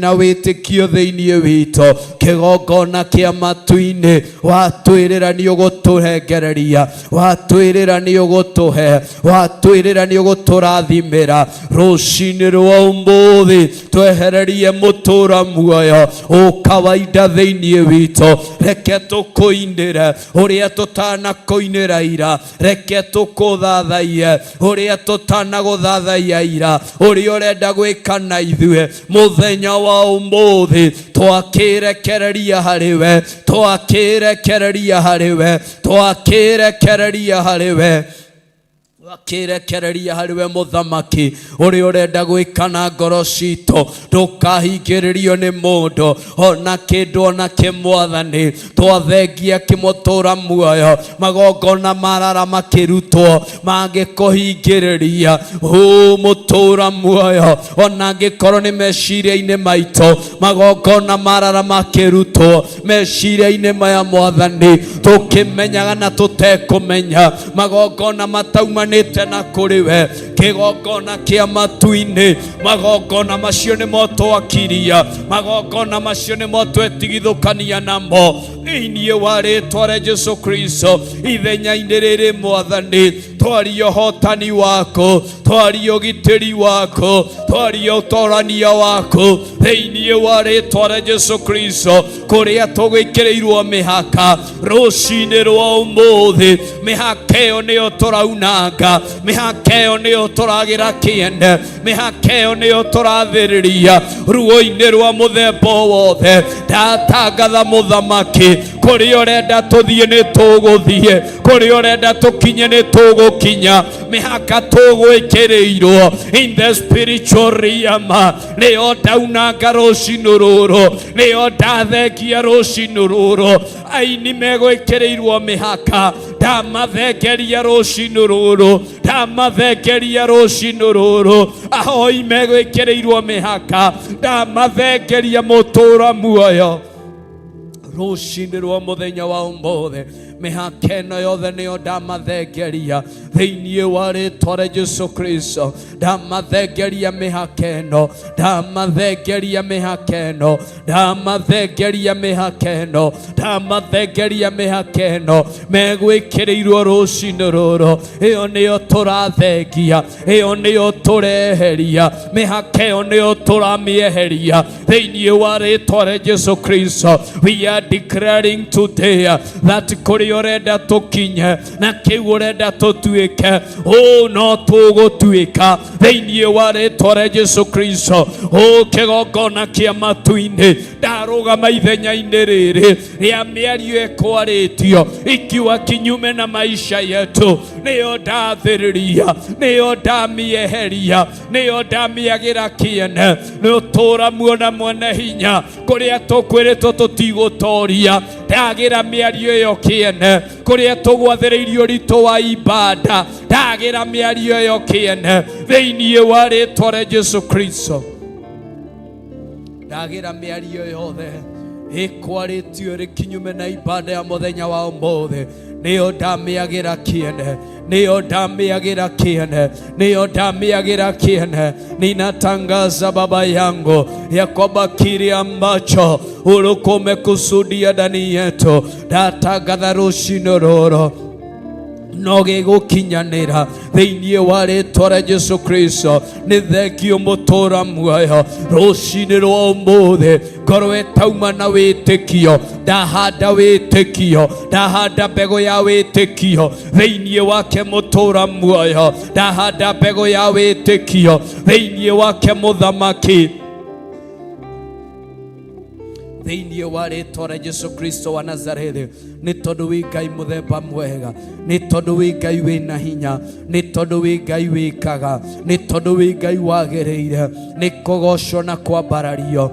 Na wĩtĩkio thĩinĩ witũ, kĩgongona kĩa matu-inĩ, watwĩrĩra nĩ ũgũtũhengereria, watwĩrĩra nĩ ũgũtũhe, watwĩrĩra nĩ ũgũtũrathimĩra. Rũcinĩ rwa ũmũthĩ twehererie mũtũra muoyo ũkawaida thĩinĩ witũ. Reke tũkũinĩre ũrĩa tũtanakũinĩra ira, reke tũkũthathaiye ũrĩa tũtanagũthathaiya ira, ũrĩa ũrenda gwĩka na ithuĩ mũthenya wa ũmũthĩ. Twakĩrekereria harĩ we, twakĩrekereria harĩ we, twakĩrekereria harĩ we, twakĩrekereria harĩ we mũthamaki. Ũrĩa ũrenda gwĩka na ngoro citũ, ndũkahingĩrĩrio nĩ mũndũ ona kĩndũ ona kĩmwathani. Twathengia kĩmũtũra muoyo, magongona marara makĩrutwo mangĩkũhingĩrĩria hũ mũtũra muoyo, ona angĩkorwo nĩ meciria-inĩ maitũ, magongona marara makĩrutwo meciria-inĩ maya mwathani, tũkĩmenyaga na tũtekũmenya, magongona mataumanĩte na kũrĩ we, kĩgongona kĩa matu-inĩ, magongona macio nĩmo twakiria, magongona macio nĩmo twetigithũkania namo thĩinĩ wa rĩtwa rĩa Jesu Kristo. Ithenya-inĩ rĩrĩ mwathani, twaria ũhotani waku, twaria ũgitĩri waku, twaria ũtorania waku thĩinĩ wa rĩtwa rĩa Jesu Kristo. Kũrĩa tũgwĩkĩrĩirwo mĩhaka rũcinĩ rwa ũmũthĩ, mĩhaka ĩyo nĩyo tũraunanga, mĩhaka ĩyo nĩyo tũragĩra kĩene, mĩhaka ĩyo nĩyo tũrathĩrĩria ruo-inĩ rwa mũthemba o wothe. Ndatangatha mũthamaki, kũrĩa ũrenda tũthiĩ nĩ tũgũthiĩ, kũrĩa ũrenda tũkinye nĩ tũgũkinya. Mĩhaka tũgwĩkĩrĩirwo in the spiritual realm nĩyo ndaunanga rũcinĩ rũrũ, nĩyo ndathengia rũcinĩ rũrũ. Aini megwĩkĩrĩirwo mĩhaka, ndamathengeria rũcinĩ rũrũ, ndamathengeria rũcinĩ rũrũ. Ahoi megwĩkĩrĩirwo mĩhaka, ndamathengeria mũtũra muoyo rũcinĩ rwa mũthenya wa ũmũthĩ. Mĩhaka ĩno yothe nĩyo ndamathengeria thĩinĩ wa rĩtwa rĩa Jesu Kristo. Ndamathengeria mĩhaka ĩno, ndamathengeria mĩhaka ĩno, ndamathengeria mĩhaka ĩno, ndamathengeria mĩhaka ĩno megwĩkĩrĩirwo rũcinĩ rũrũ. Ĩyo nĩyo tũrathengia, ĩyo nĩyo tũreheria, mĩhaka ĩyo nĩyo tũramĩeheria thĩinĩ wa rĩtwa rĩa Jesu Kristo. We are declaring today that kũrĩa ũrenda tũkinye na kĩu ũrenda tũtuĩke, ũ no tũgũtuĩka thĩinĩ wa rĩtwa rĩa Jesu Kristo. Ũ kĩgongona kĩa matu-inĩ, ndarũgama ithenya-inĩ rĩrĩ rĩa mĩario ĩkwarĩtio ikiwa kinyume na maisha yetu, nĩyo ndathĩrĩria, nĩyo ndamĩeheria, nĩyo ndamĩagĩra kĩene. Nĩ ũtũra muona mwene hinya, kũrĩa tũkwĩrĩtwo tũtigũtoria, ndagĩra mĩario ĩyo kĩene. Kũrĩa tũgwathĩrĩirio ũritũ wa ibada, ndagĩra mĩario ĩyo kĩene thĩinĩ wa rĩtwa rĩa Jesu Kristo. Ndagĩra mĩario yothe ĩkwarĩtio ĩrĩ kinyume na ibada ya mũthenya wa ũmũthĩ, nĩyo ndamĩagĩra kĩene, nĩyo ndamĩagĩra kĩene, nĩyo ndamĩagĩra kĩene. Ninatangaza baba yangu ya kwamba kile ambacho ulikuwa umekusudia ndani yetu, ndatangatha rũcinĩ rũrũ no gĩgũkinyanĩra thĩinĩ wa rĩtwa rĩa Jesu Kristo. Nĩ thengio mũtũra muoyo rũcinĩ rwa ũmũthĩ, ngoro ĩtauma na wĩtĩkio, ndahanda wĩtĩkio, ndahanda mbegũ ya wĩtĩkio thĩinĩ wake mũtũra muoyo, ndahanda mbegũ ya wĩtĩkio thĩinĩ wake mũthamaki, thĩinĩ wa rĩtwa rĩa Jesu Kristo wa Nazarethi. Nĩ tondũ wĩ Ngai mũthemba mwega, nĩ tondũ wĩ Ngai wĩna hinya, nĩ tondũ wĩ Ngai wĩkaga, nĩ tondũ wĩ Ngai wagĩrĩire nĩ kũgocwo na kwambarario.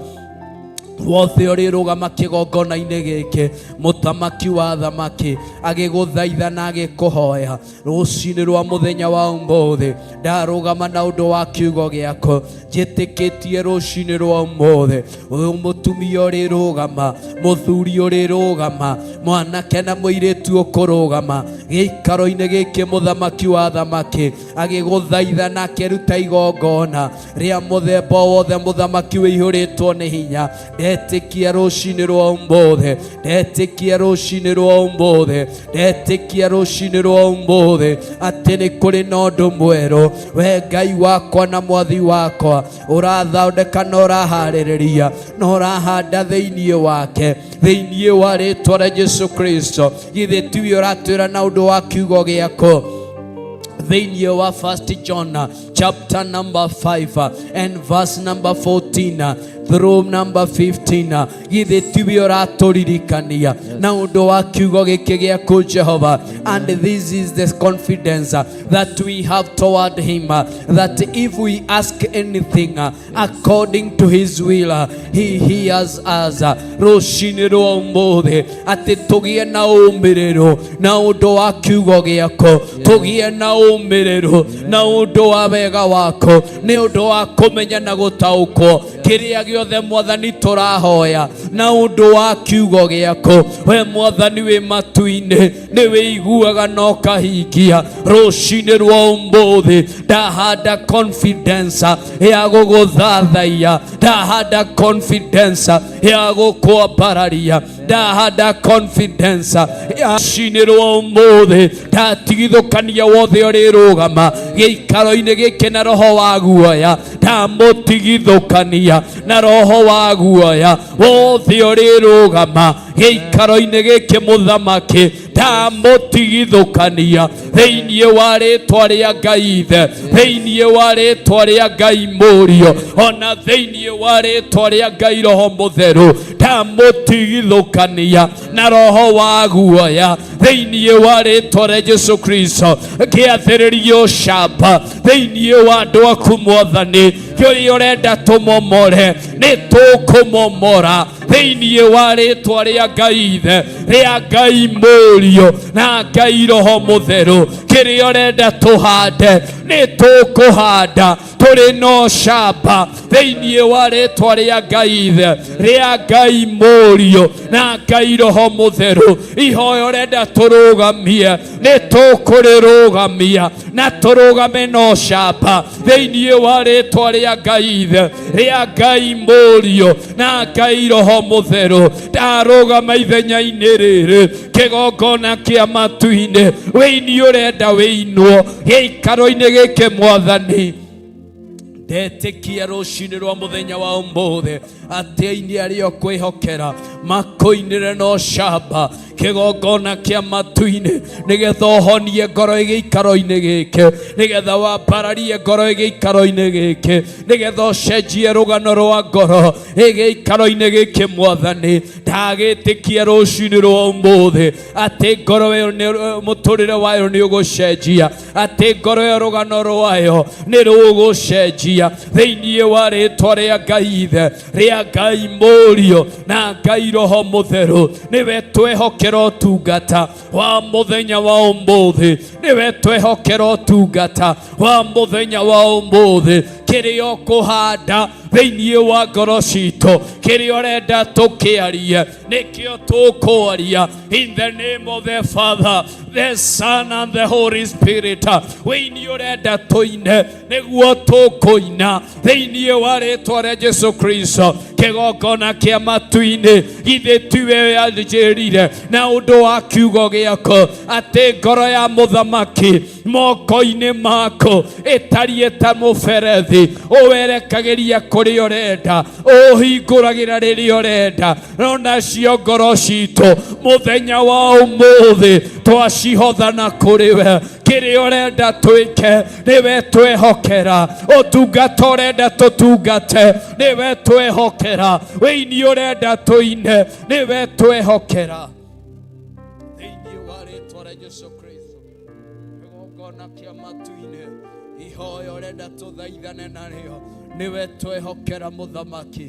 Wothe ũrĩrũgama kĩgongona-inĩ gĩkĩ, mũthamaki wa thamaki agĩgũthaitha na agĩkũhoya rũcinĩ rwa mũthenya wa ũmũthĩ, ndarũgama na ũndũ wa kiugo gĩaku, njĩtĩkĩtie rũcinĩ rwa ũmũthĩ, ũyũ mũtumia ũrĩrũgama, mũthuri ũrĩrũgama, mwanake na mũirĩtu ũkũrũgama. Gĩikaro-inĩ gĩkĩ mũthamaki wa thamaki agĩgũthaitha na akĩruta igongona rĩa mũthemba o wothe. Mũthamaki wĩihũrĩtwo nĩ hinya, ndetĩkia rũcinĩ rwa ũmũthĩ, ndetĩkia rũcinĩ rwa ũmũthĩ, ndetĩkia rũcinĩ rwa ũmũthĩ atĩ nĩ kũrĩ na ũndũ mwerũ we Ngai wakwa na mwathi wakwa ũrathondeka na ũraharĩrĩria na ũrahanda thĩinĩ wake, thĩinĩ wa rĩtwa rĩa Jesu Kristo. Githĩ tiwe ũratwĩra na ũndũ wa kiugo gĩaku thĩinĩ wa First John chapter number 5 and verse number 14 through number 15? Githĩ tiwe ũratũririkania na ũndũ wa kiugo gĩkĩ gĩaku Jehova? And this is the confidence that we have toward him, that if we ask anything according to his will, he hears us. Rũcinĩ rwa ũmũthĩ atĩ tũgĩe na ũmĩrĩru na ũndũ wa kiugo gĩaku, tũgĩe na ũmĩrĩru na ũndũ wa wega waku, nĩ ũndũ wa kũmenya na gũtaũkwo kĩrĩa gĩothe mwathani tũrahoya na ũndũ wa kiugo gĩaku. We mwathani wĩ matu-inĩ nĩ wĩiguaga na ũkahingia. Rũcinĩ rwa ũmũthĩ ndahanda confidence ya gũgũthathaiya, ndahanda confidence ya gũkwambararia, ndahanda confidence ya rũcinĩ rwa ũmũthĩ ndatigithũkania wothe ũrĩrũgama gĩikaro-inĩ gĩkĩ na roho wa guoya, ndamũtigithũkania na roho wa guoya wothe ũrĩrũgama gĩikaro-inĩ gĩkĩ. Mũthamaki, ndamũtigithũkania thĩinĩ wa rĩtwa rĩa Ngai Ithe, thĩinĩ wa rĩtwa rĩa Ngai Mũriũ, ona thĩinĩ wa rĩtwa rĩa Ngai Roho Mũtheru. Ndamũtigithũkania na roho wa guoya thĩinĩ wa rĩtwa rĩa Jesu Kristo. Ngĩathĩrĩria ũcamba thĩinĩ wa andũ aku mwathani, kĩrĩa ũrenda tũmomore nĩ tũkũmomora thĩinĩ wa rĩtwa rĩa Ngai Ithe, rĩa Ngai Mũriũ na Ngai Roho Mũtheru. Kĩrĩa ũrenda tũhande nĩ tũkũhanda tũrĩ na ũcamba thĩinĩ wa rĩtwa rĩa Ngai Ithe, rĩa Ngai Mũriũ na Ngai Roho Mũtheru. Ihoya ũrenda tũrũgamie nĩ tũkũrĩrũgamia na tũrũgame na ũcamba thĩinĩ wa rĩtwa rĩa Ngai Ithe, rĩa Ngai Mũriũ na Ngai Roho Mũtheru. Ndarũgama ithenya-inĩ rĩrĩ kĩgongona kĩa matu-inĩ, wĩini ũrenda wĩinwo gĩikaro-inĩ gĩkĩ mwathani, ndetĩkia rũcinĩ rwa mũthenya wa ũmũthĩ atĩ aini arĩa ũkwĩhokera makũinĩre na ũcamba kĩgongona kĩa matu-inĩ, nĩgetha ũhonie ngoro gĩikaro-inĩ gĩkĩ, nĩgetha wambararie ngoro gĩikaro-inĩ gĩkĩ, nĩgetha ũcenjie rũgano rwa ngoro gĩikaro-inĩ gĩkĩ. Mwathani, ndagĩtĩkia rũcinĩ rwa ũmũthĩ atĩ ngoro ĩyo mũtũrĩre wayo nĩ ũgũcenjia, atĩ ngoro ĩyo rũgano rwayo nĩ rũgũcenjia thĩinĩ wa rĩtwa rĩa Ngai Ithe, rĩa Ngai Mũriũ na Ngai Roho Mũtheru. Nĩwe twehokera ũtungata wa mũthenya wa ũmũthĩ, nĩwe twehokera ũtungata wa mũthenya wa ũmũthĩ. Kĩrĩa ũkũhanda thĩinĩ wa ngoro citũ, kĩrĩa ũrenda tũkĩarie, nĩkĩo tũkwaria, in the name of the Father, the Son and the Holy Spirit. Wĩini ũrenda tũine nĩguo tũkũina thĩinĩ wa rĩtwa rĩa Jesu Kristo. Kĩgongona kĩa matu-inĩ, githĩ tiwe yanjĩrire na ũndũ wa kiugo gĩaku atĩ ngoro ya mũthamaki moko-inĩ maku ĩtariĩ ta mũberethi ũwerekagĩria kũrĩa ũrenda, ũhingũragĩra rĩrĩa ũrenda? No nacio ngoro citũ mũthenya wa ũmũthĩ twacihothana kũrĩ we. Kĩrĩa ũrenda twĩke nĩwe twehokera, ũtungata ũrenda tũtungate nĩwe twehokera, wĩini ũrenda tũine nĩwe twehokera, thĩinĩ wa rĩtwa rĩa Jesu Kristo. Kĩgongona kĩa matu-inĩ, ihoya ũrenda tũthaithane narĩo. Nĩwe twehokera mũthamaki,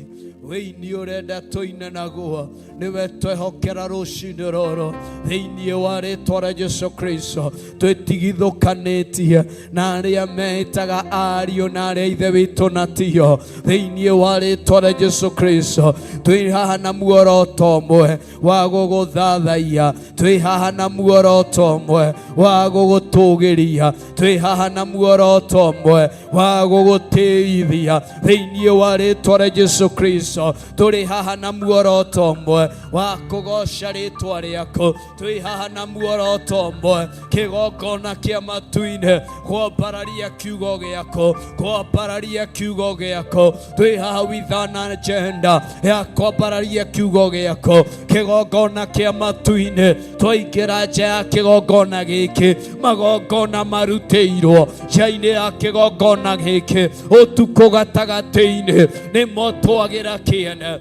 wĩini ũrenda tũine naguo, nĩwe twehokera rũcinĩ rũrũ thĩinĩ wa rĩtwa rĩa Jesu Kristo. Twĩtigithũkanĩtie na arĩa meĩtaga ariũ na arĩa ithe witũ na tio, thĩinĩ wa rĩtwa rĩa Jesu Kristo. Twĩ haha na muoroto ũmwe wa gũgũthathaiya, twĩ haha na muoroto ũmwe wa gũgũtũgĩria, twĩ haha na muoroto ũmwe wa gũgũtĩithia thĩinĩ wa rĩtwa rĩa Jesu Kristo. Tũrĩ haha na muoroto ũmwe wa kũgoca rĩtwa rĩaku, twĩ haha na muoroto ũmwe, kĩgongona kĩa matu-inĩ, kwambararia kiugo gĩaku, kwambararia kiugo gĩaku. Twĩ haha with an agenda ya kwambararia kiugo gĩaku, kĩgongona kĩa matu-inĩ. Twaingĩra nja ya kĩgongona gĩkĩ, magongona marutĩirwo nja-inĩ ya kĩgongona gĩkĩ ũtukũ gatagatĩ-inĩ, nĩmo twagĩra kĩene,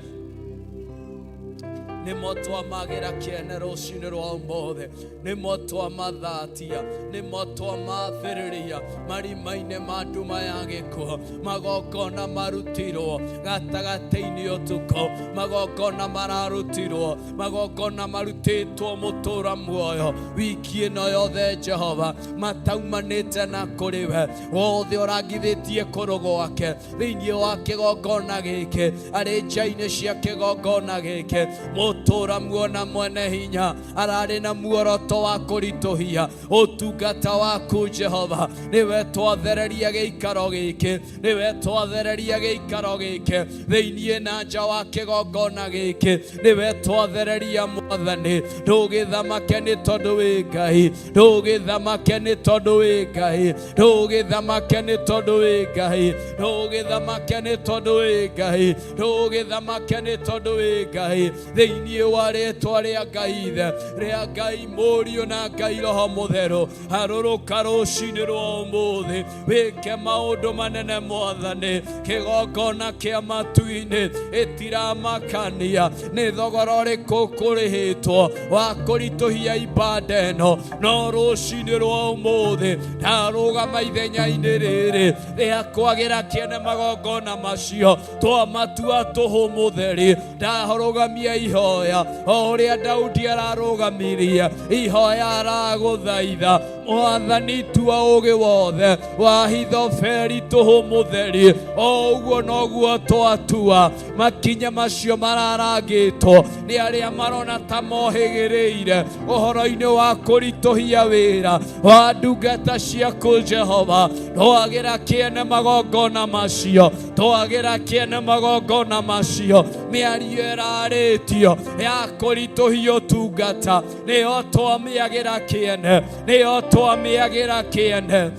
nĩmo twamagĩra kĩene rũcinĩ rwa ũmũthĩ, nĩmo twamathatia, nĩmo twamathĩrĩria marima-inĩ ma nduma ya gĩkuũ. Magongona marutirwo gatagatĩ-inĩ ũtukũ, magongona mararutirwo, magongona marutĩtwo mũtũra muoyo wiki ĩno yothe, Jehova, mataumanĩte na kũrĩ we. Wothe ũrangithĩtie kũrũ gwake thĩinĩ wa kĩgongona gĩkĩ, arĩ nja-inĩ cia kĩgongona gĩkĩ, mũtũra muona mwene hinya ararĩ na muoroto wa kũritũhia ũtungata waku, Jehova, nĩwe twathereria gĩikaro gĩkĩ, nĩwe twathereria gĩikaro gĩkĩ thĩinĩ na nja wa kĩgongona gĩkĩ, nĩwe twathereria Mwathani. Ndũgĩthamake nĩ tondũ wĩ Ngai, ndũgĩthamake nĩ tondũ wĩ Ngai, ndũgĩthamake nĩ tondũ wĩ Ngai, ndũgĩthamake nĩ tondũ wĩ Ngai, ndũgĩthamake nĩ tondũ wĩ Ngai, thĩinĩ wa rĩtwa rĩa Ngai Ithe, rĩa Ngai Mũriũ na Ngai Roho Mũtheru. Harũrũka rũcinĩ rwa ũmũthĩ, wĩke maũndũ manene Mwathani. Kĩgongona kĩa matu-inĩ ĩtiramakania nĩ thogora ũrĩkũ kũrĩhĩtwo wa kũritũhia ibanda ĩno, no rũcinĩ rwa ũmũthĩ ndarũgama ithenya-inĩ rĩrĩ rĩa kwagĩra kĩene magongona macio twamatua tũhũ mũtheri. Ndarũgamia ihoya o ũrĩa Daudi ararũgamirie ihoya, aragũthaitha Mwathani, tua ũgĩ wothe wa Ahithofeli tũhũ mũtheri. O ũguo noguo twatua makinya macio mararangĩtwo nĩ arĩa marona ta mohĩgĩrĩire ũhoro-inĩ wa kũritũhia wĩra wa ndungata ciaku, Jehova. Twagĩra kĩene magongona macio, twagĩra kĩene magongona macio. Mĩario ĩrarĩtio ya kũritũhia ũtungata nĩyo twamĩagĩra kĩene, nĩyo twamĩagĩra kĩene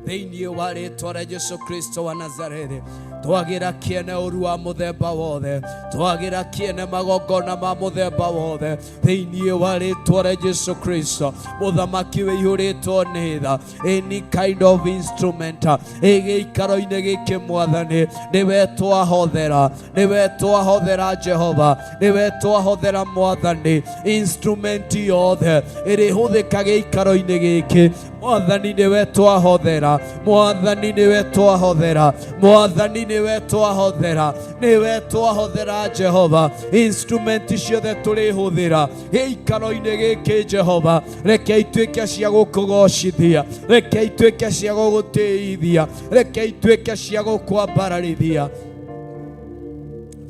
thĩinĩ wa rĩtwa rĩa Jesu Kristo wa Nazarethi. Twagĩra kĩene ũru wa mũthemba wothe, twagĩra kĩene magongona ma mũthemba wothe thĩinĩ wa rĩtwa rĩa Jesu Kristo. Mũthamaki wĩihũrĩtwo nĩ tha, any kind of instrument ĩgĩikaro-inĩ gĩkĩ, Mwathani, nĩwe twahothera, nĩwe twahothera, Jehova, nĩwe twahothera Mwathani. Instrument yothe ĩrĩhũthĩka gĩikaro-inĩ gĩkĩ, Mwathani, nĩwe twahothera, Mwathani, nĩwe twahothera, Mwathani, nĩwe twahothera, nĩwe twahothera, Jehova. Instrument ciothe tũrĩhũthĩra gĩikaro-inĩ gĩkĩ, Jehova, reke ituĩke cia gũkũgocithia, reke ituĩke cia gũgũtĩithia, reke ituĩke cia gũkwambararithia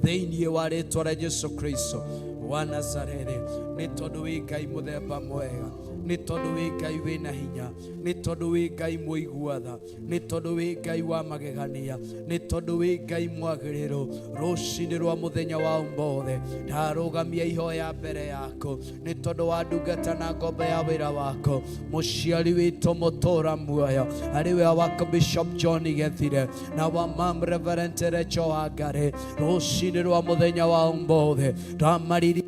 thĩinĩ wa rĩtwa rĩa Jesu Kristo wa Nazarethi. Nĩ tondũ wĩ Ngai mũthemba mwega, nĩ tondũ wĩ Ngai wĩna hinya, nĩ tondũ wĩ Ngai mũigua tha, nĩ tondũ wĩ Ngai wa magegania, nĩ tondũ wĩ Ngai mwagĩrĩru. Rũcinĩ rwa mũthenya wa ũmũthĩ ndarũgamia ihoya mbere yaku nĩ tondũ wa ndungata na ngombo ya wĩra waku, mũciari witũ mũtũra muoyo, arĩ we waku Bishop John Gethire na wa mam Reverend Rachel Wangari. Rũcinĩ rwa mũthenya wa ũmũthĩ ndamariri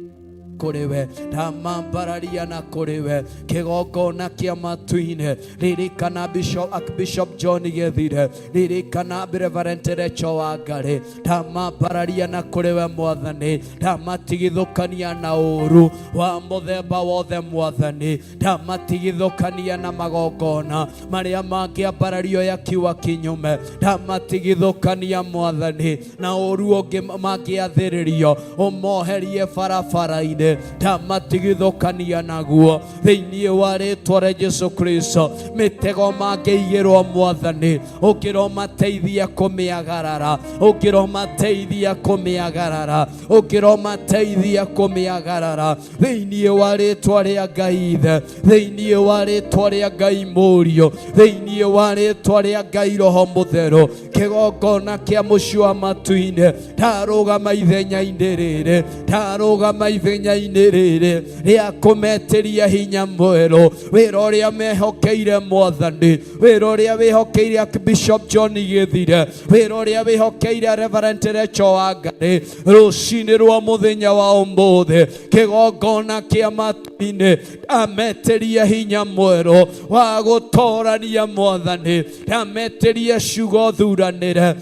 Kũrĩ we ndamambararia na kũrĩ we kĩgongona kĩa matu-inĩ. Ririkana Bishop, Archbishop John Gĩthire, ririkana Reverend Rachel Wangari, ndamambararia na kũrĩ we Mwathani, ndamatigithũkania na ũru wa mũthemba wothe Mwathani, ndamatigithũkania na magongona marĩa mangĩambarario yakiwa kinyume, ndamatigithũkania Mwathani na ũru ũngĩ mangĩathĩrĩrio ũmoherie barabara-inĩ, ndamatigithũkania naguo thĩinĩ wa rĩtwa rĩa Jesu Kristo. Mĩtego mangĩigĩrwo Mwathani, ũngĩromateithia kũmĩagarara, ũngĩromateithia kũmĩagarara, ũngĩromateithia kũmĩagarara thĩinĩ wa rĩtwa rĩa Ngai Ithe, thĩinĩ wa rĩtwa rĩa Ngai Mũriũ, thĩinĩ wa rĩtwa rĩa Ngai Roho Mũtheru. Kĩgongona kĩa mũciĩ wa matu-inĩ, ndarũgama ithenya-inĩ rĩrĩ, ndarũgama ithenya-inĩ rĩrĩ rĩa kũmetĩria hinya mwerũ, wĩra ũrĩa mehokeire Mwathani, wĩra ũrĩa wĩhokeire Archbishop John Gĩthire, wĩra ũrĩa wĩhokeire Reverend Rachel Wangari, rũcinĩ rwa mũthenya wa ũmũthĩ, kĩgongona kĩa matu-inĩ, ndametĩria hinya mwerũ wa gũtorania Mwathani, ndametĩria ciugo thuranĩre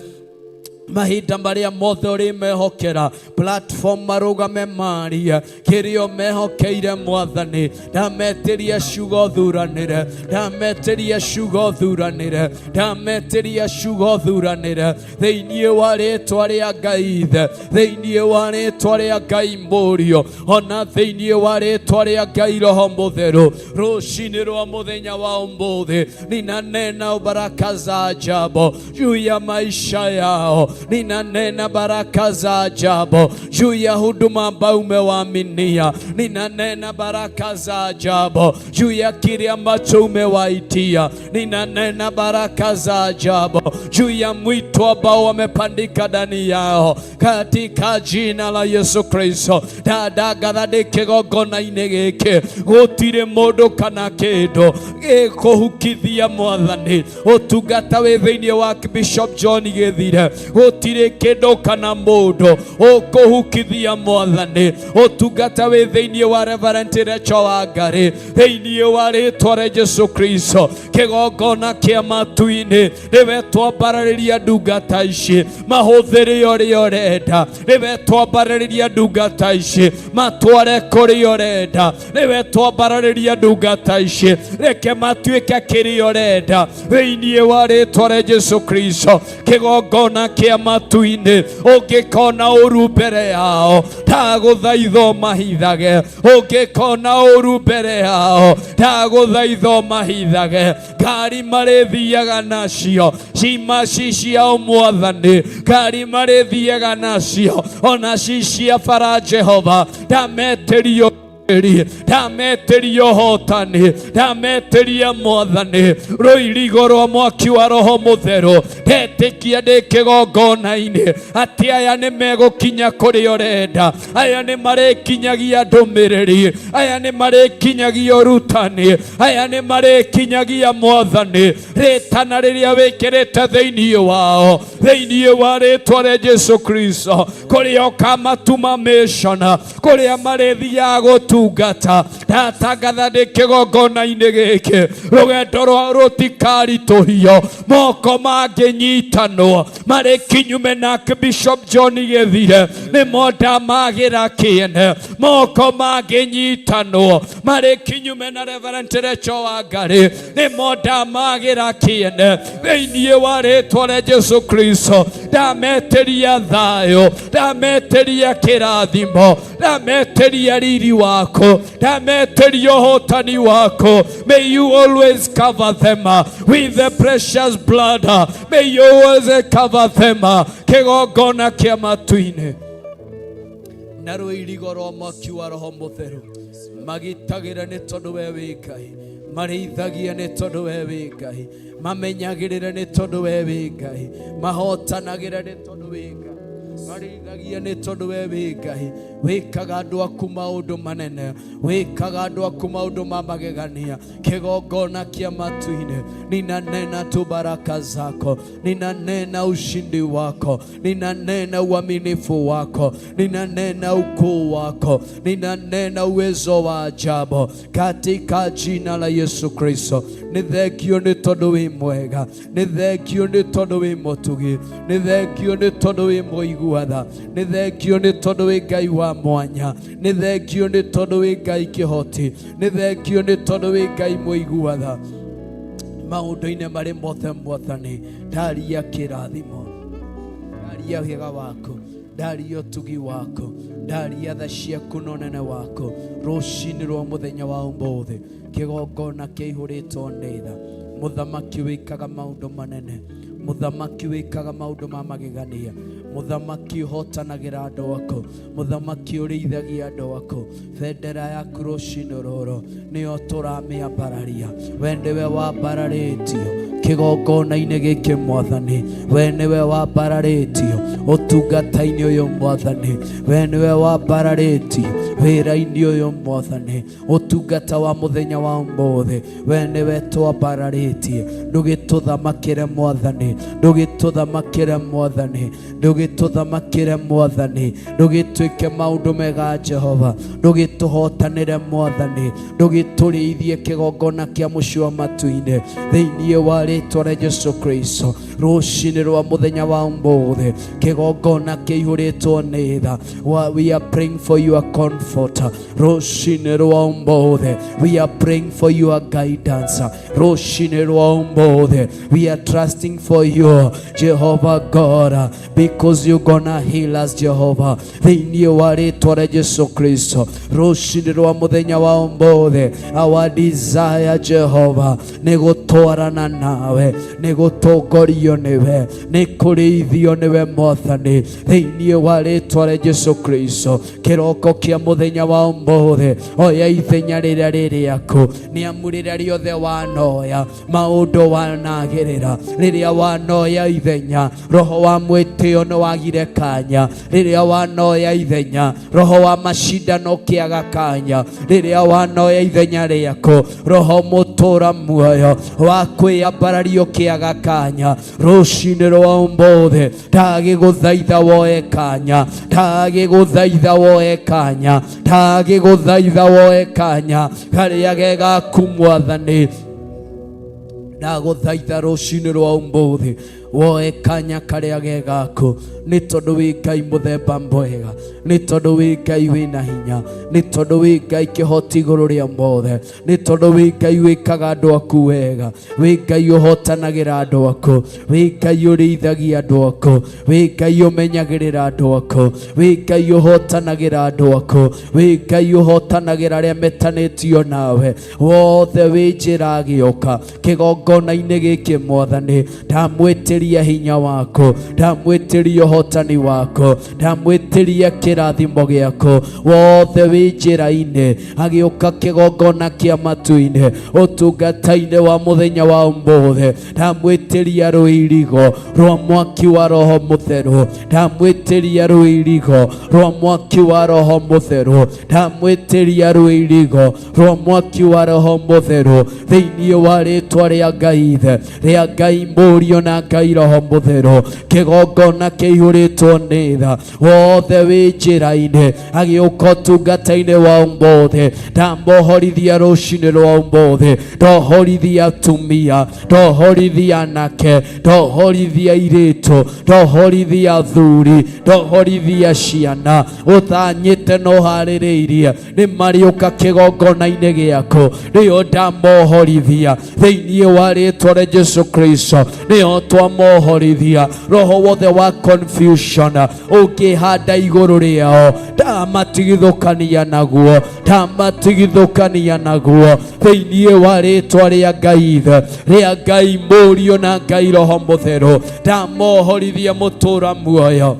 mahinda marĩa mothe ũrĩmehokera platform marũgame maria kĩrĩa mehokeire Mwathani, ndametĩria ciugo thuranĩre, ndametĩria ciugo thuranĩre, ndametĩria ciugo thuranĩre thĩinĩ wa rĩtwa rĩa Ngai Ithe, thĩinĩ wa rĩtwa rĩa Ngai Mũriũ, ona thĩinĩ wa rĩtwa rĩa Ngai Roho Mũtheru. Rũcinĩ rwa mũthenya wa ũmũthĩ ninanena baraka za ajabu juu ya maisha yao, ninanena baraka za ajabu juu ya huduma ambayo umewaaminia, ninanena baraka za ajabu juu ya kile ambacho umewaitia, ninanena baraka za ajabu juu ya mwito ambao wamepandika ndani yao, katika jina la Yesu Kristo. Ndatangatha ndĩ kĩgongona-inĩ gĩkĩ, gũtirĩ mũndũ kana kĩndũ gĩkũhukithia Mwathani ũtungata wĩ thĩinĩ wa Bishop John Gĩthire, gũtirĩ kĩndũ kana mũndũ ũkũhukithia Mwathani ũtungata wĩ thĩinĩ wa Reverend Rachel Wangari, thĩinĩ wa rĩtwa rĩa Jesu Kristo. Kĩgongona kĩa matu-inĩ, nĩwe twambararĩria ndungata ici, mahũthĩre ũrĩa ũrenda, nĩwe twambararĩria ndungata ici, matware kũrĩa ũrenda, nĩwe twambararĩria ndungata ici, reke matuĩke kĩrĩa ũrenda thĩinĩ wa rĩtwa rĩa Jesu Kristo. Kĩgongona kĩa matu-inĩ, ũngĩkona ũru mbere yao, ndagũthaitha mahithage, ũngĩkona ũru mbere yao, ndagũthaitha mahithage. Ngari marĩthiaga nacio cima ci ciao Mwathani, ngari marĩthiaga nacio ona ci cia bara Jehova, ndametĩrio, ndametĩria ũhotani, ndametĩria Mwathani rũirigo rwa mwaki wa Roho Mũtheru. Ndetĩkia ndĩ kĩgongona-inĩ atĩ aya nĩ megũkinya kũrĩa ũrenda, aya nĩ marĩkinyagia ndũmĩrĩri, aya nĩ marĩkinyagia ũrutani, aya nĩ marĩkinyagia Mwathani rĩtana rĩrĩa wĩkĩrĩte thĩinĩ wao, thĩinĩ wa rĩtwa rĩa Jesu Kristo, kũrĩa ũkamatuma mission, kũrĩa marĩthiaga gũtungata. Ndatangatha ndĩ kĩgongona-inĩ gĩkĩ, rũgendo rwao rũtikaritũhio, moko mangĩnyitanwo marĩ kinyume na Bishop John Gĩthire nĩmo ndamagĩra kĩene, moko mangĩnyitanwo marĩ kinyume na Reverend Rachel Wangari nĩmo ndamagĩra kĩene, thĩinĩ wa rĩtwa rĩa Jesu Kristo. Ndametĩria thayũ, ndametĩria kĩrathimo, ndametĩria riri wako, ndametĩria ũhotani wako. May you always cover them with the precious blood. May you always cover them. Kĩgongona kĩa matu-inĩ na rũirigo rwa mwaki wa Roho Mũtheru, magitagĩra nĩ tondũ we wĩ Ngai, marĩithagia nĩ tondũ we wĩ Ngai, mamenyagĩrĩre nĩ tondũ we wĩ Ngai, mahotanagĩra nĩ tondũ wĩ Ngai. Marĩithagie nĩ tondũ we wĩ Ngai wĩkaga andũ aku maũndũ manene, wĩkaga andũ aku maũndũ ma magegania. Kĩgongona kĩa matu-inĩ, ninanena tu baraka zako, ninanena ushindi wako, ninanena uaminifu wako, ninanena ukuu wako, ninanena uwezo wa ajabu katika jina la Yesu Kristo. Nĩ thengio nĩ tondũ wĩ mwega, nĩ thengio nĩ tondũ wĩ mũtugi, nĩ thengio nĩ tondũ wĩ mũigua tha, nĩ thengio nĩ tondũ wĩ Ngai wa mwanya, nĩ thengio nĩ tondũ wĩ Ngai kĩhoti, nĩ thengio nĩ tondũ wĩ Ngai mũigua tha. Maũndũ-inĩ marĩ mothe Mwathani, ndaria kĩrathimo, ndaria wega waku, ndaria ũtugi waku, ndaria tha ciaku na ũnene waku. Rũcinĩ rwa mũthenya wa ũmũthĩ, kĩgongona kĩihũrĩtwo nĩ tha. Mũthamaki wĩkaga maũndũ manene, mũthamaki wĩkaga maũndũ ma magegania, mũthamaki ũhotanagĩra andũ aku, mũthamaki ũrĩithagia andũ aku. Bendera yaku rũcinĩ rũrũ nĩyo tũramĩambararia. We nĩwe wambararĩtio kĩgongona-inĩ gĩkĩ Mwathani, we nĩwe wambararĩtio ũtungata-inĩ ũyũ Mwathani, we nĩwe wambararĩtio wĩra-inĩ ũyũ Mwathani, ũtungata wa mũthenya wa ũmũthĩ, we nĩwe twambararĩtie. Ndũgĩtũthamakĩre Mwathani, ndũgĩtũthamakĩre Mwathani, ndũgĩtũthamakĩre Mwathani, ndũgĩtwĩke maũndũ mega Jehova, ndũgĩtũhotanĩre Mwathani, ndũgĩtũrĩithie kĩgongona kĩa mũciĩ wa matu-inĩ thĩinĩ wa rĩtwa rĩa Jesu Kristo. Rũcinĩ rwa mũthenya wa ũmũthĩ, kĩgongona kĩihũrĩtwo nĩ tha. We are praying for your comfort. Rũcinĩ rwa ũmũthĩ, we are praying for your guidance. Rũcinĩ rwa ũmũthĩ, we are trusting for you, Jehovah God, because you gonna heal us, Jehovah, thĩinĩ wa rĩtwa rĩa Jesu Kristo. Rũcinĩ rwa mũthenya wa ũmũthĩ, our desire, Jehovah, nĩ gũtwarana nawe, nĩ gũtongorio nĩwe, nĩ kũrĩithio nĩwe Mwathani, thĩinĩ wa rĩtwa rĩa Jesu Kristo. Kĩroko kĩa mũthenya wa ũmũthĩ, oya ithenya rĩrĩa rĩ rĩaku, nĩ amu rĩrĩa rĩothe wanoya maũndũ wanagĩrĩra, rĩrĩa wanoya ithenya, roho wa mwĩtĩo nĩ wagire kanya, rĩrĩa wanoya ithenya, roho wa macindano ũkĩaga kanya, rĩrĩa wanoya ithenya rĩaku, roho mũtũra muoyo wa kwĩyambararia ũkĩaga kanya. Rũcinĩ rwa ũmũthĩ, ndagĩgũthaitha woe kanya, ndagĩgũthaitha woe kanya, ndagĩgũthaitha woe kanya karĩa ge gaku Mwathani. Ndagũthaitha rũcinĩ rwa ũmũthĩ woe kanya karĩa ge gaku, nĩ tondũ wĩ Ngai mũthemba mwega, nĩ tondũ wĩ Ngai wĩna hinya, nĩ tondũ wĩ Ngai kĩhoti igũrũ rĩa mothe, nĩ tondũ wĩ Ngai wĩkaga andũ aku wega, wĩ Ngai ũhotanagĩra andũ aku, wĩ Ngai ũrĩithagia andũ aku, wĩ Ngai ũmenyagĩrĩra andũ aku, wĩ Ngai ũhotanagĩra andũ aku, wĩ Ngai ũhotanagĩra arĩa metanĩtio nawe. Wothe wĩ njĩra agĩũka kĩgongona-inĩ gĩkĩ Mwathani, ndamwĩtĩria hinya waku, ndamwĩtĩria ũhotani waku, ndamwĩtĩria kĩrathimo gĩaku. Wothe wĩ njĩra-inĩ agĩũka kĩgongona kĩa matu-inĩ ũtungata-inĩ wa mũthenya wa ũmũthĩ, ndamwĩtĩria rũirigo rwa mwaki wa Roho Mũtheru, ndamwĩtĩria rũirigo rwa mwaki wa Roho Mũtheru, ndamwĩtĩria rũirigo rwa mwaki wa Roho Mũtheru thĩinĩ wa rĩtwa rĩa Ngai Ithe, rĩa Ngai Mũriũ na Ngai Roho Mũtheru. Kĩgongona kĩihũrĩtwo nĩ tha. Wothe wĩ njĩra-inĩ agĩũka ũtungata-inĩ wa ũmũthĩ, ndamohorithia rũcinĩ rwa ũmũthĩ, ndohorithia atumia, ndohorithia anake, ndohorithia airĩtu, ndohorithia athuri, ndohorithia ciana. Ũtanyĩte na ũharĩrĩirie nĩ marĩũka kĩgongona-inĩ gĩaku, nĩyo ndamohorithia thĩinĩ wa rĩtwa rĩa Jesu Kristo, nĩyo twamohorithia. Roho wothe wa confusion ũngĩhanda igũrũ rĩao, ndamatigithũkania naguo, ndamatigithũkania naguo thĩinĩ wa rĩtwa rĩa Ngai Ithe, rĩa Ngai Mũriũ na Ngai Roho Mũtheru. Ndamohorithia mũtũra muoyo.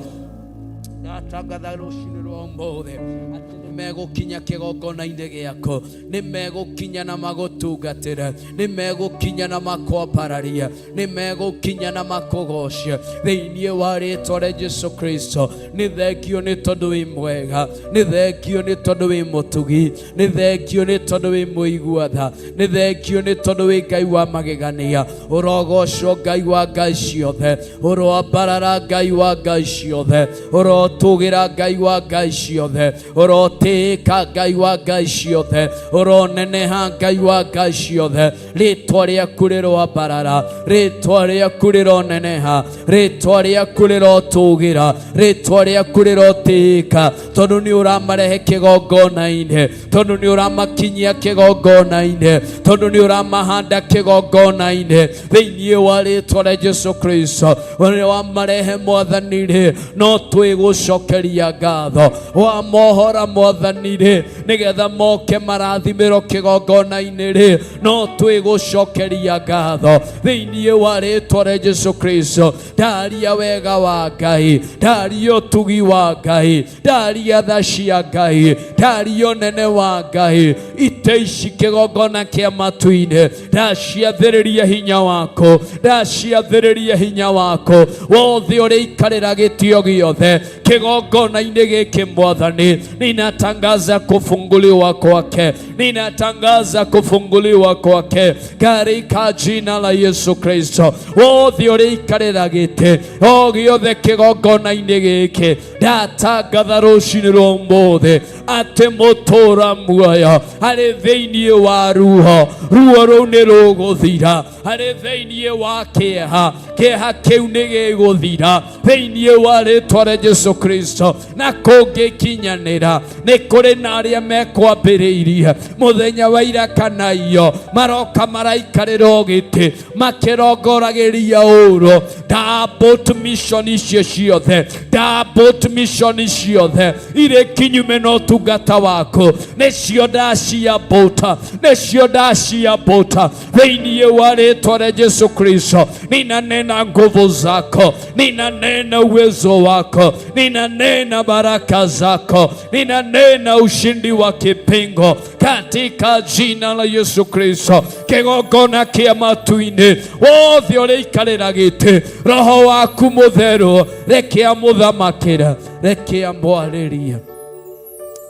Ndatangatha rũcinĩ rwa ũmũthĩ atĩ nĩ megũkinya kĩgongona-inĩ gĩaku, nĩ megũkinya na magũtungatĩre, nĩ megũkinya na makwambararie, nĩ megũkinya na makũgoce thĩinĩ wa rĩtwa rĩa Jesu Kristo. Nĩ thengio nĩ tondũ wĩ mwega, nĩ thengio nĩ tondũ wĩ mũtugi, nĩ thengio nĩ tondũ wĩ mũigua tha, nĩ thengio nĩ tondũ wĩ Ngai wa magegania. Ũrogocwo Ngai wa ngai ciothe, ũroambarara Ngai wa ngai ciothe, ũrotũgĩra Ngai wa ngai ciothe, ũrotĩĩka Ngai wa ngai ciothe, ũroneneha Ngai wa ngai ciothe. Rĩtwa rĩaku rĩroambarara, rĩtwa rĩaku rĩroneneha, rĩtwa rĩaku rĩrotũgĩra, rĩtwa rĩaku rĩrotĩĩka, tondũ nĩ ũramarehe kĩgongona-inĩ, tondũ nĩ ũramakinyia kĩgongona-inĩ, tondũ nĩ ũramahanda kĩgongona-inĩ thĩinĩ wa rĩtwa rĩa Jesu Kristo. Ũrĩa wamarehe Mwathani rĩ, no twĩgũcokeria ngatho. Wamohora Mwathani rĩ, nĩgetha moke marathimĩrwo kĩgongona-inĩ rĩ, no twĩgũcokeria ngatho thĩinĩ wa rĩtwa rĩa Jesu Kristo. Ndaria wega wa Ngai, ndaria ũtugi wa Ngai, ndaria tha cia Ngai, ndaria ũnene wa Ngai. Ite ici kĩgongona kĩa matu-inĩ, ndaciathĩrĩria hinya waku, ndaciathĩrĩria hinya waku wothe ũrĩikarĩra gĩtio gĩothe kĩgongona-inĩ gĩkĩ Mwathani. Ninatangaza kufunguliwa kwake, ninatangaza kufunguliwa kwake katika jina la Yesu Kristo. Wothe ũrĩikarĩra gĩtĩ o gĩothe kĩgongona-inĩ gĩkĩ, ndatangatha rũcinĩ rwa ũmũthĩ atĩ mũtũra muoyo arĩ thĩinĩ wa ruo, ruo rũu nĩ rũgũthira. Arĩ thĩinĩ wa kĩeha, kĩeha kĩu nĩ gĩgũthira thĩinĩ wa rĩtwa rĩa Jesu Kristo. Na kũngĩkinyanĩra, nĩ kũrĩ na arĩa mekwambĩrĩirie mũthenya wa ira kana iyo, maroka maraikarĩra gĩtĩ makĩrongoragĩria ũũru. Ndabot mission icio ciothe, ndabot mission ciothe irĩ kinyume na ũtungata waku, nĩcio ndaciambũta, nĩcio ndaciambũta thĩinĩ wa rĩtwa rĩa Jesu Kristo. Ninanena nguvu zako, ninanena uwezo wako, ninanena baraka zako, ninanena ushindi wa kipingo katika jina la Yesu Kristo. Kĩgongona kĩa matu-inĩ, wothe ũrĩikarĩra gĩtĩ, roho waku mũtheru reke amũthamakĩra, reke amwarĩrie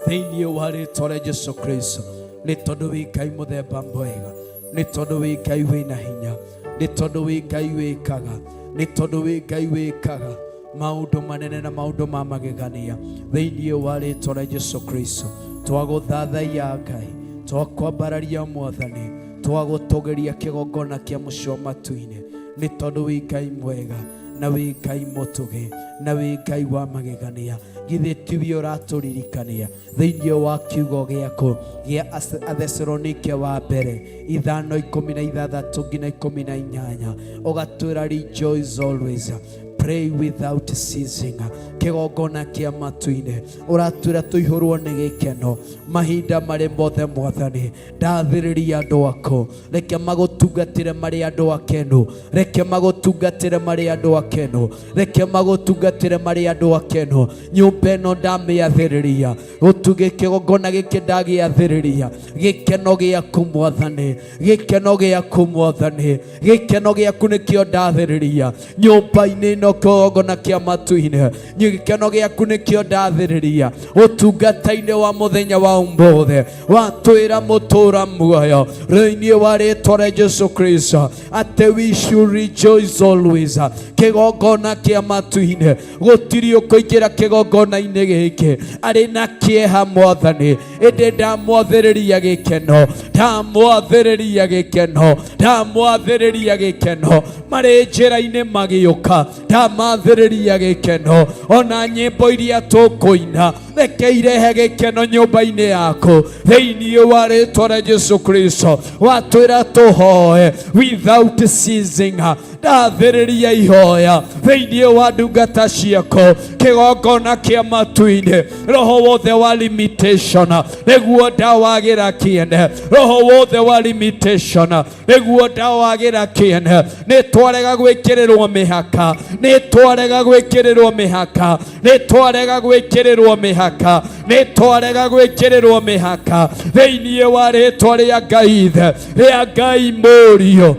thĩinĩ wa rĩtwa rĩa Jesu Kristo. Nĩ tondũ wĩ Ngai mũthemba mwega, nĩ tondũ wĩ Ngai wĩna hinya, nĩ tondũ wĩ Ngai wĩkaga, nĩ tondũ wĩ Ngai wĩkaga maũndũ manene na maũndũ ma magegania thĩinĩ wa rĩtwa rĩa Jesu Kristo. Twagũthathaiya Ngai, twakwambararia Mwathani, twagũtũgĩria kĩgongona kĩa mũciĩ wa matu-inĩ, nĩ tondũ wĩ Ngai mwega na wĩ Ngai mũtugi na wĩ Ngai wa magegania. Githĩ tiwe ũratũririkania thĩinĩ wa kiugo gĩaku gĩa Athesalonike wa mbere 5:16 nginya 18, ũgatwĩra rejoice always, pray without ceasing. Kĩgongona kĩa matu-inĩ ũratwĩra tũihũrwo nĩ gĩkeno mahinda marĩ mothe. Mwathani, ndathĩrĩria andũ aku, reke magũtungatĩre marĩ andũ akenu, reke magũtungatĩre marĩ andũ akenu, reke magũtungatĩre marĩ andũ akenu. Nyũmba ĩno ndamĩathĩrĩria gũtugĩ, kĩgongona gĩkĩ ndagĩathĩrĩria gĩkeno gĩaku Mwathani, gĩkeno gĩaku Mwathani, gĩkeno gĩaku nĩkĩo ndathĩrĩria nyũmba-inĩ ĩno, kĩgongona kĩa matu-inĩ, gĩkeno gĩaku nĩkĩo ndathĩrĩria ũtungata-inĩ wa mũthenya wa ũmũthĩ. Watwĩra mũtũra muoyo thĩinĩ wa rĩtwa rĩa Jesu Kristo atĩ we should rejoice always. Kĩgongona kĩa matu-inĩ, gũtirĩ ũkũingĩra kĩgongona-inĩ gĩkĩ arĩ na kĩeha Mwathani, ĩndĩ ndamwathĩrĩria gĩkeno, ndamwathĩrĩria gĩkeno, ndamwathĩrĩria gĩkeno marĩ njĩra-inĩ magĩũka, ndamathĩrĩria gĩkeno. Ona nyĩmbo iria tũkũina, reke irehe gĩkeno nyũmba-inĩ yaku thĩinĩ wa rĩtwa rĩa Jesu Kristo. Watwĩra tũhoe without ceasing, ndathĩrĩria ihoya thĩinĩ wa ndungata ciaku kĩgongona kĩa matu-inĩ. Roho wothe wa limitation nĩguo ndawagĩra kĩene, roho wothe wa limitation nĩguo ndawagĩra kĩene. Nĩ twarega gwĩkĩrĩrwo mĩhaka, nĩ twarega gwĩkĩrĩrwo. Gwĩkĩrĩrwo mĩhaka, nĩ twarega gwĩkĩrĩrwo mĩhaka, nĩ twarega gwĩkĩrĩrwo mĩhaka thĩinĩ wa rĩtwa rĩa Ngai Ithe, rĩa Ngai Mũriũ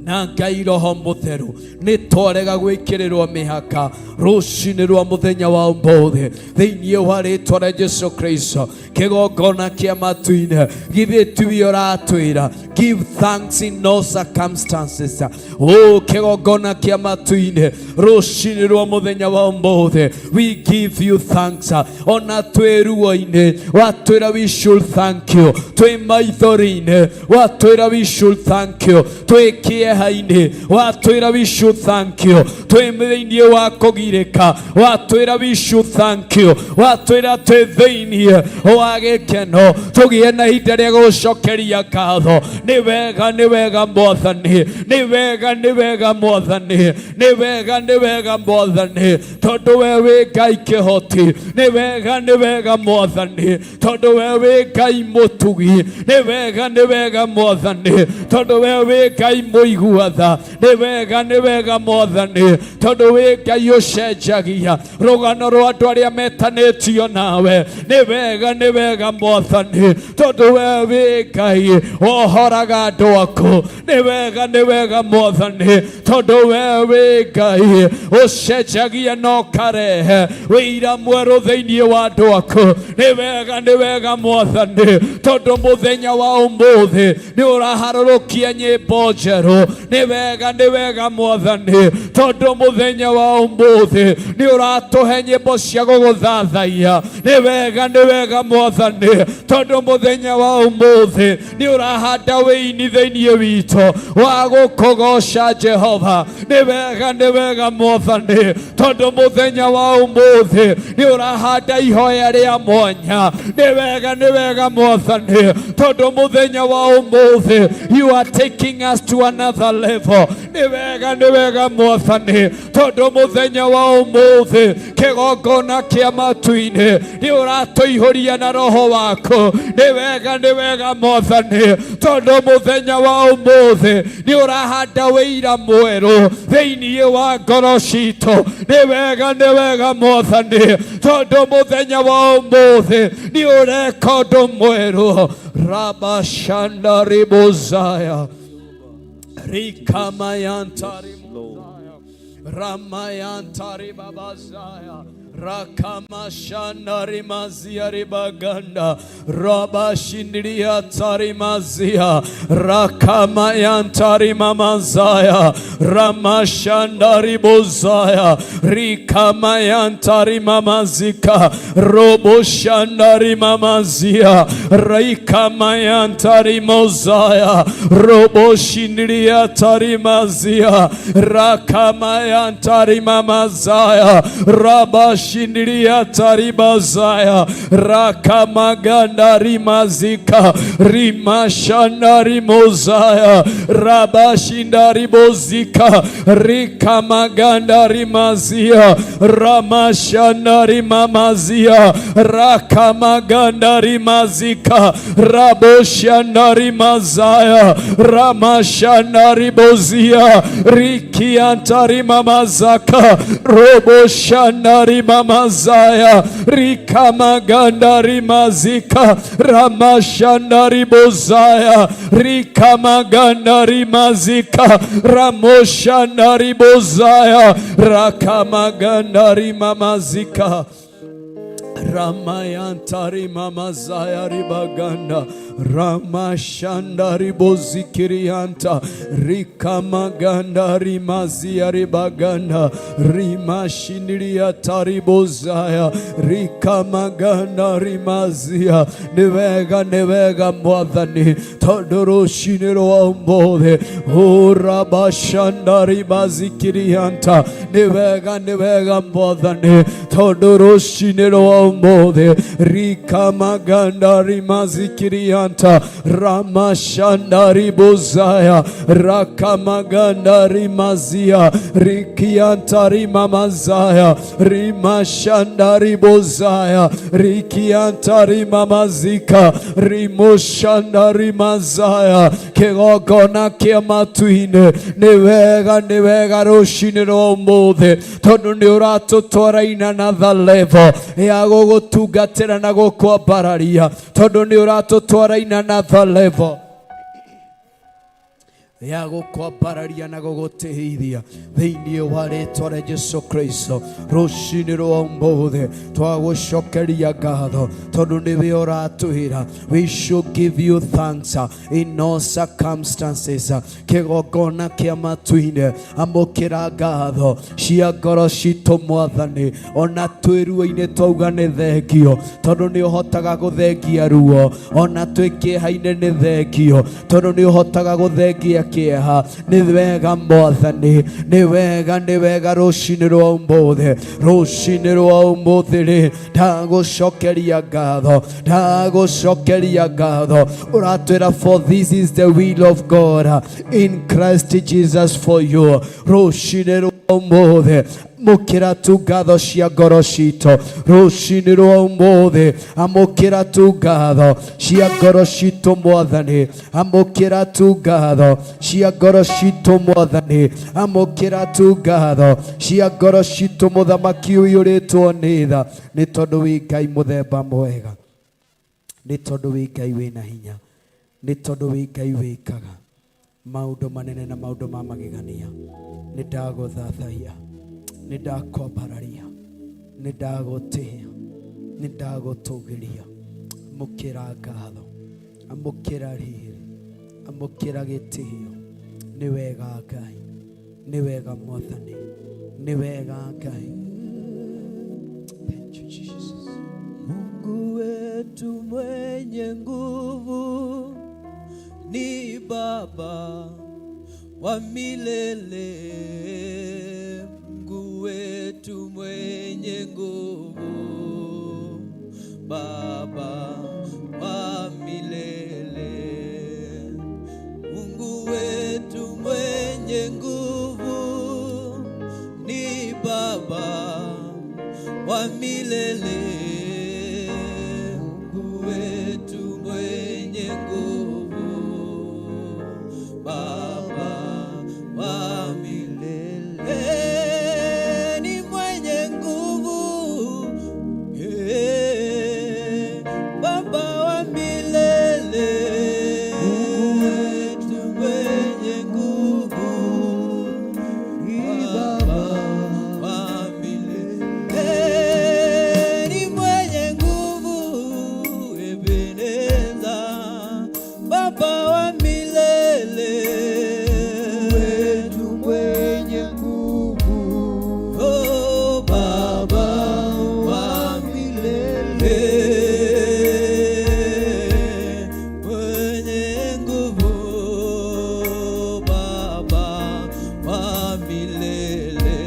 na Ngai Roho Mũtheru. Nĩ twarega gwĩkĩrĩrwo mĩhaka rũcinĩ rwa mũthenya wa ũmũthĩ thĩinĩ wa rĩtwa rĩa Jesu Kristo. Kĩgongona kĩa matu-inĩ, githĩ tiwe ũratwĩra, "Give thanks in all circumstances"? O kĩgongona kĩa matu-inĩ, rũcinĩ rwa mũthenya wa ũmũthĩ, we give you thanks. Ona twĩ ruo-inĩ, watwĩra we should thank you. Twĩ maithori-inĩ, watwĩra we should thank you. Twĩ kĩeha-inĩ, watwĩra we should thank you. Twĩ thĩinĩ wa kũgirĩka, watwĩra we should thank you. Watwĩra twĩ thĩinĩ wa gĩkeno tũgĩe na ihinda rĩa gũcokeria ngatho. Nĩ wega, nĩ wega Mwathani, nĩ wega, nĩ wega Mwathani, nĩ wega, nĩ wega Mwathani, tondũ we wĩ Ngai kĩhoti. Nĩ wega, nĩ wega Mwathani, tondũ we wĩ Ngai mũtugi. Nĩ wega, nĩ wega Mwathani, tondũ we wĩ Ngai mũigua tha. Nĩ wega, nĩ wega Mwathani, tondũ wĩ Ngai ũcenjagia rũgano rwa andũ arĩa metanĩtio nawe. Nĩ wega, nĩ wega Mwathani, tondũ we wĩ Ngai wohoraga andũ aku. Nĩ wega, nĩ wega Mwathani, tondũ we wĩ Ngai ũcenjagia na ũkarehe wĩira mwerũ thĩinĩ wa andũ aku. Nĩ wega, nĩ wega Mwathani, tondũ mũthenya wa ũmũthĩ nĩ ũraharũrũkia nyĩmbo njerũ. Nĩ wega, nĩ wega Mwathani, tondũ mũthenya wa ũmũthĩ nĩ ũratũhe nyĩmbo cia gũgũthathaiya. Nĩ wega, nĩ wega Mwathani, tondũ mũthenya wa ũmũthĩ nĩ ũrahanda wĩini thĩinĩ witũ wa gũkũgoca Jehova. Nĩ wega, nĩ wega Mwathani, tondũ mũthenya wa ũmũthĩ nĩ ũrahanda ihoya rĩa mwanya. Nĩ wega, nĩ wega Mwathani, tondũ mũthenya wa ũmũthĩ you are taking us to another level. Nĩ wega, nĩ wega Mwathani, tondũ mũthenya wa ũmũthĩ, kĩgongona kĩa matu-inĩ, nĩ ũratũihũria na Roho waku. Nĩ wega, nĩ wega Mwathani, tondũ mũthenya wa ũmũthĩ nĩ ũrahanda wĩira mwerũ thĩinĩ wa ngoro citũ. Nĩ wega, nĩ wega Mwathani, tondũ mũthenya wa ũmũthĩ nĩ ũreka ũndũ mwerũ. Rabashanda ribozaya rikamayantari ramayantari babazaya rakamashanda rimazia ribaganda rabashindiria tarimazia rakamayantari mamazaya ramashanda ribozaya rikamayantari mamazika roboshandari mamazia rikamayantari mozaya roboshindiria tarimazia rakamayantari mamazaya rabashindiria taribazaya rakamaganda rimazika rimashanda rimozaya rabashinda ribozika rikamaganda rimazia ramashanda rimamazia rakamaganda rimazika raboshanda rimazaya ramashanda ribozia rikianta rimamazaka roboshanda rimamazaya rikamaganda rimazika ramashanda ribozaya rikamaganda rimazika ramoshanda ribozaya rakamaganda rimamazika ramayantari mamazaya ribaganda ramashanda ribozikirianta rikamaganda rimazia ribaganda rimashindiria taribozaya rikamaganda rimazia. Nĩ wega, nĩ wega Mwathani, tondũ rũcinĩ rwa ũmũthĩ urabashanda rimazikirianta. Nĩ wega, nĩ wega Mwathani, tondũ rũcinĩ rwa ũmũthĩ rikamaganda rimazikirianta ramashanda ribozaya rakamaganda rimazia rikianta rimamazaya rimashanda ribozaya rikianta rimamazika rimoshanda rimazaya kĩgongona kĩa matu-inĩ. Nĩ wega, nĩ wega rũcinĩ rwa ũmũthĩ, tondũ nĩ ũratũtwara in another level ya gũgũtungatĩra na gũkwambararia, tondũ nĩ ũratũtwara in another level ya gũkwambararia na gũgũtĩithia thĩinĩ wa rĩtwa rĩa Jesu Kristo. Rũcinĩ rwa ũmũthĩ twagũcokeria ngatho, tondũ nĩwe ũratwĩra we should give you thanks in all circumstances. Kĩgongona kĩa matu-inĩ, amũkĩra ngatho cia ngoro citũ, Mwathani. Ona twĩ ruo-inĩ twauga nĩ thengio, tondũ nĩ ũhotaga gũthengia ruo. Ona twĩ kĩeha-inĩ, nĩ thengio, tondũ nĩ ũhotaga gũthengia kĩeha. Nĩ wega, Mwathani, nĩ wega, nĩ wega rũcinĩ rwa ũmũthĩ. Rũcinĩ rwa ũmũthĩ rĩ, ndagũcokeria ngatho, ndagũcokeria ngatho. Ũratwĩra, "For this is the will of God in Christ Jesus for you." Rũcinĩ rwa ũmũthĩ, amũkĩra tu ngatho cia ngoro citũ. Rũcinĩ rwa ũmũthĩ, amũkĩra tu ngatho cia ngoro citũ, Mwathani. Amũkĩra tu ngatho cia ngoro citũ, Mwathani. Amũkĩra tu ngatho cia ngoro citũ, Mũthamaki ũiyũrĩtwo nĩ tha, nĩ tondũ wĩ Ngai mũthemba mwega, nĩ tondũ wĩ Ngai wĩna hinya, nĩ tondũ wĩ Ngai wĩkaga maũndũ manene na maũndũ ma magegania. Nĩ ndagũthathaiya, nĩ ndakwambararia, nĩ ndagũtĩĩa, nĩ ndagũtũgĩria. Amũkĩra ngatho, amũkĩra riri, amũkĩra gĩtĩo. Nĩ wega, Ngai, nĩ wega, Mwathani, nĩ wega, Ngai. Thank you, Jesus. Mungu wetu mwenye nguvu ni Baba wa milele. Mungu wetu mwenye nguvu, Baba wa milele. Mungu wetu mwenye nguvu ni Baba wa milele. Mungu wetu mwenye nguvu, Baba wa milele, ni mwenye nguvu, eh, Baba wa milele. Mungu wetu mwenye nguvu, Baba wa milele, ni mwenye nguvu, Ebeneza, Baba wa milele. Wetu mwenye nguvu, Oh, Baba wa milele, mwenye nguvu, Baba wa milele.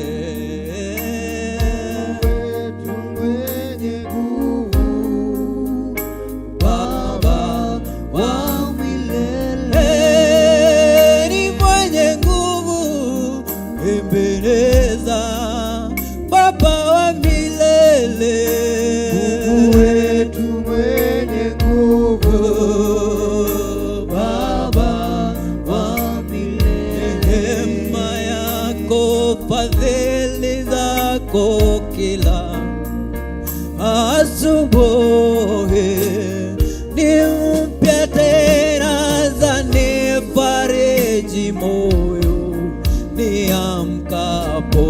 Wetu mwenye nguvu, Baba wa milele, ni mwenye nguvu, Ebeneza, Baba wa milele. Mungu wetu mwenye nguvu, Baba wa milele. Neema yako, fadhili zako kila asubuhi ni mpya tena, zanifariji moyo niamkapo,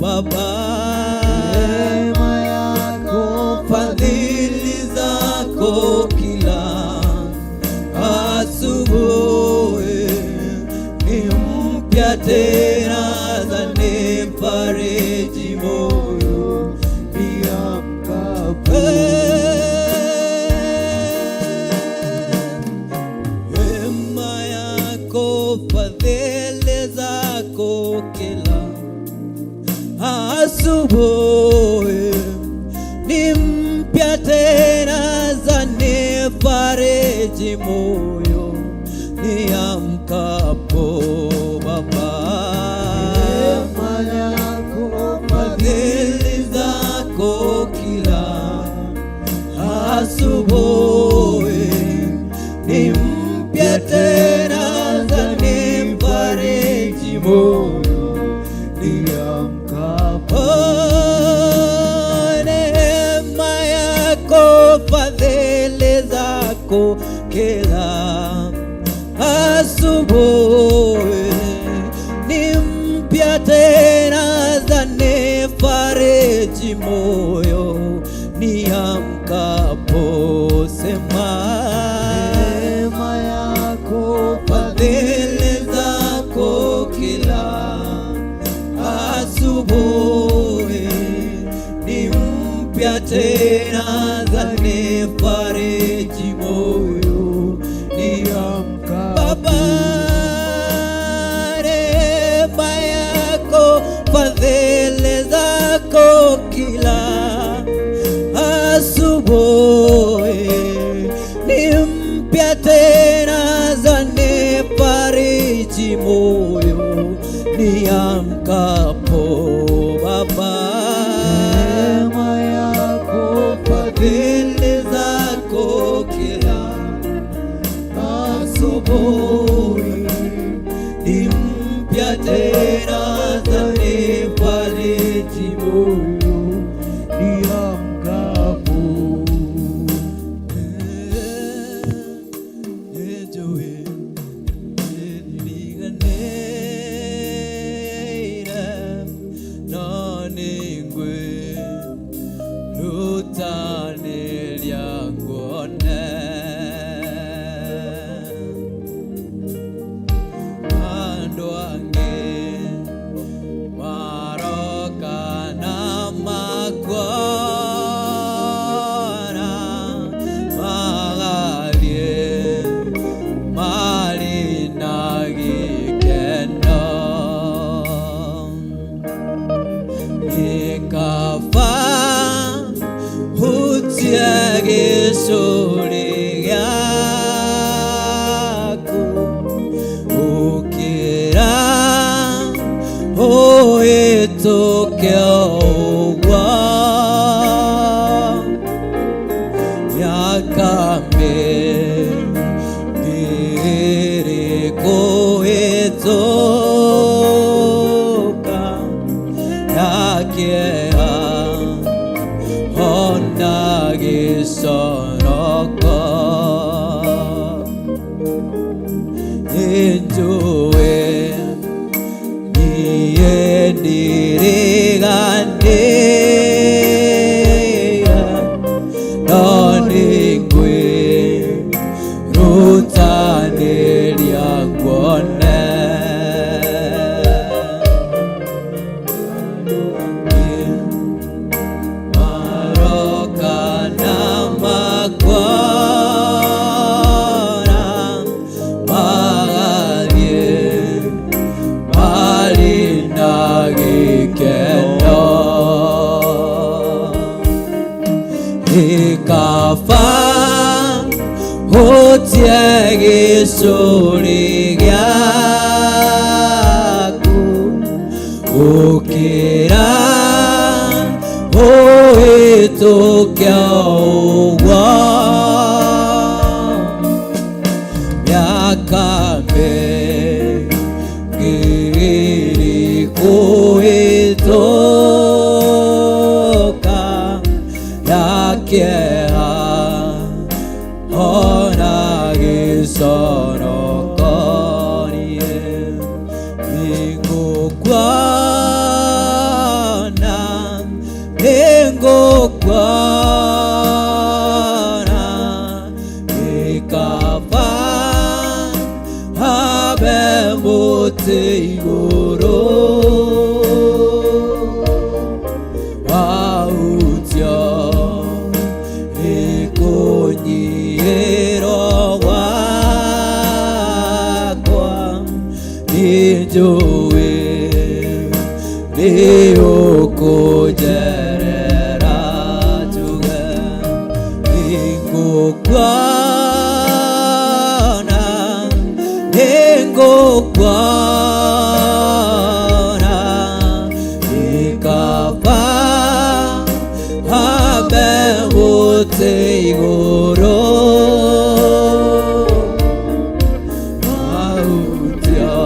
Baba. Neema yako, fadhili zako kila asubuhi ni mpya tena, zanifariji moyo niamkapo. zanifariji moyo niamkapo Baba. Neema yako Fadhili zako kila asubuhi ni mpya tena zanifariji moyo niamkapo. Oh, neema yako fadhili zako kila asubuhi ni mpya tena zanifariji moyo niamkapo, sema Neema yako fadhili zako kila asubuhi ni mpya tena zanifariji moyo niamkapo. Baba, neema yako fadhili zako kila asubuhi ni mpya tena zanifariji moyo niamkapo Baba. Neema yako Fadhili zako kila asubuhi ni mpya tena zanifariji moyo niamkapo. Nĩnjũĩ nĩndiriganĩire, no nĩngwĩrutanĩria nguone. Andũ angĩ maroka na makuona, magathiĩ marĩ na gĩkeno. Nĩ kaba hutie gĩcũrĩ gĩaku gũkĩra ũhĩtũke ũguo mĩaka mĩingĩ ĩrĩ kũhĩtũka na kĩeha ona gĩconoko. Nĩnjũĩ niĩ ndiriganĩire, no nĩngwĩrutanĩria nguone. Maroka na makuona, magathiĩ marĩ na gĩkeno. Nĩ kaba hutie gĩcũrĩ gĩaku gũkĩra ũhĩtũke ũguo mĩaka mĩingĩ ĩrĩ kũhĩtũka na kĩeha ona gĩconoko. Niĩ nĩngũkuona, nĩngũkuona, nĩ kaba hambe mũtĩ igũrũ wahutio nĩ kũnyihĩrwo gwakwa. Nĩnjũĩ nĩũkũnjerera, tuge nĩngũkuona. Mũtĩ igũrũ mahutio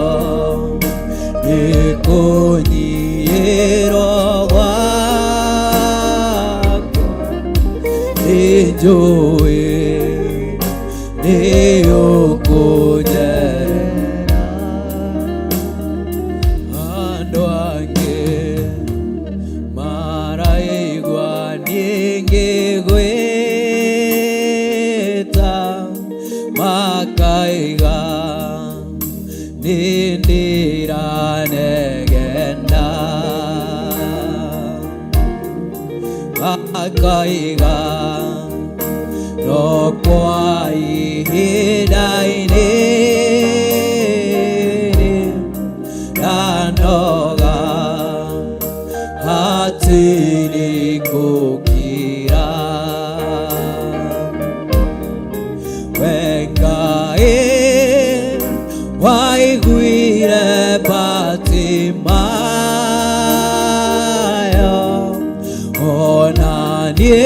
nĩ kũnyiihĩrwo gwakwa nĩnjũĩ nĩũkũnjerera andũ angĩ maraigua niĩ ngĩgwĩta makaiga nĩ ndĩranegena makaiga no kwa ihinda inini ndanoga hatirĩ gũkira we Ngai waiguire Batimayo ona niĩ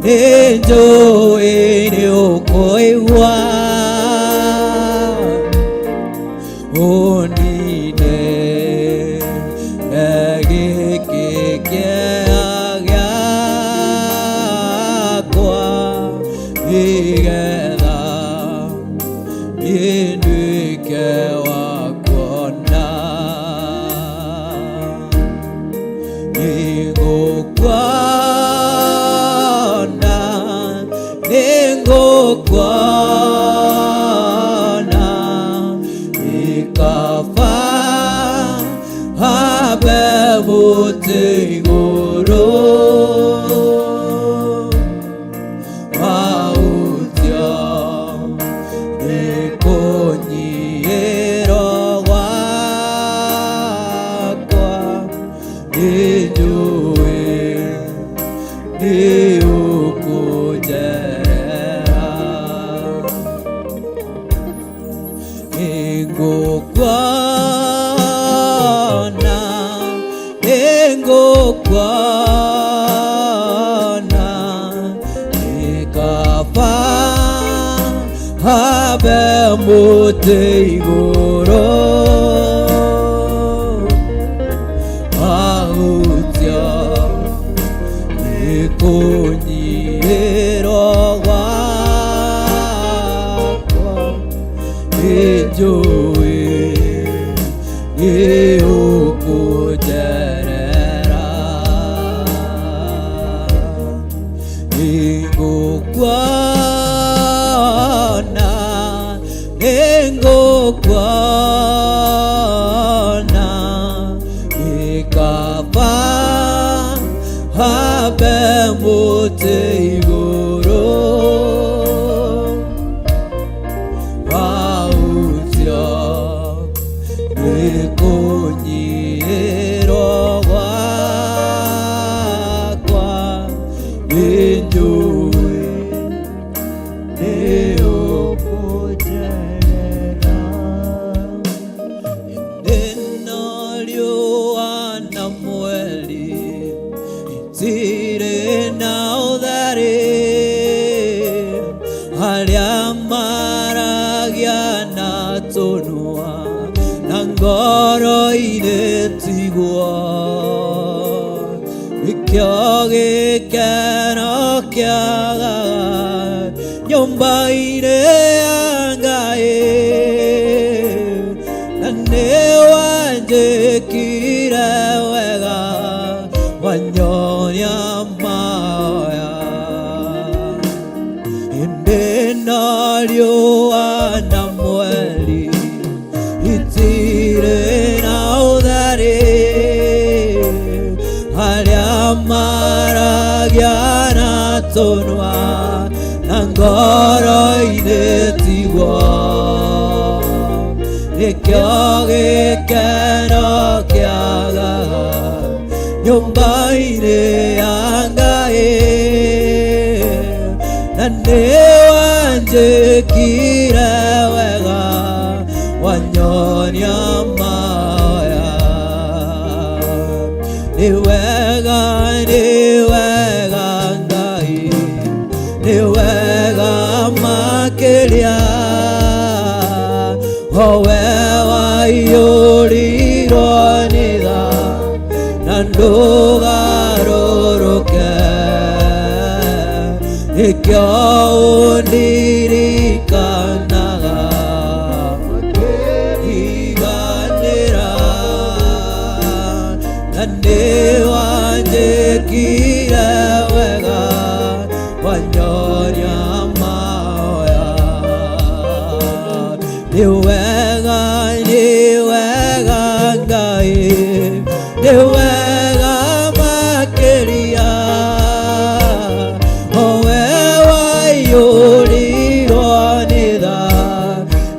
nĩnjũĩ nĩũkũigua ũnine gĩkĩ kĩeha gĩakwa nĩgetha niĩ nduĩke wa kuona nĩngũkuona nĩngũkuona nĩ kaba hambe mũtĩ igũrũ mahutio nĩ kũnyiihĩrwo gwakwa nĩnjũĩ nĩũkũnjerera nĩngũkuona nĩngũkuona nĩ kaba hambe mũtĩ igũrũ mahutio nĩ kũnyiihĩrwo gwakwa nĩnjũĩ nĩũkũnjerera nĩngũkuona nĩngũkuona nĩ kaba hambe mũtĩ igũrũ mahutio nĩ kũnyiihĩrwo gwakwa nĩnjũĩ nĩũkũnjerera Ĩno riũa na mweri itirĩ na ũtheri arĩa maragia na tũnua na ngoro-inĩ tiguo nĩkĩo gĩkeno kĩagaga nyũmba-inĩ ya Ngai na nĩwanjĩkire wega wanyonia mahoya ĩndĩ no riũa na mweri itirĩ na ũtheri arĩa maragia na tũnua na ngoro-inĩ tiguo nĩkĩo gĩkeno kĩagaga nyũmba-inĩ ya Ngai na nĩwanjĩkire wega wanyonia mahoya nĩ wega nĩ wega Ngai Nĩkĩo ũndirikanaga Iganĩra na nĩwanjĩkire wega wanyoria mahoya. Nĩ wega, nĩ wega Ngai, nĩ wega makĩria, owe waiyũrirwo nĩ tha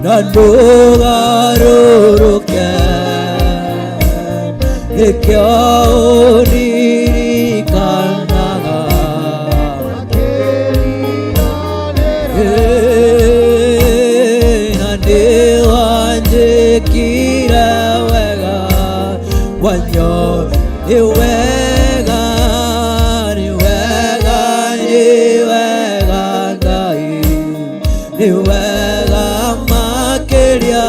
na ndũgarũrũke. Nĩkĩo ũndirikanaga. Na nĩwanjĩkire wega wanyo. Nĩ wega, nĩ wega, nĩ wega Ngai, nĩ wega makĩria,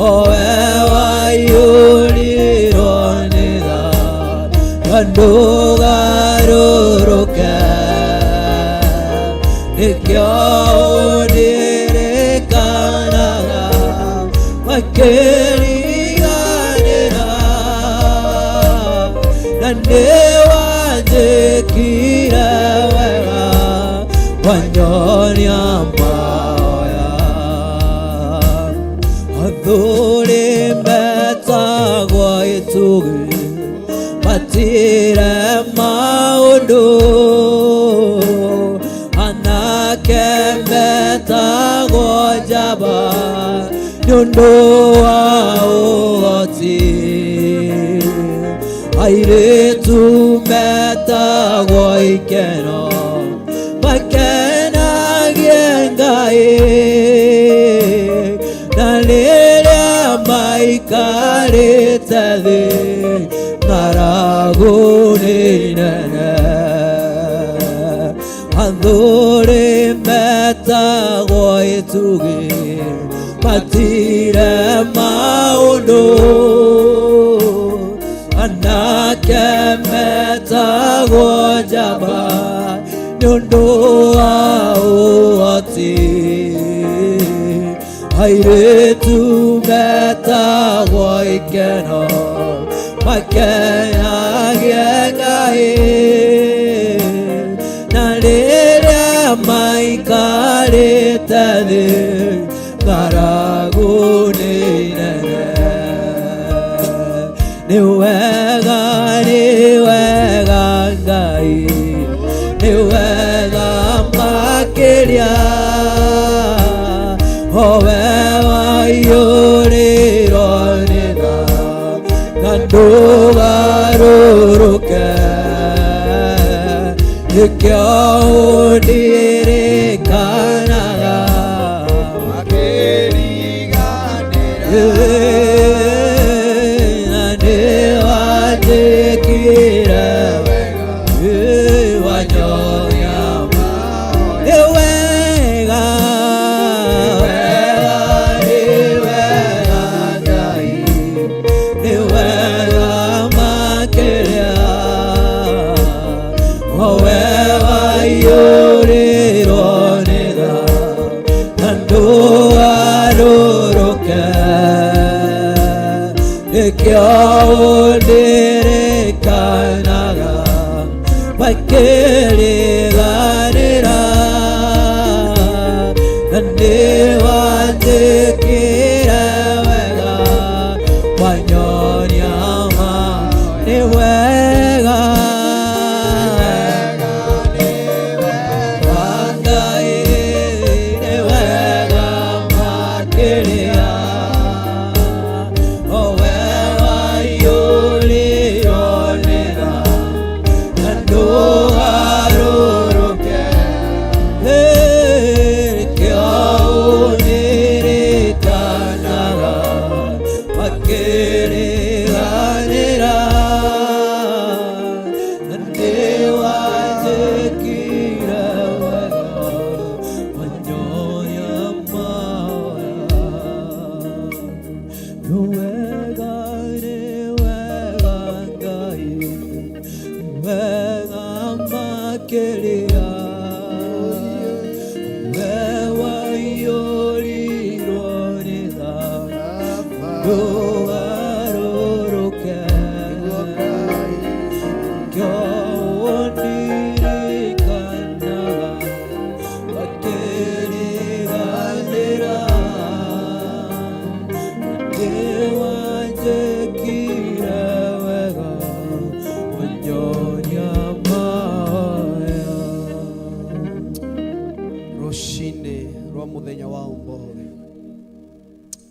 owe waiyũrirwo nĩ tha na ndũgarũrũke. Nĩkĩo ũndirikanaga makĩriganĩra na nĩwanjĩkire wega wanyonia mahoya. Athuri metagwo itugĩ matire maũndũ, anake metagwo njamba nĩ ũndũ wa ũhoti, airĩtu metagwo ikeno makenagie Ngai, na rĩrĩa maikarĩte thĩ ng'aragu nĩ nene. Athuri metagwo itugĩ matire maũndũ, anake metagwo njamba nĩ ũndũ wa ũhoti, airĩtu metagwo ikeno makenagie Ngai, na rĩrĩa maikarĩte thĩ ng'aragu nĩ nene. Nĩ wega, nĩ wega Ngai, nĩ wega makĩria, owe waiyũrirwo nĩ tha na ndũgarũrũke. Nĩkĩo ũndirikanaga. Makĩriganĩra. Na nĩwanjĩkire Wega. Wanyonia nĩ wega, wega, nĩ wega Ngai, nĩ wega makĩria, owe waiyũrirwo nĩ tha na ndũgarũrũke. Nĩkĩo ũndirikanaga makĩriganĩra na nĩwanjĩkire wega wanyonia ma nĩ wega. Ngai nĩ wega makĩria, owe waiyũrirwo nĩ tha na ndũgarũrũke. Makĩria. We waiyũrirwo nĩ tha, ndũgarũrũke. Nĩkĩo ũndirikanaga makĩriganĩra. Nĩwanjĩkire wega, wanyonia mahoya. Rũcinĩ rwa mũthenya wa ũmũthĩ,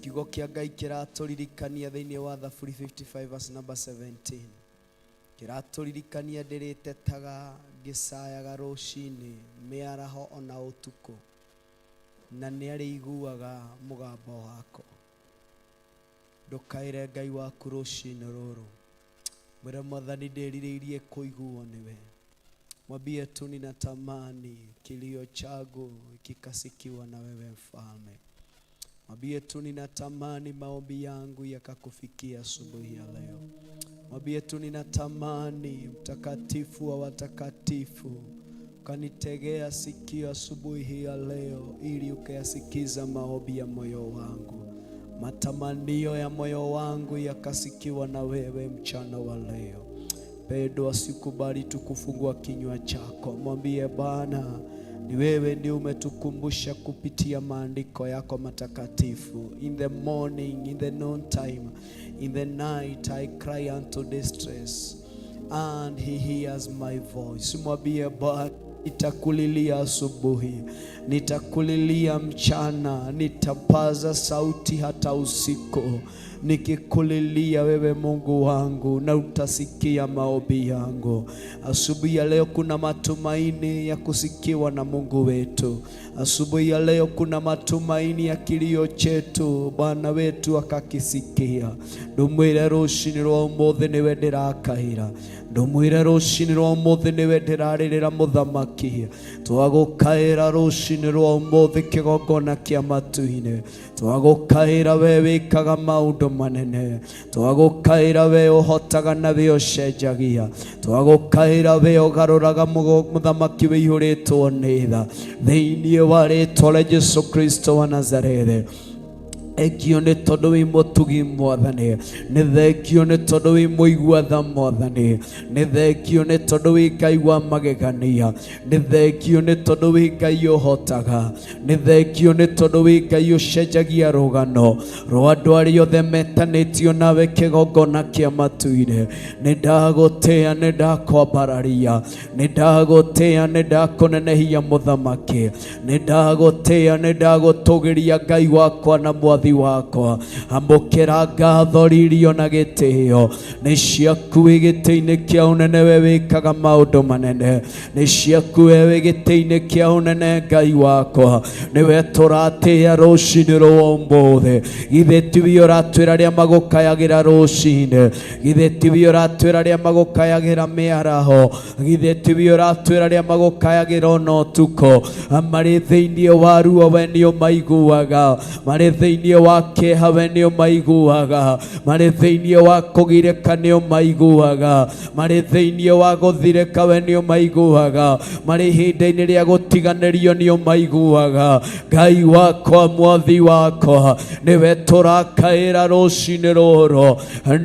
kiugo kĩa Ngai kĩratũririkania thĩinĩ wa Thaburi 55 verse number 17, kĩratũririkania ndĩrĩtetaga ngĩcayaga rũcinĩ, mĩaraho ona ũtukũ, na nĩ arĩiguaga mũgambo wakwa. Ndũkaĩre Ngai waku rũcinĩ rũrũ, mwĩre Mwathani, ndĩrirĩirie kũiguo nĩwe. Mwambie tu, ninatamani kilio changu kikasikiwa na wewe Mfalme. Mwambie tu, ninatamani maombi yangu yakakufikia asubuhi ya leo. Mwambie tu, ninatamani mtakatifu wa watakatifu ukanitegea sikio asubuhi hii ya leo, ili ukayasikiza maombi ya moyo wangu, matamanio ya moyo wangu yakasikiwa na wewe mchana wa leo. Pedro, asikubali tu kufungua kinywa chako, mwambie Bwana, ni wewe ndiye umetukumbusha kupitia maandiko yako matakatifu. In the morning, in the noon time, in the night I cry unto distress and he hears my voice. Mwambie Bwana, nitakulilia asubuhi, nitakulilia mchana, nitapaza sauti hata usiku, nikikulilia wewe Mungu wangu, na utasikia maombi yangu. Asubuhi ya leo kuna matumaini ya kusikiwa na Mungu wetu. Asubuhi ya leo kuna matumaini ya kilio chetu, Bwana wetu akakisikia. Ndumwire rũcinĩ rwa ũmũthĩ nĩwe ndĩrakaĩra, ndũmwĩre rũcinĩ rwa ũmũthĩ nĩwe ndĩrarĩrĩra mũthamaki. Twagũkaĩra rũcinĩ rwa ũmũthĩ kĩgongona kĩa matu-inĩ, twagũkaĩra we wĩkaga maũndũ manene, twagũkaĩra we ũhotaga na we ũcenjagia, twagũkaĩra we ũgarũraga mũthamaki wĩihũrĩtwo nĩ tha, thĩinĩ wa rĩtwa rĩa Jesu Kristo wa Nazarethi. Thengio nĩ tondũ wĩ mũtugi Mwathani, nĩ thengio nĩ tondũ wĩ mũigua tha Mwathani, nĩ thengio nĩ tondũ wĩ Ngai wa magegania, nĩ thengio nĩ tondũ wĩ Ngai ũhotaga, nĩ thengio nĩ tondũ wĩ Ngai ũcenjagia rũgano rwa andũ arĩa othe metanĩtio nawe kĩgongona kĩa matu-inĩ. Nĩ ndagũtĩa, nĩ ndakwambararia, nĩ ndagũtĩa, nĩ ndakũnenehia mũthamaki, nĩ ndagũtĩa, nĩ ndagũtũgĩria Ngai wakwa na mwathi wakwa. Amũkĩra ngatho, ririo na gĩtĩo nĩ ciaku wĩ gĩtĩ-inĩ kĩa ũnene, we wĩkaga maũndũ manene, nĩ ciaku we wĩ gĩtĩ-inĩ kĩa ũnene Ngai wakwa, nĩwe tũratĩĩa rũcinĩ rwa ũmũthĩ. Githĩ tiwe ũratwĩra arĩa magũkayagĩra rũcinĩ? Githĩ tiwe ũratwĩra arĩa magũkayagĩra mĩaraho? Githĩ tiwe ũratwĩra arĩa magũkayagĩra ona ũtukũ, marĩ thĩinĩ wa ruo we nĩ ũmaiguaga, marĩ thĩinĩ wa kĩeha we nĩ ũmaiguaga, marĩ thĩinĩ wa kũgirĩka nĩ ũmaiguaga, marĩ thĩinĩ wa gũthirĩka we nĩ ũmaiguaga, marĩ ihinda-inĩ rĩa gũtiganĩrio nĩ ũmaiguaga. Ngai wakwa, mwathi wakwa, nĩwe tũrakaĩra rũcinĩ rũrũ,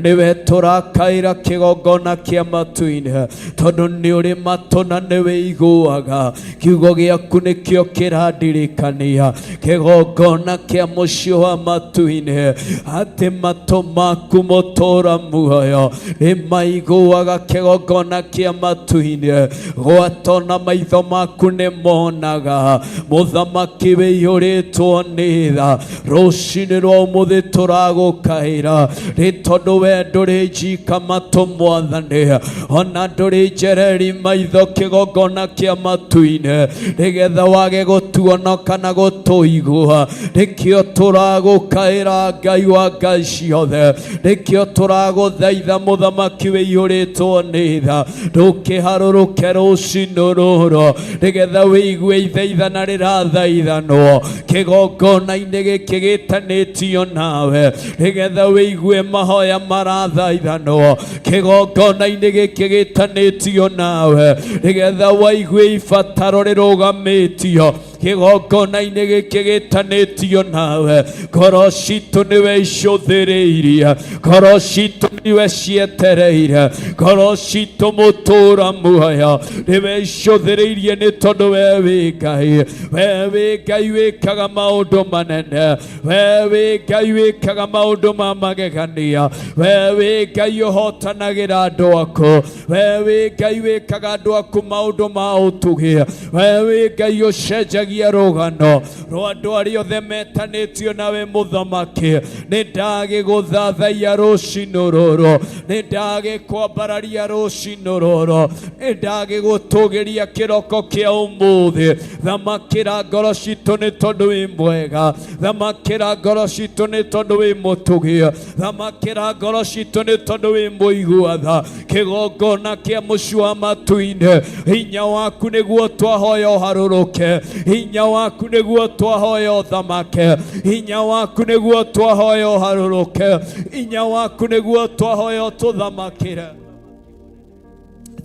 nĩwe tũrakaĩra kĩgongona kĩa matu-inĩ, tondũ nĩ ũrĩ matũ na nĩ wĩiguaga. Kiugo gĩaku nĩkĩo kĩrandirikania kĩgongona kĩa mũciĩ wa matu-inĩ, atĩ matũ maku mũtũra muoyo nĩ maiguaga kĩgongona kĩa matu-inĩ, gwata na maitho maku nĩ monaga. Mũthamaki wĩihũrĩtwo nĩ tha, rũcinĩ rwa ũmũthĩ tũragũkaĩra, nĩ tondũ we ndũrĩ njika matũ Mwathani, ona ndũrĩ njereri maitho kĩgongona kĩa matu-inĩ, nĩgetha wage gũtuona kana gũtũigua. Nĩkĩo tũragũ Twagũkaĩra Ngai wa ngai ciothe, nĩkĩo tũragũthaitha mũthamaki wĩihũrĩtwo nĩ tha, ndũkĩharũrũke rũcinĩ rũrũ nĩgetha wĩigue ithaithana rĩrathaithanwo kĩgongona-inĩ gĩkĩ gĩtanĩtio nawe, nĩgetha wĩigue mahoya marathaithanwo kĩgongona-inĩ gĩkĩ gĩtanĩtio nawe, nĩgetha waigue ibataro rĩrũgamĩtio kĩgongona-inĩ gĩkĩ gĩtanĩtio nawe. Ngoro citũ nĩwe icũthĩrĩirie, ngoro citũ nĩwe cietereire, ngoro citũ mũtũra muoyo nĩwe icũthĩrĩirie, nĩ tondũ we wĩ Ngai, we wĩ Ngai wĩkaga maũndũ manene, we wĩ Ngai wĩkaga maũndũ ma magegania, we wĩ Ngai ũhotanagĩra andũ aku, we wĩ Ngai wĩkaga andũ aku maũndũ ma ũtugi, we wĩ Ngai ũcenjagia rũgano rwa andũ arĩa othe metanĩtio nawe mũthamaki. Nĩ ndagĩgũthathaiya rũcinĩ rũrũ, nĩ ndagĩkwambararia rũcinĩ rũrũ, nĩ ndagĩgũtũgĩria kĩroko kĩa ũmũthĩ. Thamakĩra ngoro citũ nĩ tondũ wĩ mwega, thamakĩra ngoro citũ nĩ tondũ wĩ mũtugi, thamakĩra ngoro citũ nĩ tondũ wĩ mũigua tha. Kĩgongona kĩa mũciĩ wa matu-inĩ, hinya waku nĩguo twahoya ũharũrũke, hinya waku nĩguo twahoya ũthamake, hinya waku nĩguo twahoya ũharũrũke, hinya waku nĩguo twahoya ũtũthamakĩre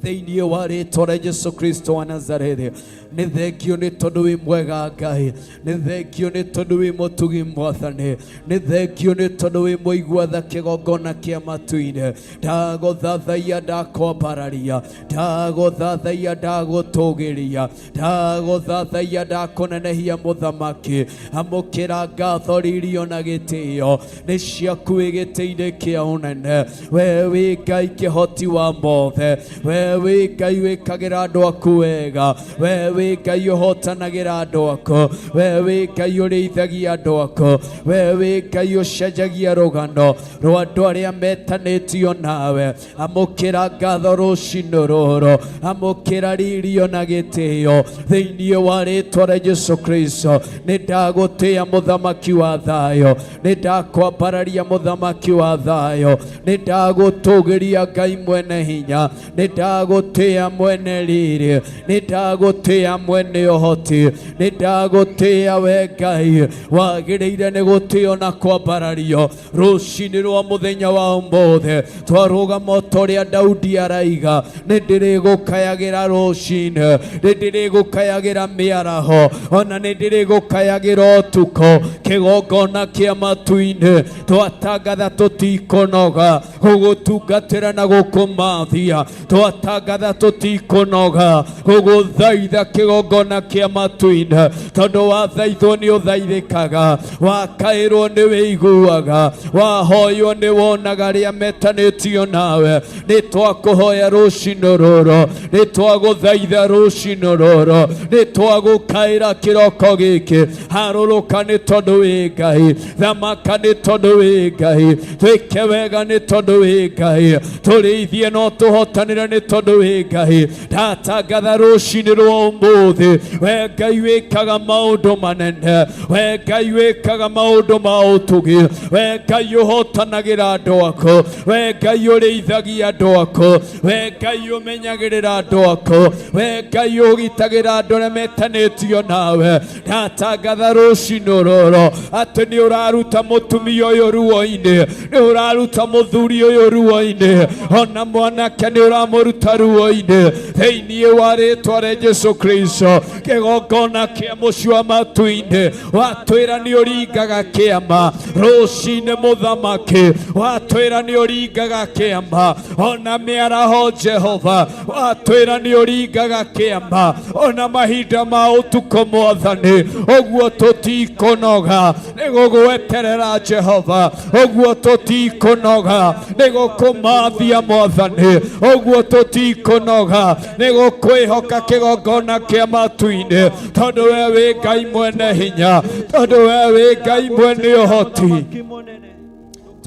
thĩinĩ wa rĩtwa rĩa Jesu Kristo wa Nazarethi. Nĩ thengio nĩ tondũ wĩ mwega Ngai, nĩ thengio nĩ tondũ wĩ mũtugi Mwathani, nĩ thengio nĩ tondũ wĩ mũigua tha kĩgongona kĩa matu-inĩ. Ndagũthathaiya, ndakwambararia, ndagũthathaiya, ndagũtũgĩria, ndagũthathaiya, ndakũnenehia mũthamaki. Amũkĩra ngatho, riri na gĩtĩo nĩ ciaku wĩ gĩtĩ-inĩ kĩa ũnene. We wĩ Ngai kĩhoti wa mothe, we wĩ Ngai wĩkagĩra andũ aku wega, we wĩ Ngai ũhotanagĩra andũ aku, we wĩ Ngai ũrĩithagia andũ aku, we wĩ Ngai ũcenjagia rũgano rwa andũ arĩa metanĩtio nawe. Amũkĩra ngatho rũcinĩ rũrũ, amũkĩra ririo na gĩtĩo thĩinĩ wa rĩtwa rĩa Jesu Kristo. Nĩ ndagũtĩĩa mũthamaki wa thayũ, nĩ ndakwambararia mũthamaki wa thayũ, nĩ ndagũtũgĩria Ngai mwene hinya, nĩ ndagũtĩĩa mwene riri, nĩ ndagũtĩĩa mwene ũhoti, nĩ ndagũtĩĩa we Ngai wagĩrĩire nĩ gũtĩo na kwambarario rũcinĩ rwa mũthenya wa ũmũthĩ. Twarũgama o ta ũrĩa Daudi araiga, nĩ ndĩrĩgũkayagĩra rũcinĩ, nĩ ndĩrĩgũkayagĩra mĩaraho, ona nĩ ndĩrĩgũkayagĩra ũtukũ. Kĩgongona kĩa matu-inĩ twatangatha tũtikũnoga gũgũtungatĩra na gũkũmathia, twatangatha tũtikũnoga gũgũthaitha kĩgongona kĩa matu-inĩ, tondũ wathaithwo nĩ ũthaithĩkaga, wakaĩrwo nĩ wĩiguaga, wahoywo nĩ wonaga arĩa metanĩtio nawe. Nĩ twakũhoya rũcinĩ rũrũ, nĩ twagũthaitha rũcinĩ rũrũ, nĩ twagũkaĩra kĩroko gĩkĩ. Harũrũka nĩ tondũ wĩ Ngai, thamaka nĩ tondũ wĩ Ngai, twĩke wega nĩ tondũ wĩ Ngai, tũrĩithie no tũhotanĩre nĩ tondũ wĩ Ngai. Ndatangatha rũcinĩ rwa ũmũthĩ, we Ngai wĩkaga maũndũ manene, we Ngai wĩkaga maũndũ ma ũtugi, we Ngai ũhotanagĩra andũ aku, we Ngai ũrĩithagia andũ aku, we Ngai ũmenyagĩrĩra andũ aku, we Ngai ũgitagĩra andũ arĩa metanĩtio nawe. Ndatangatha rũcinĩ rũrũ atĩ nĩ ũraruta mũtumia ũyũ ruo-inĩ, nĩ ũraruta mũthuri ũyũ ruo-inĩ, ona mwanake nĩ ũramũruta ruo-inĩ thĩinĩ wa rĩtwa rĩa Jesu Kristo. Kĩgongona kĩa mũciĩ wa matu-inĩ watwĩra nĩ ũringaga kĩama rũcinĩ mũthamaki, watwĩra nĩ ũringaga kĩama ona mĩaraho Jehova, watwĩra nĩ ũringaga kĩama ona mahinda ma ũtukũ Mwathani. Ũguo tũtikũnoga nĩ gũgweterera Jehova, ũguo tũtikũnoga nĩ gũkũmathia Mwathani, ũguo tũtikũnoga nĩ gũkwĩhoka kĩgongona kĩa matu-inĩ, tondũ we wĩ Ngai mwene hinya, tondũ we wĩ Ngai mwene ũhoti.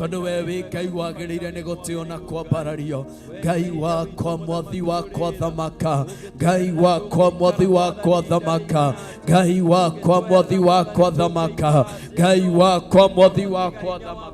Tondũ we wĩ Ngai wagĩrĩire nĩ gũtĩo na kwambarario. Ngai wakwa, mwathi wakwa, thamaka. Ngai wakwa, mwathi wakwa, thamaka. Ngai wakwa, mwathi wakwa, thamaka. Ngai wakwa, mwathi wakwa, thamaka.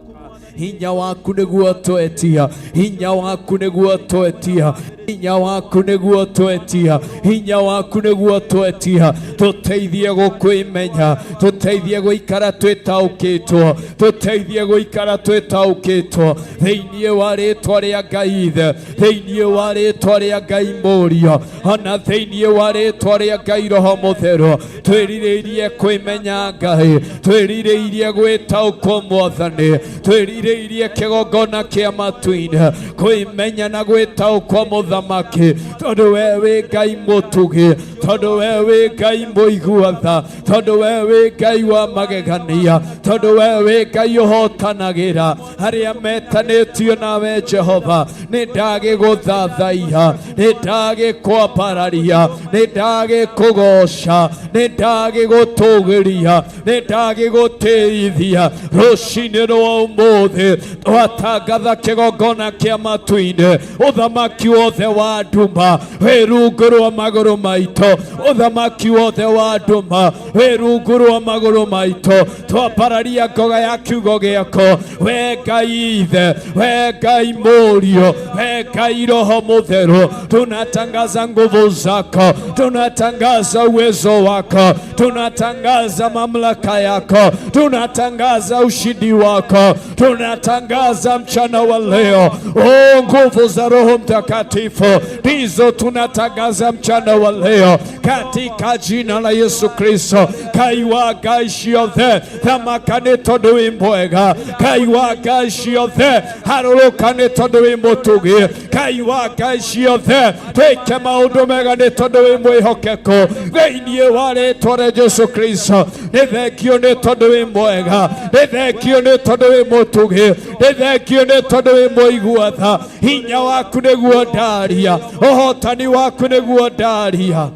Hinya waku nĩguo twetia, hinya waku nĩguo twetia, hinya waku nĩguo twetia, hinya waku nĩguo twetia. Tũteithie gũkwĩmenya, tũteithie gũikara twĩtaũkĩtwo, tũteithie gũikara twĩtaũkĩtwo thĩinĩ wa rĩtwa rĩa Ngai Ithe, thĩinĩ wa rĩtwa rĩa Ngai Mũriũ, ona thĩinĩ wa rĩtwa rĩa Ngai Roho Mũtheru. Twĩrirĩirie kwĩmenya Ngai, twĩrirĩirie gwĩtaũkwo Mwathani, twĩrirĩirie kĩgongona kĩa matu-inĩ, kwĩmenya na gwĩtaũkwo Mũthamaki, tondũ we wĩ Ngai mũtugi, tondũ we wĩ Ngai mũigua tha, tondũ we wĩ Ngai wa magegania, tondũ we wĩ Ngai ũhotanagĩra arĩa metanĩtio nawe Jehova. Nĩ ndagĩgũthathaiya, nĩ ndagĩkwambararia, nĩ ndagĩkũgoca, nĩ ndagĩgũtũgĩria, nĩ ndagĩgũtĩithia. Rũcinĩ rwa ũmũthĩ twatangatha kĩgongona kĩa matu-inĩ, ũthamaki wothe wa nduma wĩ rungu rwa magũrũ maitũ, ũthamaki wothe wa nduma wĩ rungu rwa magũrũ maitũ. Twambararia ngoga ya kiugo gĩaku, we Ngai Ithe, we Ngai Mũriũ, we Ngai Roho Mũtheru. Tunatangaza nguvu zako, tunatangaza uwezo wako, tunatangaza mamlaka yako, tunatangaza ushindi wako, tunatangaza mchana wa leo, o nguvu za Roho Mtakatifu ndizo tunatangaza mchana wa leo katika jina la Yesu Kristo. Ngai wa ngai ciothe, thamaka nĩ tondũ wĩ mwega. Ngai wa ngai ciothe, harũrũka nĩ tondũ wĩ mũtugi. Ngai wa ngai ciothe, twĩke maũndũ mega nĩ tondũ wĩ mwĩhokeku. Thĩinĩ wa rĩtwa rĩa Jesu Kristo, nĩ thengio nĩ tondũ wĩ mwega, nĩ thengio nĩ tondũ wĩ mũtugi, nĩ thengio nĩ tondũ wĩ mũigua tha. Hinya waku nĩguo ndaria, ũhotani waku nĩguo ndaria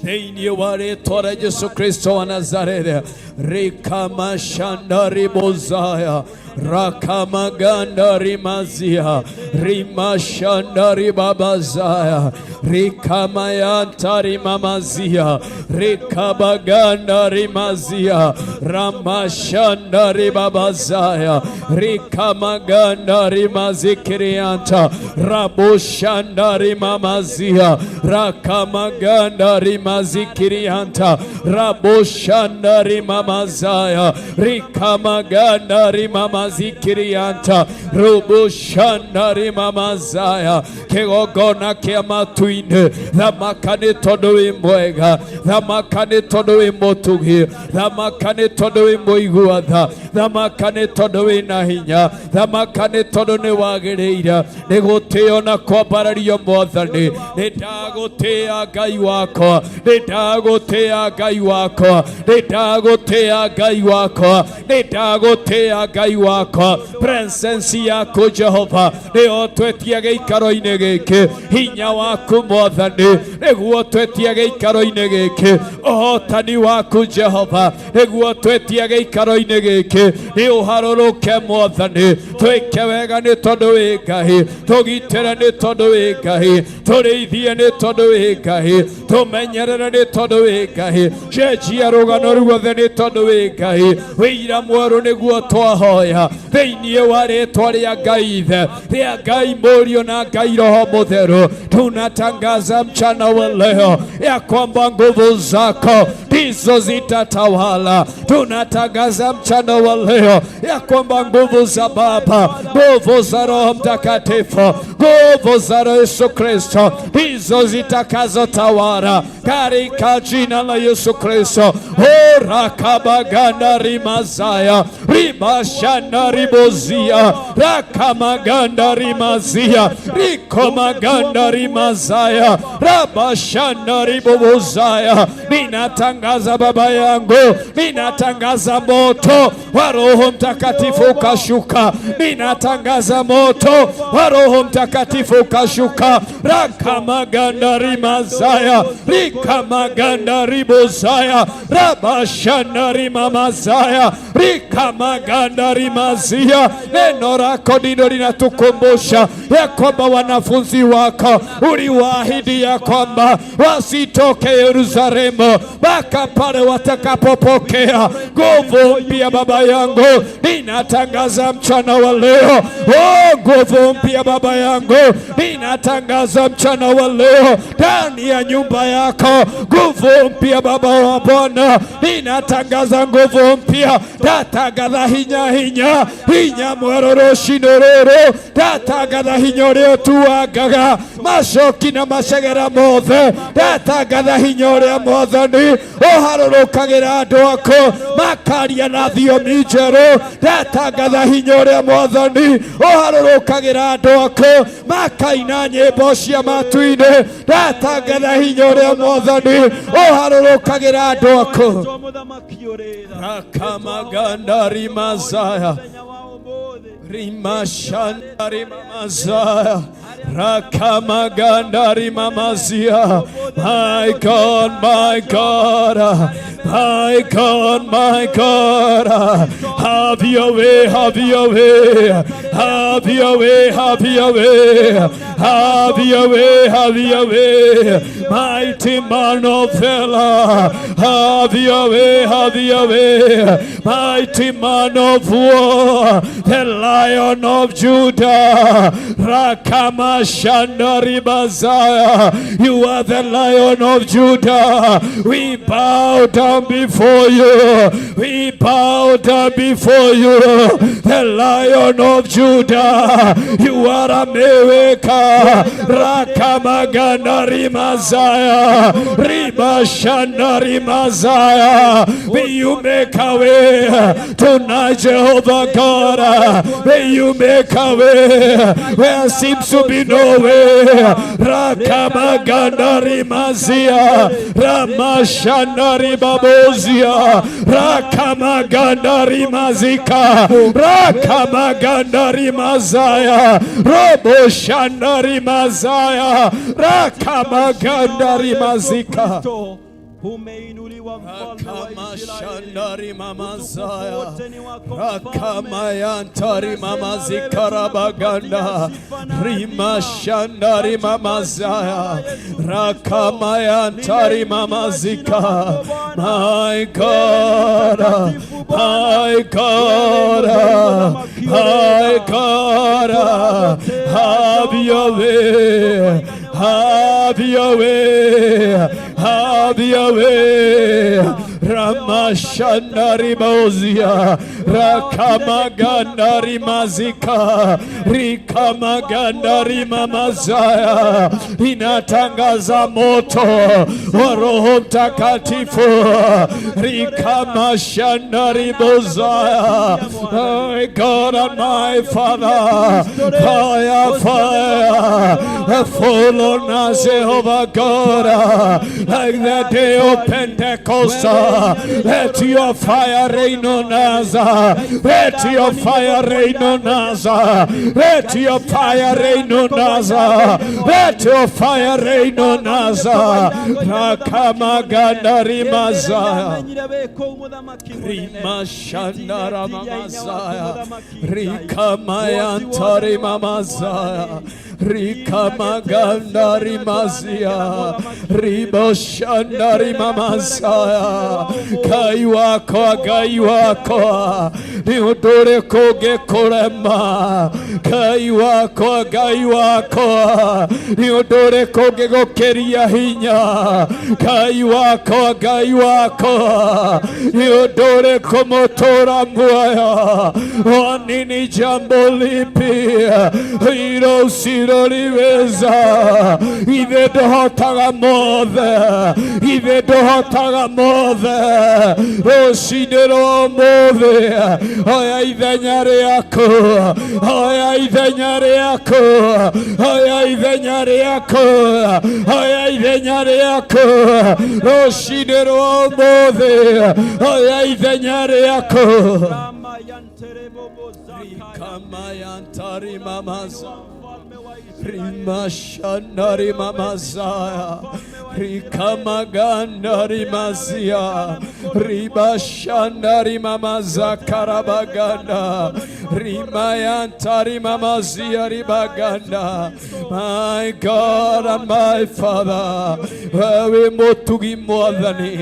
thĩinĩ wa rĩtwa rĩa Jesu Kristo wa Nazarethi. Rikamashanda ribozaya, rakamaganda rimazia, rimashanda ribabazaya, rikamayanta rimamazia, rikabaganda rimazia, ramashanda ribabazaya, rikamaganda rimazikirianta, raboshanda rimamazia, rakamaganda rimazikirianta, raboshanda rimamazaya, rikamaganda rimamazikirianta, rubushanda rimamazaya. Kĩgongona kĩa matu-inĩ, thamaka nĩ tondũ wĩ mwega, thamaka nĩ tondũ wĩ mũtugi, thamaka nĩ tondũ wĩ mũigua tha, thamaka nĩ tondũ wĩ na hinya, thamaka nĩ tondũ nĩ wagĩrĩire nĩ gũtĩo na kwambarario Mwathani. Nĩ ndagũtĩa Ngai wakwa, nĩ ndagũtĩa Ngai wakwa, nĩ ndagũtĩa Ngai wakwa, nĩ ndagũtĩa Ngai wakwa. Presence yaku Jehova nĩyo twetia gĩikaro-inĩ gĩkĩ, hinya waku Mwathani nĩguo twetia gĩikaro-inĩ gĩkĩ, ũhotani waku Jehova nĩguo twetia gĩikaro-inĩ gĩkĩ. Nĩ ũharũrũke Mwathani, twĩke wega nĩ tondũ wĩ Ngai, tũgitĩre nĩ tondũ wĩ Ngai, tũrĩithie nĩ tondũ wĩ Ngai, tũmenyerere nĩ tondũ wĩ Ngai, cenjia rũgano ruothe nĩ tondũ wĩ Ngai. Wĩira mwerũ nĩguo twahoya thĩinĩ wa rĩtwa rĩa Ngai Ithe, rĩa Ngai Mũriũ na Ngai Roho Mũtheru. Tunatangaza mchana wa leo ya kwamba nguvu zako ndizo zitatawala. Tunatangaza mchana wa leo ya kwamba nguvu za Baba, nguvu za Roho Mtakatifu, nguvu za Yesu Kristo ndizo zitakazotawala katika jina la Yesu Kristo. Orakabaganda rimazaya, rimashana ribozia, rakamaganda rimazia, rikomaganda rimazaya, rabashana ribobozaya. Ninatangaza Baba yangu, ninatangaza moto wa Roho Mtakatifu ukashuka. Ninatangaza moto wa Roho Mtakatifu ukashuka. Rakamaganda rimazaya, rikamaganda ribozaya, rabashana rimamazaya, rikamaganda. Rakamaganda rimazia. Neno lako ndilo linatukumbusha ya kwamba wanafunzi wako uliwaahidi ya kwamba wasitoke Yerusalemu mpaka pale watakapopokea nguvu mpya. Baba yangu, ninatangaza mchana wa leo, oh, nguvu mpya Baba yangu, ninatangaza mchana wa leo ndani ya nyumba yako nguvu mpya Baba wa Bwana, ninatangaza nguvu mpya. Ndatangatha hinya hinya hinya mwerũ rũcinĩ rũrũ, ndatangatha hinya ũrĩa ũtuangaga macoki na macegera mothe, ndatangatha hinya ũrĩa Mwathani ũharũrũkagĩra andũ aku makaria na thiomi njerũ, ndatangatha hinya ũrĩa Mwathani ũharũrũkagĩra andũ aku makaina nyĩmbo cia matu-inĩ, ndatangatha hinya ũrĩa Mwathani ũharũrũkagĩra andũ aku. Rakamaganda rimazaya rimashanda rimamazaya rakamaganda rimamazia. My God, my God, my God, my God, have your way, have your way, have your way, have your way, have your way, have your way, mighty man of valor, have your way, have your way, mighty man of war, the Lion of Judah, Rakama Shandari Bazaya, you are the Lion of Judah. We bow down before you. We bow down before you, the Lion of Judah. You are a miracle. Rakamagana Rimazaya, Rimashana Rimazaya. May you make a way tonight, Jehovah God. May you make a way where seems to be no way. Rakamagana Rimazia, Ramashana Ribabozia, Rakamaganda Rimazika, Rakamaganda Rimazaya, Roboshana Rimazaya, Rakamaganda Rimazika. Umeinuliwa mfalme wa Israeli. Rakamashanda Mamazaya. Wote ni wako mfalme. Rakamayantari Mamazikarabaganda Rimashandari Mamazaya Rakamayantari Mamazika. My God, my God, my God, have your way, have your way, have your way. Ramashandari Mozia, Rakamagandari Mazika, Rikamagandari Mamazaya. Inatangaza moto wa Roho Mtakatifu. Rikamashandari Bozaya. My God and my Father, fire, fire, fall on us, Jehovah God, like the day of Pentecost. Let your fire rain on us. Let your fire rain on us. Let your fire rain on us. Let your fire rain on us. Rakamaganda rimazaya. Rimashandara mamazaya. Rikamayantari mamazaya. Rikamaganda rimazia. Riboshandari mamazaya. Ngai wakwa, Ngai wakwa, nĩ ũndũ ũrĩkũ ũngĩkũrema? Ngai wakwa, Ngai wakwa, nĩ ũndũ ũrĩkũ ũngĩgũkĩria hinya? Ngai wakwa, Ngai wakwa, nĩ ũndũ ũrĩkũ mũtũra muoyo? O nini jambo lipi hilo usiloliweza? Ithe ndũhotaga mothe, ithe ndũhotaga mothe. Rũcinĩ rwa ũmũthĩ, oya ithenya rĩaku, oya ithenya rĩaku, oya ithenya rĩaku, oya ithenya rĩaku. Rũcinĩ rwa ũmũthĩ, oya ithenya rĩaku. Rikamayantari mamaza. Rimashandari mamazaya. Rikamaganda rimazia ribashanda rimamaza karabaganda rimayanta rimamazia ribaganda. My God and my Father, wewe mutugi mwathani,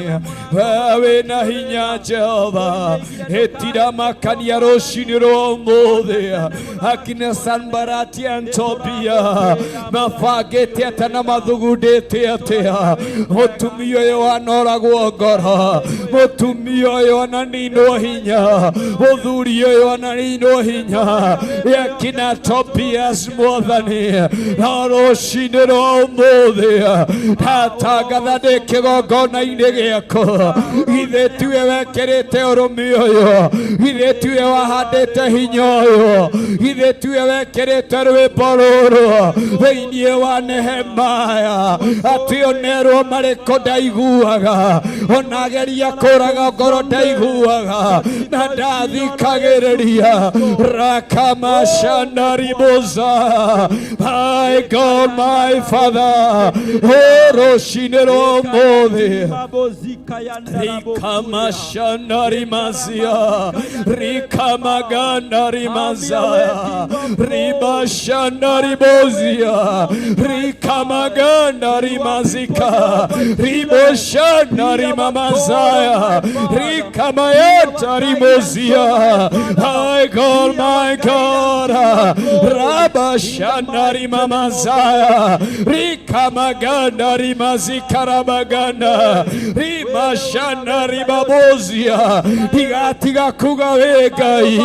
wewe na hinya Jehova, etiramakania rũcinĩ rwa ũmũthĩ, akina Sanbarati and Tobia mabangĩte atĩa na mathugundĩte atĩa, mũtumia ũyũ anoragwo ngoro, mũtumia ũyũ ananinwo hinya, mũthuri ũyũ ananinwo hinya, akina Tobias mwathani, no rũcinĩ rwa ũmũthĩ ndatangatha ndĩ kĩgongona-inĩ gĩaku, githĩ tiwe wekĩrĩte ũrũme ũyũ, githĩ tiwe wahandĩte hinya ũyũ, githĩ tiwe wekĩrĩte rwĩmbo rũrũ thĩinĩ wa Nehemaya, atĩ onerwo marĩkũ ndaiguaga, ona ageria kũraga ngoro ndaiguaga, na ndathikagĩrĩria rakamashanariboza. My God, my Father, oh, rũcinĩ rwa ũmũthĩ rikamashandarimazia rikamaganda-rimazaya ribashandaribozia rikamaganda-rimazika riboshandarimamazaya rikamayata-rimozia. My God, my God, rabashandarimamazaya rikamaganda-rimazikarabaganda rimashanda ribabozia ndigatiga kuga wĩ Ngai,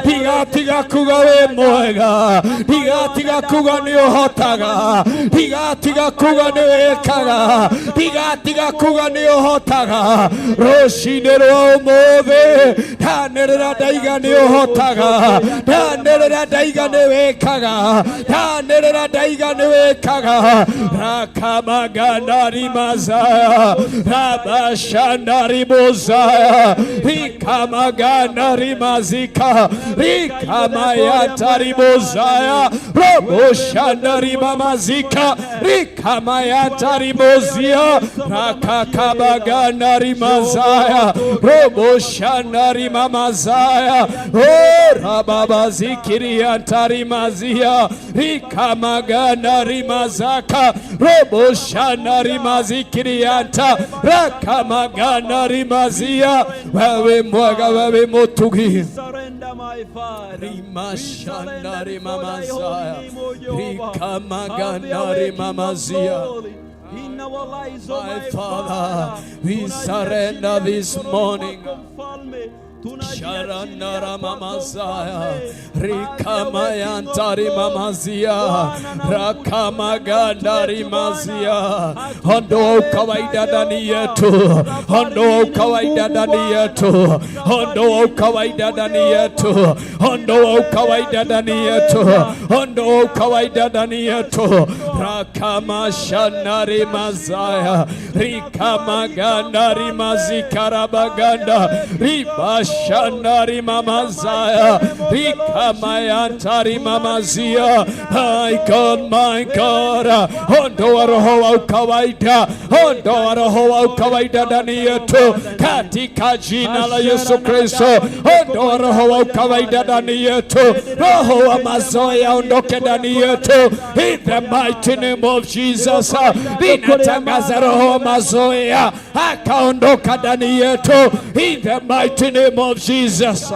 ndigatiga kuga wĩ mwega, ndigatiga kuga nĩ ũhotaga, ndigatiga kuga nĩ wĩkaga, ndigatiga kuga nĩ ũhotaga. Rũcinĩ rwa ũmũthĩ ndanĩrĩra ndaiga nĩ ũhotaga, ndanĩrĩra ndaiga nĩ wĩkaga, ndanĩrĩra ndaiga nĩ wĩkaga. Rakamaganda rimazaya rabashanda ribozaya rikamaganda rimazika rikamayata ribozaya roboshanda rimamazika rikamayata rimozia rakakabaganda rimazaya roboshanda rimamazaya o rababazikiriantarimazia rikamaganda rimazaka roboshanda rimazikirianta rakamaganda rimazia. Wewe mwega, wewe mutugi. Surrender, my Father. Rimashanda rimamazaya rikamaganda rimamazia. In our lives, oh My my Father, Father, we surrender this morning. Mfalme, Sharanara mamazaya rikamayantari mamazia rakamagandari mazia. Ondoa ukawaida ndani yetu, ondoa ukawaida ndani yetu, ondoa ukawaida ndani yetu, ondoa ukawaida ndani yetu, ondoa ukawaida ndani yetu. Rakamashanari mazaya rikamagandari mazikarabaganda ribashanari mamazaya rikamayantari mamazia. My God, my God, ondoa roho wa ukawaida, ondoa roho wa ukawaida ndani yetu katika jina la Yesu Kristo. Ondoa roho wa ukawaida ndani yetu, roho wa mazoea ondoke ndani yetu in the mighty name of Jesus. Ninatangaza roho wa mazoea akaondoka ndani yetu in the mighty name of Jesus.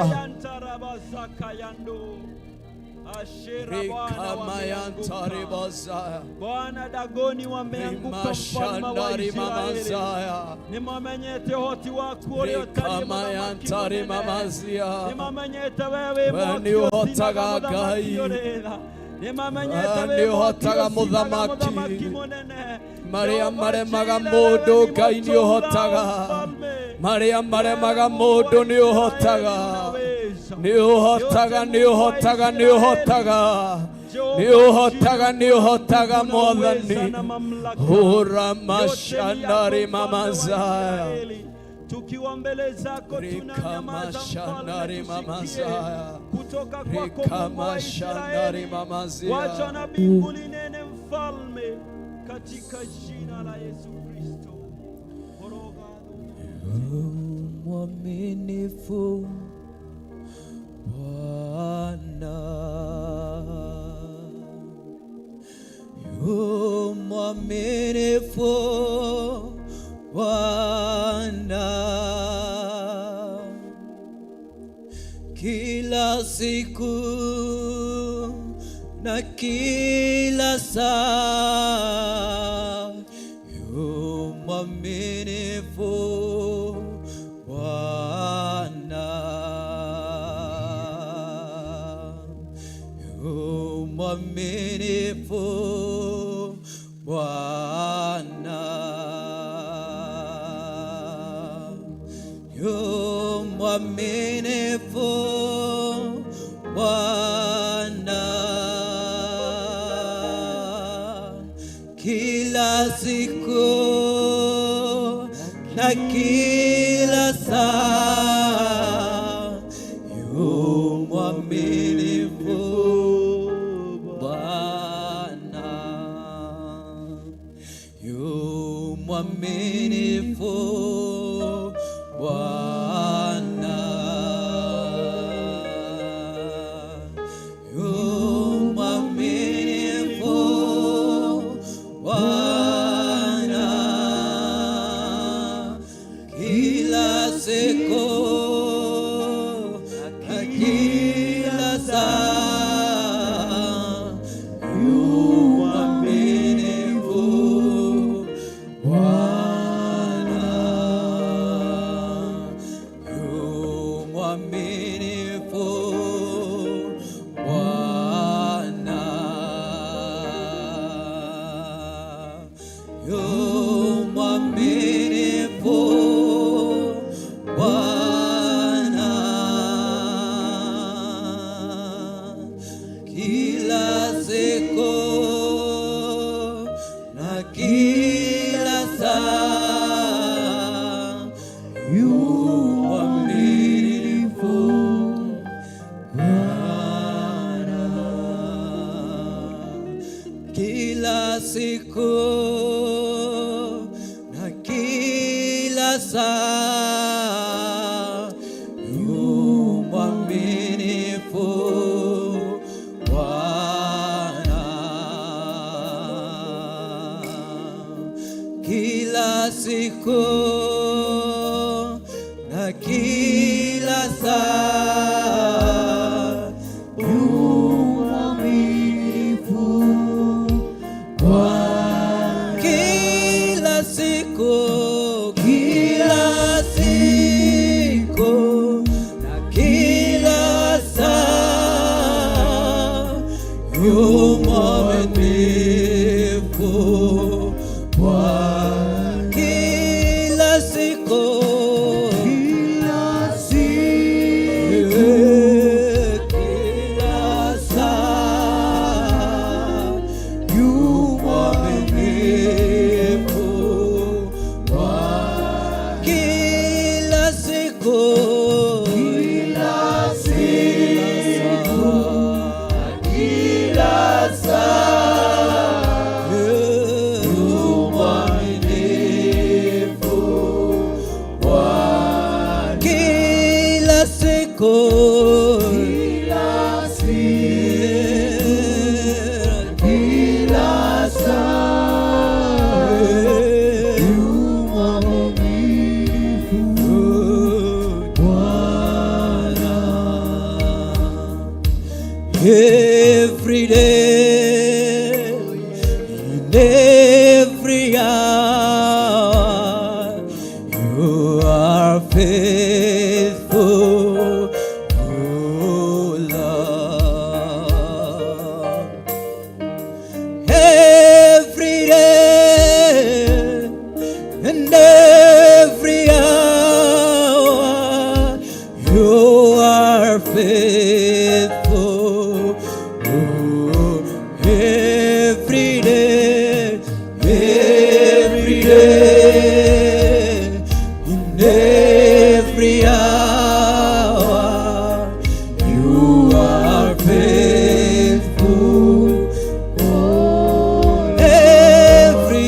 Rikamayantari bazaya Bwana Dagoni wameanguka, mfalme wa rimashandari Israeli. Mamazaya Nimamenyete hoti waku ũrĩa ũtariĩ mũthamaki rikamayantari mũnene. Mamazia. Nĩmamenyete we wĩ We mwaki nĩũhotaga ũcinaga mũthamaki Ngai. ũrĩ tha. Nĩmamenyete We wĩ mwaki nĩũhotaga ũcinaga mũthamaki. mũthamaki mũnene. Marĩa Jehova maremaga Jireh, mũndũ wewe ni Ngai mũtũũra nĩũhotaga. Mfalme. Marĩa maremaga mũndũ nĩũhotaga, nĩũhotaga, nĩũhotaga, nĩũhotaga, nĩũhotaga, nĩũhotaga mwathani. Uramashandari mamazaya Tukiwa mbele zako tunanyamaza, Rikamashandari mfalme, tusikie mamazaya kutoka kwako Mungu wa Rikamashandari Israeli. mamazia. Wacha na mbingu linene mfalme, katika Katika jina la Yesu Kristo. Orogathwo. Mwaminifu Bwana, yu mwaminifu Bwana, kila siku na kila saa, yu mwaminifu Bwana, yu mwaminifu Bwana, yu mwaminifu Bwana, kila siku na kila saa, yu mwaminifu Bwana, yu mwaminifu Bwana, yu mwaminifu Bwana, kila siku na kila saa, yu mwaminifu Bwana, yu mwaminifu Bwana, yu mwaminifu Bwana, kila siku na kila saa, yu mwaminifu Bwana, kila siku na kila saa, yu mwaminifu Bwana, kila siku na kila saa, yu mwaminifu Bwana, kila siku, kila siku na kila saa, yu mwaminifu Bwana, kila siku, Kila siku, kila saa, yu mwaminifu Bwana, kila siku, kila siku, kila saa, yu mwaminifu Bwana, kila siku, kila siku, kila saa, yu mwaminifu Bwana. Every day, in every hour, you are faithful, oh Lord. Every day and every hour, you are faithful. Oh, every day, every day, in every hour, you are faithful. Oh, every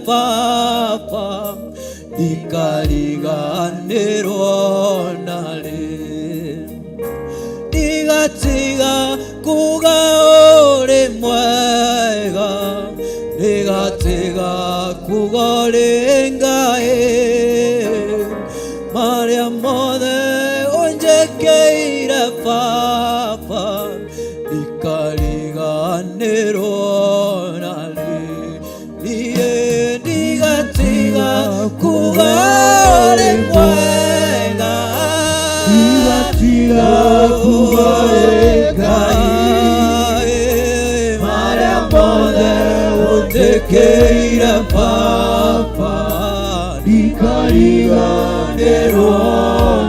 Baba ndikariganĩrwo narĩ ndigatiga kuga ũrĩ mwega ndigatiga kuga ũrĩ Ngai marĩa mothe ũnjĩkĩire Baba ndikariganĩrwo narĩ niĩ ndigatiga kuga ũrĩ mwega Ndigatiga kuga ũrĩ Ngai. Marĩa mothe ũnjĩkĩire Baba ndikariganĩrwo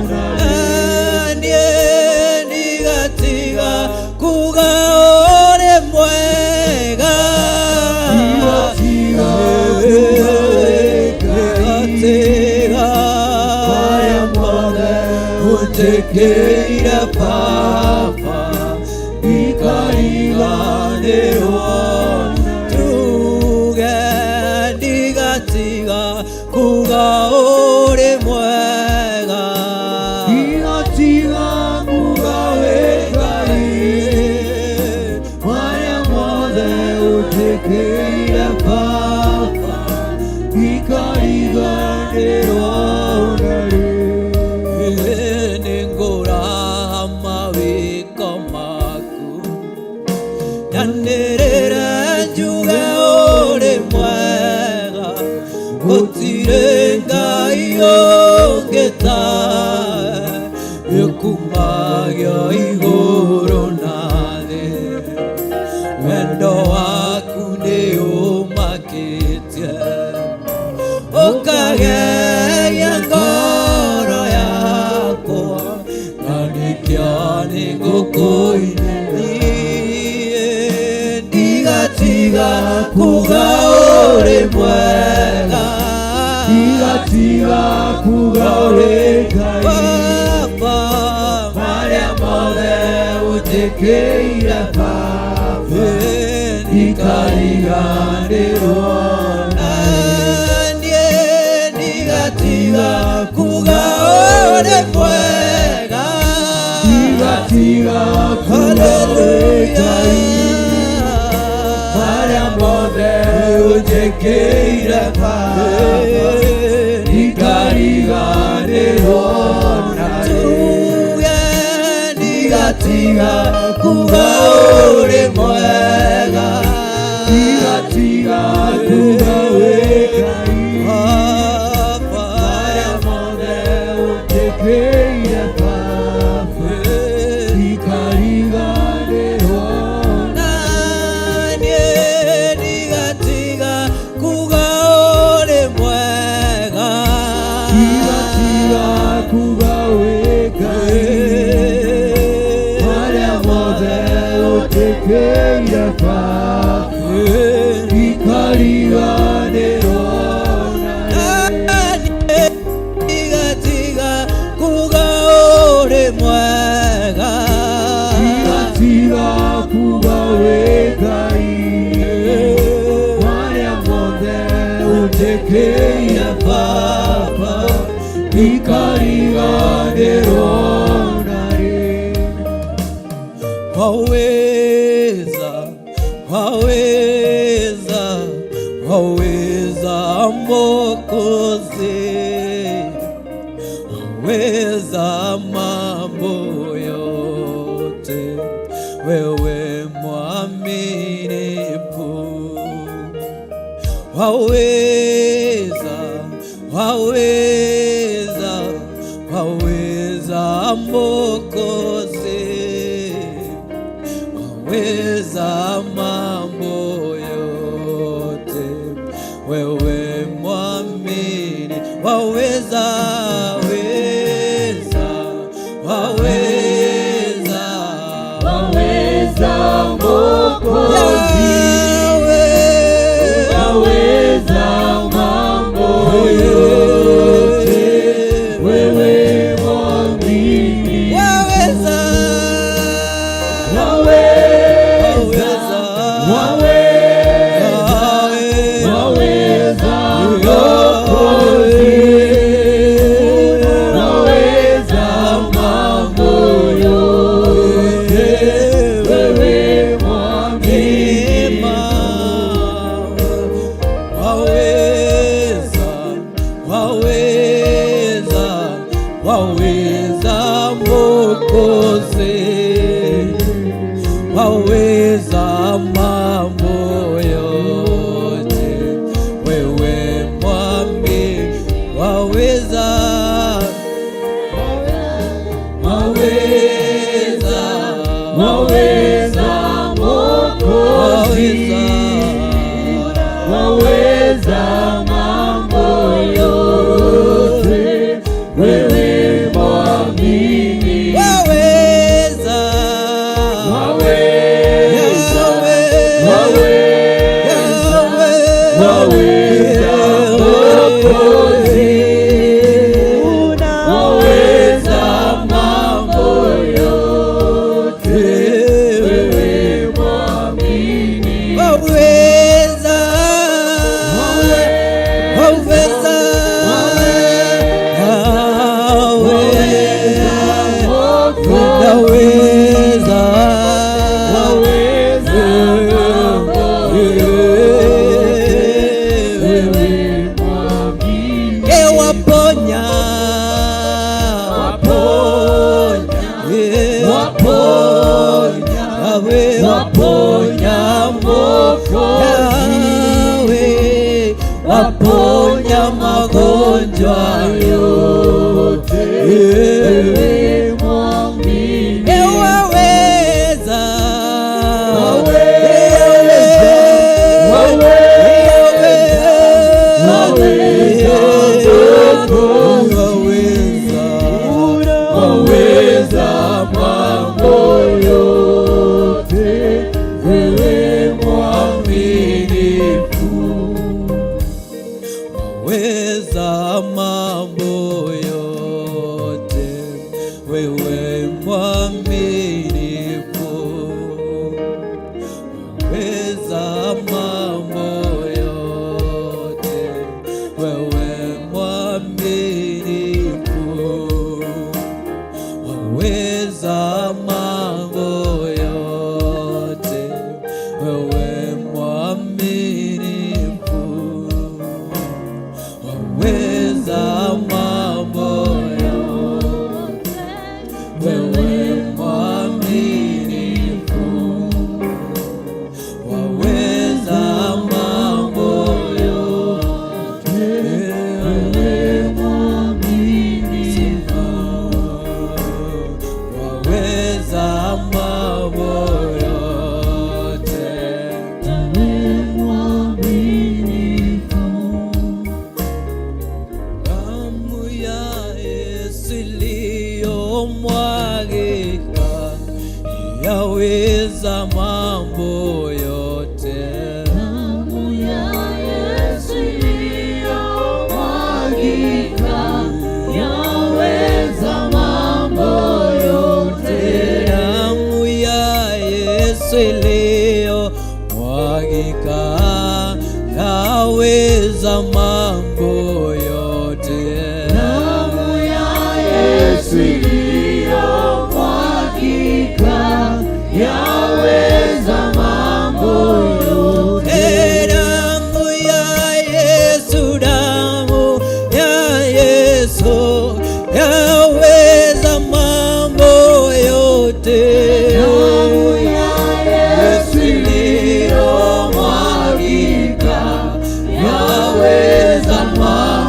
narĩ niĩ ndigatiga kuga ũrĩ mwega Ndigatiga kuga ũrĩ Ngai. Ndigatiga Marĩa mothe ũnjĩkĩire Baba ndikariganĩrwo tuge ndigatiga kuga ũrĩ mwega Ndigatiga kuga wĩ Ngai. Marĩa mothe ũnjĩkĩire Baba ndikariganĩrwo narĩ nĩngũraha mawĩko maku nyanĩrĩre njuge ũrĩ mwega gũtirĩ Ngai ũngĩ tawe wĩkumagio igũrũ na thĩ wendo waku nĩ ũmakĩtie ũkagegia ngoro yakwa na nĩkĩo nĩngũkũinĩra niĩ ndigatiga kuga ũrĩ mwega Ndigatiga kuga ũrĩ Ngai. Baba Marĩa mothe ũnjĩkĩire Baba ndikariganĩrwo niĩ ndigatiga kuga ũrĩ mwega Ndigatiga kuga ũrĩ Ngai. Marĩa mothe ũnjĩkĩire Baba ndikariganĩrwo narĩ Tuge ndigatiga kuga ũrĩ mwega Ndigatiga kuga wĩ Ngai. Baba Marĩa mothe ũnjĩkĩire Baba ndikariganĩrwo na niĩ ndigatiga kuga ũrĩ mwega Ndigatiga kuga wĩ Ngai. Marĩa mothe ũnjĩkĩire Baba ndikariganĩrwo narĩ ndigatiga kuga ũrĩ mwega Ndigatiga kuga wĩ Ngai. Marĩa mothe ũnjĩkĩire Baba ndikariganĩrwo narĩ waweza waweza waweza Mwokozi waweza mambo yote wewe mwaminifu waweza waweza waweza Mwokozi waweza mambo yote wewe mwamini waweza weza waweza Waweza Mwokozi Yahweh. waweza mambo yote wewe mwaminifu Waweza waweza waweza waweza Waweza mambo yote, wewe mwaminifu. Waweza. Waweza, waweza, waweza Mwokozi. Waweza mambo yote, wewe mwaminifu. Waweza. Waweza. Waweza Waweza. Waweza mambo yote, wewe mwaminifu. Waponya. Waponya, waponya, waponya Mwokozi. Yahweh, waponya magonjwa yote, wewe mwaminifu. Waweza. Waweza, waweza, waweza Mwokozi. Waweza mambo yote, wewe mwaminifu. Waweza mambo yote, wewe mwaminifu. Waweza mambo yote, wewe mwaminifu. Waweza mambo yote, wewe mwaminifu. Waweza mambo yote, wewe mwaminifu. Waweza mambo yote, wewe mwaminifu. Waweza mambo yote, Wewe mwaminifu. Damu ya Yesu iliyomwagika yaweza mambo yote. Damu ya Yesu iliyomwagika yaweza mambo yote. Damu ya Yesu iliyomwagika yaweza mambo yote. Damu ya Yesu iliyomwagika yaweza mambo yote. Damu ya Yesu, damu ya Yesu yaweza mambo yote. Damu ya Yesu iliyomwagika yaweza mambo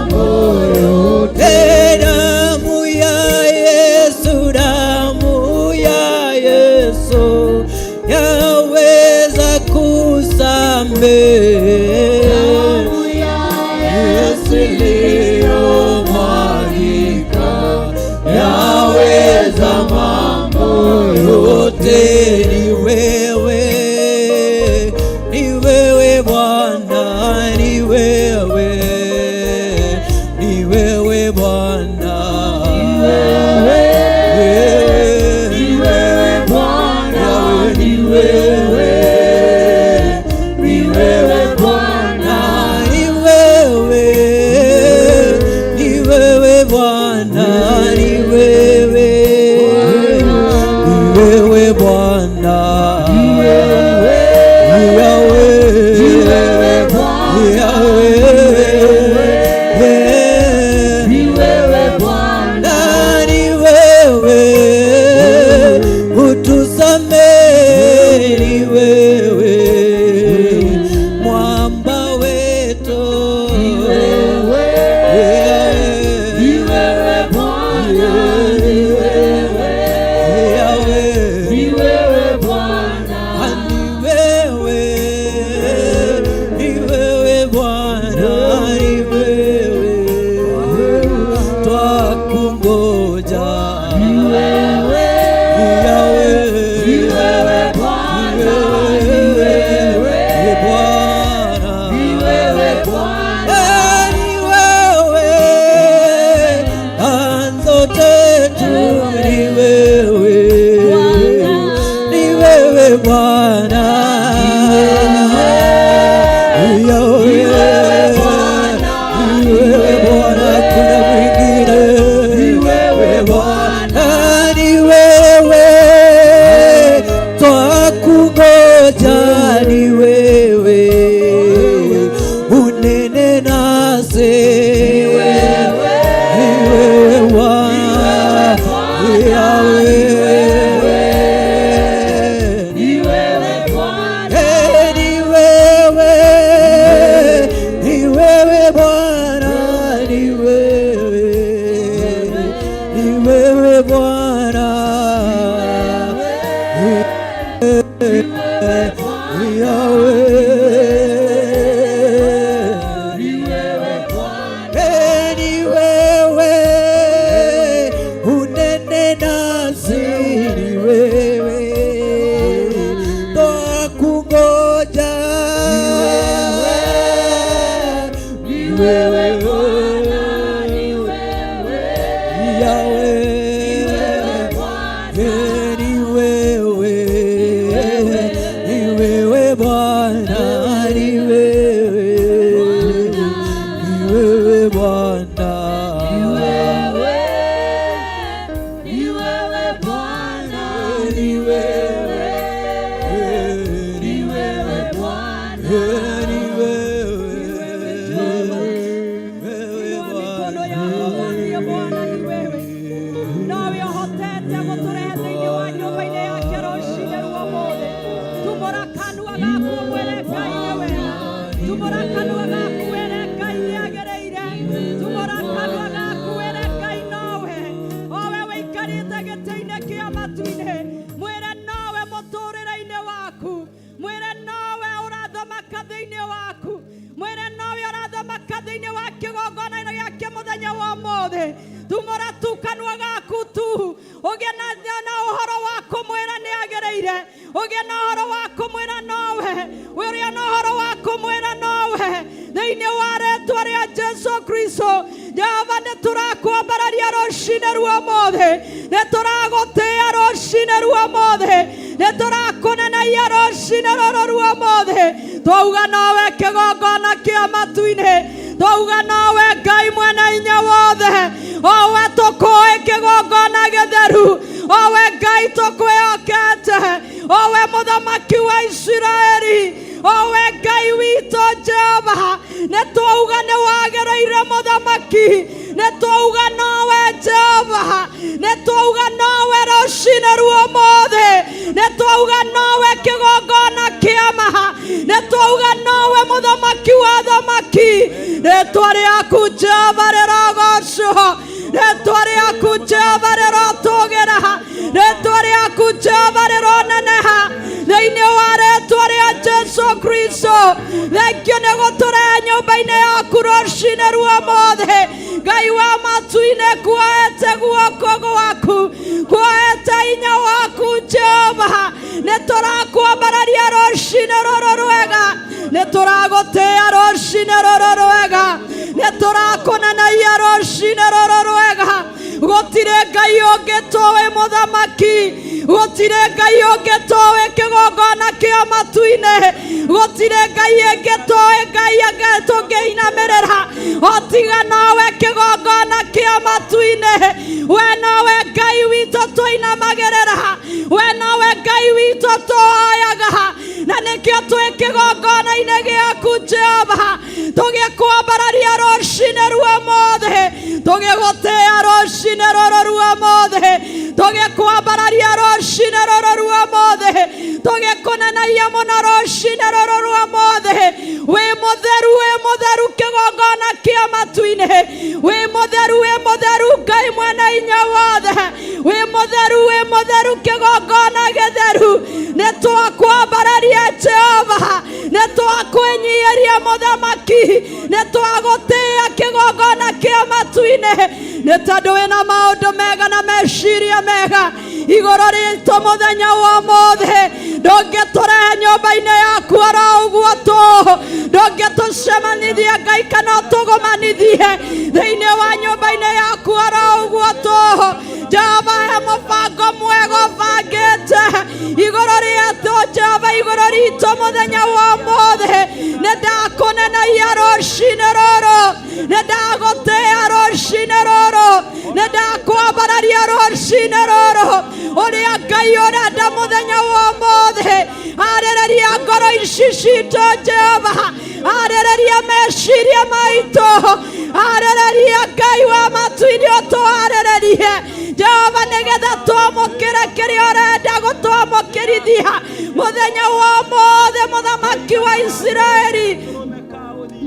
Bwana, ni wewe twakungoja. Ni wewe, Yahweh, ni wewe Bwana, ni wewe, ni Bwana, ni wewe Bwana, ni wewe chanzo chetu, ni wewe, ni wewe Bwana, Yahweh, ni wewe Bwana, ni wewe Bwana, kuna mwingine, ni wewe Bwana, ni wewe twakungoja, ni wewe unene nasi, ni wewe, ni wewe Bwana, Yahweh. ni wewe Bwana, Eh, ni wewe, ni wewe Bwana, ni wewe, ni wewe Bwana, ni wewe Bwana, Yahweh. ni wewe Bwana, Eh, ni wewe unene nasi, ni wewe twakungoja, ni wewe Bwana, ni wewe, Yahweh. Bwana, Eh, ni wewe, ni wewe Bwana, ni wewe, ni wewe Bwana, ni wewe, ni wewe Bwana, ni wewe, ni wewe Bwana, Eh, ni wewe, wewe Inua mikono Bwana. yako mwambie Bwana ni wewe. Nowe ũhotete gũtũrehe thĩinĩ wa nyũmba-inĩ yake rũcinĩ rwa ũmũthĩ. Tumũra kanua gaku ũmwĩre Ngai nĩ wega. Tumũra kanua gaku wĩre Ngai nĩ agĩrĩire. Tumũra kanua gaku wĩre Ngai nowe. O we wĩikarĩte gĩtĩ-inĩ kĩa matu-inĩ. Mwĩre nowe mũtũrĩre-inĩ waku. Mwĩre nowe ũrathamaka thĩinĩ waku. Mwĩre nowe ũrathamaka thĩinĩ wa kĩgongona-inĩ gĩake mũthenya wa ũmũthĩ. Tumũra tu kanua gaku tu ũgĩe na ũhoro wa kũmwĩra nĩ agĩrĩire, ũgĩe na ũhoro wa kũmwĩra nowe, ũgĩe na ũhoro wa kũmwĩra nowe thĩinĩ wa rĩtwa rĩa Jesu Kristo. Jehova, nĩ tũrakwambararia rũcinĩ rwa ũmũthĩ, nĩ tũragũtĩĩa rũcinĩ rwa ũmũthĩ, nĩ tũrakũnenaia rũcinĩ rũrũ rwa ũmũthĩ. Twauga nowe kĩgongona kĩa matu-inĩ, twauga nowe Ngai mwene hinya wothe, owe tũkũĩ kĩgongona gĩtheru, owe Ngai tũkwĩhokete, owe mũthamaki wa Isiraeli, owe Ngai witũ Jehova. Nĩ twauga nĩ wagĩrĩire mũthamaki, nĩ twauga nowe Jehova, nĩ twauga nowe rũcinĩ rwa ũmũthĩ, nĩ twauga nowe kĩgongona kĩa ma, nĩ twauga nowe mũthamaki wa thamaki. Rĩtwa rĩaku Jehova rĩrogocwo, rĩtwa rĩaku Jehova rĩrotũgĩra, rĩtwa rĩaku Jehova rĩroneneha thĩinĩ wa rĩtwa rĩa Jesu Kristo. Thengiũ nĩ gũtũrehe nyũmba-inĩ yaku rũcinĩ rwa ũmũthĩ. Ngai wa matu-inĩ, kuoete guoko gwaku, kuoete hinya waku Jehova, nĩ tũrakwambararia rũcinĩ rũrũ rwega, nĩ tũragũtĩĩa rũcinĩ rũrũ rwega, nĩ tũrakũnenaia rũcinĩ rũrũ rwega. Gũtirĩ Ngai ũngĩ tũĩ mũthamaki, gũtirĩ Ngai ũngĩ tũĩ kĩgongona kĩa matu-inĩ, gũtirĩ Ngai ĩngĩ tũĩ, Ngai ĩngĩ tũngĩinamĩrĩra o tiga nowe kĩgongona kĩa matu-inĩ. We nowe Ngai witũ tũinamagĩrĩra, we nowe Ngai witũ tũhoyaga, na nĩkĩo twĩ kĩgongona-inĩ gĩaku Jehova, tũgĩkwambararia rũcinĩ rwa ũmũthĩ, tũgĩgũtĩĩa rũcinĩ rũrũ rwa ũmũthĩ, tũgĩkwambararia rũcinĩ rũrũ rwa ũmũthĩ, tũgĩkũnenaia mũno rũcinĩ rũrũ rwa ũmũthĩ. Wĩ mũtheru, wĩ mũtheru kĩgongona kĩa matu-inĩ, wĩ mũtheru, wĩ mũtheru Ngai mwene hinya wothe, wĩ mũtheru, wĩ mũtheru kĩgongona gĩtheru. Nĩ twakwambararia Jehova, nĩ twakwĩnyihĩria. Mũthamaki, nĩ twagũtĩĩa kĩgongona kĩa matu-inĩ, nĩ tondũ wĩna maũndũ mega na meciria mega igũrũ ritũ mũthenya wa ũmũthĩ. Ndũngĩtũrehe nyũmba-inĩ yaku oro ũguo tũ, ndũngĩtũcemanithia Ngai kana ũtũgũmanithie thĩinĩ wa nyũmba-inĩ yaku oro ũguo tũ. Jehova, he mũbango mwega ũbangĩte igũrũ rĩetũ, Jehova, igũrũ ritũ mũthenya wa ũmũthĩ. Nĩ ndakũnenaia rũcinĩ rũrũ, nĩ ndagũtĩĩa rũcinĩ rũrũ, nĩ ndakwambararia rũcinĩ rũrũ. Ũrĩa Ngai ũrenda mũthenya wa ũmũthĩ, arĩrĩria ngoro ici citũ, Jehova, arĩrĩria meciria maitũ, arĩrĩria Ngai wa matu-inĩ, ũtwarĩrĩrie Jehova, nĩgetha twamũkĩre kĩrĩa ũrenda gũtwamũkĩrithia mũthenya wa ũmũthĩ, Mũthamaki wa Isiraeli.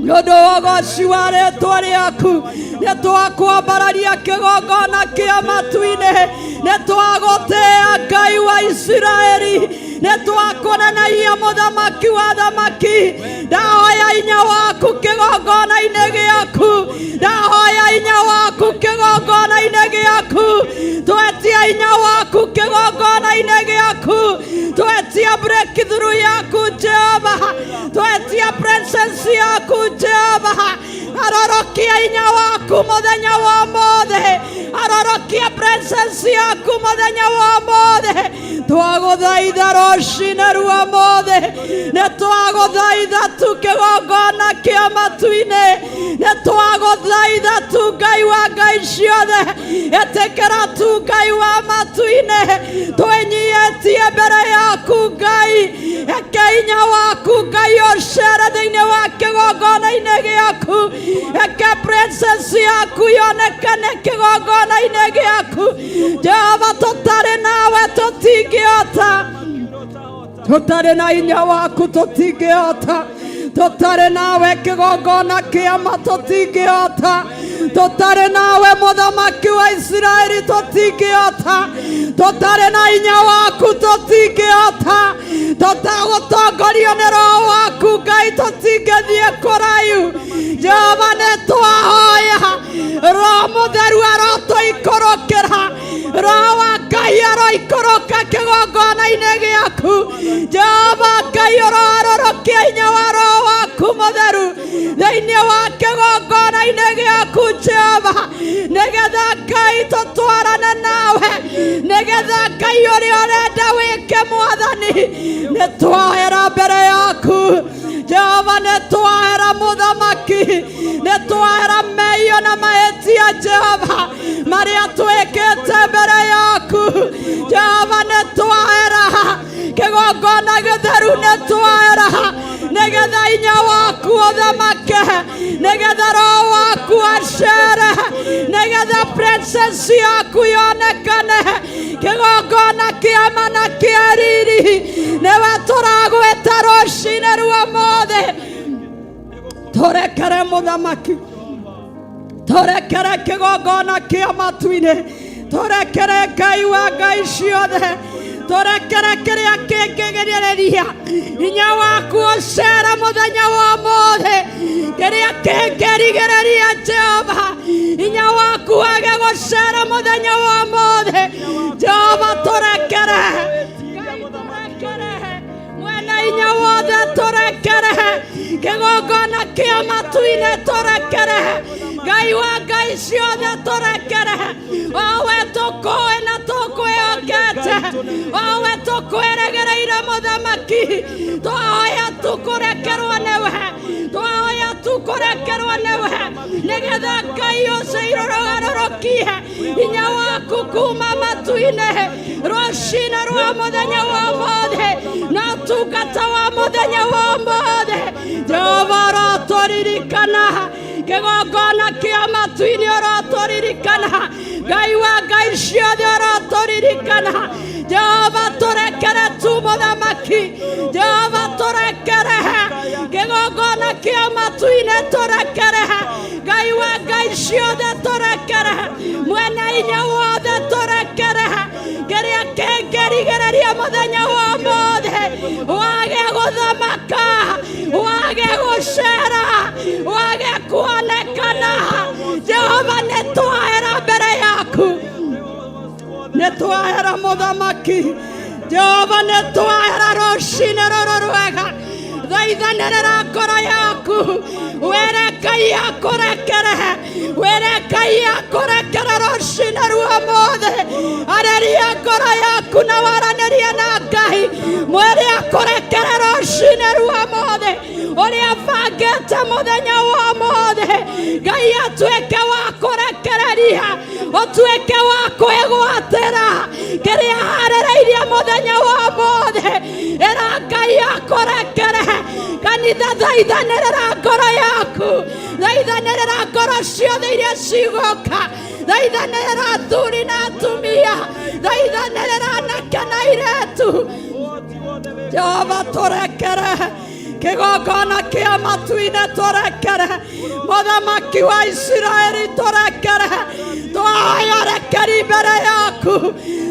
Nĩ ũndũ wa ũgoci wa rĩtwa rĩaku, nĩ twakwambararia kĩgongona kĩa matu-inĩ, nĩ twagũtĩĩa Ngai wa Isiraeli, nĩ twakuonenaia Mũthamaki wa thamaki. Ndahoya inya waku kĩgongona-inĩ gĩaku, ndahoya inya waku kĩgongona-inĩ gĩaku, twetia inya waku kĩgongona-inĩ gĩaku, twetia breakthrough yaku Jehova, twetia presence yaku Jehova. Arorokia inya waku mũthenya wa ũmũthĩ, arorokia presence yaku mũthenya wa ũmũthĩ. Twagũthaitha rũcinĩ rwa ũmũthĩ, nĩ twagũthaitha tu kĩgongona kĩa matu-inĩ, nĩ twagũthaitha tu Ngai wa ngai ciothe, ĩtĩkĩra tu Ngai wa matu-inĩ, twĩnyihĩtie mbere yaku Ngai. Eke inya waku Ngai ũcere thĩinĩ wa kĩgongona-inĩ gĩaku, eke presence yaku yonekane kĩgongona-inĩ gĩaku Jehova. Tũtarĩ nawe tũtingĩhota, tũtarĩ na hinya waku tũtingĩhota, tũtarĩ nawe kĩgongona kĩama tũtingĩhota, tũtarĩ nawe Mũthamaki wa Isiraeli tũtingĩhota, tũtarĩ na hinya waku tũtingĩhota, tũtagũtongorio nĩ Roho waku Ngai tũtingĩthiĩ kũraihu. Jehova, nĩ twahoya Roho Mũtheru arotũikũrũkĩra, Roho wa Ngai aroikũrũka kĩgongona-inĩ gĩaku Jehova Ngai, ũroarũrũkia hinya wa Roho waku Mũtheru thĩinĩ wa kĩgongona-inĩ gĩaku Jehova, nĩgetha Ngai tũtwarane nawe, nĩgetha Ngai ũrĩa ũrenda wĩke. Mwathani, nĩ twahera mbere yaku Jehova, nĩ twahera Mũthamaki, nĩ twahera mehia na mahĩtia Jehova marĩa twĩkĩte mbere yaku Jehova, nĩ twahera kĩgongona gĩtheru, nĩ twahera nĩgetha hinya waku ũthamake, nĩgetha Roho waku acere, nĩgetha presence yaku yonekane kĩgongona kĩama na kĩa riri. Nĩwe tũragwĩta rũcinĩ rwa ũmũthĩ. Tũrekere Mũthamaki, tũrekere kĩgongona kĩa matu-inĩ, tũrekere Ngai wa ngai ciothe, tũrekere kĩrĩa kĩngĩgirĩrĩria hinya waku ũcere mũthenya wa ũmũthĩ, kĩrĩa kĩngĩrigĩrĩria Jehova hinya waku wage gũcera mũthenya wa ũmũthĩ. Jehova, tũrekere. Ngai, tũrekere. Mwene hinya wothe, tũrekere. Kĩgongona kĩa matu-inĩ, tũrekere. Ngai wa ngai ciothe, tũrekere. Owe tũkũĩ na tũkwĩhokete, owe tũkwĩrĩgĩrĩire Mũthamaki, twahoya tu kũrekerwo nĩwe, twahoya tu kũrekerwo nĩwe, nĩgetha Ngai ũcio irũrũgarũrũkie hinya waku kuma matu-inĩ rũcinĩ rwa mũthenya wa ũmũthĩ na ũtungata wa mũthenya wa ũmũthĩ. Jehova, ũrotũririkana kĩgongona kĩa matu-inĩ, ũrotũririkana Ngai wa ngai ciothe, ũrotũririkana Jehova. Tũrekere tu Mũthamaki. Jehova, tũrekere. Kĩgongona kĩa matu-inĩ, tũrekere. Ngai wa ngai ciothe, tũrekere. Mwene hinya wothe, tũrekere kĩrĩa kĩngĩrigĩrĩria mũthenya wa ũmũthĩ wage gũthamaka. Wage gũcera, wage kuonekana. Jehova, nĩ twahera mbere yaku, nĩ twahera mũthamaki. Jehova, nĩ twahera rũcinĩ rũrũ rwega. Thaithanĩrĩra ngoro yaku, wĩre Ngai akũrekere, wĩre Ngai akũrekere rũcinĩ rwa ũmũthĩ. Arĩria ngoro yaku na waranĩrie na Ngai, mwĩre akũrekere rũcinĩ rwa ũmũthĩ. Ũrĩa bangĩte mũthenya wa ũmũthĩ, Ngai atuĩke wa kũrekereria, ũtuĩke wa kwĩgwatĩra kĩrĩa harĩrĩirie mũthenya wa ũmũthĩ. Ĩra Ngai akũrekere. Kanitha, thaithanĩrĩra ngoro yaku, thaithanĩrĩra ngoro ciothe iria cigũka, thaithanĩrĩra athuri na atumia, thaithanĩrĩra anake na airĩtu. Jehova, tũrekere. Kĩgongona kĩa matu-inĩ, tũrekere. Mũthamaki wa Isiraeli, tũrekere. Twahoya rekeri mbere yaku,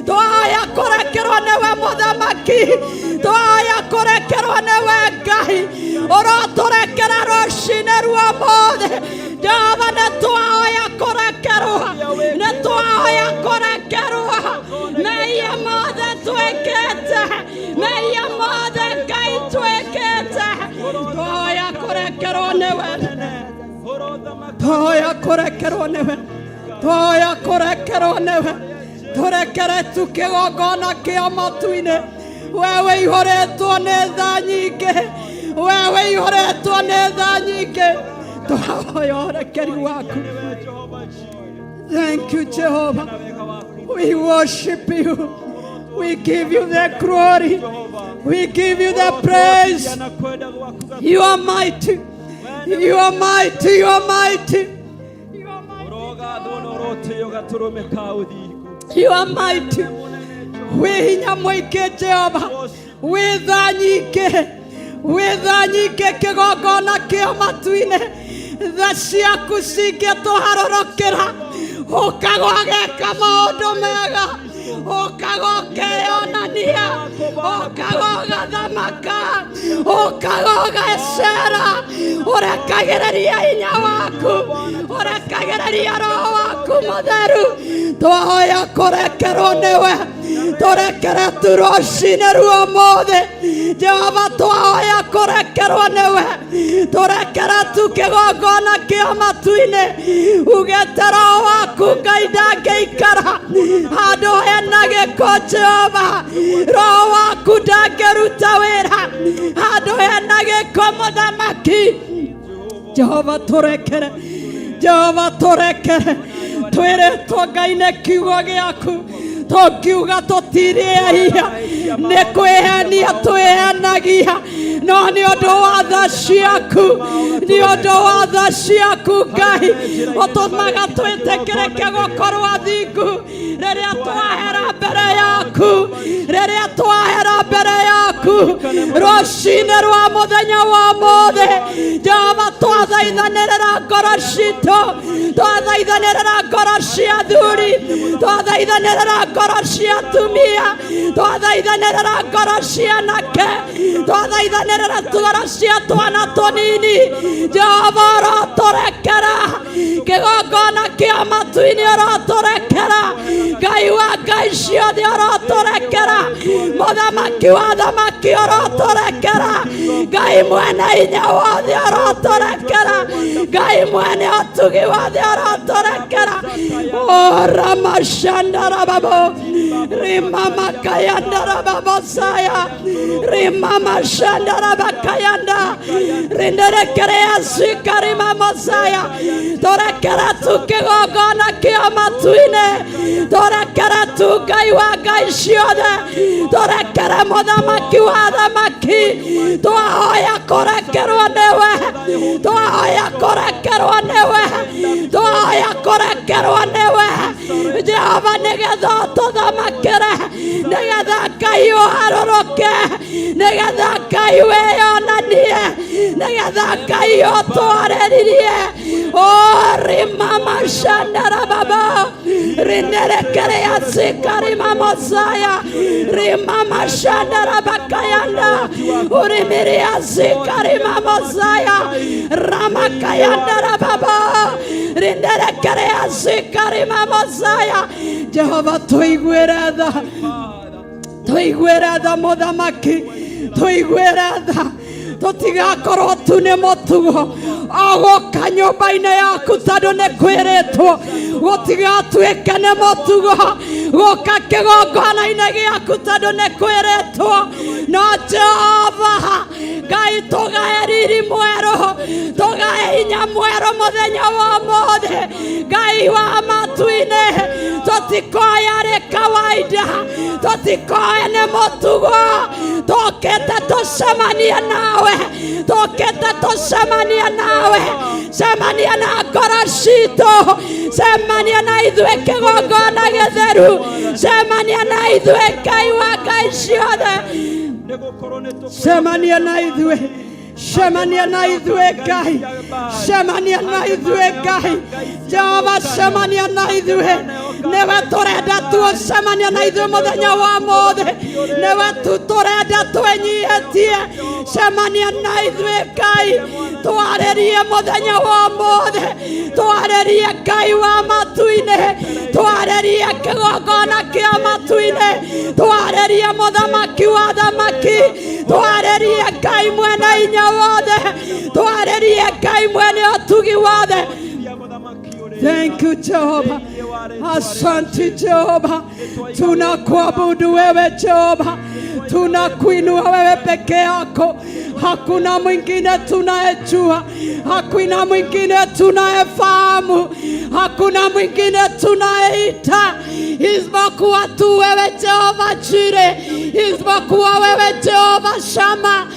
twahoya kũrekerwo nĩwe mũthamaki, twahoya kũrekerwo nĩwe Ngai. Ũrotũrekera rũcinĩ rwa ũmũthĩ. Jehova, nĩ twahoya kũrekerwo, nĩ twahoya kũrekerwo mehia mothe twĩkĩte, mehia mothe Ngai twĩkĩte. Twahoya kũrekerwo nĩwe, twahoya kũrekerwo nĩwe, twahoya kũrekerwo nĩwe. Tũrekere tu kĩgongona kĩa matu-inĩ. Wewe ihũrĩtwo nĩ tha nyingĩ, wewe ihũrĩtwo nĩ tha nyingĩ, twahoya ũrekeri waku. Thank you, Jehovah. We worship you. We give you the glory. We give you the praise. You are mighty. You are mighty. You are mighty. You are mighty. Ũrogathwo na ũrotĩo gatũrũme ka ũthingu. You are mighty. Wĩ hinya mũingĩ Jehova, wĩ tha nyingĩ, wĩ tha nyingĩ. Kĩgongona kĩa matu-inĩ, tha ciaku cingĩtũharũrũkĩra, ũkaga ũgeka maũndũ mega, ũkaga ũkeyonania, ũkaga ũgathamaka, ũkaga ũgacera. Ũrekagĩrĩria hinya waku, ũrekagĩrĩria roho waku mũtheru. Twahoya kũrekerwo nĩwe, tũrekere tu rũcinĩ rwa ũmũthĩ. Jehova, twahoya kũrekerwo nĩwe, tũrekere tu kĩgongona kĩa matu-inĩ. Ugĩte roho waku Ngai ndangĩikara handũ hena gĩko. Jehova, roho waku ndangĩruta wĩra handũ hena gĩko. Mũthamaki Jehova, tũrekere. Jehova, tũrekere. Twĩrĩtwo Ngai nĩ kiugo gĩaku, tũngiuga tũtirĩ ehia, nĩ kwĩhenia twĩhenagia. No nĩ ũndũ wa tha ciaku, nĩ ũndũ wa tha ciaku Ngai, ũtũmaga twĩtĩkĩrĩke gũkorwo athingu rĩrĩa twahera mbere yaku, rĩrĩa twahera mbere yaku rũcinĩ rwa mũthenya wa ũmũthĩ. Jehova, twathaithanĩrĩra ngoro citũ, twathaithanĩrĩra ngoro cia athuri, twathaithanĩrĩra ngoro cia atumia, twathaithanĩrĩra ngoro cia anake, twathaithanĩrĩra ngoro cia twana tũnini. Jehova, ũrotũrekera. Kĩgongona kĩa matu-inĩ, ũrotũrekera. Ngai wa ngai ciothe, ũrotũrekera. Mũthamaki wa thamaki, ũrotũrekera. Ngai mwene hinya wothe, ũrotũrekera. Ngai mwene ũtugi wothe, ũrotũrekera. Oramashandarababo rimamakayandarababosaya rimamashandarabakayanda rinderekerea zikarimamosaya. Tũrekere tu kĩgongona kĩa matu-inĩ, tũrekere tu Ngai wa ngai ciothe, tũrekere mũthamaki wa thamaki. Twahoya kũrekerwo nĩwe, twahoya kũrekerwo nĩwe, twahoya kũrekerwo nĩwe Jehova, nĩgetha ũtũthamakĩre, nĩgetha Ngai ũharũrũke, nĩgetha Ngai wĩyonanie, nĩgetha Ngai ũtwarĩririe. Ori mama shandara baba. Rinerekerea zikari mamosaya. Rimama shandara bakayanda. Urimiria zikari mamosaya. Ramakayanda rababa. Rinderekerea zikari mamosaya. Jehova tuiguere tha. Tuiguere tha muthamaki. Tuiguere tha. Tutigakorwo tu nĩ mũtugo ogoka nyũmba-inĩ yaku tondũ nĩ kwĩrĩtwo gũtigatuĩke nĩ mũtugo gũka kĩgongona-inĩ gĩaku tondũ nĩ kwĩrĩtwo no Jehova Ngai tũgae riri mwerũ tũgae hinya mwerũ mũthenya wa ũmũthĩ Ngai wa matu-inĩ tũtikoya rĩ kawaida tũtikoe nĩ mũtugo tũkĩte tũcemanie nawe tũkĩte tũcemanie nawe cemania na ngoro citũ cemania na ithuĩ kĩgongona gĩtheru cemania na ithuĩ Ngai wa ngai ciothe cemania na ithuĩ cemania na ithuĩ Ngai cemania na ithuĩ Ngai Jehova cemania na ithuĩ nĩwe tũrenda tucemania na ithuĩ mũthenya wa ũmũthĩ nĩwe tu tũrenda twĩnyihĩtie cemania na ithuĩ Ngai twarĩrie mũthenya wa ũmũthĩ twarĩrie Ngai wa matu-inĩ twarĩrie kĩgongona kĩa matu-inĩ twarĩrie mũthamaki wa thamaki twarĩrie Ngai mwene hinya wothe twarĩrie Ngai mwene ũtugi wothe. Thank you Jehova. Asante Jehova. Tunakuabudu wewe Jehova. Tunakuinua wewe peke yako. Hakuna mwingine tunayejua. Hakuna mwingine tunayefahamu. Hakuna mwingine tunayeita isipokuwa tu wewe Jehova Jire, isipokuwa wewe Jehova Shama,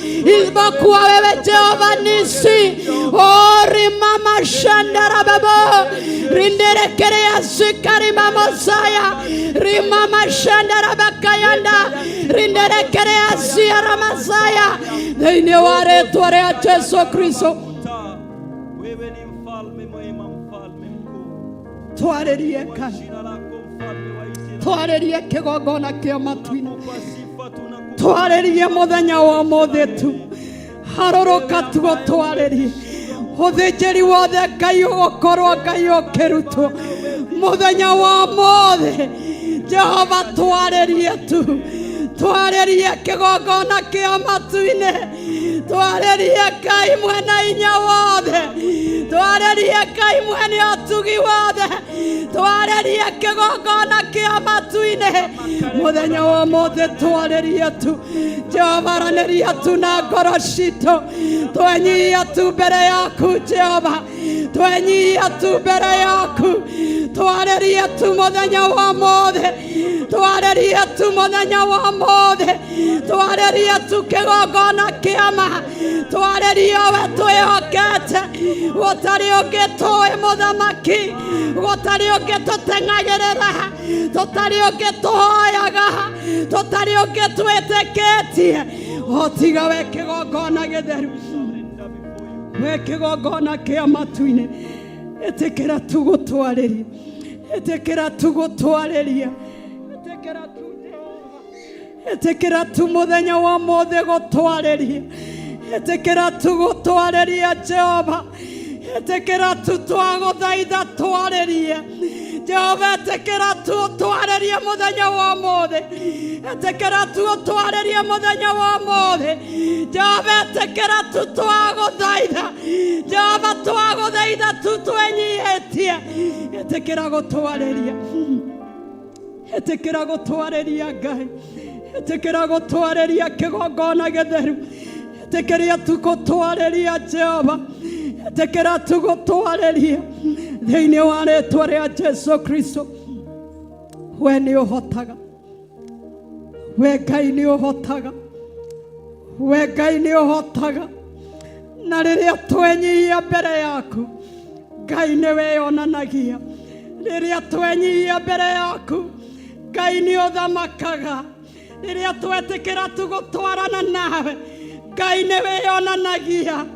isipokuwa wewe Jehova Nisi. Ori mama shandara babo rinderekerea zikari mama zaya rimama shandara bakayanda rinderekerea ziara mazaya thĩinĩ wa rĩtwa rĩa Jesu Kristo. Wewe ni mfalme mwema, mfalme mkuu. Twarĩrie Kwa Ngai, jina lako mfalme wa Israeli, twarĩrie kĩgongona kĩa matu-inĩ, tunakupa sifa, tunakupa twarĩrie mũthenya wa ũmũthĩ tu harũrũka tuo twarĩrie ũthĩnjĩri wothe Ngai ũgũkorwo Ngai ũkĩrutwo mũthenya wa ũmũthĩ Jehova twarĩrie tu twarĩrie kĩgongona kĩa matu-inĩ twarĩrie Ngai mwene hinya wothe twarĩrie Ngai mwene ũtugi wothe twarĩrie kĩgongona kĩa matu-inĩ mũthenya wa ũmũthĩ twarĩrie tu Jehova aranĩria tu na ngoro citũ twenyihia tu mbere yaku Jehova twenyihia tu mbere yaku twarĩrie tu mũthenya wa ũmũthĩ twarĩrie tu mũthenya wa ũmũthĩ twarĩrie tu kĩgongona kĩama twarĩrie we twĩhokete gũtarĩ ũngĩ tũĩ mũthamaki gũtarĩ ũngĩ tũteng'agĩrĩra tũtarĩ ũngĩ tũhoyaga tũtarĩ ũngĩ twĩtĩkĩtie o tiga we kĩgongona gĩtheru we kĩgongona kĩa matu-inĩ ĩtĩkĩra tu gũtwarĩria ĩtĩkĩra tu gũtwarĩria ĩtĩkĩra tu Jehova ĩtĩkĩra tu mũthenya wa ũmũthĩ gũtwarĩria ĩtĩkĩra tu gũtwarĩria Jehova ĩtĩkĩra tu twagũthaitha twarĩrie Jehova ĩtĩkĩra tu ũtwarĩrie mũthenya wa ũmũthĩ ĩtĩkĩra tu ũtwarĩrie mũthenya wa ũmũthĩ Jehova ĩtĩkĩra tu twagũthaitha Jehova twagũthaitha tu twĩnyihĩtie ĩtĩkĩra gũtwarĩria ĩtĩkĩra gũtwarĩria Ngai ĩtĩkĩra gũtwarĩria kĩgongona gĩtheru ĩtĩkĩria tu gũtwarĩria Jehova ĩtĩkĩra tu gũtwarĩria thĩinĩ wa rĩtwa rĩa Jesu Kristo. We nĩ ũhotaga we Ngai nĩ ũhotaga we Ngai nĩ ũhotaga na rĩrĩa twenyihia mbere yaku Ngai nĩ weyonanagia rĩrĩa twenyihia mbere yaku Ngai nĩ ũthamakaga rĩrĩa twetĩkĩra tu gũtwarana nawe Ngai nĩ weyonanagia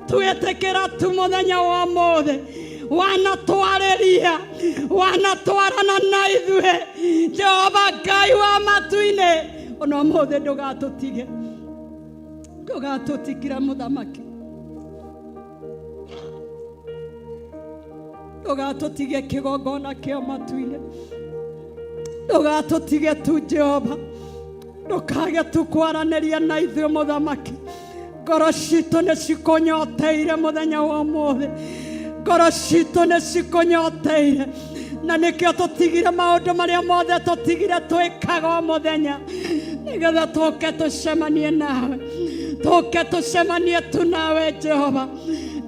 twetĩkĩra tu mũthenya wa ũmũthĩ Wanatwarĩria, wanatwarana na ithuĩ, Jehova Ngai wa matu-inĩ. Ona ũmũthĩ ndũgatũtige, ndũgatũtigire mũthamaki, ndũgatũtige kĩgongona kĩa matu-inĩ, ndũgatũtige tu Jehova, ndũkage tu kwaranĩria na ithuĩ mũthamaki. Ngoro citũ nĩ cikũnyoteire mũthenya wa ũmũthĩ, ngoro citũ nĩ cikũnyoteire, na nĩkĩo tũtigire maũndũ marĩa mothe tũtigire twĩkaga o mũthenya, nĩgetha tũke tũcemanie nawe, tũke tũcemanie tu nawe Jehova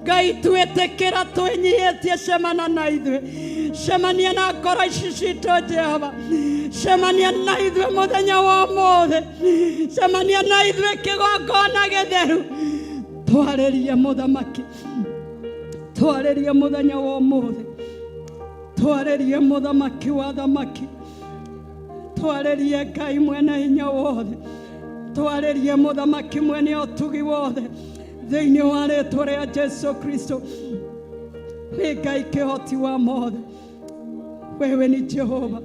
Ngai. Twĩtĩkĩra twĩnyihĩtie, cemana na ithuĩ, cemania na ngoro ici citũ Jehova, cemania na ithuĩ mũthenya wa ũmũthĩ, cemania na ithuĩ kĩgongona gĩtheru. Twarĩrie mũthamaki, twarĩrie mũthenya wa ũmũthĩ, twarĩrie mũthamaki wa thamaki, twarĩrie Ngai mwene hinya wothe, twarĩrie mũthamaki mwene ũtugi wothe, thĩinĩ wa rĩtwa rĩa Jesu Kristo. Wĩ Ngai kĩhoti wa mothe, wewe ni Jehova,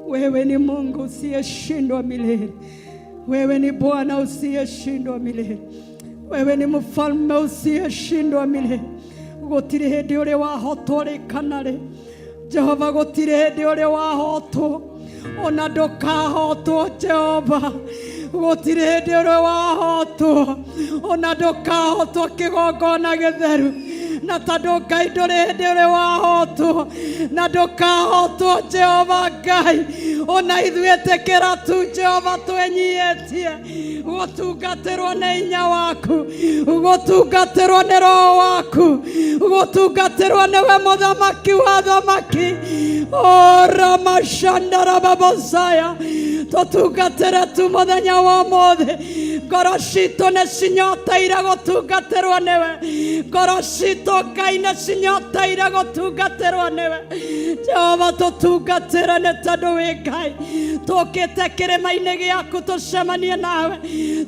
wewe ni Mungu usiyeshindwa milele, wewe ni Bwana usiyeshindwa milele, wewe ni mfalme usiyeshindwa milele. Gũtirĩ hĩndĩ ũrĩ wahotwo rĩ kana rĩ, Jehova, gũtirĩ hĩndĩ ũrĩ wahotwo, ona ndũkahotwo Jehova. Gũtirĩ hĩndĩ ũrĩ wahotwo, ona ndũkahotwo kĩgongona gĩtheru. Na tondũ Ngai ndũrĩ hĩndĩ ũrĩ wahotwo na ndũkahotwo, Jehova Ngai, ona ithuĩ ĩtĩkĩra tu Jehova, twenyihĩtie gũtungatĩrwo nĩ hinya waku, gũtungatĩrwo nĩ roho waku, gũtungatĩrwo nĩwe mũthamaki wa thamaki. Oramashandarababosaya, tũtungatĩre tu mũthenya wa ũmũthĩ. Ngoro citũ nĩ cinyoteire gũtungatĩrwo nĩwe, ngoro citũ Ngai nĩ cinyoteire gũtungatĩrwo nĩwe Jehova. Tũtungatĩre nĩ tondũ wĩ Ngai. Tũkĩte kĩrĩma-inĩ gĩaku tũcemanie nawe,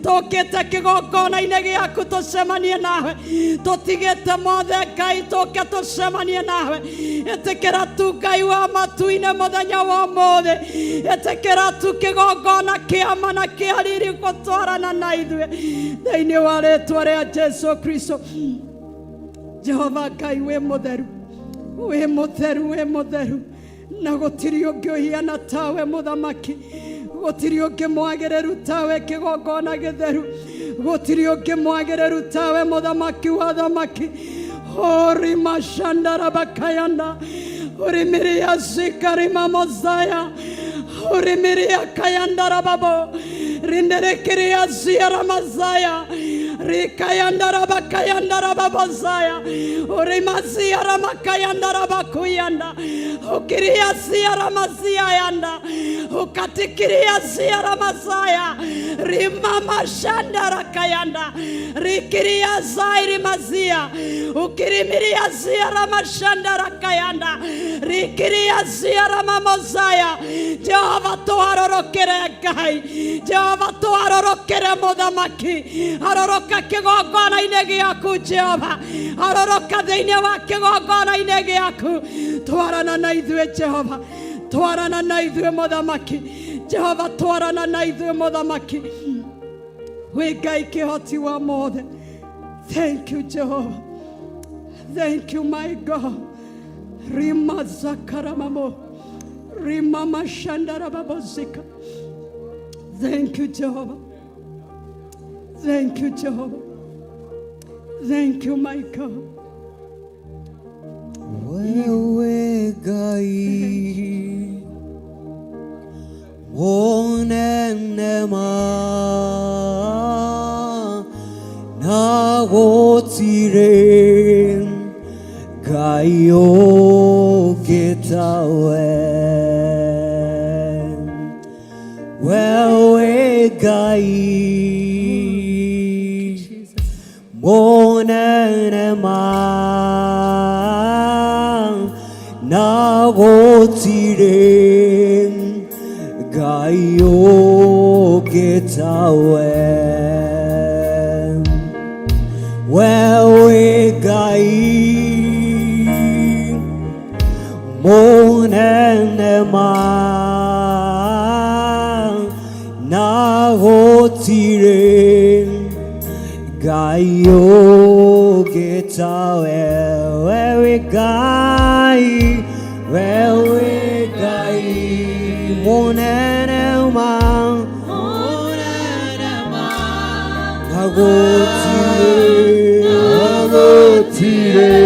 tũkĩte kĩgongona-inĩ gĩaku tũcemanie nawe, tũtigĩte mothe Ngai tũke tũcemanie nawe. Ĩtĩkĩra tu Ngai wa matu-inĩ mũthenya wa ũmũthĩ, ĩtĩkĩra tu kĩgongona kĩa ma na kĩa riri gũtwarana na ithuĩ, thĩinĩ wa rĩtwa rĩa Jesu Kristo. Jehova Ngai wĩ mũtheru, wĩ mũtheru, wĩ mũtheru, na gũtirĩ ũngĩ ũhiana tawe mũthamaki, gũtirĩ ũngĩ mwagĩrĩru tawe kĩgongona gĩtheru, gũtirĩ ũngĩ mwagĩrĩru tawe mũthamaki wa thamaki. Orimashandarabakayanda urimiria zikarimamozaya urimiria kayandarababo rinderekiria ziaramazaya rikayandarabakayandarababozaya urimaziaramakayandarabakuianda ukiria ziaramaziayanda ukatikiria ziaramazaya rimamashandarakayanda rikiria zairimazia ukirimiria ziaramashandarakayanda rikiria ziaramamozaya. Jehova, tũharũrũkĩre Ngai, Jehova, tũharũrũkĩre mũthamaki, harũrũka kĩgongona-inĩ gĩaku Jehova, harũrũka thĩinĩ wa kĩgongona-inĩ gĩaku, twarana na ithuĩ Jehova, twarana na ithuĩ mũthamaki Jehova, twarana na ithuĩ mũthamaki. Wĩ Ngai kĩhoti wa mothe. Thank you, Jehova. Thank you, my God. Rima zakaramamo rima mashandarababozika. Thank you, Jehovah. Thank you, Jehovah. Thank you, my God. Wewe Ngai mũnene ma na gũtirĩ Ngai ũngĩ tawe. Wewe Ngai mũnene ma na gũtirĩ Ngai ũngĩ tawe. Wewe Ũngĩ tawe, wewe Ngai, wewe Ngai mũnene ma, na gũtirĩ, gũtirĩ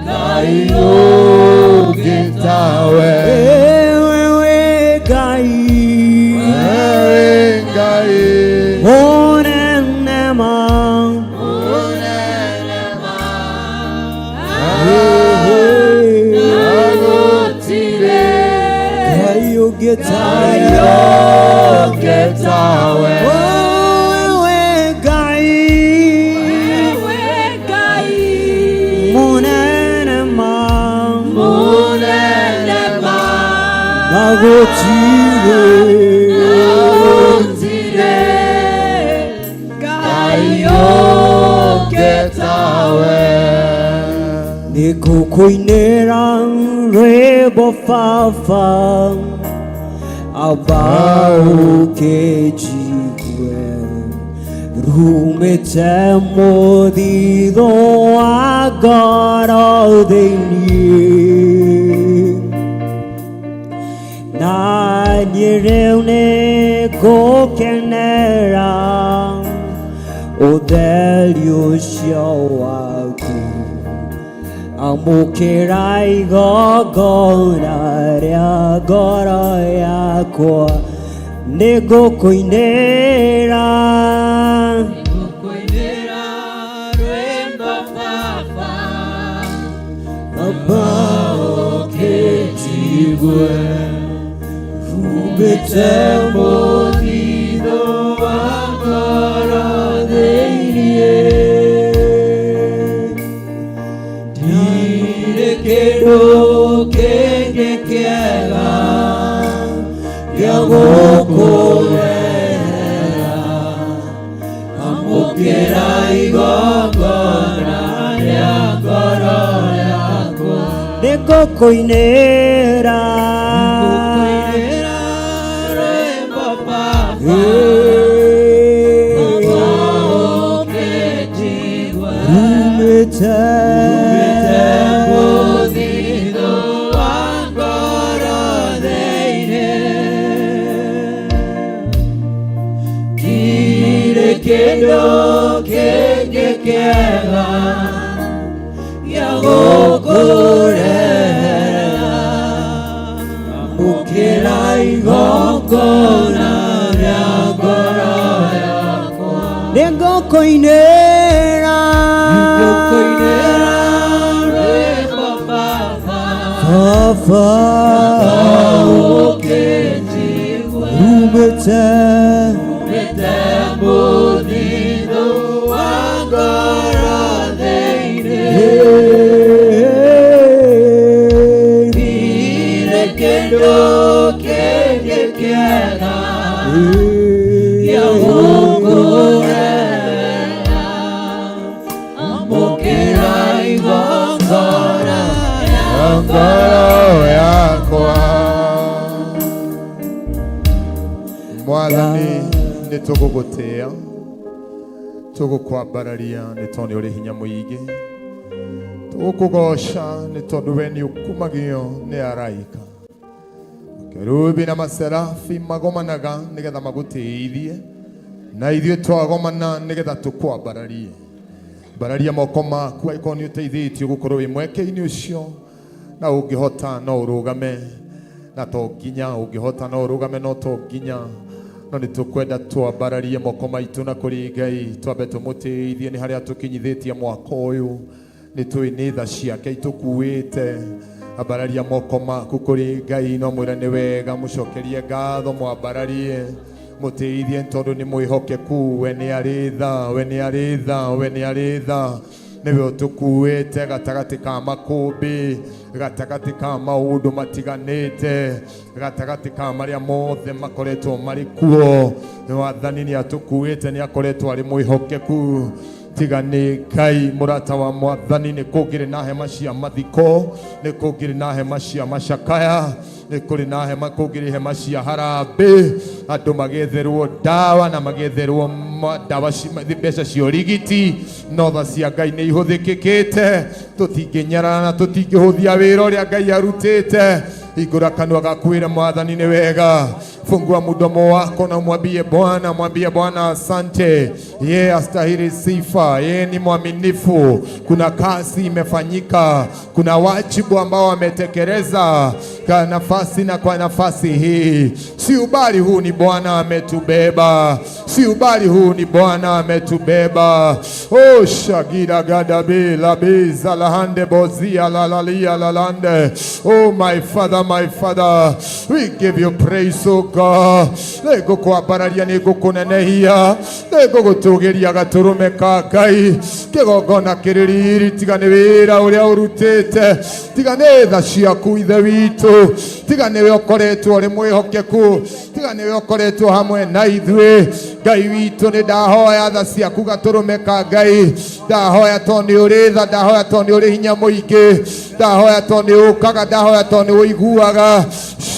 Ngai ũngĩ tawe. Wewe Ngai, Wewe Ngai mũnene ma, mũnene ma, na gũtirĩ Ngai ũngĩ Ngai tawe, ũngĩ tawe. Wewe Ngai mũnene ma, Mũnene ma, na gũtirĩ, gũtirĩ Ngai ũngĩ tawe. Nĩngũkũinĩra rwĩmbo baba, amba ũkĩnjigue, rumĩte mũthithũ wa ngoro thĩiniĩ, na niĩ rĩu nĩngũkenera ũtheri ũcio waku, amũkĩra igongona rĩa ngoro yakwa, nĩngũkũinĩra, amba ũkĩnjigue, rumĩte mũthithũ wa ngoro thĩiniĩ, ndirĩ kĩndũ kĩngĩ kĩega gĩa gũkũrehera, amũkĩra igongona rĩa ngoro yakwa, nĩngũkũinĩra, rumĩte Mũthithũ wa ngoro thĩiniĩ, ndirĩ kĩndũ kĩngĩ kĩega gĩa gũkũrehera, amũkĩra igongona rĩa ngoro yakwa, nĩngũkũinĩra, Nĩngũkũinĩra rwĩmbo baba, baba, ũkĩnjigue, rumĩte rumĩte mũthithũ wa ngoro thĩiniĩ, ndirĩ kĩndũ kĩngĩ kĩega gĩa gũkũrehera, amũkĩra igongona rĩa ngoro yakwa. Mwathani, nĩ tũgũgũtĩĩa, tũgũkwambararia nĩ tondũ nĩ ũrĩ hinya mũingĩ, tũgũkũgoca nĩ tondũ we nĩ ũkumagio nĩ araika, kerubi na maserafi magomanaga nĩgetha magũtĩithie, na ithuĩ twagomana nĩgetha tũkwambararie. Mbararia moko maku angĩkorwo nĩ ũteithĩtio gũkorwo wĩ mweke-inĩ ũcio, na ũngĩhota no ũrũgame, na to nginya ũngĩhota no ũrũgame, no to nginya, no nĩ tũkwenda twambararie moko maitũ na kũrĩ Ngai, twambe tũmũtĩithie nĩ harĩa tũkinyithĩtie mwaka ũyũ, nĩ tũĩ nĩ tha ciake itũkuĩte. Ambararia moko maku kũrĩ Ngai, no mwĩre nĩ wega, mũcokerie ngatho, mwambararie, mũtĩithie tondũ nĩ mwĩhokeku, we nĩ arĩ tha, we nĩ arĩ tha, we nĩ arĩ tha, nĩwe ũtũkuĩte gatagatĩ ka makũmbĩ, gatagatĩ ka maũndũ matiganĩte, gatagatĩ ka marĩa mothe makoretwo marĩ kuo. Wathani nĩ atũkuĩte, nĩ akoretwo arĩ mwĩhokeku. Tiga nĩ Ngai mũrata wa Mwathani, nĩ kũngĩrĩ na hema cia mathiko, nĩ kũngĩrĩ na hema cia macakaya, nĩ kũrĩ na hema, kũngĩrĩ hema cia harambĩ, andũ magetherwo ndawa na magetherwo ndawa mbeca cia ũrigiti. No tha cia Ngai nĩ ihũthĩkĩkĩte, tũtingĩnyarara na tũtingĩhũthia wĩra ũrĩa Ngai arutĩte. Hingũra kanua gaku wĩre Mwathani nĩ wega. Fungua mdomo wako na umwambie Bwana, mwambie Bwana asante. Yeye astahili sifa, yeye ni mwaminifu. Kuna kazi imefanyika, kuna wajibu ambao ametekeleza kwa nafasi na kwa nafasi hii. Si ubali huu ni Bwana ametubeba, si ubali huu ni Bwana ametubeba. Oh, shagira gadabi labiza lahande bozia lalalia lalande. Oh my Father, my Father, we give you praise, oh God. Nĩngũkwambararia, nĩngũkũnenehia, nĩngũgũtũgĩria gatũrũme ka Ngai, kĩgongona kĩrĩ riri. Tiga nĩ wĩra ũrĩa ũrutĩte, tiga nĩ tha ciaku Ithe witũ, tiga nĩwe ũkoretwo ũrĩ mwĩhokeku, tiga nĩwe ũkoretwo hamwe na ithuĩ. Ngai witũ, nĩ ndahoya tha ciaku gatũrũme ka Ngai. Ndahoya tondũ nĩ ũrĩ tha, ndahoya tondũ nĩ ũrĩ hinya mũingĩ, ndahoya tondũ nĩ ũkaga, ndahoya tondũ nĩ ũiguaga.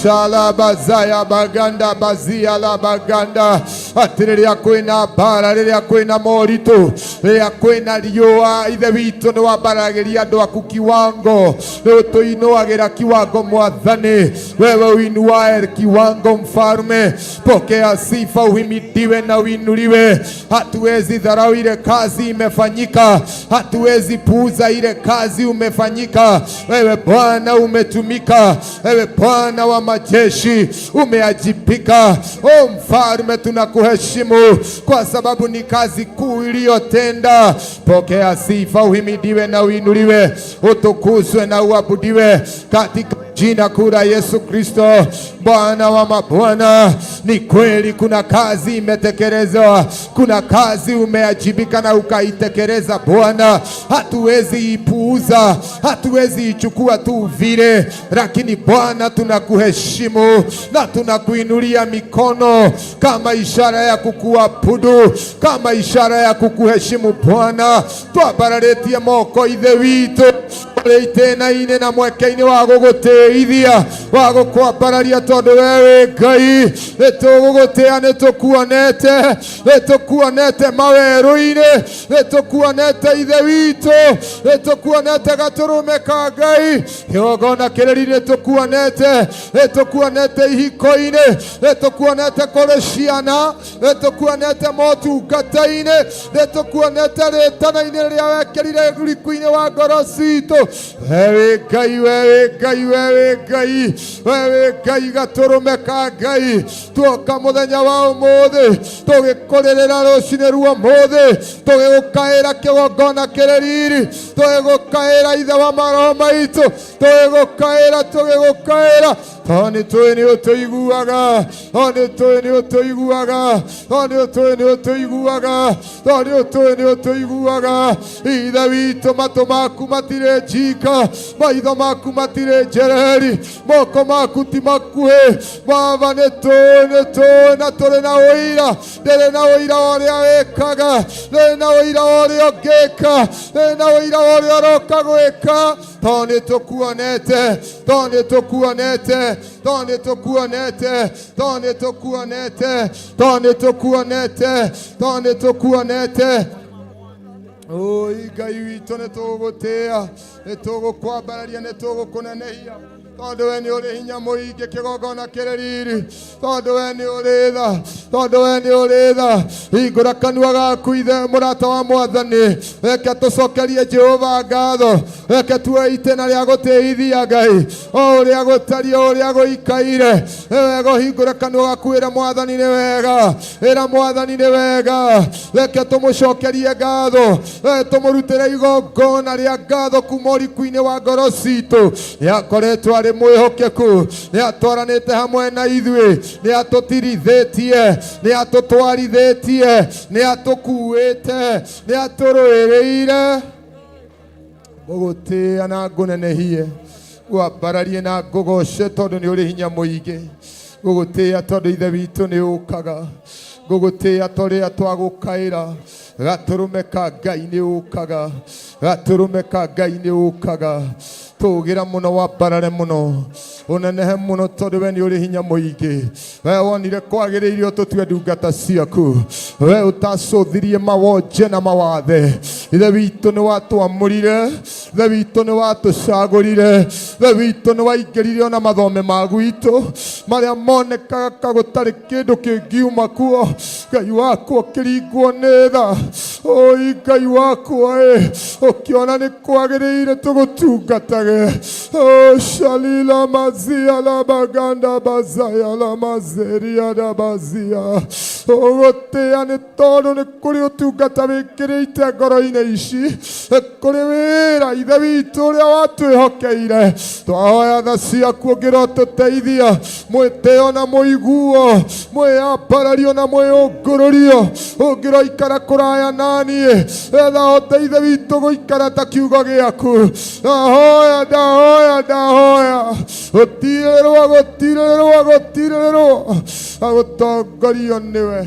Shalabazaya baganda bazia la baganda. Atĩ rĩrĩa kwĩna mbara, rĩrĩa kwĩna moritũ, rĩrĩa kwĩna riũa, Ithe witũ, nĩ wambaragĩria andũ aku kiwango, nĩ ũtũinũagĩra kiwango. Mwathani, wewe uinuae kiwango, mfalme, pokea sifa, uhimidiwe na uinuliwe. Hatuwezi dharau ile kazi imefanyika, hatuwezi puuza ile kazi umefanyika. Wewe Bwana umetumika, wewe Bwana wa majeshi umeajibika. O mfalme, tunakuheshimu kwa sababu ni kazi kuu iliyotenda. Pokea sifa, uhimidiwe na uinuliwe, utukuzwe na uabudiwe katika jina kuu la Yesu Kristo, Bwana wa mabwana. Ni kweli kuna kazi imetekelezwa, kuna kazi umeajibika na ukaitekeleza Bwana. Hatuwezi ipuuza, hatuwezi ichukua tu vile, lakini Bwana tunakuheshimu na tunakuinulia mikono kama ishara ya kukuabudu, kama ishara ya kukuheshimu Bwana. Twambararĩtie moko Ithe witũ ũrĩ itĩna-inĩ na mweke-inĩ wa gũgũtĩithia, wa gũkwambararia, tondũ we wĩ Ngai. Nĩ tũgũgũtĩa, nĩ tũkuonete, nĩ tũkuonete mawerũ-inĩ, nĩ tũkuonete Ithe witũ, nĩ tũkuonete gatũrũme ka Ngai, kĩgongona kĩrĩri, nĩ tũkuonete, nĩ tũkuonete ihiko-inĩ, nĩ tũkuonete kũrĩ ciana, nĩ tũkuonete motungata-inĩ, nĩ tũkuonete rĩtana-inĩ rĩrĩa wekĩrire riku-inĩ wa ngoro citũ. We wĩ Ngai, we wĩ Ngai, we wĩ Ngai, we wĩ Ngai gatũrũme ka Ngai. Tuoka mũthenya wa ũmũthĩ tũgĩkũrĩrĩra rũcinĩ rwa ũmũthĩ, tũgĩgũkaĩra kĩgongona kĩrĩ riri, tũgĩgũkaĩra Ithe wa maroho maitũ, tũgĩgũkaĩra, tũgĩgũkaĩra, tondũ nĩ tũĩ nĩ ũtũiguaga, tondũ nĩ tũĩ nĩ ũtũiguaga, tondũ nĩ ũtũĩ nĩ ũtũiguaga, tondũ nĩ ũtũĩ nĩ ũtũiguaga. Ithe witũ, matũ maku matirĩ njika, maitho maku matirĩ njereri, moko maku ti makuhĩ. Baba, nĩ tũĩ, nĩ tũĩ na tũrĩ na ũira. Ndĩrĩ na ũira wa ũrĩa wĩkaga, ndĩrĩ na ũira wa ũrĩa ũngĩka, ndĩrĩ na ũira wa ũrĩa ũroka gwĩka, tondũ nĩ tũkuonete, tondũ nĩ tũkuonete, tondũ nĩ tũkuonete, tondũ nĩ tũkuonete, tondũ nĩ tũkuonete, tondũ nĩ tũkuonete. Oi Ngai witũ, nĩ tũgũgũtĩa, nĩ tũgũkwambararia, nĩ tũgũkũnenehia, tondũ we nĩ ũrĩ hinya mũingĩ, kĩgongona kĩrĩ riri, tondũ we nĩ ũrĩ tha, tondũ we nĩ ũrĩ tha. Hingũra kanua gaku, ithe mũrata wa Mwathani. Reke tũcokerie Jehova ngatho, reke tuoe itĩna rĩa gũtĩithia Ngai o ũrĩa gũtariĩ, o ũrĩa gũikaire. Nĩ wega ũhingũre kanua gaku wĩre Mwathani nĩ wega, ĩra Mwathani nĩ wega. Reke tũmũcokerie ngatho, tũmũrutĩre igongona rĩa ngatho kuma ũriku-inĩ wa ngoro citũ. Nĩ akoretwo arĩ mwĩhokeku, nĩ atwaranĩte hamwe na ithuĩ, nĩ atũtirithĩtie, nĩ atũtwarithĩtie, nĩ atũkuĩte, nĩ atũrũĩrĩire. Ngũgũtĩĩa na ngũnenehie, ngwambararie na ngũgoce, tondũ nĩ ũrĩ hinya mũingĩ. Ngũgũtĩĩa tondũ Ithe witũ nĩ ũkaga. Ngũgũtĩĩa torĩa twagũkaĩra. Gatũrũme ka Ngai nĩ ũkaga, gatũrũme ka Ngai nĩ ũkaga. Tũgĩra mũno, wambarare mũno, ũnenehe mũno, tondũ we nĩ ũrĩ hinya mũingĩ. We wonire kwagĩrĩire ũtũtue ndungata ciaku, we ũtacũthirie mawonje na mawathe. Ithe witũ nĩ watwamũrire, Ithe witũ nĩ watũcagũrire, Ithe witũ nĩ waingĩrire ona mathome ma gwitũ marĩa monekaga ka gũtarĩ kĩndũ kĩngiuma kuo. Ngai wakwa ũkĩringwo nĩ tha, oi Ngai wakwa ĩ, ũkĩona nĩ kwagĩrĩire tũgũtungatage. O shalila mazia la baganda bazaya la mazeria da bazia. Ũgũtĩĩa nĩ tondũ nĩ kũrĩ ũtungata wĩkĩrĩte ngoro-inĩ ici, nĩ kũrĩ wĩra Ithe witũ ũrĩa watwĩhokeire. Twahoya tha ciaku ũngĩrotũteithia, mwĩtĩo na mũiguo, mwĩyambarario na mwĩũngũrũrio, ũngĩroikara kũraya naniĩ, etha hote Ithe witũ gũikara ta kiugo gĩaku. Ndahoya, ndahoya, ndahoya gũtirĩrwo, gũtirĩrwo, gũtirĩrwo na gũtongorio nĩwe.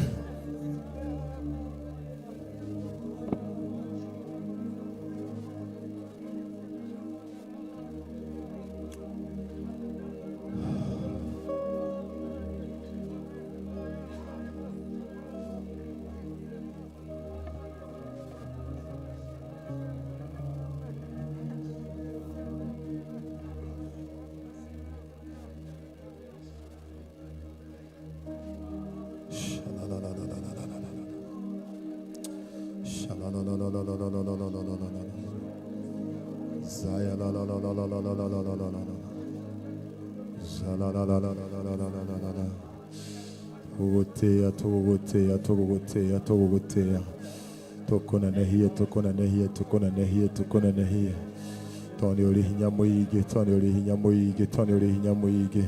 Tũgũgũtĩĩa, tũgũgũtĩĩa, tũgũgũtĩĩa, tũgũgũtĩĩa. Tũkũnenehie, tũkũnenehie, tũkũnenehie, tũkũnenehie. Tondũ nĩ ũrĩ hinya mũingĩ, tondũ nĩ ũrĩ hinya mũingĩ, tondũ nĩ ũrĩ hinya mũingĩ.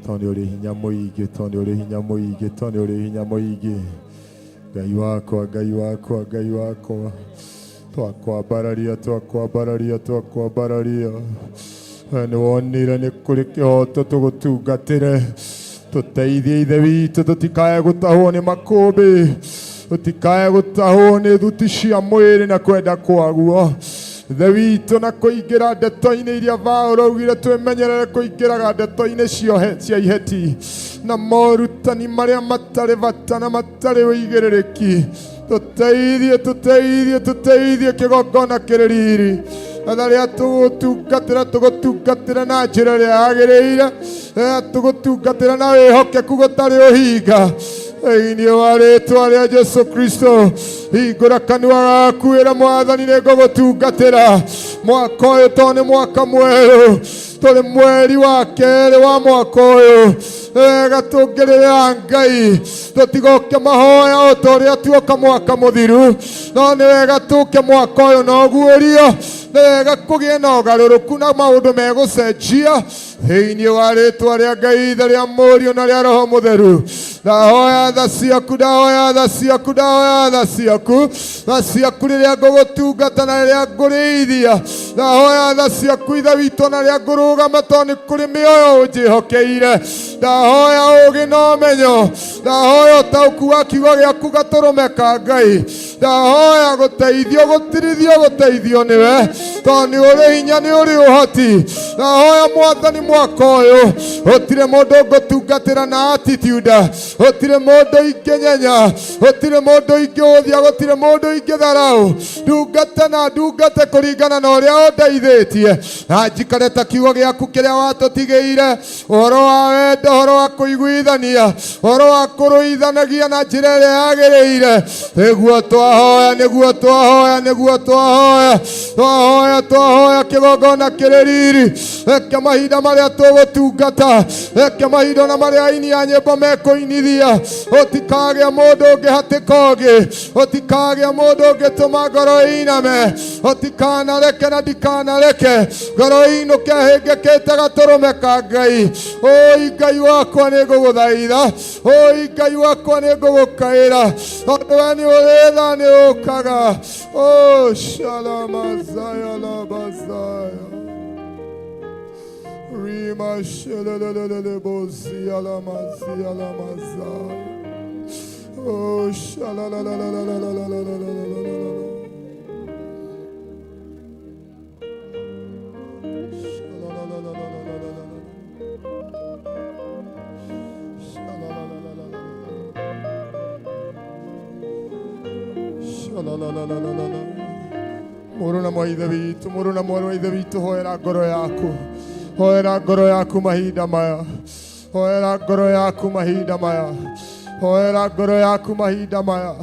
Tondũ nĩ ũrĩ hinya mũingĩ, tondũ nĩ ũrĩ hinya mũingĩ, tondũ nĩ ũrĩ hinya mũingĩ. Ngai wakwa, Ngai wakwa, Ngai wakwa. Twakwambararia, twakwambararia, twakwambararia. We nĩ wonire nĩ kũrĩ kĩhoto tũgũtungatĩre. Tũteithie Ithe witũ tũtikae gũtahwo nĩ makũmbĩ, tũtikae gũtahwo nĩ thuti cia mwĩrĩ na kwenda kwaguo. Ithe witũ na kũingĩra ndeto-inĩ iria Paũlũ augire twĩmenyerere kũingĩraga ndeto-inĩ cia iheti na morutani marĩa matarĩ bata na matarĩ ũigĩrĩrĩki. Tũteithie, tũteithie, tũteithie kĩgongona kĩrĩ riri. Etha rĩrĩa tũgũtungatĩra, tũgũtungatĩra na njĩra ĩrĩa yagĩrĩire. Rĩrĩa tũgũtungatĩra na wĩhokeku gũtarĩ ũhinga. Thĩinĩ wa rĩtwa rĩa Jesu Kristo, hingũra kanua gaku ĩra Mwathani nĩ ngũgũtungatĩra. Mwaka ũyũ to nĩ mwaka mwerũ, tũrĩ mweri wa kerĩ wa mwaka ũyũ. Wega tũngĩrĩra Ngai tũtigoke mahoya o ta ũrĩa tuoka mwaka mũthiru, no nĩ wega tũke mwaka ũyũ na ũguũrio. Nĩ wega kũgĩe na ũgarũrũku na maũndũ megũcenjia thĩinĩ wa rĩtwa rĩa Ngai Ithe, rĩa Mũriũ na rĩa Roho Mũtheru. Ndahoya tha ciaku, ndahoya tha ciaku, ndahoya tha ciaku, tha ciaku rĩrĩa ngũgũtungata na rĩrĩa ngũrĩithia. Ndahoya tha ciaku Ithe witũ na rĩrĩa ngũrũgama, tondũ nĩ kũrĩ mĩoyo ũnjĩhokeire. Ndahoya ũũgĩ na ũmenyo, ndahoya ũtaũku wa kiugo gĩaku gatũrũme ka Ngai. Ndahoya gũteithio, gũtirithio, gũteithio nĩwe, tondũ nĩ ũrĩ hinya, nĩ ũrĩ ũhoti. Ndahoya Mwathani mwaka ũyũ gũtirĩ mũndũ ngũtungatĩra na attitude, gũtirĩ mũndũ ingĩnyenya, gũtirĩ mũndũ ingĩũthia, gũtirĩ mũndũ ingĩtharau. Ndungate na ndungate kũringana na ũrĩa ũndeithĩtie, na njikare ta kiugo gĩaku kĩrĩa watũtigĩire, ũhoro wa wendo, ũhoro wa kũiguithania, ũhoro wa kũrũithanagia na njĩra ĩrĩa yagĩrĩire. Nĩguo twahoya, nĩguo twahoya, nĩguo twahoya, twahoya, twahoya kĩgongona kĩrĩ riri. Reke mahinda marĩa tũgũtungata, reke mahinda ona marĩa aini a nyĩmbo mekũinithia, gũtikagĩa mũndũ ũngĩhatĩka ũngĩ, gũtikagĩa mũndũ ũngĩtũma ngoro ĩiname, gũtikanareke na ndikanareke ngoro ĩinũke hĩngĩkĩte gatũrũme ka Ngai. Oi Ngai wakwa nĩ ngũgũthaitha, oi Ngai wakwa nĩ ngũgũkaĩra, tondũ we nĩ ũrĩ tha, nĩ ũkaga. O shalamazaya labazaya rima shelelelele bozia lamazia lamazaya. Oh, sha-la-la-la-la-la-la-la-la-la-la-la-la. Sha-la-la-la-la-la-la-la-la. Sha-la-la-la-la-la-la. Sha-la-la-la-la-la-la. Mũrũ na mwa ithe witũ, mũrũ na mwarĩ wa ithe witũ, hoera ngoro yaku, hoera ngoro yaku mahinda maya, hoera ngoro yaku mahinda maya, hoera ngoro yaku mahinda maya.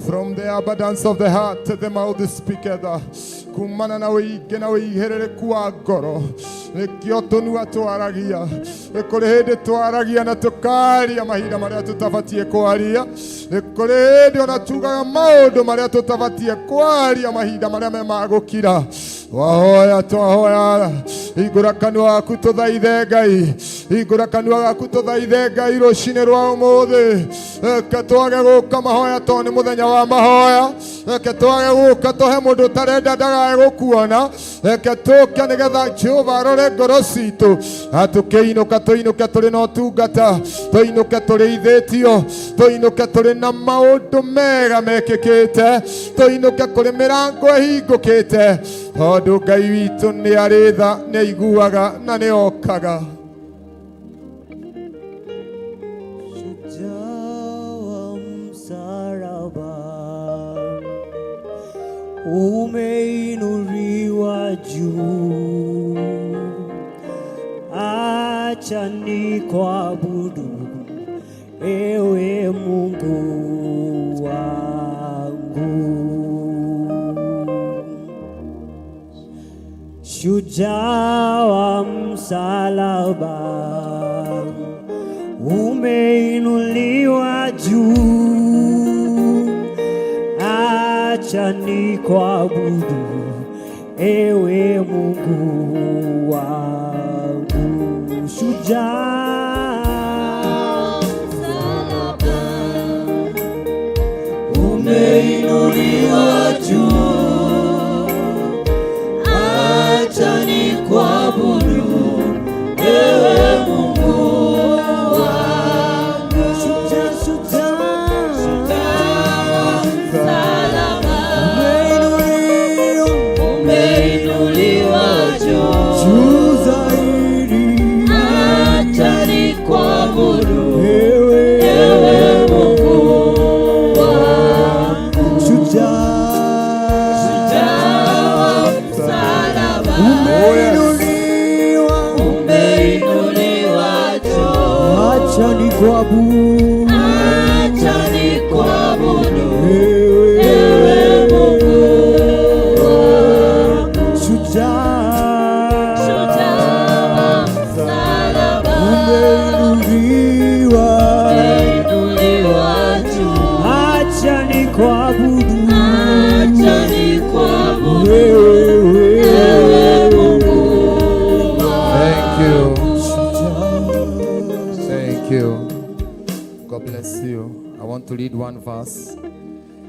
From the abundance of the heart the mouth speaketh. Kumana na wĩingĩ na wĩihĩrĩrĩku wa ngoro nĩkĩo tũnua twaragia. Nĩ kũrĩ hĩndĩ twaragia na tũkaria mahinda marĩa tũtabatiĩ kwaria. Nĩ kũrĩ hĩndĩ ona tugaga maũndũ marĩa tũtabatiĩ kwaria mahinda marĩa me ma gũkira. Twahoya, twahoya, hingũra kanua gaku tũthaithe Ngai, hingũra kanua gaku tũthaithe Ngai rũcinĩ rwa ũmũthĩ. Reke twage gũka mahoya tondũ nĩ mũthenya wa mahoya. Reke twage gũka tũhe mũndũ ũtarenda ndagae gũkuona. Reke tũke nĩgetha Jehova arore ngoro citũ, na tũkĩinũka tũinũke tũrĩ na ũtungata, tũinũke tũrĩithĩtio, tũinũke tũrĩ na maũndũ mega mekĩkĩte, tũinũke kũrĩ mĩrango ĩhingũkĩte, tondũ Ngai witũ nĩ arĩ tha, nĩ aiguaga na nĩ okaga. Shujaa wa msalaba umeinuliwa juu, acha nikuabudu ewe Mungu wangu. Shujaa wa msalaba umeinuliwa juu, acha nikuabudu ewe Mungu wangu. Shujaa Umeinuliwa juu, acha nikuabudu ewe Mungu wangu. Shujaa, shujaa, Msalaba umeinuliwa umeinuliwa juu, juu zaidi, acha nikuabudu ewe ewe Mungu wangu. Shujaa, Shujaa msalaba umeinuliwa, umeinuliwa juu, acha nikuabudu acha nikuabudu ewe ewe Mungu wangu. Shujaa, Shujaa msalaba umeinuliwa, umeinuliwa juu, acha nikuabudu acha nikuabudu wewe ewe Mungu wangu. Thank you. Thank you. God bless you. I want to read one verse.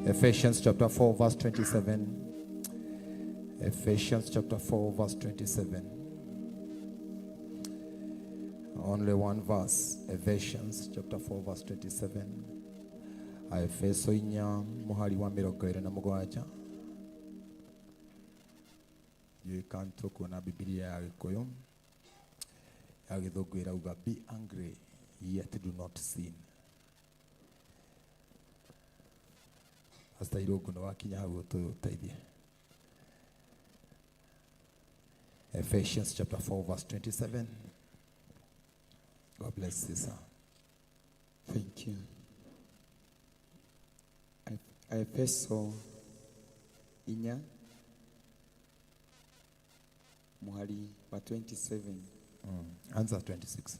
Ephesians chapter 4, verse 27. Ephesians chapter 4, verse 27. Only one verse. Ephesians chapter 4, verse 27. Aefeso inya muhari wa mĩrongo ĩrĩ na mũgwanja. Ndiũĩ kana tũkuona Bibilia ya Gĩkũyũ. Ya Gĩthũngũ ĩrauga be angry yet do not sin. Pastor Irũngũ nĩ wakinya hau ũtũteithie. Ephesians chapter 4 verse 27. God bless you, sir. Thank you. Aefeso inya muhari wa 27. Answer 26.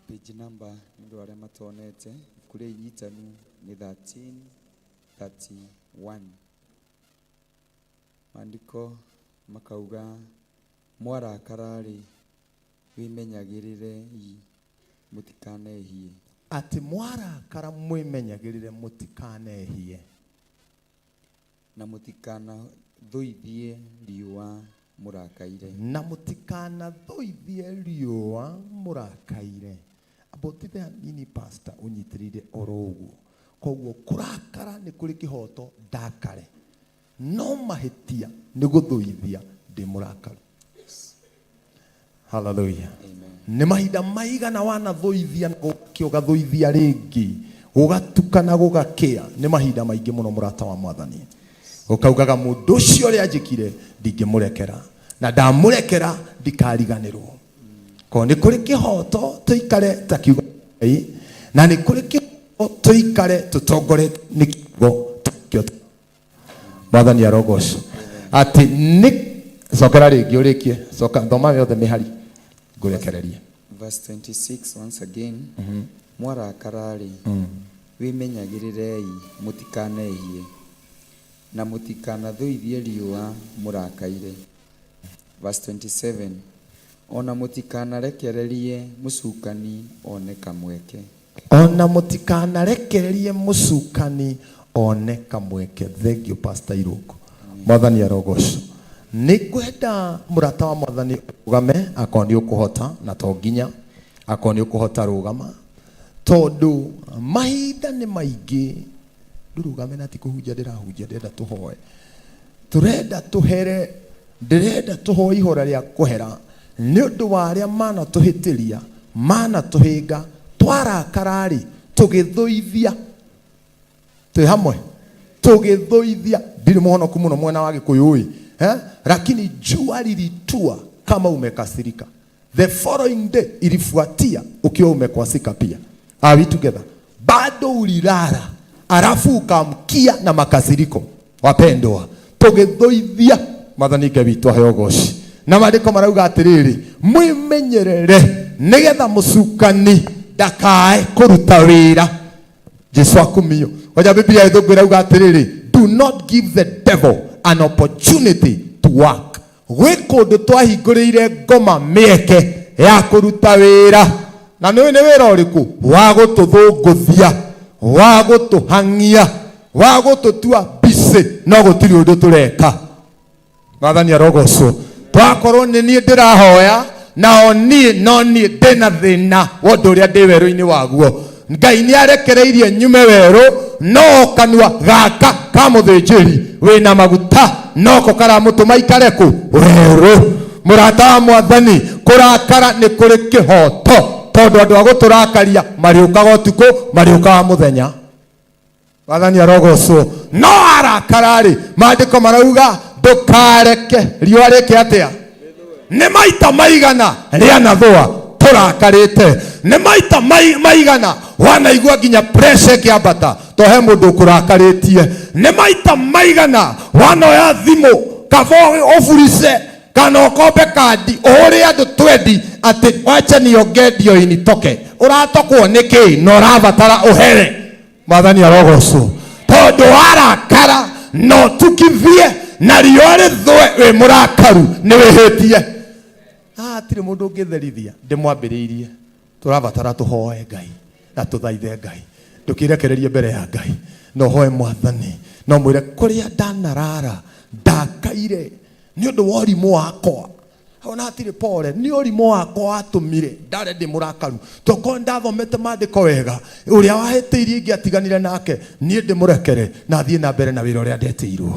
Page number nĩ ũndũ wa arĩa matonete ibuku rĩa inyitanu nĩ 1331. Maandĩko makauga mwarakara-rĩ wĩmenyagĩrĩrei mũtikanehie. Atĩ mwarakara mwĩmenyagĩrĩre mũtikanehie. Na mũtikanathũithie riũa mũrakaire. Na mũtikanathũithie riũa mũrakaire. Ambotithe hanini pastor ũnyitĩrĩire oro ũguo. Koguo kũrakara nĩ kũrĩ kĩhoto ndakare, no mahĩtia nĩ gũthũithia ndĩ mũrakaru. Hallelujah. Nĩ mahinda maigana wanathũithia na gũgakĩa ũgathũithia rĩngĩ, gũgatukana gũgakĩa. Nĩ mahinda maingĩ mũno mũrata wa mwathani. Ũkaugaga mũndũ ũcio ũrĩa anjĩkire ndingĩmũrekera, na ndamũrekera ndikariganĩrwo. Ko nĩ kũrĩ kĩhoto tũikare ta kiugo kĩa Ngai, na nĩ kũrĩ kĩhoto tũikare tũtongoretio nĩ kiugo kĩo. Mwathani arogocwo. Atĩ nĩ cokera rĩngĩ ũrĩkie, coka thoma yothe mĩhari ngũrekererie. Verse 26 once again. Mwarakara-rĩ, wĩmenyagĩrĩrei mũtikanehie, na mũtikanathũithie riũa mũrakaire. Verse 27. O na mũtikanarekererie mũcukani one kamweke. Ona mũtikanarekererie mũcukani one kamweke. Thank you Pastor Irũngũ. Mwathani arogocwo. Nĩ ngwenda mũrata wa mwathani ũrũgame akorwo nĩ ũkũhota, na to nginya akorwo nĩ ũkũhota rũgama, tondũ mahinda nĩ maingĩ. Ndũrũgame na ti kũhunjia ndĩrahunjia, ndĩrenda tũhoe. Tũrenda tũhere, ndĩrenda tũhoe ihora rĩa kũhera nĩ ũndũ wa arĩa manatũhĩtĩria, manatũhĩnga, twarakara-rĩ, tũgĩthũithia. Twĩ hamwe? Tũgĩthũithia. Ndirĩ mũhonoku mũno mwena wa Gĩkũyũ-ĩ, eh? Lakini jua lilitua kama umekasirika. The following day ilifuatia ukiwa umekwasika pia. Are we together? Bado ulilala alafu ukaamkia na makasiriko. Wapendwa, tũgĩthũithia mwathani Ngai witũ aheo ũgoci. Na maandĩko marauga atĩrĩrĩ, mwĩmenyerere nĩgetha mũcukani ndakae kũruta wĩra. Jesu akumio. Ngoja Biblia gĩthũngũ ĩrauga atĩrĩrĩ, do not give the devil an opportunity to work. Gwĩ kũndũ twahingũrĩire ngoma mĩeke ya kũruta wĩra. Na nĩũĩ nĩ wĩra ũrĩkũ? Wa gũtũthũngũthia, wa gũtũhang'ia, wa gũtũtua busy, no gũtirĩ ũndũ tũreka. Mwathani arogocwo. Twakorwo nĩ niĩ ndĩrahoya, na o niĩ no niĩ ndĩna thĩna wa ũndũ ũrĩa ndĩ werũ-inĩ waguo. Ngai nĩ arekereirie nyume werũ, no kanua gaka ka mũthĩnjĩri wĩna maguta noko karamũtũma ikare kũ werũ. Mũrata wa mwathani, kũrakara nĩ kũrĩ kĩhoto, tondũ andũ a gũtũrakaria marĩũkaga ũtukũ, marĩũkaga mũthenya. Mwathani arogocwo. No arakara-rĩ, maandĩko marauga ndũkareke riũa rĩke atĩa? Nĩ maita maigana rĩanathũa tũrakarĩte? Nĩ maita maigana wanaigua nginya pressure ĩkĩambata to he mũndũ ũkũrakarĩtie? Nĩ maita maigana wanoya thimũ kaba ũburice kana ũkombe kandi ũhũre andũ twendi atĩ wacha niongee ndio initoke? Ũratokwo nĩkĩ na ũrabatara ũhere? Mwathani arogocwo. Tondũ warakara na ũtukithie na riũa rĩthũe wĩ mũrakaru, nĩ wĩhĩtie. Hatirĩ mũndũ ũngĩtherithia, ndĩmwambĩrĩirie. Tũrabatara tũhoe Ngai na tũthaithe Ngai. Ndũkĩrekererie mbere ya Ngai na ũhoe Mwathani, na ũmwĩre kũrĩa ndanarara ndakaire nĩ ũndũ wa ũrimũ wakwa. Ona hatirĩ pole, nĩ ũrimũ wakwa watũmire ndare ndĩ mũrakaru. Tokorwo ndathomete maandĩko wega, ũrĩa wahĩtĩirie ingĩatiganire nake, niĩ ndĩmũrekere na thiĩ na mbere na wĩra ũrĩa ndetĩirwo.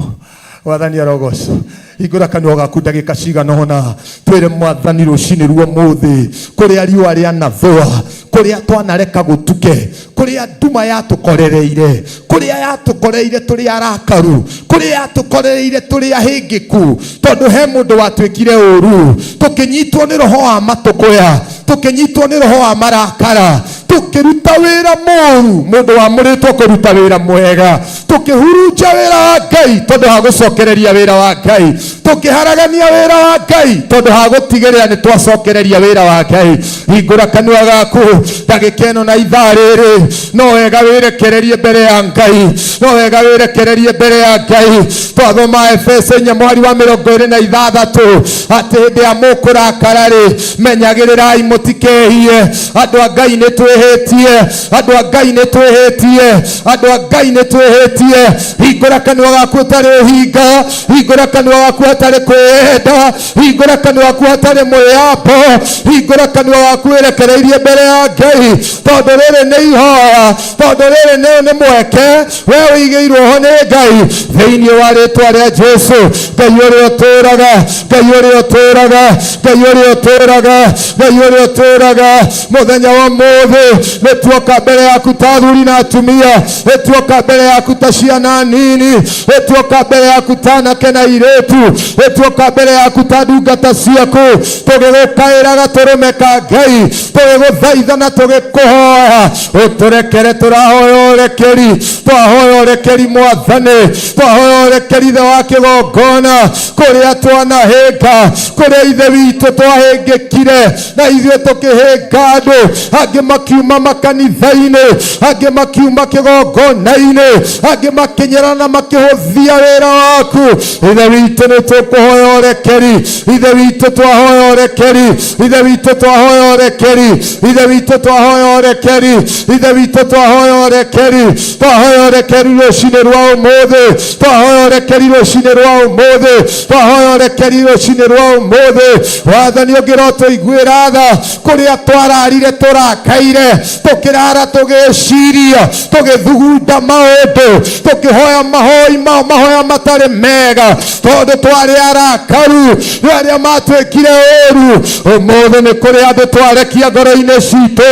Mwathani arogocwo. Hingũra kanua gaku ndagĩka cigana ũna, twĩre Mwathani rũcinĩ ruo mũthĩ, kũrĩa riũa rĩanathũa, kũrĩa twanareka gũtuke, kũrĩa nduma yatũkorereire, kũrĩa yatũkoreire tũrĩ arakaru, kũrĩa yatũkorereire tũrĩ ahĩngĩku, tondũ he mũndũ watuĩkire ũru, tũkĩnyitwo nĩ roho wa matũkũya, tũkĩnyitwo nĩ roho wa marakara, tũkĩruta wĩra mũru, mũndũ wamũrĩtwo kũruta wĩra mwega, tũkĩhurunja wĩra wa Ngai tondũ ha gũcokereria wĩra wa Ngai, tũkĩharagania wĩra wa Ngai tondũ ha gũtigĩrĩra nĩ twacokereria wĩra wa Ngai. Hingũra kanua gaku ndagĩka ĩno na ithaa rĩrĩ, no wega wĩrekererie mbere ya Ngai, no wega wĩrekererie mbere ya Ngai. Twathoma Efeso inya mwari wa mĩrongo ĩrĩ na ithathatũ atĩ hĩndĩ ya mũkũrakara-rĩ, menyagĩrĩrai mũtikehie. Andũ a Ngai nĩ twĩhĩtie. twĩhĩtie, andũ a Ngai nĩ twĩhĩtie, andũ a Ngai nĩ twĩhĩtie. Hingũra kanua gaku ũtarĩ ũhinga, hingũra kanua gaku hatarĩ kwĩyenda, hingũra kanua gaku hatarĩ mwĩyambo, hingũra kanua gaku wĩrekereirie mbere ya Ngai, tondũ rĩrĩ nĩ ihoya, tondũ rĩrĩ nĩ mweke we ũigĩirwo ho nĩ Ngai. Thĩinĩ wa rĩtwa rĩa Jesu, Ngai ũrĩa ũtũũraga, Ngai ũrĩa ũtũũraga, Ngai ũrĩa ũtũũraga, Ngai ũrĩa ũtũũraga, mũthenya wa ũmũthĩ nĩ tuoka mbere yaku ta athuri na atumia, nĩ tuoka mbere yaku ta ciana nini, nĩ tuoka mbere yaku ta anake na airĩtu, nĩ tuoka mbere yaku ta ndungata ciaku, tũgĩgũkaĩra gatũrũme ka Ngai, tũgĩgũthaitha na tũgĩkũhoya ũtũrekere. Tũrahoya ũrekeri, twahoya ũrekeri Mwathani, twahoya ũrekeri Ithe wa kĩgongona, kũrĩa twanahĩnga, kũrĩa Ithe witũ twahĩngĩkire na ithuĩ tũkĩhĩnga andũ angĩ, makiuma makanitha-inĩ, angĩ makiuma kĩgongona-inĩ, angĩ makĩnyerana makĩhũthia wĩra waku. Ithe witũ, nĩ tũkũhoya ũrekeri. Ithe witũ, twahoya ũrekeri. Ithe witũ, twahoya ũrekeri. Ithe witũ, twahoya ũrekeri. Ithe witũ, twahoya ũrekeri. Twahoya ũrekeri rũcinĩ rwa ũmũthĩ, twahoya ũrekeri rũcinĩ rwa ũmũthĩ, twahoya ũrekeri rũcinĩ rwa ũmũthĩ. Wathani, ũngĩrotũiguĩra tha kũrĩa twararire tũrakaire, tũkĩrara tũgĩciria, tũgĩthugunda maũndũ, tũkĩhoya mahoi mao mahoya matarĩ mega, tondũ twarĩ arakaru nĩ arĩa matwĩkire ũru. Ũmũthĩ nĩ kũrĩ andũ twarekia ngoro-inĩ citũ,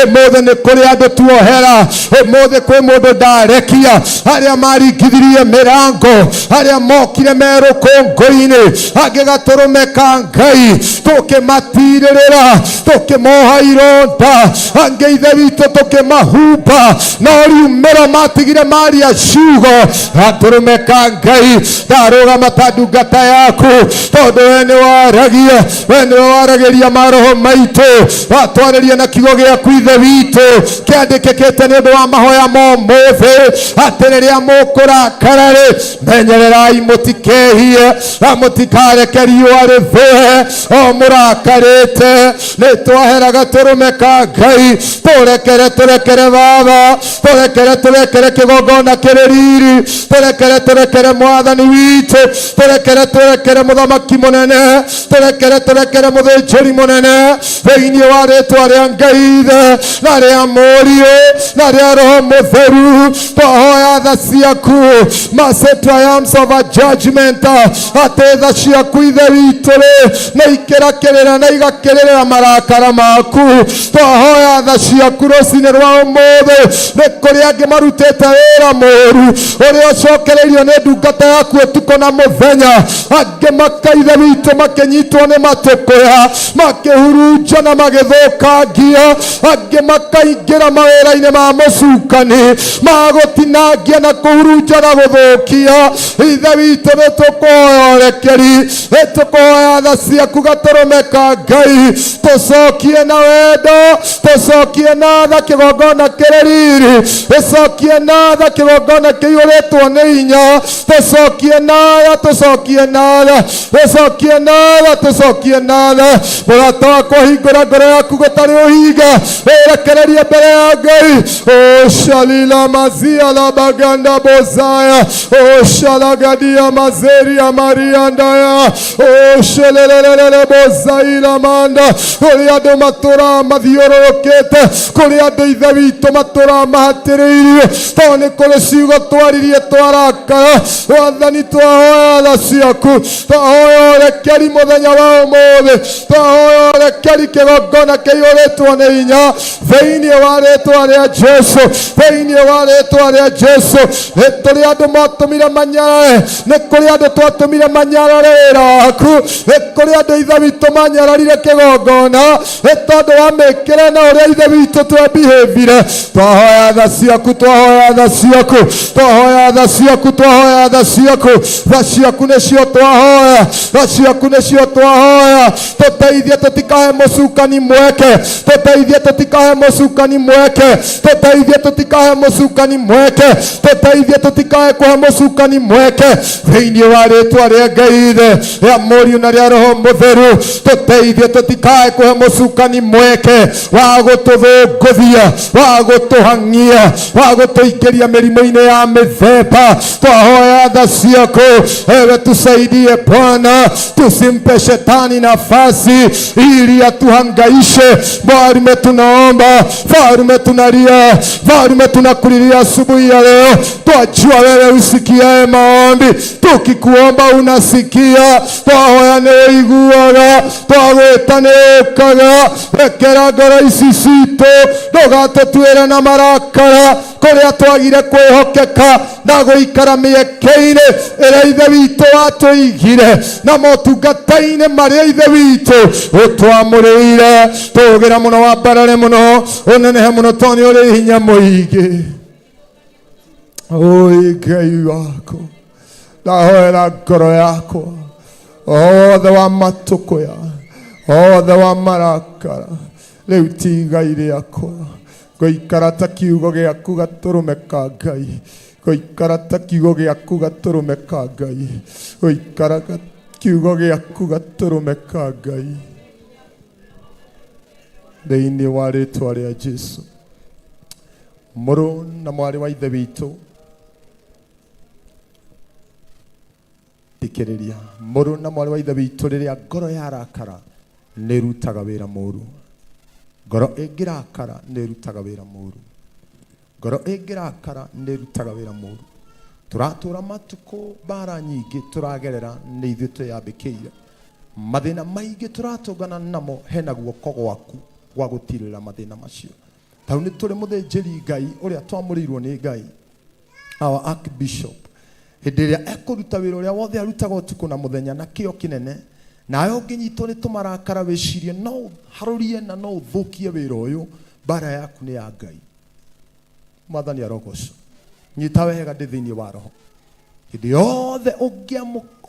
ũmũthĩ nĩ kũrĩ andũ tuohera, ũmũthĩ kwĩ mũndũ ndarekia, arĩa maringithirie mĩrango, arĩa mokire merũkũngũ-inĩ, angĩ gatũrũme ka Ngai tũkĩmatirĩrĩra, tũkĩmoha ironda, angĩ, Ithe witũ, tũkĩmahumba, no riumĩro matigire maria ciugo. Gatũrũme ka Ngai, ndarũgama ta ndungata yaku, tondũ we nĩ waragia, we nĩwe waragĩria maroho maitũ, watwarĩria na kiugo gĩaku, Ithe witũ, kĩandĩkĩkĩte nĩ ũndũ wa mahoya ma ũmũthĩ, atĩ rĩrĩa mũkũrakara-rĩ, menyererai mũtikehie na mũtikareke riũa rĩthũe o mũrakarĩte. Nĩ twahera gatũrũme ka Ngai, tũrekere, tũrekere Baba, tũrekere, tũrekere kĩgongona kĩrĩ riri, tũrekere, tũrekere Mwathani witũ, tũrekere, tũrekere Mũthamaki mũnene, tũrekere, tũrekere Mũthĩnjĩri mũnene. Thĩinĩ wa rĩtwa rĩa Ngai Ithe na rĩa Mũriũ na rĩa Roho Mũtheru, twahoya tha ciaku. Mercy triumphs over judgment. Atĩ tha ciaku, Ithe witũ rĩ, nĩ ikĩrakĩrĩra na igakĩrĩrĩra marakara maku. Twahoya tha ciaku rũcinĩ rwa ũmũthĩ. Nĩ kũrĩ angĩ marutĩte wĩra mũru ũrĩa ũcokereirio nĩ ndungata yaku ũtukũ na mũthenya, angĩ makaithe witũ makĩnyitwo nĩ matũkũya, makĩhurunja na magĩthũkangia, angĩ makaingĩra mawĩra-inĩ ma mũcukani ma gũtinangia na kũhurunja na gũthũkia. Ithe witũ, nĩ tũkũhoya ũrekeri, nĩ tũkũhoya tha ciaku gatũrũme ka Ngai. Tũcokie na wendo, tũcokie na tha kĩgongona kĩrĩ riri, tũcokie na tha kĩgongona kĩiyũrĩtwo nĩ hinya, tũcokie na tha, tũcokie na tha, tũcokie na tha, tũcokie na tha. Mũrata wakwa, hingũra ngoro yaku gũtarĩ ũhinga, wĩrekererie mbere ya Ngai. Oshalila mazia la baganda bozaya oshalagadia mazeria mariandaya oshelelelele bozaila manda. Kũrĩ andũ matũraga mathiũrũrũkĩte, kũrĩ andũ, Ithe witũ, matũraga mahatĩrĩirio tondũ nĩ kũrĩ ciugo twaririe twarakara. Wathani, twahoya tha ciaku, twahoya ũrekeri mũthenya wa ũmũthĩ, twahoya ũrekeri kĩgongona kĩiyũrĩtwo nĩ hinya, thĩinĩ wa rĩtwa rĩa Jesu, thĩinĩ wa rĩtwa rĩa Jesu. Nĩ tũrĩ andũ matũmire manyarare, nĩ kũrĩ andũ twatũmire manyarare wĩra waku, nĩ kũrĩ andũ, Ithe witũ, manyararire kĩgongona nĩ tondũ wa mĩkĩre na ũrĩa, Ithe witũ, twebihĩvire. Twahoya tha ciaku, twahoya tha ciaku, twahoya tha ciaku, twahoya tha ciaku. Tha ciaku nĩcio twahoya, tha ciaku nĩcio twahoya. Tũteithie tũtikahe mũcukani mweke, tũteithie tũtikahe mũcukani mweke, tũteithie tũtikahe mũcukani mweke, tũteithie tũtikahe kũhe mũcukani mweke. Thĩinĩ wa rĩtwa rĩa Ngai Ithe, rĩa Mũriũ na rĩa Roho Mũtheru, tũteithie tũtikae kũhe mũcukani mweke wa gũtũ Gũtũthũngũthia, wa gũtũhang'ia, wa gũtũingĩria mĩrimũ-inĩ ya mĩthemba. Twahoya tha ciaku, ewe tusaidie Bwana, tusimpe shetani nafasi ili atuhangaishe. Mfalme tunaomba, Mfalme tunalia, Mfalme tunakulilia asubuhi ya leo. Twajua wewe usikiae maombi, tukikuomba unasikia. Twahoya nĩ ũiguaga, twagwĩta nĩ ũkaga. Rekera ngoro ici citũ, ndũgatũtuĩre na marakara kũrĩa twagire kwĩhokeka na gũikara mĩeke-inĩ ĩrĩa Ithe witũ watũigire na motungata-inĩ marĩa Ithe witũ ũtwamũrĩire. Tũgĩra mũno, wambarare mũno, ũnenehe mũno, tondũ nĩ ũrĩ hinya mũingĩ. Oi Ngai wakwa, ndahoera ngoro yakwa othe wa matũkũya, othe wa marakara, rĩu ti igai rĩakwa. Ngũikara ta kiugo gĩaku gatũrũme ka Ngai, ngũikara ta kiugo gĩaku gatũrũme ka Ngai, ngũikara kiugo gĩaku gatũrũme ka Ngai, thĩinĩ wa rĩtwa rĩa Jesu. Mũrũ na mwarĩ wa Ithe witũ, thikĩrĩria. Mũrũ na mwarĩ wa Ithe witũ, rĩrĩa ngoro yarakara nĩ ĩrutaga wĩra mũru. Ngoro ĩngĩrakara nĩ ĩrutaga wĩra mũru. Ngoro ĩngĩrakara nĩ ĩrutaga wĩra mũru. Tũratũra matukũ mbara nyingĩ tũragerera nĩ ithuĩ twĩyambĩkĩire. Mathĩna maingĩ tũratũngana namo, hena guoko gwaku gwa gũtirĩra mathĩna macio. Tau nĩ tũrĩ mũthĩnjĩri Ngai ũrĩa twamũrĩirwo nĩ Ngai, our archbishop, hĩndĩ ĩrĩa ekũruta wĩra ũrĩa wothe arutaga ũtukũ na mũthenya na kĩo kĩnene, nawe ũngĩnyitwo nĩ tũmarakara wĩcirie no ũharũrie na no ũthũkie wĩra ũyũ, mbara yaku nĩ ya Ngai. Mwathani arogocwo. Nyita wega ndĩ thĩinĩ wa roho. Hĩndĩ yothe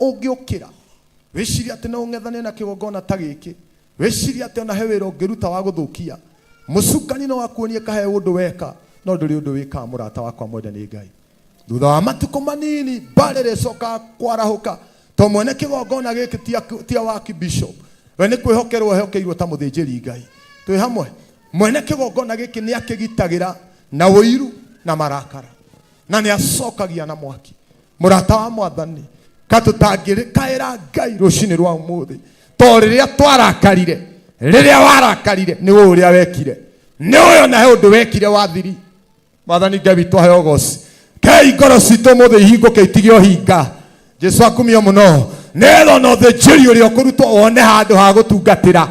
ũngĩũkĩra wĩcirie atĩ no ũng'ethane na kĩgongona ta gĩkĩ, wĩcirie atĩ ona he wĩra ũngĩruta wa gũthũkia, mũcukani no akuonie kahe ũndũ weka, no ndũrĩ ũndũ wĩkaga, mũrata wakwa mwende nĩ Ngai. Thutha wa matukũ manini mbara ĩrĩcokaga kwarahũka, to mwene kĩgongona gĩkĩ tia wa archbishop, we nĩ kwĩhokerwo ehokeirwo ta mũthĩnjĩri Ngai. Twĩ hamwe. Mwene kĩgongona gĩkĩ nĩ akĩgitagĩra na ũiru na marakara, na nĩ acokagia na mwaki. Mũrata wa Mwathani, ka tũtangĩkaĩra Ngai rũcinĩ rwa ũmũthĩ, to rĩrĩa twarakarire, rĩrĩa warakarire nĩ ũũ ũrĩa wekire, nĩ ũyũ na he ũndũ wekire wathiri. Mwathani Ngai witũ aheo ũgoci. Kei ngoro citũ ũmũthĩ ihingũke itige ũhinga. Jesu akumio mũno. Nĩgetha ona ũthĩnjĩri ũrĩa ũkũrutwo wone handũ ha gũtungatĩra,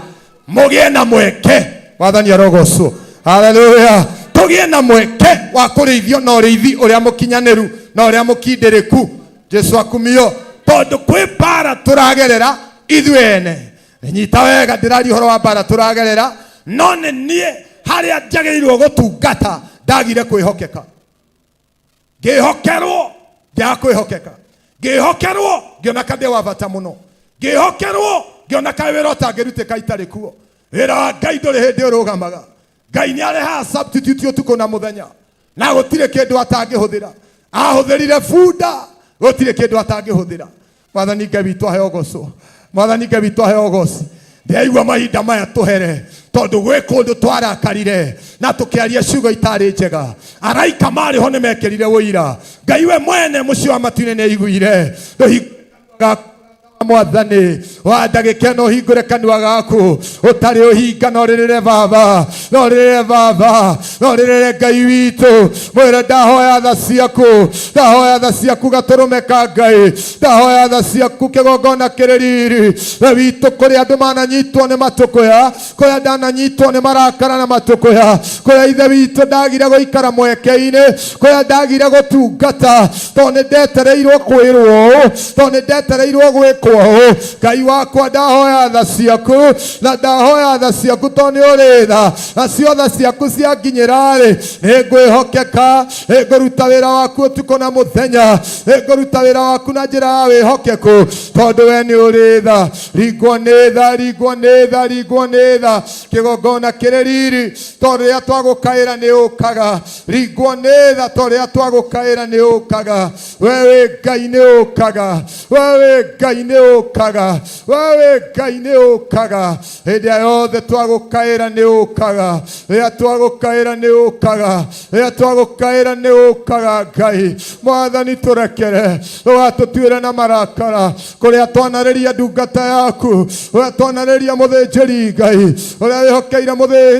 mũgĩe na mweke. Mwathani arogocwo. Haleluya. Tũgĩe na mweke wa kũrĩithio na ũrĩithi ũrĩa mũkinyanĩru na ũrĩa mũkindĩrĩku. Jesu akumio. Tondũ kwĩ mbara tũragerera ithuĩ ene. Nyita wega, ndĩraria ũhoro wa mbara tũragerera, no nĩ niĩ harĩa njagĩrĩirwo gũtungata ndagire kwĩhokeka. Ngĩhokerwo ngĩaga kwĩhokeka, ngĩhokerwo ngĩona ka ndĩ wa bata mũno, ngĩhokerwo ngĩona ka wĩra ũtangĩrutĩka itarĩ kuo. Wĩra wa Ngai ndũrĩ hĩndĩ ũrũgamaga. Ngai nĩ arehaga substitute ũtukũ na mũthenya, na gũtirĩ kĩndũ atangĩhũthĩra. Ahũthĩrire bunda, gũtirĩ kĩndũ atangĩhũthĩra. Mwathani Ngai witũ aheo ũgocwo. Mwathani Ngai witũ aheo ũgoci. Ndĩraigua mahinda maya tũhere, tondũ gwĩ kũndũ twarakarire na tũkĩaria ciugo itarĩ njega. Araika marĩ ho nĩ mekĩrire ũira. Ngai we mwene mũciĩ wa matu-inĩ nĩ aiguire. Ndũhingaga Mwathani wa ndagĩka ĩno, ũhingũre kanua gaku ũtarĩ ũhinga, no rĩrĩre Baba, no rĩrĩre Baba, no rĩrĩre Ngai witũ. Mwĩre ndahoya tha ciaku, ndahoya tha ciaku gatũrũme ka Ngai, ndahoya tha ciaku kĩgongona kĩrĩ riri. We witũ, kũrĩ andũ mananyitwo nĩ matũkũya, kũrĩa ndananyitwo nĩ marakara na matũkũya, kũrĩa Ithe witũ ndagire gũikara mweke-inĩ, kũrĩa ndagire gũtungata tondũ nĩ ndetereirwo kwĩrwo ũũ, tondũ nĩ ndetereirwo gwĩkwo ũũ. Ngai wakwa, ndahoya tha ciaku, na ndahoya tha ciaku tondũ nĩ ũrĩ tha, nacio tha ciaku cianginyĩra-rĩ, nĩ ngwĩhokeka, nĩ ngũruta wĩra waku ũtukũ na mũthenya, nĩ ngũruta wĩra waku na njĩra ya wĩhokeku, tondũ we nĩ ũrĩ tha. Ringwo nĩ tha, ringwo nĩ tha, ringwo nĩ tha, kĩgongona kĩrĩ riri, tondũ rĩrĩa twagũkaĩra nĩ ũkaga. Ringwo nĩ tha, tondũ rĩrĩa twagũkaĩra nĩ ũkaga. We wĩ Ngai, nĩ ũkaga. We wĩ Ngai, nĩ Nĩ ũkaga, wewe Ngai nĩ ũkaga. Hĩndĩ ĩrĩa yothe twagũkaĩra nĩ ũkaga, rĩrĩa twagũkaĩra nĩ ũkaga, rĩrĩa twagũkaĩra nĩ ũkaga. Ngai Mwathani, tũrekere, ndũgatũtuĩre na marakara kũrĩa twanarĩria ndungata yaku, ũrĩa twanarĩria mũthĩnjĩri Ngai ũrĩa wĩhokeire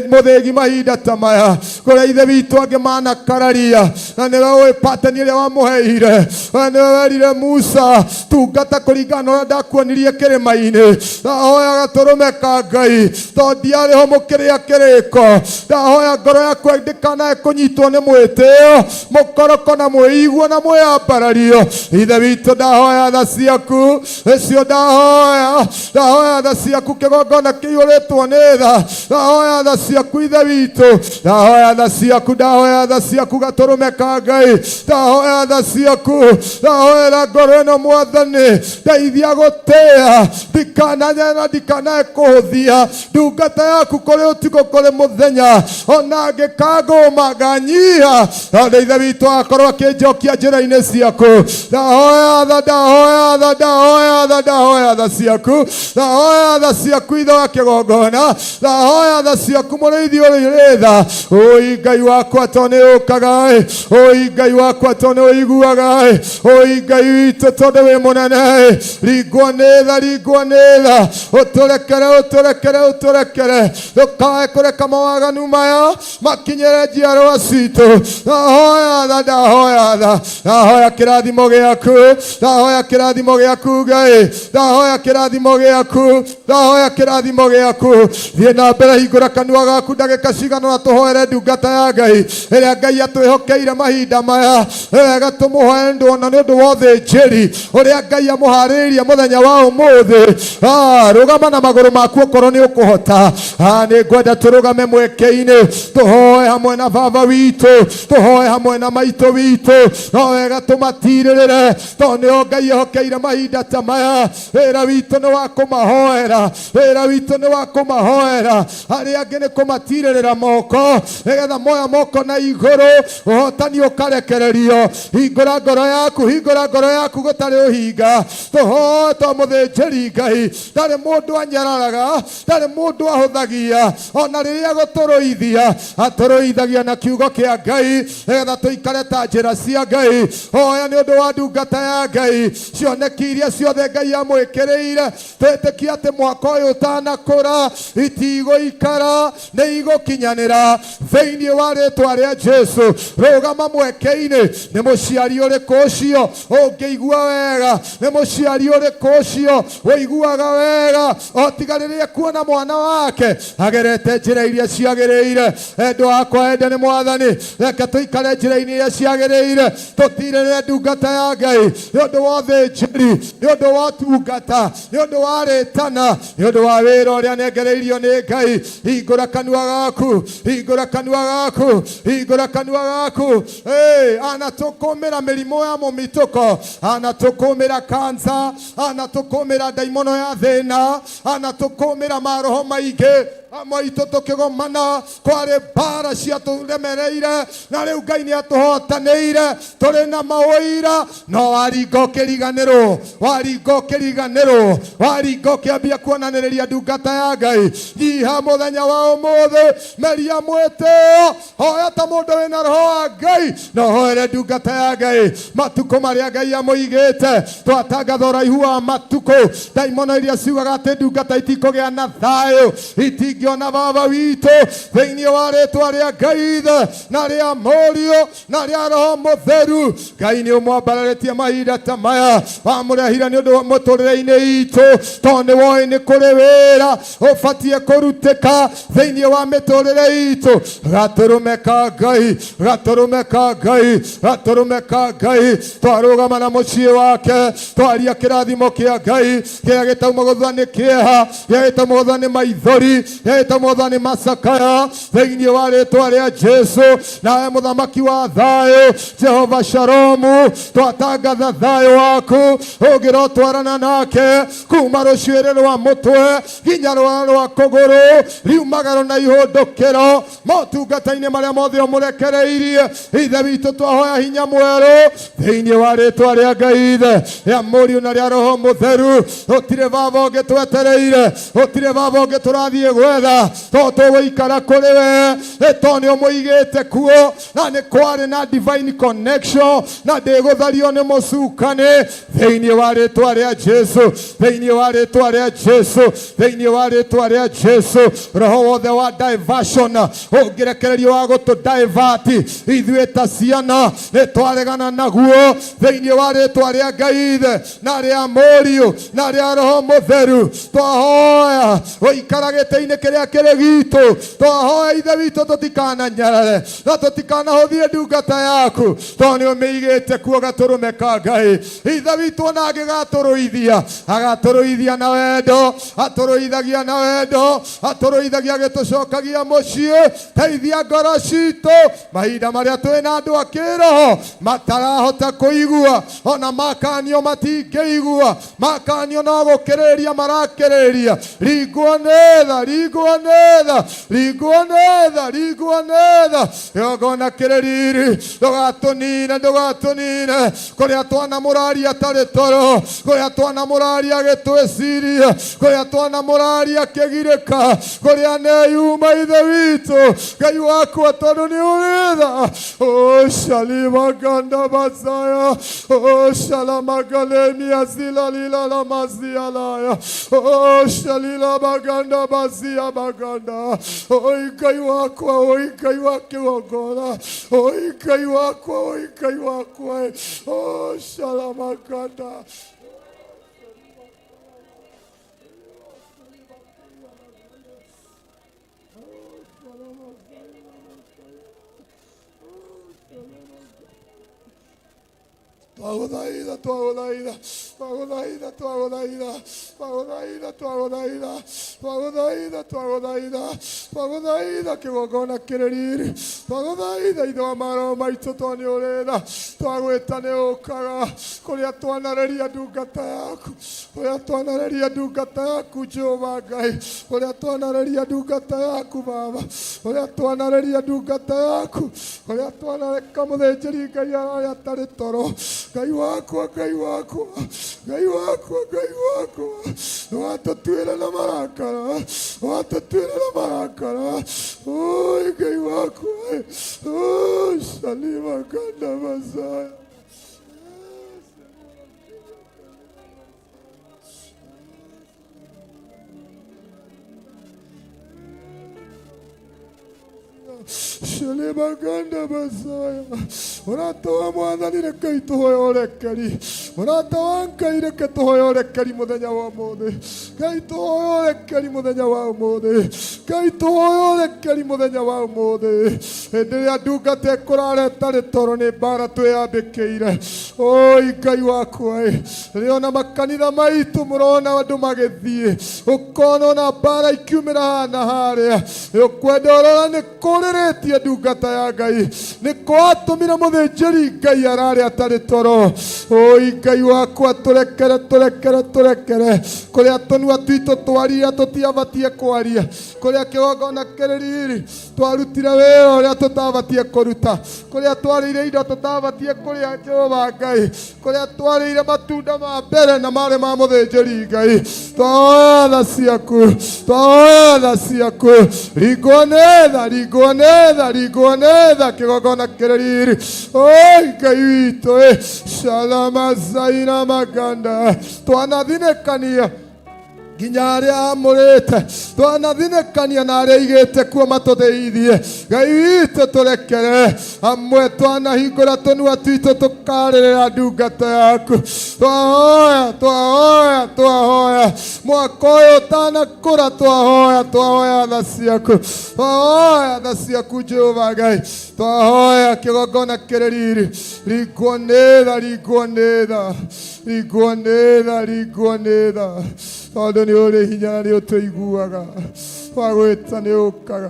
mũthĩgi mahinda ta maya, kũrĩa ithe witũ angĩ manakararia, na nĩwe ũĩ pateni ĩrĩa wamũheire. We nĩwe werire Musa, tungata kũringana na ũrĩa ndakuonirie kĩrĩma-inĩ. Ndahoya gatũrũme ka Ngai, tondũ ndiarĩ ho mũkĩrĩa kĩrĩko. Ndahoya ngoro yakwa ndĩkanae kũnyitwo nĩ mwĩtĩo, mũkoroko na mwĩiguo na mwĩambarario. Ithe witũ, ndahoya tha ciaku icio, ndahoya, ndahoya tha ciaku, kĩgongona kĩiyũrĩtwo nĩ tha. Ndahoya tha ciaku, Ithe witũ, ndahoya tha ciaku, ndahoya tha ciaku, gatũrũme ka Ngai, ndahoya tha ciaku. Ndahoera ngoro ĩno, Mwathani, ndeithia gũtĩa, ndikananyana, ndikanae kũhũthia ndungata yaku kũrĩ ũtukũ kũrĩ mũthenya, ona angĩkangũma nganyiha, tondũ Ithe witũ akorwo akĩnjokia njĩra-inĩ ciaku. Ndahoya tha, ndahoya tha, ndahoya tha, ndahoya tha ciaku, ndahoya tha ciaku, Ithe wa kĩgongona, ndahoya tha ciaku, mũrĩithi ũrĩ tha. Ũi Ngai wakwa, to nĩ ũkaga ĩ. Ũi Ngai wakwa, to nĩ ũiguaga ĩ. Ũi Ngai witũ, tondũ wĩ mũnene ĩ. Ringwo nĩ tha, ringwo nĩ tha, ũtũrekere, ũtũrekere, ũtũrekere, ndũkae kũreka mawaganu maya makinyĩre njiarwa citũ. Ndahoya tha, ndahoya tha, ndahoya kĩrathimo gĩaku, ndahoya kĩrathimo gĩaku, Ngai, ndahoya kĩrathimo gĩaku, ndahoya kĩrathimo gĩaku. Thiĩ na mbere, hingũra kanua gaku ndagĩka cigana na tũhoere ndungata ya Ngai ĩrĩa Ngai atwĩhokeire mahinda maya. Nĩ wega tũmũhoere ndũ ona nĩ ũndũ wa ũthĩnjĩri ũrĩa Ngai amũharĩrĩirie mũthenya wa ũmũthĩ. Rũgama na magũrũ maku okorwo nĩ ũkũhota. Nĩ ngwenda tũrũgame mweke-inĩ, tũhoe hamwe na baba witũ, tũhoe hamwe na maitũ witũ. No wega tũmatirĩrĩre, tondũ nĩo Ngai ehokeire mahinda ta maya. Wĩra witũ nĩ wa kũmahoera, wĩra witũ nĩ wa kũmahoera. Arĩa angĩ nĩ kũmatirĩrĩra moko, nĩgetha moya moko na igũrũ, ũhotani ũkarekererio. Hingũra ngoro yaku, hingũra ngoro yaku gũtarĩ ũhinga. Tũhoe to mũthĩnjĩri Ngai ndarĩ mũndũ anyararaga, ndarĩ mũndũ ahũthagia, ona rĩrĩa gũtũrũithia atũrũithagia na kiugo kĩa Ngai, nĩgetha tũikare ta njĩra cia Ngai. Hoya nĩ ũndũ wa ndungata ya Ngai, cioneki iria ciothe Ngai amwĩkĩrĩire. Twĩtĩkie atĩ mwaka ũyũ ũtanakũra itigũikara, nĩ igũkinyanĩra thĩinĩ wa rĩtwa rĩa Jesu. Rũgama mweke-inĩ. Nĩ mũciari ũrĩkũ ũcio ũngĩigua wega? Nĩ mũciari ũrĩkũ ũcio ũiguaga wega o tiga rĩrĩa kuona mwana wake agerete njĩra iria ciagĩrĩire? Endwa akwa ende nĩ Mwathani, reke tũikare njĩra-inĩ iria ciagĩrĩire, tũtirĩrĩre ndungata ya Ngai nĩ ũndũ wa ũthĩnjĩri, nĩ ũndũ wa ũtungata, nĩ ũndũ wa rĩtana, nĩ ũndũ wa wĩra ũrĩa anengereirio nĩ Ngai. Hingũra kanua gaku, hingũra kanua gaku, hingũra kanua gaku. Hey, anatũkũmĩra mĩrimũ ya mũmitũko, anatũkũmĩra kansa, anatũkũmĩra ndaimono ya thĩna, anatũkũmĩra maroho maingĩ. Amwe aitũ tũkĩgomana kwarĩ mbara ciatũremereire, na rĩu Ngai nĩ atũhotanĩire, tũrĩ na maũira. No waringa ũkĩriganĩrwo, waringa ũkĩriganĩrwo, waringa ũkĩambia kuonanĩrĩria ndungata ya Ngai. Nyiha mũthenya wa ũmũthĩ, meria mwĩtĩo, hoya ta mũndũ wĩna roho wa Ngai, na ũhoere ndungata ya Ngai matukũ marĩa Ngai amũigĩte. Twatangatha ũraihu wa matukũ, ndaimono iria ciugaga atĩ ndungata itikũgĩa na thayũ itingĩona baba witũ, thĩinĩ wa rĩtwa rĩa Ngai Ithe na rĩa Mũriũ na rĩa Roho Mũtheru. Ngai nĩ ũmwambararĩtie mahinda ta maya, wamũrehire nĩ ũndũ wa mũtũrĩre-inĩ itũ, tondũ nĩ woĩ nĩ kũrĩ wĩra ũbatiĩ kũrutĩka thĩinĩ wa mĩtũrĩre itũ. Gatũrũme ka Ngai, gatũrũme ka Ngai, gatũrũme ka Ngai, twarũgama na mũciĩ wake, twaria kĩrathimo kĩa Ngai kĩrĩa gĩtauma gũthua nĩ kĩeha, kĩrĩa gĩtauma gũthua nĩ maithori, kĩrĩa Ĩta mwathani macakaya thĩinĩ wa rĩtwa rĩa Jesu. Nawe mũthamaki wa thayũ, Jehova Shalomu, twatangatha thayũ waku ũngĩrotwarana nake kuma rũcuĩrĩ rwa mũtwe nginya rwara rwa kũgũrũ, riumagaro na ihũndũkĩro motungata-inĩ marĩa mothe ũmũrekereirie. Ithe witũ, twahoya hinya mwerũ thĩinĩ wa rĩtwa rĩa Ngai Ithe, rĩa Mũriũ na rĩa Roho Mũtheru. Gũtirĩ baba ũngĩ twetereire, gũtirĩ baba ũngĩ tũrathiĩ gwetha, to tũgũikara kũrĩ we, to nĩ ũmũigĩte kuo, na nĩ kwarĩ na divine connection, na ndĩgũthario nĩ mũcukani thĩinĩ wa rĩtwa rĩa Jesu, thĩinĩ wa rĩtwa rĩa Jesu, thĩinĩ wa rĩtwa rĩa Jesu. Roho wothe wa diversion ũngĩrekererio wa gũtũ divert ithuĩ ta ciana, nĩ twaregana naguo thĩinĩ wa rĩtwa rĩa Ngai Ithe na rĩa Mũriũ na rĩa Roho Mũtheru. Twahoya gũikara gĩtĩ-inĩ kĩrĩa kĩrĩ gitũ. Twahoya, Ithe witũ, tũtikananyarare na tũtikanahũthie ndungata yaku, tondũ nĩ ũmĩigĩte kuo gatũrũme ka Ngai. Ithe witũ, ona angĩgatũrũithia, agatũrũithia na wendo, atũrũithagia na wendo, atũrũithagia agĩtũcokagia mũciĩ. Teithia ngoro citũ mahinda marĩa twĩna andũ a kĩroho matarahota kũigua, ona makanio matingĩigua, makanio no gũkĩrĩria marakĩrĩria. Ringwo nĩ tha, ringwo nĩ tha, ringwo nĩ tha, ringwo nĩ tha. Igongona kĩrĩ riri, ndũgatũnine, ndũgatũnine. Kũrĩa twanamũraria tarĩ toro, kũrĩa twanamũraria agĩtwĩciria, kũrĩa twanamũraria akĩgirĩka, kũrĩa neyuma, Ithe witũ, Ngai wakwa, tondũ nĩ ũrĩ tha. O shalimaganda basaya, o shalamagalemia zilalila la mazialaya, o shalila maganda bazia maganda. Oi Ngai wakwa, oi Ngai wa kĩgongona, oi Ngai wakwa, oi Ngai wakwa, o shalamaganda. Twagũthaitha, twagũthaitha, twagũthaitha, twagũthaitha, twagũthaitha, twagũthaitha, twagũthaitha, twagũthaitha, twagũthaitha. Kĩgongona kĩrĩ riri, twagũthaitha, Ithe wa maroho maitũ, to nĩ ũrĩ tha. Twagwĩta nĩ ũkaga. Kũrĩa twanareria ndungata yaku, kũrĩa twanareria ndungata yaku, Jehova Ngai, kũrĩa twanareria ndungata yaku, Baba, kũrĩa twanareria ndungata yaku, kũrĩa twanareka mũthĩnjĩri Ngai ararĩa atarĩ toro. Ngai wakwa, Ngai wakwa, Ngai wakwa, Ngai wakwa, watũtuĩra na marakara, watũtuĩra na marakara. Oi Ngai wakwa, oh, shalima ganda masaya. Shilimaganda Masaya. Mũrata wa Mwathani, reke tũhoe ũrekeri. Mũrata wa Ngai, reke tũhoe ũrekeri mũthenya wa ũmũthĩ. Ngai, tũhoe ũrekeri mũthenya wa ũmũthĩ. Ngai, tũhoe ũrekeri mũthenya wa ũmũthĩ. Hĩndĩ ĩrĩa ndungata ĩkũrara ĩtarĩ toro, nĩ mbara twĩyambĩkĩire. Oi Ngai wakwa ĩ, rĩrĩa ona makanitha maitũ mũrona andũ magĩthiĩ, ũkona ona mbara ikiumĩra haha na harĩa, ũkwenda ũrora nĩ kũrĩrĩtie ndungata ya Ngai, nĩ kwatũmire mũthĩnjĩri Ngai ararĩ atarĩ toro. Oi Ngai wakwa, tũrekere, tũrekere, tũrekere kũrĩa tũnua twitũ twaria tũtiabatie kwaria, kũrĩa kĩgongona kĩrĩ riri twarutire wĩra ũrĩa tũtabatie kũruta, kũrĩa twarĩire indo tũtabatie kũrĩa, Jehova Ngai, kũrĩa twarĩire matunda ma mbere na marĩ ma mũthĩnjĩri Ngai. Twahoya tha ciaku, twahoya tha ciaku. Ringwo nĩ tha, ringwo nĩ tha, ringwo nĩ tha. Kĩgongona kĩrĩ riri, oi Ngai witũ ĩ, shalama zaina maganda. Twanathinĩkania nginya arĩa amũrĩte, twanathinĩkania na arĩa aigĩte kuo matũteithie. Ngai witũ, tũrekere. Amwe twanahingũra tũnua twitũ tũkarĩrĩra ndungata yaku. Twahoya, twahoya, twahoya, mwaka ũyũ ũtanakũra, twahoya, twahoya tha ciaku, twahoya tha ciaku, Jehova Ngai. Twahoya kĩgongona kĩrĩ riri, ringwo nĩ tha, ringwo nĩ tha, ringwo nĩ tha, ringwo nĩ tha, tondũ nĩ ũrĩ hinya na nĩ ũtũiguaga. Wagwĩta nĩ ũkaga.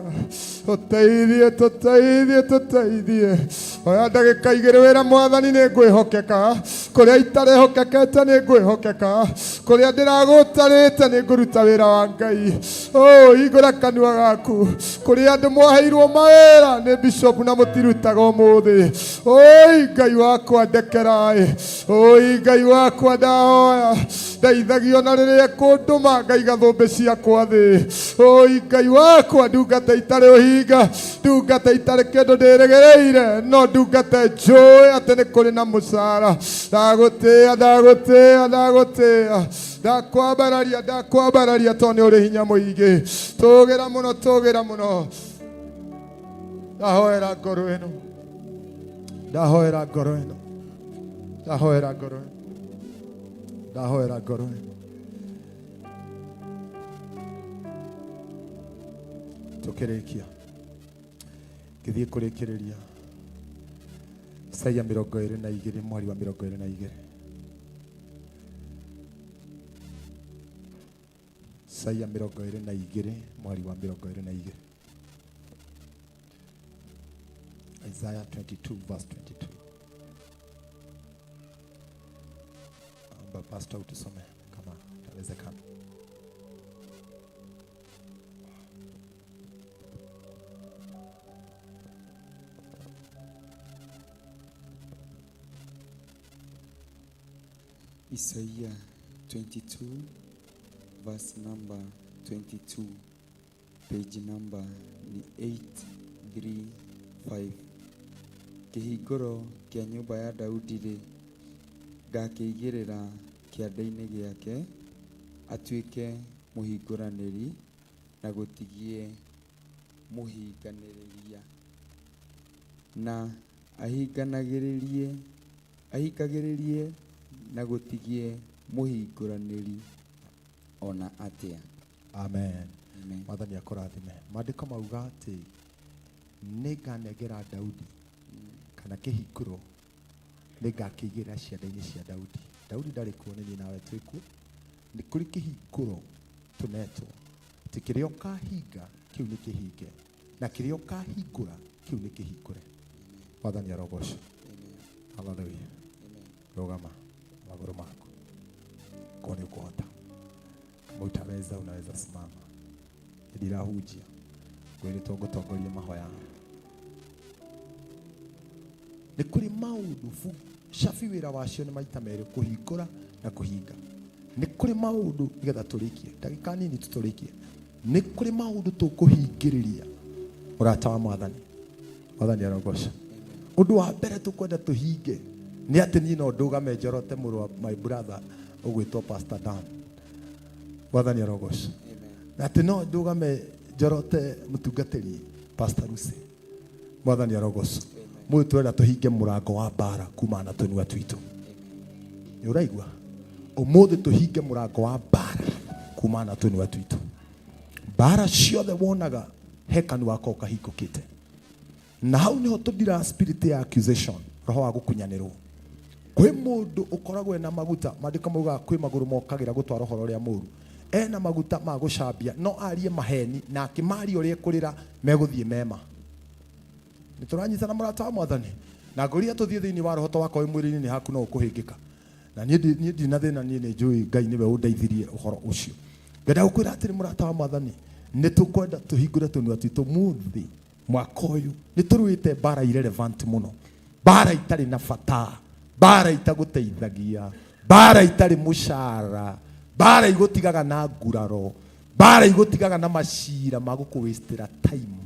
Tũteithie, tũteithie, tũteithie. Oya ndagĩka igĩrĩ wĩra Mwathani nĩ ngwĩhokeka. Kũrĩa itarehokekete nĩ ngwĩhokeka. Kũrĩa ndĩragũtarĩte nĩ ngũruta wĩra wa Ngai. Oh, hingũra kanua gaku. Kũrĩa andũ mwaheirwo mawĩra nĩ bishop na mũtirutaga ũmũthĩ. Oi Ngai wakwa ndekeraĩ. Oi Ngai wakwa ndahoya. Ndeithagia ona rĩrĩa kũndũma ngaiga thũmbĩ ciakwa thĩ. Oi Ngai wakwa ndungata itarĩ ũhinga, ndungata itarĩ kĩndũ ndĩrĩgĩrĩire, no ndungata njũĩ atĩ nĩ kũrĩ na mũcara. Ndagũtĩĩa, ndagũtĩĩa, ndagũtĩĩa. Ndakwambararia, ndakwambararia tondũ nĩ ũrĩ hinya mũingĩ. Tũgĩra mũno, tũgĩra mũno. Ndahoera ngoro ĩno. Ndahoera ngoro ĩno. Ndahoera ngoro ĩno. Ndahoera ngoro ĩno. Tũkĩrĩkia ngĩthiĩ kũrĩkĩrĩria Isaia 22 mweri wa 22. Isaia 22 mweri wa 22. Isaiah 22 verse 22. Naomba pastor utusome kama itawezekana. Isaiah 22 verse number 22, page number ni 835. Kĩhingũro kĩa nyũmba ya Daudi-rĩ, ngakĩigĩrĩra kĩande-inĩ gĩake, atuĩke mũhingũranĩri, na gũtigie mũhinganĩrĩria, na ahinganagĩrĩrie, ahingagĩrĩrie na gũtigie mũhingũranĩri o na atĩa. Amen. Amen. Mwathani akũrathime. Maandĩko mauga atĩ nĩnganengera Daudi kana kĩhingũro nĩngakĩigĩrĩra ciande-inĩ cia Daudi. Daudi ndarĩ kuo, nĩ niĩ nawe twĩ kuo. Nĩ kũrĩ kĩhingũro tũnetwo atĩ kĩrĩa ũkahinga kĩu nĩ kĩhinge na kĩrĩa ũkahingũra kĩu nĩ kĩhingũre. Mwathani arogocwo. Haleluya. Rũgama magũrũ maku korwo nĩ ũkũhota. Kama utaweza unaweza simama. Ndirahunjia ngwĩrĩtwo ngũtongorie mahoya. Nĩ kũrĩ maũndũ cabi wĩra wacio nĩ maita merĩ, kũhingũra na kũhinga. Nĩ kũrĩ maũndũ nĩgetha tũrĩkie ndagĩka nini tu tũrĩkie. Nĩ kũrĩ maũndũ tũkũhingĩrĩria mũrata wa Mwathani. Mwathani arogoca. Ũndũ wa mbere tũkwenda tũhinge nĩ atĩ niĩ no ndũgame njorote mũrũ wa my brother ũgwĩtwo Pastor Dan. Mwathani arogoca. Na atĩ no ndũgame njorote mũtungatĩri Pastor Lucy. Mwathani arogoca. Mũyũ tũrenda tũhinge mũrango wa mbara kumana na tũnua twitũ. Nĩ ũraigua? Ũmũthĩ tũhinge mũrango wa mbara kumana na tũnua twitũ. Mbara ciothe wonaga he kanua gako kahingũkĩte. Na hau niho tũndira spirit ya accusation, roho wa gũkunyanĩrwo. Kwĩ mũndũ ũkoragwo ena maguta, maandĩko maugaga kwĩ magũrũ mokagĩra gũtwara ũhoro ũrĩa mũru. Ena maguta ma gũcambia, no arie maheni na akĩmaria ũrĩa ekũrĩra megũthiĩ mema. Nĩ tũranyitana mũrata wa Mwathani? Na ngũria tũthiĩ thĩinĩ wa roho to wakorwo wĩ mwĩrĩ-inĩ nĩ haku no ũkũhĩngĩka. Na niĩ ndirĩ na thĩna, niĩ nĩ njũĩ Ngai nĩwe ũndeithirie ũhoro ũcio. Ngenda gũkwĩra atĩrĩ mũrata wa Mwathani, nĩ tũkwenda tũhingũre tũnua twitũ mũthĩ mwaka ũyũ. Nĩ tũrũĩte mbara irrelevant mũno, mbara itarĩ na bata, mbara itagũteithagia, mbara itarĩ mũcara, mbara igũtigaga na nguraro, mbara igũtigaga na macira ma gũkũwastĩra time.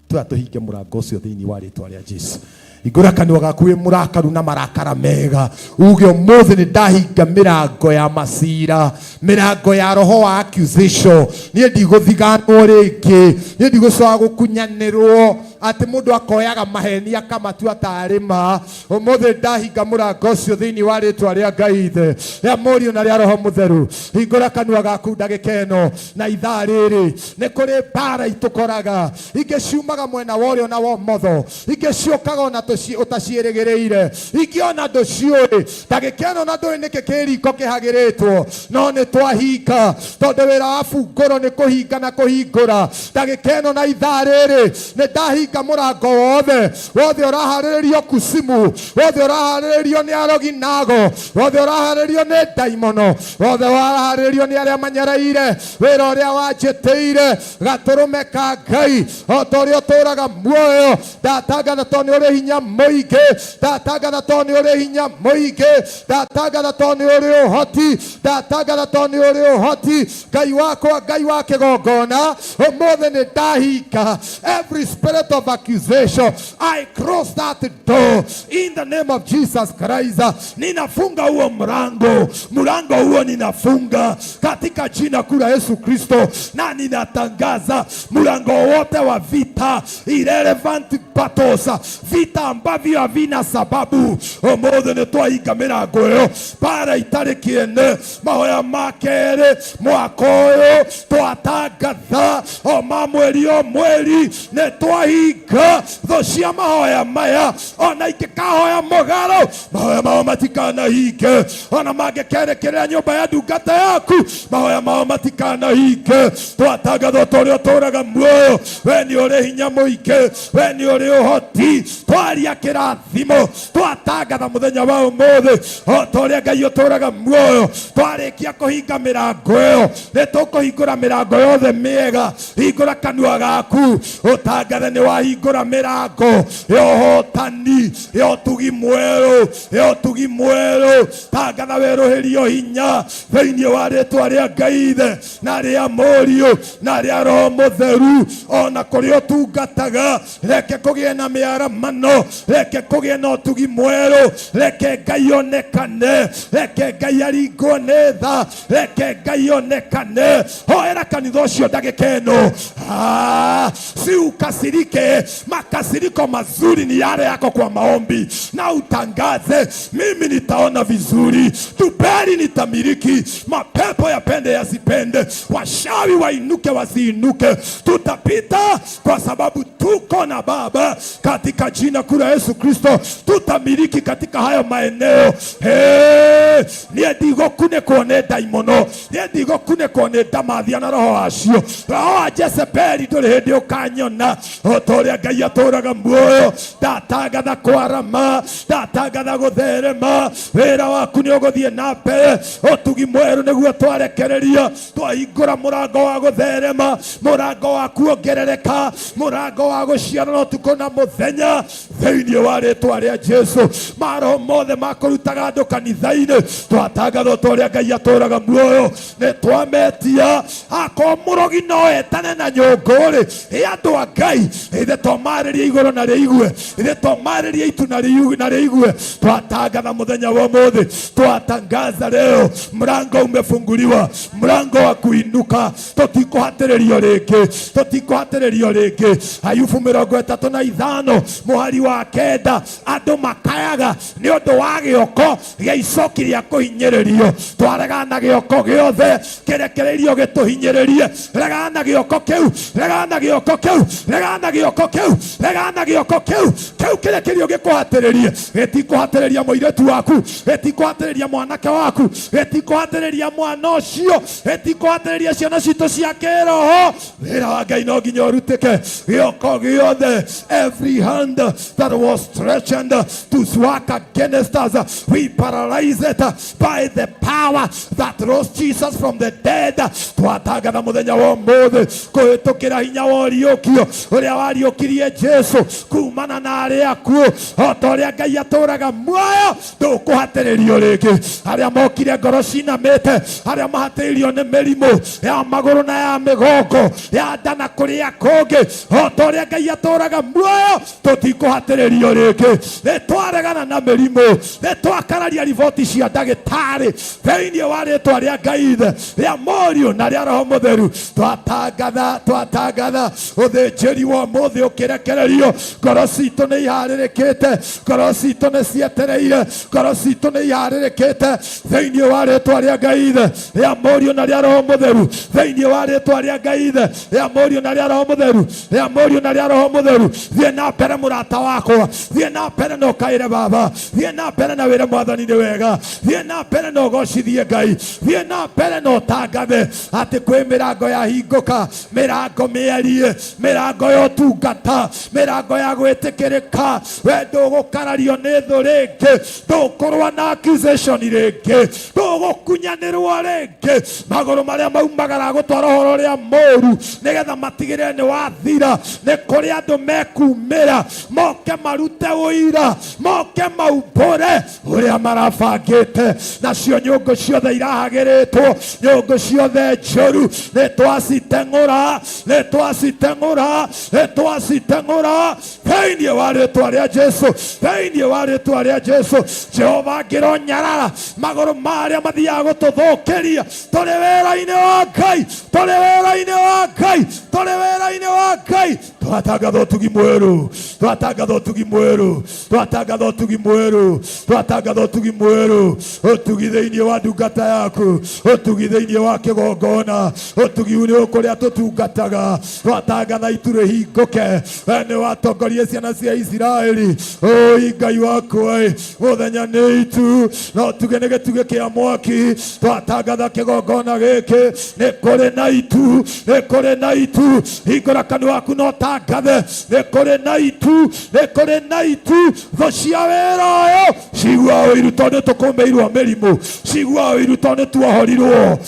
Tũya tũhinge mũrango ũcio thĩinĩ wa rĩtwa rĩa Jesu. Hingũra kanua gaku wĩ mũrakaru na marakara mega, uge ũmũthĩ nĩ ndahinga mĩrango ya macira, mĩrango ya roho wa accusation. Niĩ ndigũthiganwo rĩngĩ, niĩ ndigũcoka gũkunyanĩrwo atĩ mũndũ akoyaga maheni akamatua tarĩ ma. Ũmũthĩ ndahinga mũrango ũcio thĩinĩ wa rĩtwa rĩa Ngai Ithe, rĩa Mũriũ na rĩa Roho Mũtheru. Hingũra kanua gaku ndagĩka ĩno na ithaa rĩrĩ. Nĩ kũrĩ mbara itũkoraga, ingĩ ciumaga mwena wa ũrĩo na wa ũmotho, ingĩ ciũkaga ona Ũtaciĩrĩgĩrĩire, ingĩ ona ndũciũĩ. Ndagĩka ĩno na ndũĩ nĩkĩ kĩ riko kĩhagĩrĩtwo, no nĩ twahinga, tondũ wĩra wa bungũro nĩ kũhinga na kũhingũra. Ndagĩka ĩno na ithaa rĩrĩ nĩ ndahinga mũrango wothe wothe ũraharĩrĩrio kusimu, wothe ũraharĩrĩrio nĩ arogi nago, wothe ũraharĩrĩrio nĩ ndaimono, wothe ũraharĩrĩrio nĩ arĩa manyereire wĩra ũrĩa wanjĩtĩire. Gatũrũme ka Ngai, o ta ũrĩa ũtũũraga muoyo, ndatangatha tondũ nĩ ũrĩ hinya mũingĩ, ndatangatha tondũ nĩ ũrĩ hinya mũingĩ, ndatangatha tondũ nĩ ũrĩ ũhoti, ndatangatha tondũ nĩ ũrĩ ũhoti. Ngai wakwa, Ngai wa kĩgongona, ũmũthĩ nĩ ndahinga every spirit of accusation. I close that door in the name of Jesus Christ. Ninafunga huo mlango, mlango huo ninafunga katika jina kuu la Yesu Kristo, na ninatangaza mlango wote wa vita, irrelevant battles, vita ambavyo havina sababu, ũmũthĩ nĩ twahinga mĩrango ĩyo. Bara itarĩ kĩene, mahoya ma kerĩ mwaka ũyũ twatangatha o ma mweri o mweri, nĩ twahinga thũ cia mahoya maya. Ona ingĩkahoya mũgaro, mahoya mao matikanahinge. Ona mangĩkerekerera nyũmba ya ndungata yaku, mahoya mao matikanahinge. Twatangatha ta ũrĩa ũtũũraga muoyo, we nĩ ũrĩ hinya mũingĩ, we nĩ ũrĩ ũhoti. Twaria kĩrathimo, twatangatha mũthenya wa ũmũthĩ, o ta ũrĩa Ngai ũtũũraga muoyo, twarĩkia kũhinga mĩrango ĩyo, nĩ tũkũhingũra mĩrango yothe mĩega. Hingũra kanua gaku ũtangathe nĩ wahingũra mĩrango ya ũhotani, ya ũtugi mwerũ, ya ũtugi mwerũ. Tangatha werũhĩrio hinya thĩinĩ wa rĩtwa rĩa Ngai Ithe na rĩa Mũriũ na rĩa Roho Mũtheru. Ona kũrĩa ũtungataga, reke kũgĩe na mĩaramano, reke kũgĩe na ũtugi mwerũ, reke Ngai onekane, reke Ngai aringwo nĩ tha, reke Ngai onekane. Hoera kanitha ũcio ndagĩka ĩno. Ah, si ukasirike, makasiriko mazuri ni yale yako kwa maombi, na utangaze, mimi nitaona vizuri, tubeli nitamiliki, mapepo yapende yasipende, washawi wainuke wasiinuke, tutapita kwa sababu tuko na Baba. Katika jina kuu la Yesu Kristo tutamiliki katika hayo maeneo. Hey, niĩ ndigũkunĩkwo nĩ ndaimono, niĩ ndigũkunĩkwo nĩ ndamathia na roho wacio. Roho wa Jezebeli ndũrĩ hĩndĩ ũkanyona. O ta ũrĩa Ngai atũũraga muoyo, ndatangatha kwarama, ndatangatha gũtherema. Wĩra waku nĩ ũgũthiĩ na mbere. Ũtugi mwerũ nĩguo twarekereria, twahingũra mũrango wa gũtherema, mũrango wa kuongerereka, mũrango wa gũciarana ũtukũ na mũthenya, thĩinĩ wa rĩtwa rĩa Jesu. Maroho mothe makũrutaga andũ kanitha-inĩ, twatangatha ta ũrĩa Ngai atũũraga muoyo, nĩ twametia. Akorwo mũrogi no etane na nyũngũ rĩ, ĩ andũ a Ngai, ithe twamarĩria igũrũ na rĩigue, ithe twamarĩria itu na rĩigue. Twatangatha mũthenya wa ũmũthĩ, twatangaza leo, mlango umefunguliwa, mlango wa kuinuka. Tũtikũhatĩrĩrio rĩngĩ, tũtikũhatĩrĩrio rĩngĩ. Ayubu 35 mũhari wa 9, andũ makayaga nĩ ũndũ wa gĩoko gĩa icoki rĩa kũhinyĩrĩrio. Twaregana na gĩoko gĩothe kĩrekereirio gĩtũhinyĩrĩrie. Regana na gĩoko kĩu, regana na gĩoko kĩu, regana na gĩoko kĩu, regana na gĩoko kĩu kĩu kĩrekereirio gĩkũhatĩrĩrie. Gĩtikũhatĩrĩria mũirĩtu waku, gĩtikũhatĩrĩria mwanake waku, gĩtikũhatĩrĩria mwana ũcio, gĩtikũhatĩrĩria ciana citũ cia kĩroho. Wĩra wa Ngai no nginya ũrutĩke. Gĩoko gĩothe, every hand that was stretched to work against us, we paralyze it by the power that rose Jesus from the dead. Twatangatha mũthenya wa ũmũthĩ, kũhĩtũkĩra hinya wa ũriũkio ũrĩa wariũkirie Jesu kumana na arĩa akuũ, o ta ũrĩa Ngai atũũraga muoyo, ndũkũhatĩrĩrio rĩngĩ. Arĩa mokire ngoro cinamĩte, arĩa mahatĩrĩirio nĩ mĩrimũ ya magũrũ na ya mĩgongo, ya nda na kũrĩa kũngĩ, o ta ũrĩa Ngai atũũraga muoyo, tũtikũhatĩrĩrio rĩngĩ. Nĩ twaregana na mĩrimũ, nĩ twakararia riboti cia ndagĩtarĩ thĩinĩ wa rĩtwa rĩa Ngai. Ngai Ithe, rĩa Mũriũ na rĩa Roho Mũtheru. Twatangatha, twatangatha ũthĩnjĩri wa ũmũthĩ ũkĩrekererio. Ngoro citũ nĩ iharĩrĩkĩte, ngoro citũ nĩ cietereire, ngoro citũ nĩ iharĩrĩkĩte thĩinĩ wa rĩtwa rĩa Ngai Ithe, rĩa Mũriũ na rĩa Roho Mũtheru, thĩinĩ wa rĩtwa rĩa Ngai Ithe, rĩa Mũriũ na rĩa Roho Mũtheru, rĩa Mũriũ na rĩa Roho Mũtheru. Thiĩ na mbere mũrata wakwa, thiĩ na mbere na ũkaĩre Baba, thiĩ na mbere na wĩre Mwathani nĩ wega, thiĩ na mbere na ũgocithie Ngai, thiĩ na mbere na ũtangathe atĩ kwĩ mĩrango yahingũka, mĩrango mĩarie, mĩrango ya ũtungata, mĩrango ya gwĩtĩkĩrĩka. We ndũgũkarario nĩ thũ rĩngĩ, ndũkũrũa na accusation rĩngĩ, ndũgũkunyanĩrwo rĩngĩ. Magũrũ marĩa maumagara gũtwara ũhoro ũrĩa mũru nĩgetha matigĩrĩre nĩ wathira. Nĩ kũrĩ andũ mekumĩra moke marute ũira, moke maumbũre ũrĩa marabangĩte. Nacio nyũngũ ciothe irahagĩrĩtwo, nyũngũ ciothe njũru, nĩ twaciteng'ũra, nĩ twaciteng'ũra, nĩ twaciteng'ũra thĩinĩ wa rĩtwa rĩa Jesu, thĩinĩ wa rĩtwa rĩa Jesu. Jehova ngĩronyarara magũrũ marĩa mathiaga gũtũthũkĩria tũrĩ wĩra-inĩ wa Ngai, tũrĩ wĩra-inĩ wa Ngai, tũrĩ wĩra-inĩ wa Ngai. Twatangatha ũtugi mwerũ, twatangatha ũtugi mwerũ, twatangatha ũtugi mwerũ, twatangatha ũtugi mwerũ, ũtugi thĩinĩ wa ndungata yaku, ũtugi thĩinĩ wa kĩgongona, ũtugi nĩ kũrĩa tũtungataga. Twatangatha itu rĩhingũke. We nĩ watongorie ciana cia Isiraeli, ũi Ngai wakwa ĩ, mũthenya nĩ itu no tuge nĩ gĩtugĩ kĩa mwaki. Twatangatha kĩgongona gĩkĩ nĩ kũrĩ na itu, nĩ kũrĩ na itu. Hingũra kanua waku na ũtangathe nĩ kũrĩ na itu, nĩ kũrĩ na itu. Thũ cia wĩra ũyũ cigua ũiru tondũ tũkũmĩirwo mĩrimũ, cigua ũiru tondũ nĩ tuohorirwo.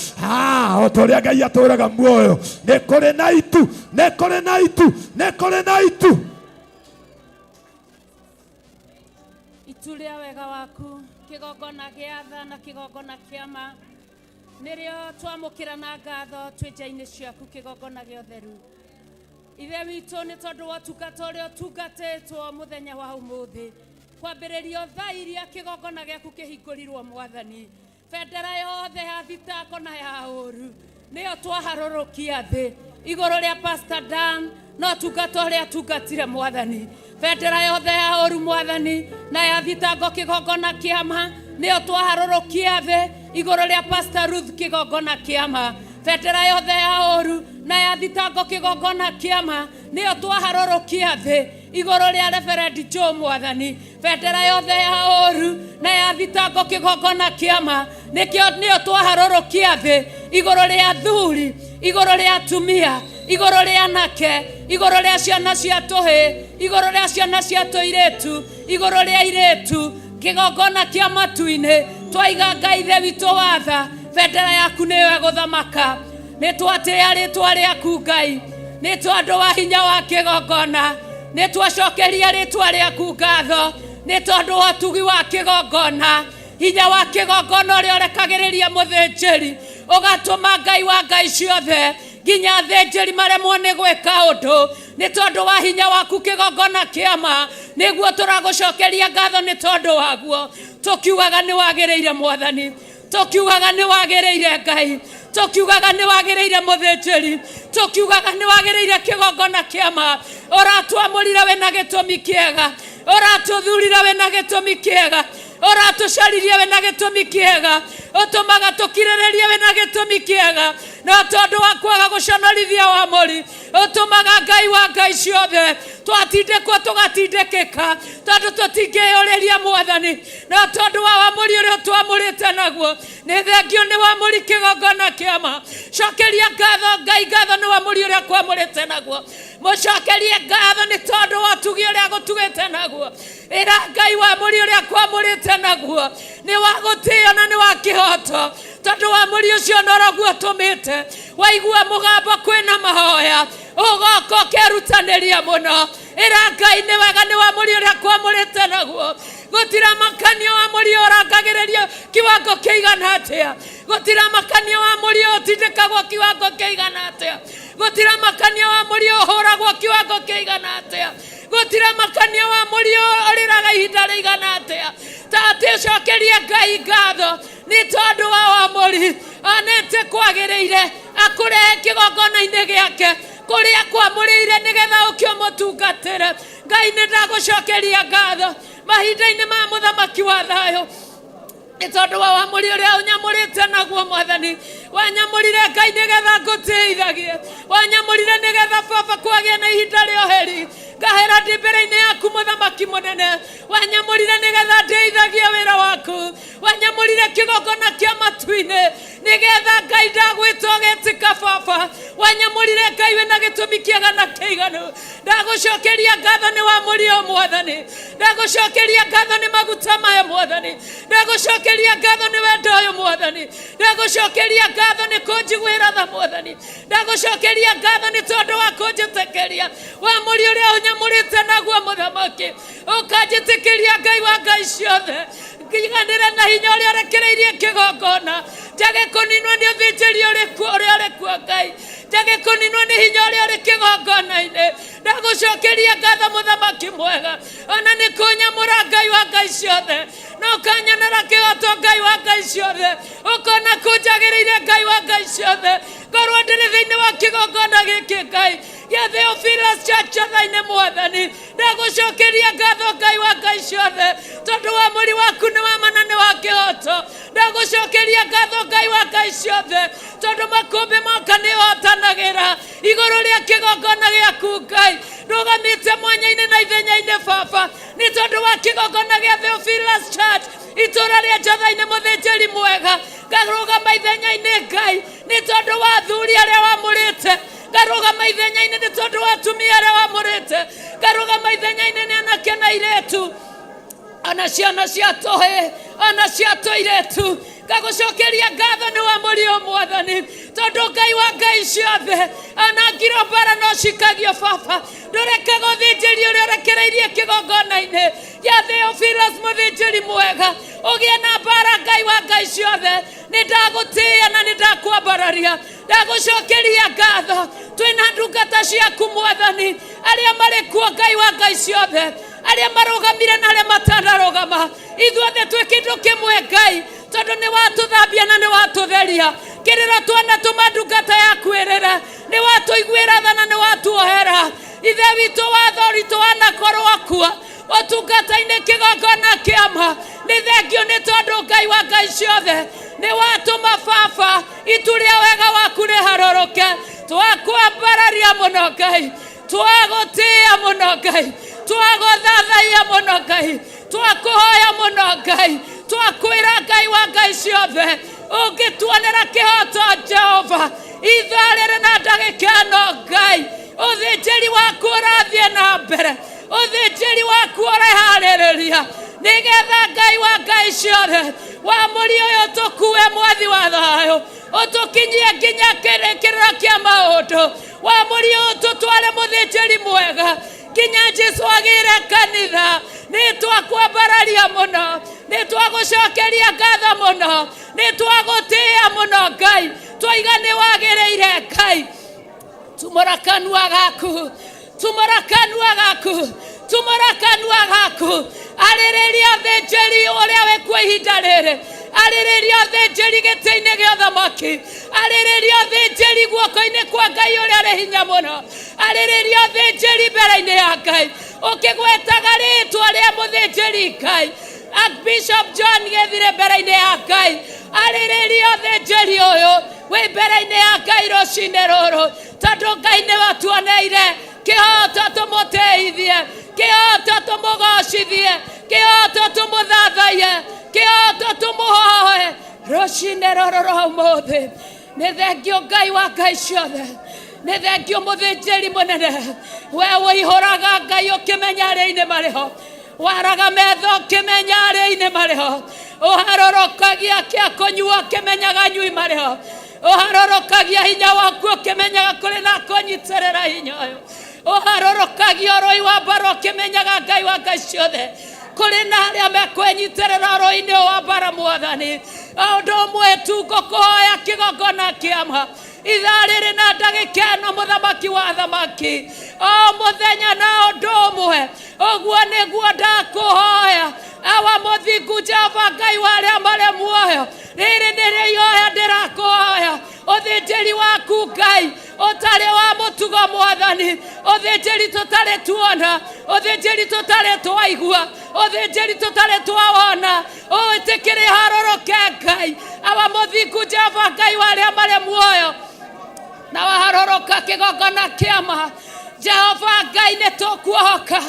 O ta ũrĩa Ngai atũraga muoyo, nĩ kũrĩ na itu, nĩ kũrĩ na itu, nĩ kũrĩ na itu. Itu rĩa wega waku, kĩgongona gĩa tha na kĩgongona kĩa ma, nĩrĩo twamũkĩra na ngatho twĩ nja-inĩ ciaku, kĩgongona gĩa ũtheru. Ithe witũ, nĩ tondũ wa ũtungata ũrĩa ũtungatĩtwo mũthenya wa ũmũthĩ, kwambĩrĩrio thaa iria kĩgongona gĩaku kĩhingũrirwo, Mwathani, bendera yothe ya thitako na ya ũru nĩyo twaharũrũkia thĩ igũrũ rĩa Pastor Dan no tungata ũrĩa atungatire, Mwathani. Bendera yothe ya ũru, Mwathani, na ya thitango, kĩgongona kĩama, nĩyo twaharũrũkia thĩ igũrũ rĩa Pastor Ruth, kĩgongona kĩama. Bendera yothe ya ũru na ya thitango, kĩgongona kĩama, nĩyo twaharũrũkia thĩ igũrũ rĩa Reverend Joe, Mwathani. Bendera yothe ya ũru na ya thitango, kĩgongona kĩama, nĩkĩo nĩyo twaharũrũkia thĩ igũrũ rĩa athuri, igũrũ rĩa atumia, igũrũ rĩa anake, igũrũ rĩa ciana cia tũhĩ, igũrũ rĩa ciana cia tũirĩtu, igũrũ rĩa airĩtu, kĩgongona kĩa matu-inĩ. Twaiga Ngai Ithe witũ watha, bendera yaku nĩyo ĩgũthamaka. Nĩ twatĩĩa rĩtwa rĩaku, Ngai, nĩ tondũ wa hinya wa kĩgongona. Nĩ twacokeria rĩtwa rĩaku ngatho nĩ tondũ wa ũtugi wa kĩgongona, hinya wa kĩgongona ũrĩa ũrekagĩrĩria mũthĩnjĩri, ũgatũma Ngai wa ngai ciothe nginya athĩnjĩri maremwo nĩ gwĩka ũndũ nĩ tondũ wa hinya waku, kĩgongona kĩama. Nĩguo tũragũcokeria ngatho nĩ tondũ waguo, tũkiugaga nĩ wagĩrĩire, Mwathani, tũkiugaga nĩ wagĩrĩire, Ngai, tũkiugaga nĩ wagĩrĩire, mũthĩnjĩri, tũkiugaga nĩ wagĩrĩire, kĩgongona kĩama. Ũratwamũrire wĩna gĩtũmi kĩega, ũratũthurire wĩna gĩtũmi kĩega, ũratũcaririe wĩna gĩtũmi kĩega, ũtũmaga tũkirĩrĩrie wĩna gĩtũmi kĩega. No tondũ wa kwaga gũconorithia wamũri, ũtũmaga Ngai wa ngai ciothe twatindĩkwo tũgatindĩkĩka, tondũ tũtingĩyũrĩria, Mwathani. No tondũ wa wamũri ũrĩa ũtwamũrĩte naguo, nĩ thengio nĩ wamũri, kĩgongona kĩama. Cokeria ngatho Ngai, ngatho nĩ wamũri ũrĩa kwamũrĩte naguo. Mũcokerie ngatho nĩ tondũ wa ũtugi ũrĩa gũtugĩte naguo. Ĩra Ngai wamũri ũrĩa kwamũrĩte naguo nĩ wa gũtĩo na nĩ wa kĩhoto, tondũ wamũri ũcio noroguo ũtũmĩte waigua mũgambo kwĩna mahoya ũgoka ũkerutanĩria mũno. Ĩra Ngai nĩ wega nĩ wamũri ũrĩa kwamũrĩte naguo. Gũtiramakanio wamũri ũrangagĩrĩrio kiwango kĩigana atĩa, gũtiramakanio wamũri ũtindĩkagwo kiwango kĩigana atĩa, gũtiramakanio wamũri ũhũragwo kiwango kĩigana atĩa, gũtiramakanio wamũri ũrĩraga ihinda rĩigana atĩa. Tatĩ ũcokerie Ngai ngatho nĩ tondũ wa wamũri. Ona Onete kwagĩrĩire akũrehe kĩgongona-inĩ gĩake kũrĩa kwamũrĩire nĩgetha ũke ũmũtungatĩre. Ngai, nĩ ndagũcokeria ngatho mahinda-inĩ ma mũthamaki wa thayũ nĩ tondũ wa wamũri ũrĩa ũnyamũrĩte naguo. Mwathani, wanyamũrire Ngai nĩgetha ngũtĩithagie, wanyamũrire nĩgetha baba kwagĩa na ihinda rĩa ũheri ngahera ndĩ mbere-inĩ yaku. Mũthamaki mũnene, wanyamũrire nĩgetha ndĩithagie wĩra waku, wanyamũrire kĩgongona kĩa matu-inĩ nĩgetha Ngai ndagwĩta ũgetĩka. Baba, wanyamũrire Ngai wĩna gĩtũmi kĩega na kĩiganu. Ndagũcokeria ngatho nĩ wamũri o Mwathani, ndagũcokeria ngatho nĩ maguta maya. Mwathani, ndagũcokeria ngatho nĩ wendo ũyũ. Mwathani, ndagũcokeria ngatho nĩ kũnjiguĩra tha. Mwathani, ndagũcokeria ngatho nĩ tondũ wa kũnjĩtĩkĩria wamũri ũrĩa ũnyamũrĩte naguo. Mũthamaki, ũkanjĩtĩkĩria Ngai wa ngai ciothe ngiganĩre na hinya ũrĩa ũrekereirie kĩgongona, njage kũninwo nĩ ũthĩnjĩri ũrĩkuo ũrĩa ũrĩkuo. Ngai, njage kũninwo nĩ hinya ũrĩa ũrĩ kĩgongona-inĩ. Ndagũcokeria ngatho, mũthamaki mwega, ona nĩ kũnyamũra Ngai wa ngai ciothe, na ũkanyonera kĩhoto. Ngai wa ngai ciothe, ũkona kũnjagĩrĩire. Ngai wa ngai ciothe, ngorwo ndĩrĩ thĩinĩ wa kĩgongona gĩkĩ Ngai gĩa Theophilus Church tha-inĩ. Mwathani, ndagũcokeria ngatho, Ngai wa ngai ciothe, tondũ wa mũri waku nĩ wa mana, nĩ wa kĩhoto. Ndagũcokeria ngatho, Ngai wa ngai ciothe, tondũ makũmbĩ moka nĩ ũhotanagĩra igũrũ rĩa kĩgongona gĩaku. Ngai, ndũgamĩte mwanya-inĩ na ithenya-inĩ baba nĩ tondũ wa kĩgongona gĩa Theophilus Church itũra rĩa Njatha-inĩ. Mũthĩnjĩri mwega, ngarũgama ithenya-inĩ Ngai nĩ tondũ wa athuri arĩa wamũrĩte, ngarũgama ithenya-inĩ nĩ tondũ wa atumia arĩa wamũrĩte, ngarũgama ithenya-inĩ nĩ anake na airĩtu, ona ciana cia tũhĩ, ona cia tũirĩtu. Ngagũcokeria ngatho nĩ wa mũrio Mwathani, tondũ Ngai wa ngai ciothe, ona ngiro mbara no cikagio baba, ndũrekaga ũthĩnjĩri ũrĩa ũrekereirie kĩgongona-inĩ gĩa Theophilus mũthĩnjĩri mwega ũgĩe na mbara. Ngai wa ngai ciothe, nĩ ndagũtĩĩa na nĩ ndakwambararia, ndagũcokeria ngatho. Twĩna ndungata ciaku Mwathani, arĩa marĩ kuo, Ngai wa ngai ciothe, arĩa marũgamire na arĩa matanarũgama, ithuothe twĩ kĩndũ kĩmwe Ngai, tondũ nĩ watũthambia na nĩ watũtheria. Kĩrĩro twanatũma ndungata yaku ĩrĩre, nĩ watũiguĩra tha na nĩ watuohera. Ithe witũ, watho witũ wanakorwo akua ũtungata-inĩ kĩgongona kĩama, nĩ thengio nĩ tondũ Ngai wa ngai ciothe nĩ watũma baba itu rĩa wega waku rĩharũrũke. Twakwambararia mũno Ngai, twagũtĩĩa mũno Ngai, twagũthathaiya mũno Ngai, twakũhoya mũno Ngai, twakwĩra Ngai wa ngai ciothe, ũngĩtuonera kĩhoto Jehova ithaa rĩrĩ na ndagĩka ĩno, Ngai, ũthĩnjĩri waku ũrathiĩ na mbere, ũthĩnjĩri waku ũreharĩrĩria nĩgetha Ngai wa ngai ciothe wamũri ũyũ tũkue, mwathi wa thayũ, ũtũkinyie nginya kĩrĩkĩrĩro kĩa maũndũ. Wamũri ũyũ tũtware, mũthĩnjĩri mwega, nginya Jesu agĩre kanitha. Nĩ twakwambararia mũno, nĩ twagũcokeria ngatho mũno, nĩ twagũtĩĩa mũno Ngai, twaiga nĩ wagĩrĩire. Ngai, tumũra kanua gaku, tumũra kanua gaku, tumũra kanua gaku, arĩrĩria thĩnjĩri ũrĩa wĩkuo ihinda rĩrĩ, arĩrĩria thĩnjĩri gĩtĩ-inĩ gĩa ũthamaki, arĩrĩria thĩnjĩri guoko-inĩ kwa Ngai ũrĩa arĩ hinya mũno, arĩrĩria thĩnjĩri mbere-inĩ ya Ngai ũkĩgwetaga rĩtwa rĩa mũthĩnjĩri Ngai Archbishop John Gĩthire mbere-inĩ ya Ngai. Arĩrĩria thĩnjĩri ũyũ wĩ mbere-inĩ ya Ngai rũcinĩ rũrũ, tondũ Ngai nĩ watuoneire kĩhoto tũmũtĩithie, kĩhoto tũmũgocithie, kĩhoto tũmũthathaiye, kĩhoto tũmũhoe rũcinĩ rũrũ rwa ũmũthĩ. Nĩ thengio Ngai wa ngai ciothe, nĩ thengio mũthĩnjĩri mũnene, we ũihũraga Ngai ũkĩmenya arĩa-inĩ marĩ ho, waraga metho ũkĩmenya arĩa-inĩ marĩ ho, ũharũrũkagia kĩa kũnyua ũkĩmenyaga anyui marĩ ho, ũharũrũkagia hinya waku ũkĩmenyaga kũrĩ na kũnyitĩrĩra hinya ũyũ, ũharũrũkagia ũrũi wa mbara ũkĩmenyaga Ngai wa ngai ciothe kũrĩ na arĩa mekwĩnyitĩrĩra ũrũi-inĩ ũyũ wa mbara. Mwathani, o ũndũ ũmwe tu ngũkũhoya kĩgongona kĩama ithaa rĩrĩ na ndagĩka ĩno, mũthamaki wa athamaki, o mũthenya na ũndũ ũmwe ũguo nĩguo ndakũhoya, awa mũthingu Jehova Ngai wa arĩa marĩ muoyo, rĩrĩ nĩrĩo ihoya ndĩrakũhoya. Ũthĩnjĩri waku Ngai ũtarĩ wa mũtugo Mwathani, ũthĩnjĩri tũtarĩ tuona, ũthĩnjĩri tũtarĩ twaigua, ũthĩnjĩri tũtarĩ twawona, ũĩtĩkĩre harũrũke Ngai. Awa mũthingu Jehova Ngai wa arĩa marĩ muoyo, na waharũrũka kĩgongona kĩama. Jehova Ngai, nĩ tũkuohoka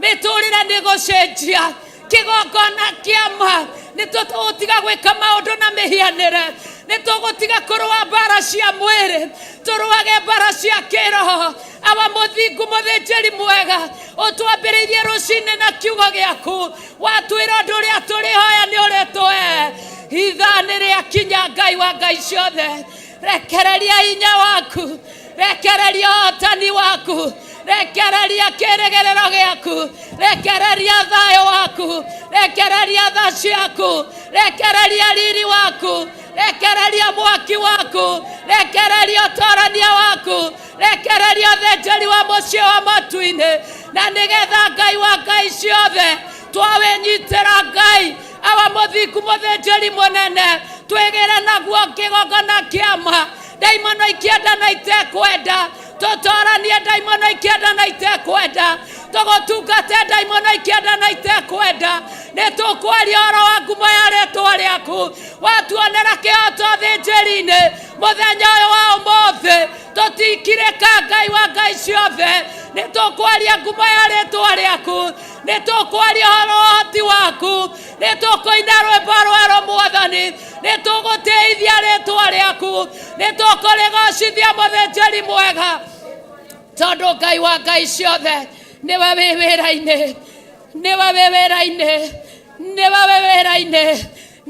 mĩtũrĩre nĩ gũcenjia kĩgongona kĩama. Nĩ tũgũtiga gwĩka maũndũ na mĩhianĩre, nĩ tũgũtiga kũrũa mbara cia mwĩrĩ, tũrũage mbara cia kĩroho. Awa mũthingu mũthĩnjĩri mwega, ũtwambĩrĩirie rũcinĩ na kiugo gĩaku, watwĩra ũndũ ũrĩa tũrĩhoya nĩ ũrĩtũhe. Ithaa nĩ rĩakinya, Ngai wa ngai ciothe, rekereria hinya waku, rekereria ũhotani waku, rekereria kĩrĩgĩrĩro gĩaku, rekereria thayũ waku, rekereria tha ciaku, rekereria riri waku, rekereria mwaki waku, rekereria ũtorania waku, rekereria ũthĩnjĩri wa mũciĩ wa matu-inĩ, na nĩgetha Ngai wa ngai ciothe twawĩnyitĩra Ngai awa mũthingu mũthĩnjĩri mũnene, twĩgĩre naguo kĩgongona kĩama. Ndaimono ikĩenda na itekwenda, tũtoranie ndaimono ikĩenda na itekwenda, tũgũtungate ndaimono ikĩenda na itekwenda. Nĩ tũkwaria ũhoro wa ngumo ya rĩtwa rĩaku, watuonera kĩhoto thĩnjĩri-inĩ mũthenya ũyũ wa ũmũthĩ. Tũtikirĩka Ngai wa ngai ciothe, nĩ tũkwaria ngumo ya rĩtwa rĩaku, nĩ tũkwaria ũhoro wa ũhoti waku, nĩ tũkũina rwĩmbo rwerũ Mwathani, nĩ tũgũtĩithia rĩtwa rĩaku, nĩ tũkũrĩgocithia mũthĩnjĩri mwega, tondũ Ngai wa ngai ciothe nĩwe wĩ wĩra-inĩ, nĩwe wĩ wĩra-inĩ, nĩwe wĩ wĩra-inĩ,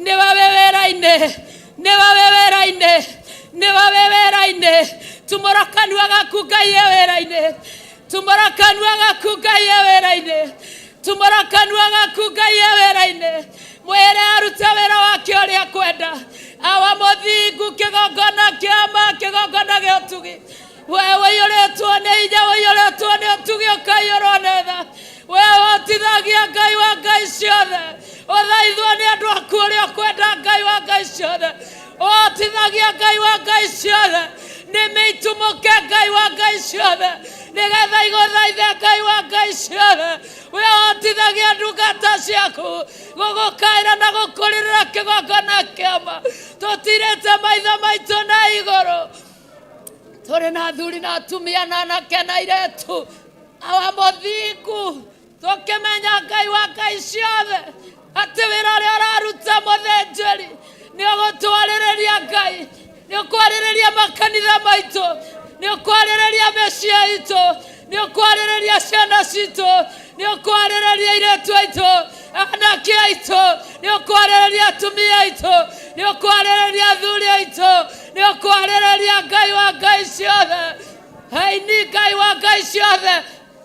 nĩwe wĩ wĩra-inĩ, nĩwe wĩ wĩra-inĩ, nĩwe wĩ wĩra-inĩ. Tumũra kanua gaku Ngai e wĩra-inĩ, tumũra kanua gaku Ngai e wĩra-inĩ, tumũra kanua gaku Ngai e wĩra-inĩ. Mwĩre arute wĩra wake ũrĩa kwenda. Awa mũthingu, kĩgongona kĩama, kĩgongona gĩa ũtugi, we ũiyũrĩtwo nĩ hinya, ũiyũrĩtwo nĩ ũtugi, ũkaiyũrwo nĩ tha, we ũhotithagia Ngai wa ngai ciothe, ũthaithwo nĩ andũ aku ũrĩa ũkwenda. Ngai wa ngai ciothe, ũhotithagia Ngai wa ngai ciothe, nĩ mĩitumũke Ngai wa ngai ciothe, nĩgetha igũthaithe Ngai wa ngai ciothe. We ũhotithagia ndungata ciaku gũgũkaĩra na gũkũrĩrĩra kĩgongona kĩama, tũtirĩte maitho maitũ na igũrũ, tũrĩ na athuri na atumia na anake na airĩtu. Awa mũthingu, tũkĩmenya Ngai wa ngai ciothe atĩ wĩra ũrĩa ũraruta mũthĩnjĩri nĩ ũgũtwarĩrĩria Ngai, nĩ ũkwarĩrĩria makanitha maitũ, nĩ ũkwarĩrĩria mĩciĩ itũ, nĩ ũkwarĩrĩria ciana citũ, nĩ ũkwarĩrĩria airĩtu aitũ, anake aitũ, nĩ ũkwarĩrĩria atumia aitũ, nĩ ũkwarĩrĩria athuri aitũ, nĩ ũkwarĩrĩria Ngai wa ngai ciothe, aini Ngai wa ngai ciothe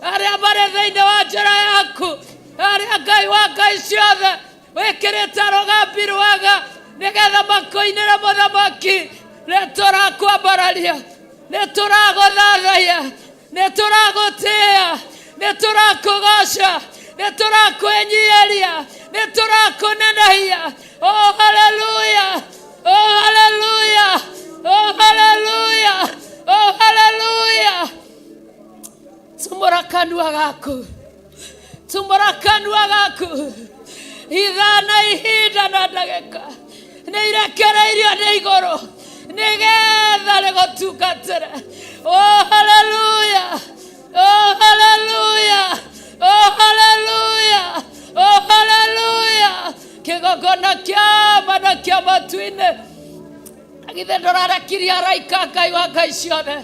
arĩa marĩ thĩinĩ wa njĩra yaku, arĩa Ngai wa ngai ciothe wĩkĩrĩte rũgambi rwega nĩgetha makũinĩre mũthamaki. Nĩ tũrakwambararia, nĩ tũragũthathaiya, nĩ tũragũtĩĩa, nĩ tũrakũgoca, nĩ tũrakwĩnyihĩria, nĩ tũrakũnenehia. Oh haleluya, oh haleluya, oh haleluya, oh haleluya. Tumũra kanua gaku, tumũra kanua gaku. Ithaa na ihinda na ndagĩka nĩ irekereirio nĩ igũrũ nĩgetha rĩgũtungatĩre. Oh haleluya, oh haleluya, oh haleluya, oh haleluya. Kĩgongona kĩama na kĩa matu-inĩ, githĩ ndũrarekirie araika Ngai wa ngai ciothe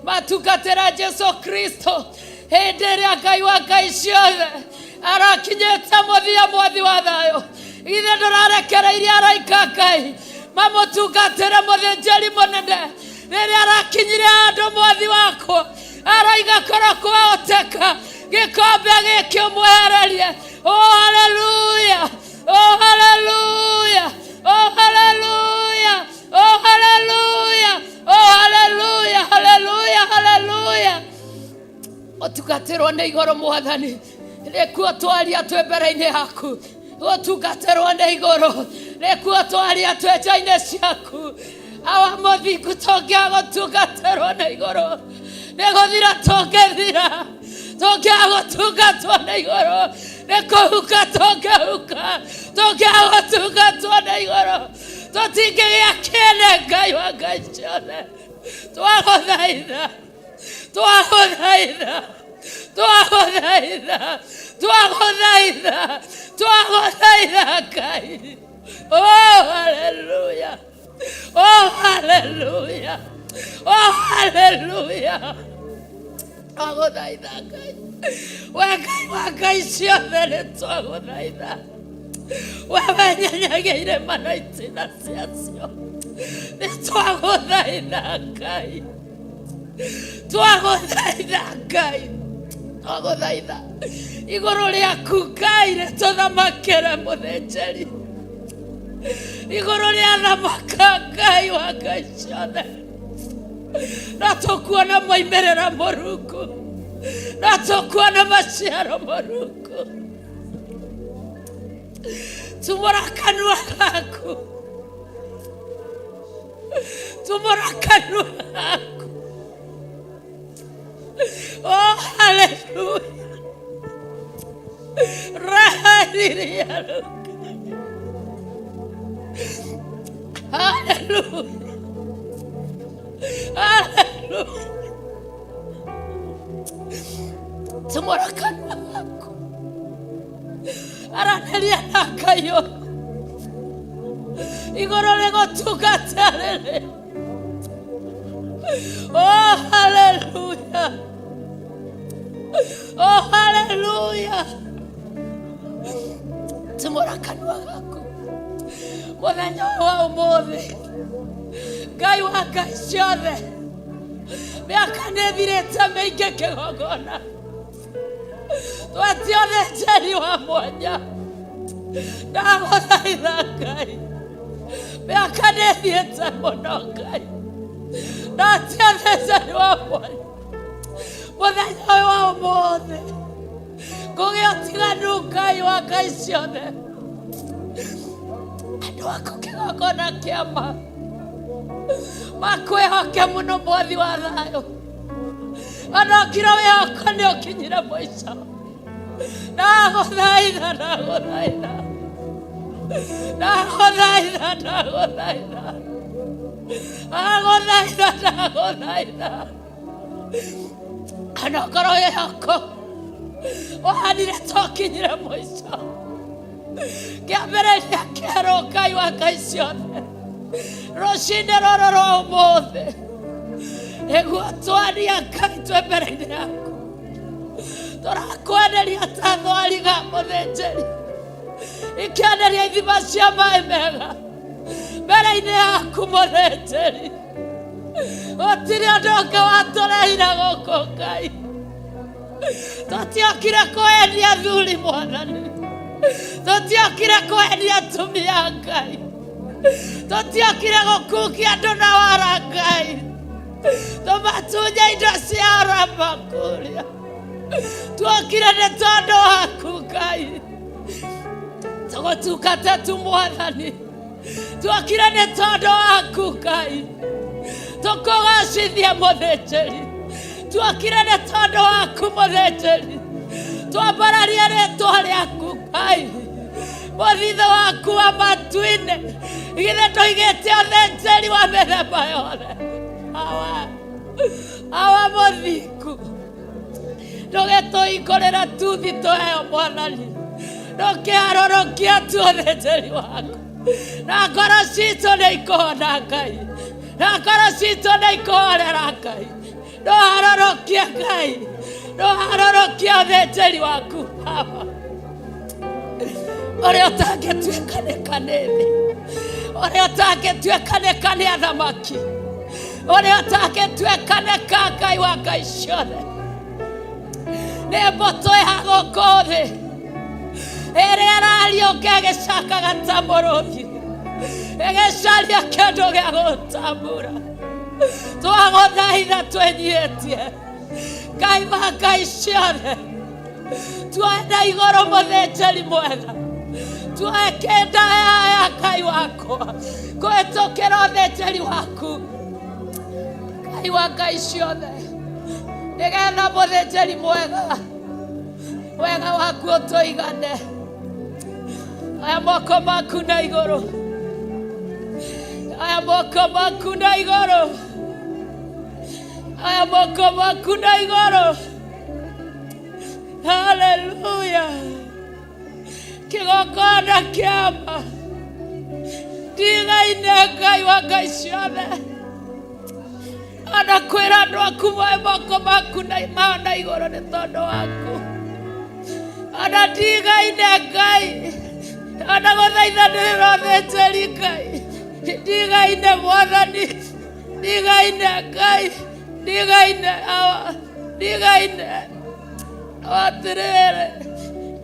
matungatĩra Jesu Kristo hĩndĩ ĩrĩa Ngai wa ngai ciothe arakinyĩte mũthia mwathi wa thayũ? Githĩ ndũrarekereirie araika Ngai mamũtungatĩre mũthĩnjĩri mũnene rĩrĩa arakinyire handũ mwathi wakwa araiga korwo kwahoteka gĩkombe gĩkĩ ũmwehererie? Oh haleluya, oh haleluya, oh haleluya, oh haleluya, oh haleluya, haleluya, haleluya. Ũtungatĩrwo nĩ igũrũ Mwathani, nĩkuo twaria twĩ mbere-inĩ yaku. Gũtungatĩrwo nĩ igũrũ Nĩkuo twaria twĩ nja-inĩ ciaku. Awa mũthingu tũngĩaga gũtungatĩrwo na igũrũ nĩ gũthira tũngĩthira. Tũngĩaga gũtungatwo na igũrũ nĩ kũhuka tũngĩhuka. Tũngĩaga gũtungatwo na igũrũ tũtingĩgĩa kĩene Ngai wa Ngai ciothe. Twagũthaitha, twagũthaitha, twagũthaitha, twagũthaitha, twagũthaitha Ngai. Oh, hallelujah. Oh, hallelujah. Oh, hallelujah. Twagũthaitha Ngai. We Ngai wa Ngai ciothe nĩ twagũthaitha. We wenyenyagia irĩma na itina ciacio. Nĩ twagũthaitha Ngai. Twagũthaitha Ngai. Twagũthaitha igũrũ rĩaku Ngai rĩtũthamakĩre mũthĩnjĩri. Igũrũ rĩa thamaka Ngai wa Ngai ciothe. No tũkuona moimĩrĩra mũrungu. No tũkuona maciaro mũrungu. Tumũra kanua gaku. Tumũra kanua gaku. Oh, hallelujah. Rahariria. Hallelujah. Hallelujah. Tumũra kanua gaku. Aranĩria na Ngai ũyũ. Igũrũ rĩgũtungata rĩrĩ. Oh, hallelujah. Oh, hallelujah. Tumũra kanua gaku. Mũthenya ũyũ wa ũmũthĩ. Ngai wa Ngai ciothe. Mĩaka nĩ ĩthirĩte mĩingĩ kĩgongona. Twetia ũthĩnjĩri wa mwanya. Ndagũthaitha Ngai. Mĩaka nĩ ĩthiĩte mũno Ngai. Ndatia ũthĩnjĩri wa mwanya. Mũthenya ũyũ wa ũmũthĩ. Kũgĩa ũtiganu Ngai wa Ngai ciothe. Andũ aku kĩgongona kĩama. Makwĩhoke mũno mwathi wa thayũ. Onokire wĩhoko nĩ ũkinyire mũico. Ndagũthaitha, ndagũthaitha. Ndagũthaitha, ndagũthaitha. Ndagũthaitha, ndagũthaitha. Onokorwo wĩhoko ũhanire tokinyire mũico. Kĩambĩrĩria kĩerũ Ngai wa Ngai ciothe. Rũcinĩ rũrũ rwa ũmũthĩ. Nĩguo twaria Ngai twĩ mbere-inĩ yaku. Tũrakwenderia ta thwariga mũthĩnjĩri. Ikĩenderia ithima cia maĩ mega. Mbere-inĩ yaku mũthĩnjĩri. Gũtirĩ ũndũ ũngĩ watũrehire gũkũ Ngai. Tũtiokire kwendia athuri mwathani. Tũtiokire kwendia atumia Ngai. Tũtiokire gũkungia andũ na wara Ngai. Tũmatunye indo cia arama kũrĩa. Tuokire nĩ tondũ waku Ngai. Tũgũtungata tu mwathani. Tuokire nĩ tondũ waku Ngai. Tũkũgacithia mũthĩnjĩri. Tuokire nĩ tondũ waku mũthĩnjĩri. Twambararie rĩtwa rĩaku Ngai. Mũthithũ waku wa matu-inĩ. Githĩ ndũigĩte ũthĩnjĩri wa mĩthemba yothe. Awa, awa mũthingu. Ndũgĩtũhingũrĩre tuthi tũheo mwathani. Ndũkĩharũrũkia tu ũthĩnjĩri waku. Na ngoro citũ nĩ ikũhona Ngai. Na ngoro citũ nĩ ikũhorera Ngai. Ndũharũrũkie Ngai. Ndũharũrũkie ũthĩnjĩri waku Baba. Ũrĩa ũtangĩtuĩkanĩka nĩ thĩ. Ũrĩa ũtangĩtuĩkanĩka nĩ athamaki. Ũrĩa ũtangĩtuĩkanĩka Ngai wa Ngai ciothe. Nĩ mbũtũ ya gũkũ thĩ. Ĩrĩa ĩrariũka ĩgĩcakaga ta mũrũthi. Ĩgĩcaria kĩndũ gĩa gũtambura. Twagũthaitha twĩnyihĩtie. Ngai wa Ngai ciothe. Tuoe na igũrũ mũthĩnjĩri mwega. Tuoe kĩnda ya Ngai wakwa kũhĩtũkĩra ũthĩnjĩri waku Ngai wa ngai ciothe, nĩgetha mũthĩnjĩri mwega wega waku ũtũigane. Aya moko maku na igũrũ, aya moko maku na igũrũ, aya moko maku na igũrũ. Haleluya! Kĩgongona kĩama ndigaine Ngai wa ngai ciothe, ona kwĩra andũ aku moe moko maku mao na igũrũ nĩ tondũ waku. Ona ndigaine Ngai, ona gũthaithanĩrĩra ũthĩnjĩri Ngai ndigaine Mwathani, ndigaine Ngai, ndigaine Awa, ndigaine atĩrĩrĩ,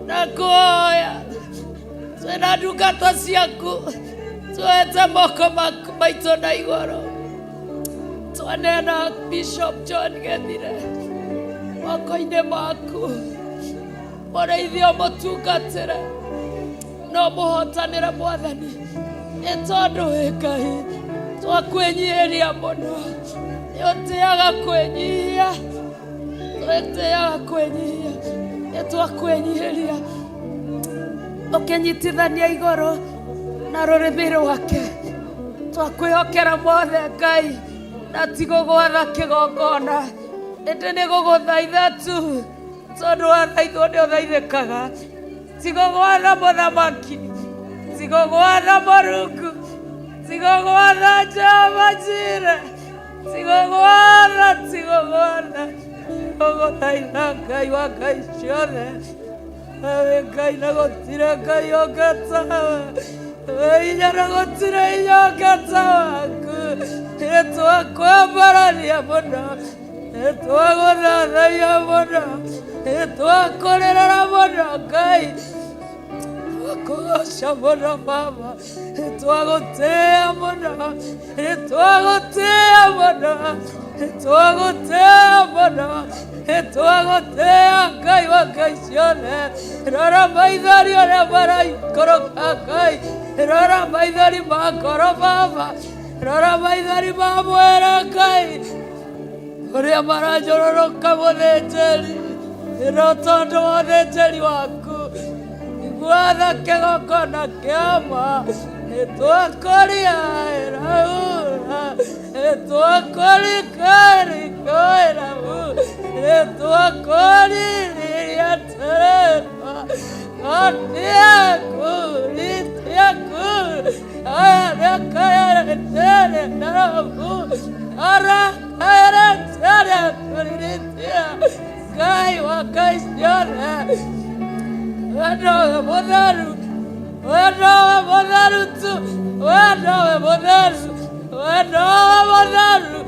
na kuoya twĩna ndungata ciaku tuoete moko maku maitũ na igũrũ, twanena Bishop John Gethire moko-inĩ maku, mũrĩithi ũmũtungatĩre no mũhotanĩre Mwathani, nĩ tondũ wĩ Ngai twakwĩnyihĩria mũno, nĩ ũtĩaga kwĩnyihia, twĩtĩaga kwĩnyihia, nĩ twakwĩnyihĩria ũkĩnyitithania igũrũ na rũrĩmĩ rwake, twakwĩhokera mothe Ngai, na ti gũgwatha kĩgongona ĩndĩ nĩ gũgũthaitha tu, tondũ wathaithwo nĩ ũthaithĩkaga. Ti gũgwatha mũthamaki, ti gũgwatha Mũrungu, ti gũgwatha Jehova Jire, ti gũgwatha, ti gũgwatha, gũgũthaitha Ngai wa ngai ciothe. Ewe Ngai na gũtirĩ Ngai ũngĩ tawe, wĩ hinya na gũtirĩ hinya ũngĩ ta waku. Nĩ twakwambararia mũno, nĩ twagũthathaiya mũno, nĩ twakũrĩrĩra mũno Ngai, twakũgoca mũno Baba, nĩ twagũtĩĩa mũno, nĩ twagũtĩĩa mũno, nĩ twagũtĩĩa mũno, nĩ twagũtĩĩa Ngai wa ngai ciothe. Rora maithori ũrĩa maraikũrũka Ngai, rora maithori ma ngoro Baba, rora maithori ma mwĩrĩ Ngai ũrĩa maranjũrũrũka mũthĩnjĩri, no tondũ wa ũthĩnjĩri waku gwatha kĩgongona kĩama nĩtwakũria ĩraura, nĩtwakũrikairikoiramu, nĩtwakũririria tererwa atiakuritiaku arakayaratere naramu arakayaratere kuriritia Ngai wa ngai ciothe, wenowe mũtheru, wenowe mũtheru tu, wenowe mũtheru, wenowe mũtheru,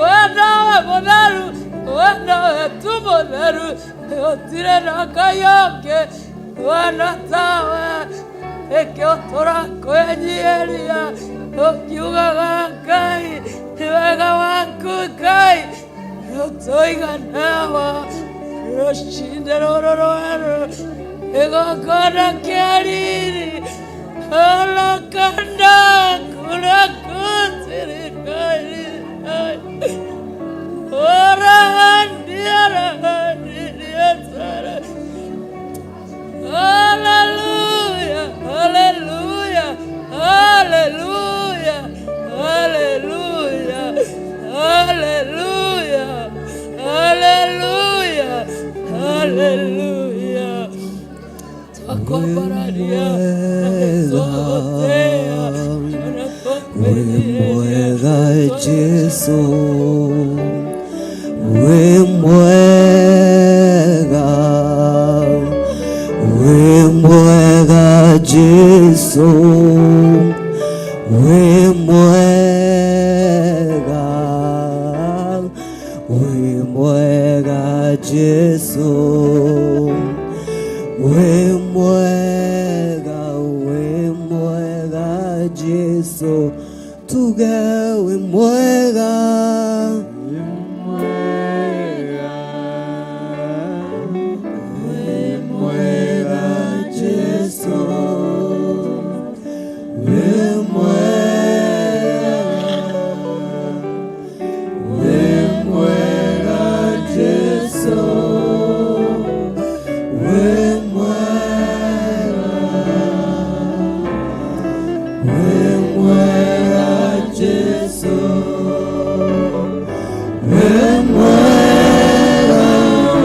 wenowe mũtheru, wenowe tu mũtheru, gũtirĩ na Ngai ũngĩ wana tawe. Nĩkĩo tũrakwĩnyihĩria ũkiugaga Ngai wega waku Ngai ũtũiganewa rũcinĩ rũrũ rwerũ igongona kĩa riri olokanda kurakutirikari orahandiarahandiatara. Hallelujah, hallelujah, hallelujah, hallelujah, hallelujah, hallelujah, hallelujah. Twakwambararia, twagũtĩĩa, Wĩ mwega Jesu, wĩ mwega, wĩ mwega Jesu, wĩ mwega, wĩ mwega Jesu, wĩ mwega, wĩ mwega Jesu, tuge wĩ mwega. Wĩ mwega Jesu. Jesu, wĩ mwega,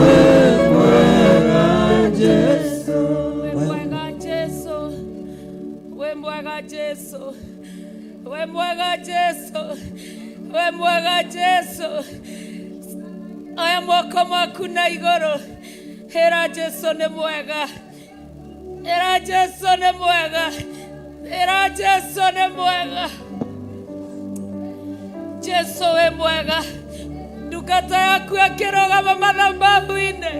wĩ mwega Jesu. Wĩ mwega Jesu, wĩ mwega Jesu, wĩ mwega Jesu, wĩ mwega Jesu. Oya moko maku na igũrũ, ĩra Jesu nĩ mwega, ĩra Jesu nĩ mwega, ĩra Jesu nĩ mwega. Jesu wĩ mwega, ndungata yaku ĩkĩrũgama mathabahu-inĩ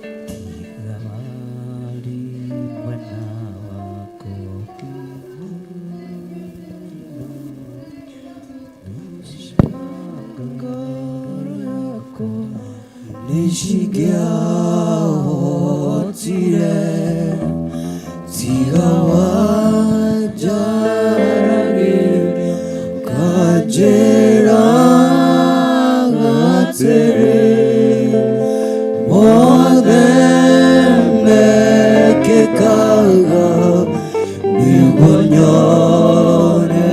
Tiga mali mwena wako Ngoro yakwa nĩcingĩahotire tiga wanjaragĩria ũkanjĩraga atĩrĩ mothe mekĩkaga nĩguo nyone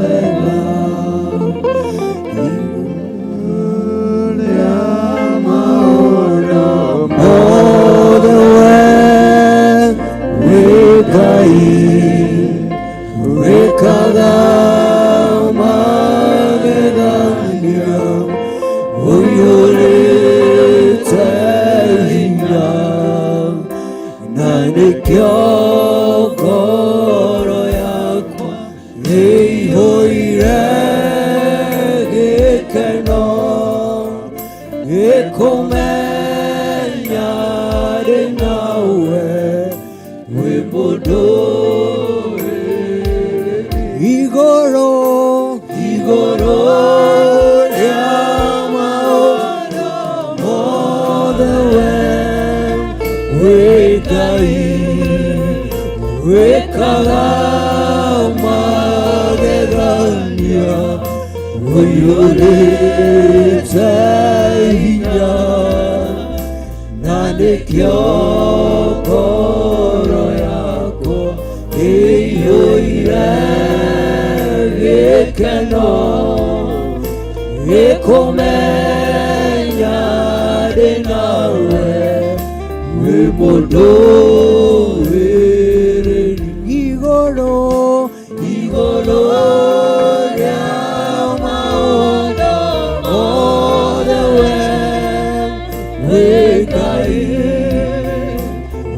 wega. Ngoro yakwa ĩihũire gĩkeno gĩkũmenya ndĩ nawe wĩ mũndũ igũrũ igũrũ rĩa maũndũ mothe we wĩ Ngai wĩkaga magegania ũiyũrĩte hinya na nĩkĩo ngoro yakwa ĩiyũire gĩkeno gĩkũmenya ndĩ nawe wĩ mũndũ wĩrĩri igũrũ igũrũ rĩa maũndũ mothe we wĩ Ngai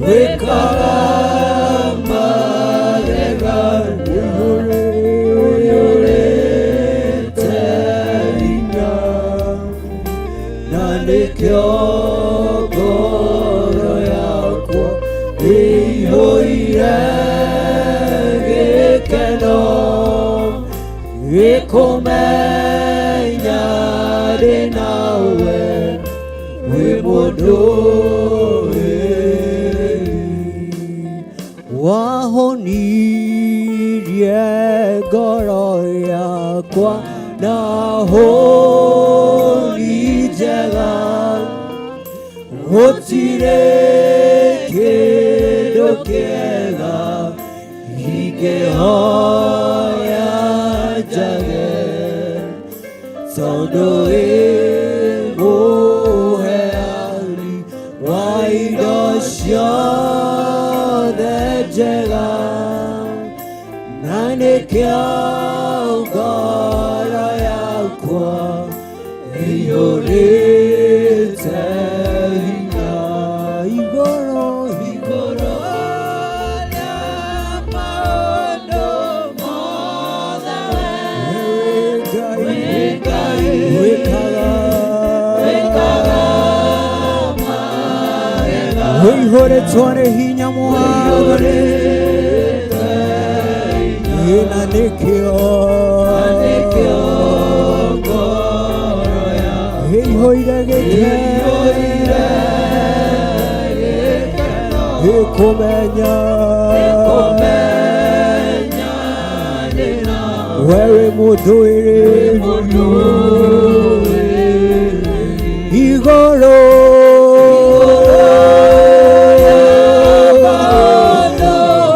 wĩkaga magegania ũiyũrĩte hinya na nĩkĩo ngoro yakwa ĩiyũire gĩkeno gĩkũmenya ndĩ nawe wĩ mũndũ wahonirie ngoro yakwa na honi njega gũtirĩ kĩndũ kĩega ingĩhoya njage tondũ wĩ mũheani wa indo ciothe njega na nĩkĩo ngoro yakwa ĩiyũrĩte hinya igũrũ igũrũ rĩa maũndũ mothe wĩ Ngai wĩkaga ũihũrĩtwo nĩ hinya mwathani Na nĩkĩo ngoro yakwa ĩihũire gĩkeno ĩkũmenya Kũmenya ndĩ nawe wewe mũndũ ĩrĩ igũrũ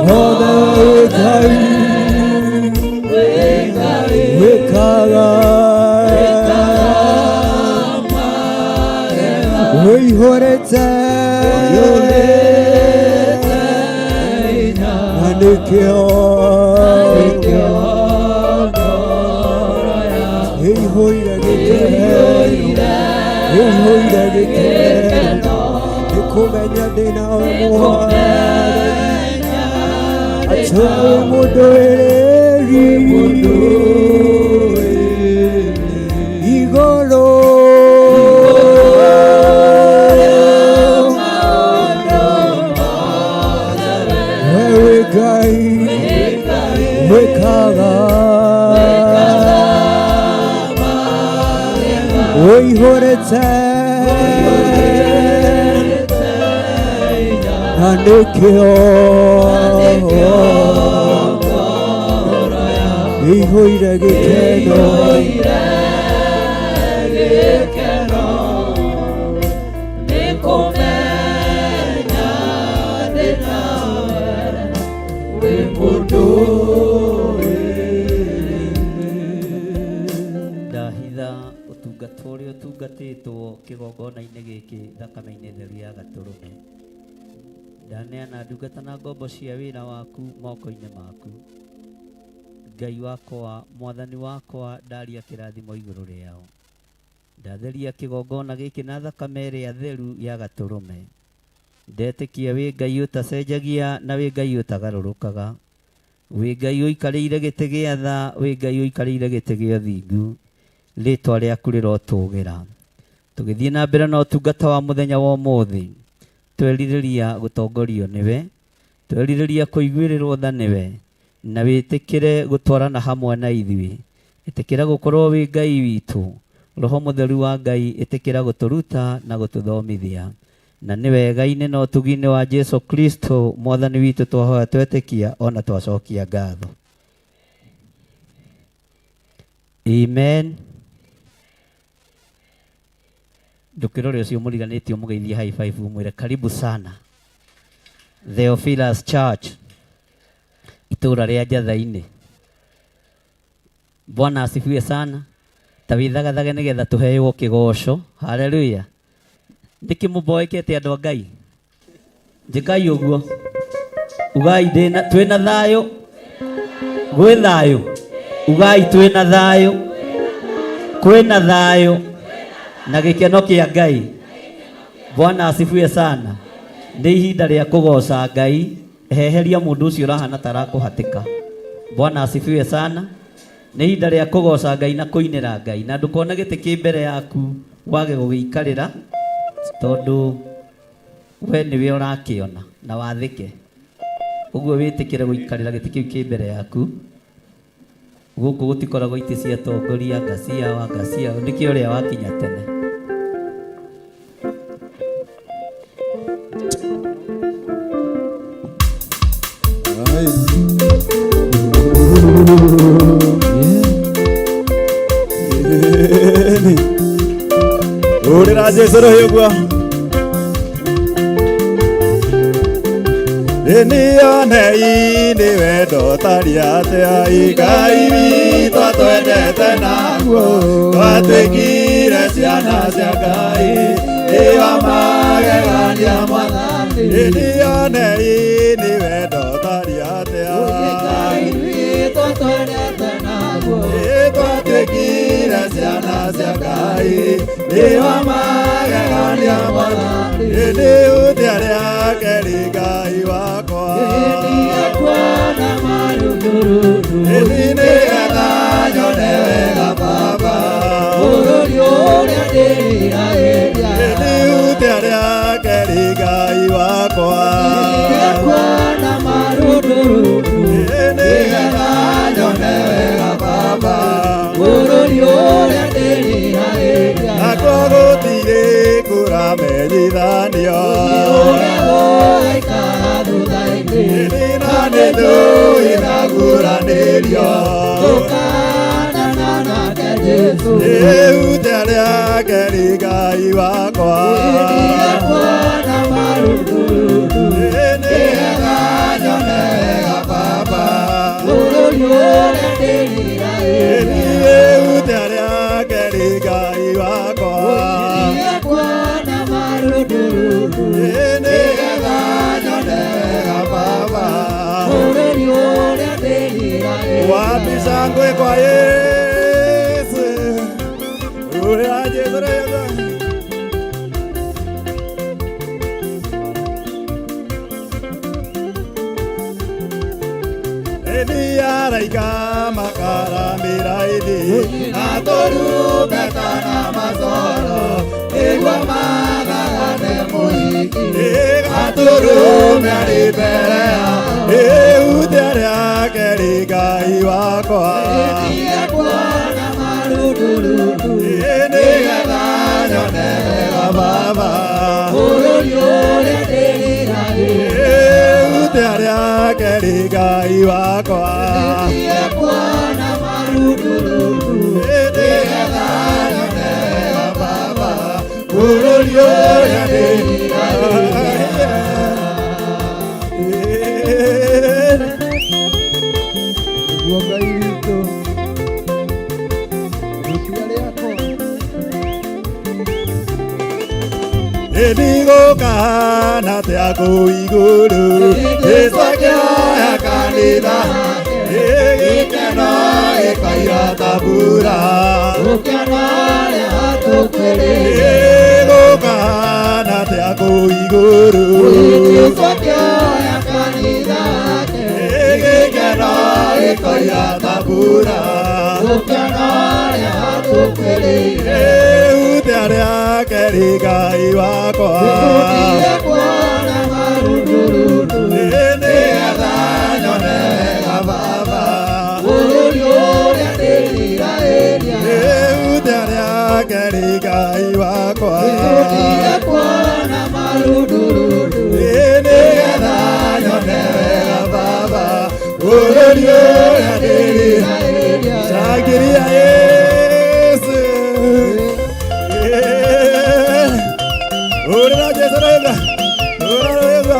Mothe wĩ Ngai wĩkaga wĩihũrĩte na nĩkĩo ĩihũire gĩkeno ĩihũire gĩkeno nĩkũmenya ndĩ nawe Mwathani atĩ wĩ mũndũ wĩrĩri igũrũ wewe Ngai wĩkaga wĩihũrĩte na nĩkĩo ĩihũire gĩkeno gĩkeno nĩkũmenya ndĩ nawe wĩ mũndũ Ndahitha ũtungata ũrĩa ũtungatĩtwo kĩgongona-inĩ gĩkĩ thakame-inĩ theru ya gatũrũme. Ndaneana ndungata na ngombo cia wĩra waku moko-inĩ maku. Ngai wakwa, mwathani wakwa, ndaria kĩrathimo igũrũ rĩao. Ndatheria kĩgongona gĩkĩ na thakame ĩrĩa theru ya gatũrũme. Ndetĩkia wĩ Ngai ũtacenjagia na wĩ Ngai ũtagarũrũkaga. Wĩ Ngai ũikarĩire gĩtĩ gĩa tha, wĩ Ngai ũikarĩire gĩtĩ gĩa ũthingu. Rĩtwa rĩaku rĩrotũgĩra. Tũgĩthiĩ na mbere na ũtungata wa mũthenya wa ũmũthĩ, twerirĩria gũtongorio nĩwe, twerirĩria kũiguĩrĩrwo tha nĩwe, na wĩtĩkĩre gũtwarana hamwe na ithuĩ. Ĩtĩkĩra gũkorwo wĩ Ngai witũ. Roho Mũtheru wa Ngai ĩtĩkĩra gũtũruta na gũtũthomithia. Na nĩ wega-inĩ na ũtugi-inĩ wa Jesu Kristo mwathani witũ twahoya twetĩkia ona twacokia ngatho. Amen. Ndũkĩrore ũcio mũriganĩtie ũmũgeithie high five ũmwĩre karibu sana Theophilus Church itũra rĩa Njatha-inĩ. Bwana asifiwe sana. Ta wĩthagathage nĩgetha tũheyo kĩgoco. Haleluya. Nĩkĩ mũmboekete andũ a Ngai? Njĩkai ũguo. Ugai ndĩna twĩna thayũ. Gwĩ thayũ. Ugai twĩna thayũ. Kwĩna thayũ na gĩkeno kĩa Ngai. Bwana asifiwe sana. Nĩ ihinda rĩa kũgoca Ngai. Heheria mũndũ ũcio ũrahana ta arakũhatĩka. Bwana asifiwe sana. Nĩ ihinda rĩa kũgoca Ngai na kũinĩra Ngai. Na ndũkone gĩtĩ kĩ mbere yaku wage gũgĩikarĩra tondũ we nĩwe ũrakĩona na wathĩke. Ũguo wĩtĩkĩre gũikarĩra gĩtĩ kĩu kĩ mbere yaku. Gũkũ gũtikoragwo itĩ cia atongoria anga ciao anga ciao nĩkĩo ũrĩa wakinya tene. Hũrĩra Jesũ rũhĩ ũguo. Nĩonei nĩ wendo ũtariĩ atĩa Ngai witũ atwendete naguo twatuĩkire ciana cia Ngai nĩ wa magegania Mwathani. Nĩonei nĩ wendo ũtariĩ atĩa Ngai witũ atwendete naguo twatuĩkire ciana cia Ngai nĩ wa magegania Mwathani. Nĩ ũthĩa rĩake nĩ Ngai wakwa kuona marundurundu Ĩni nĩgetha nyone wega Baba bũrũri ũrĩa ndĩriragĩria Ĩni ũthĩa rĩake nĩ Ngai wakwa kuona marundurundu Nĩgetha Ihutia rĩake nĩ Ngai wakwa. Kuona marundurundu Nĩgetha nyone wega Baba. Bũrũri ũrĩa ndĩriragĩria. Ihutia rĩake nĩ Ngai wakwa. Kuona marundurundu Nĩgetha nyone wega Baba. Bũrũri ũrĩa ndĩriragĩria. Wapi shangwe kwa Yesu? Ule Jesu rega. Elia raika makaramira ithi na tũrumbeta na macoro nĩguo mathagane mũhiki gatũrũme arĩ mbere ya ihutia rĩake rĩ Ngai wakwa. Kuona marundurundu Nĩgetha nyone wega Baba. Bũrũri ũrĩa ndĩriragĩria. Ihutia rĩake rĩ Ngai wakwa. Kuona marundurundu Nĩgetha nyone wega Baba. Bũrũri ũrĩa ndĩriragĩria. Nĩguo Ngai witũ ihutia rĩakwa. Nĩndigũkahana atĩa kũu igũrũ Jesũ akĩoya kanitha gĩkeno gĩkoira ta mbura. Gũkena arĩa atũkwĩrĩire. Nĩgũkahana atĩa kũu igũrũ Jesũ akĩoya kanitha wake. Gĩkeno gĩkoira ta mbura. Gũkena arĩa atũkwĩrĩire. Ihutia rĩake rĩ Ngai wakwa. Kuona marundurundu Nĩgetha nyone wega Baba. Bũrũri ũrĩa ndĩriragĩria. Ihutia rĩake rĩ Ngai wakwa. Kuona marundurundu Nĩgetha nyone wega Baba. Bũrũri ũrĩa ndĩriragĩria. Shangilia Yesu. Urira Jesu rega. Urira rega.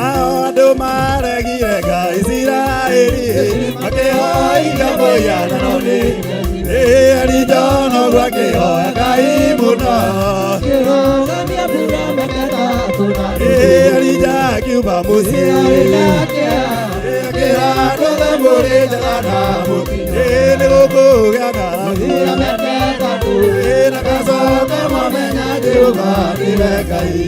Andũ maregire Ngai Isiraeli makĩhoiga mũhianano nĩ Elija noguo akĩhoya Ngai mũno. Kĩrũgamia mbura mĩaka ĩtatũ na Elija akiuma mũciĩ akĩra andũ othe mũrĩ njara na mũtino nĩ gũkũgĩa ng'aragu mĩaka ĩtatũ. Na gacoka mamenya Jehova nĩwe Ngai.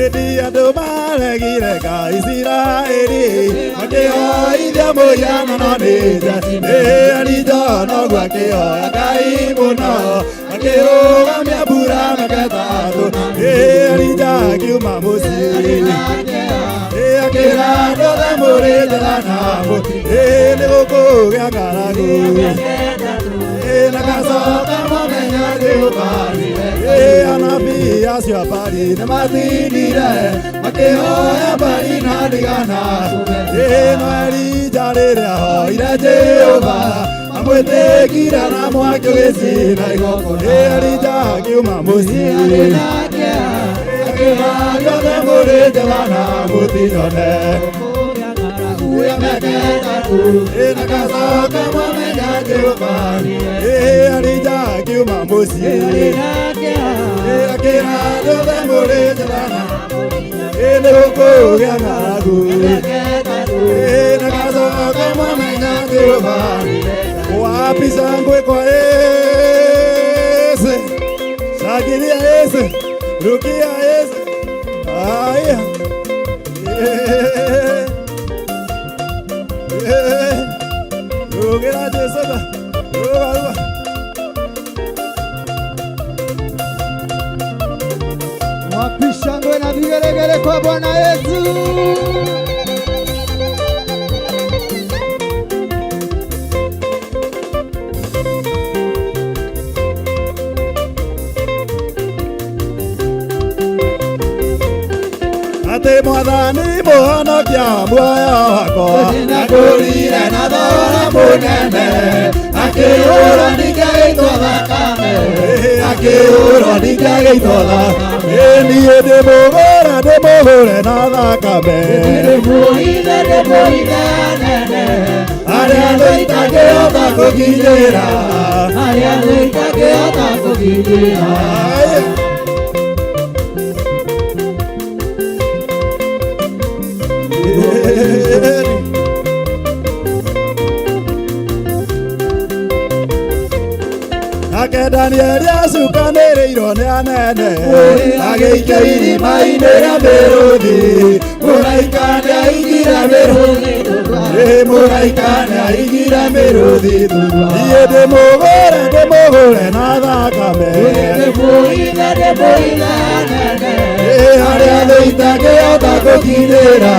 Ĩndĩ andũ maregire Ngai Isiraeli makĩhoithia mũhianano nĩ Elija noguo akĩhoya Ngai mũno akĩrũgamia mbura mĩaka ĩtatũ. Elija akiuma mũciĩ akĩra andũ othe mũrĩ njara na mũtino nĩ gũkũgĩa ng'aragu na gacoka mamenya Jehova nĩwe. Anabii acio a Baali nĩmatindire makĩhoya Baali na ndigana. No Elija rĩrĩa ahoire Jehova amwĩtĩkire na mwaki ũgĩcina igongona. Elija akiuma mũciĩ akĩra andũ othe mũrĩ njara na mũtinyone. Na gacoka mamenya Jehova Elija akiuma mũciĩ akĩra andũ othe mũrĩ njara na nĩ gũkũgĩa ng'aragu na gacoka mamenya Jehova. Wapi shangwe kwa Yesu? Shangilia Yesu, rukia Yesu. Aya. Rugĩra Jesũ tha. Ruga, ruga. Wapi shangwe na vigelegele kwa Bwana Yesu. Atĩ Mwathani mũhonokia muoyo wakwa. Nĩndakũrire na thogora mũnene, akĩhũrwo ningĩ agĩitwo thakame, akĩhũrwo ningĩ agĩitwo thakame. Niĩ ndĩmũgũre, ndĩmũgũre na thakame. Ndĩmũhithe, ndĩmũhithe nene, Arĩa thũ itangĩhota kũkinyĩra. Arĩa thũ itangĩhota kũkinyĩra. Aya. Nake Danieli acukanĩrĩirwo nĩ anene, agĩikio irima-inĩ rĩa mĩrũthi. Mũraika nĩaingire mĩrũthi, ĩ mũraika nĩaingire mĩrũthi. Niĩ ndĩmũgũre, ndĩmũgũre na thakame. Ndĩmũhithe, ndĩmũhithe nene, Ĩ harĩa thũ itangĩhota kũkinyĩra,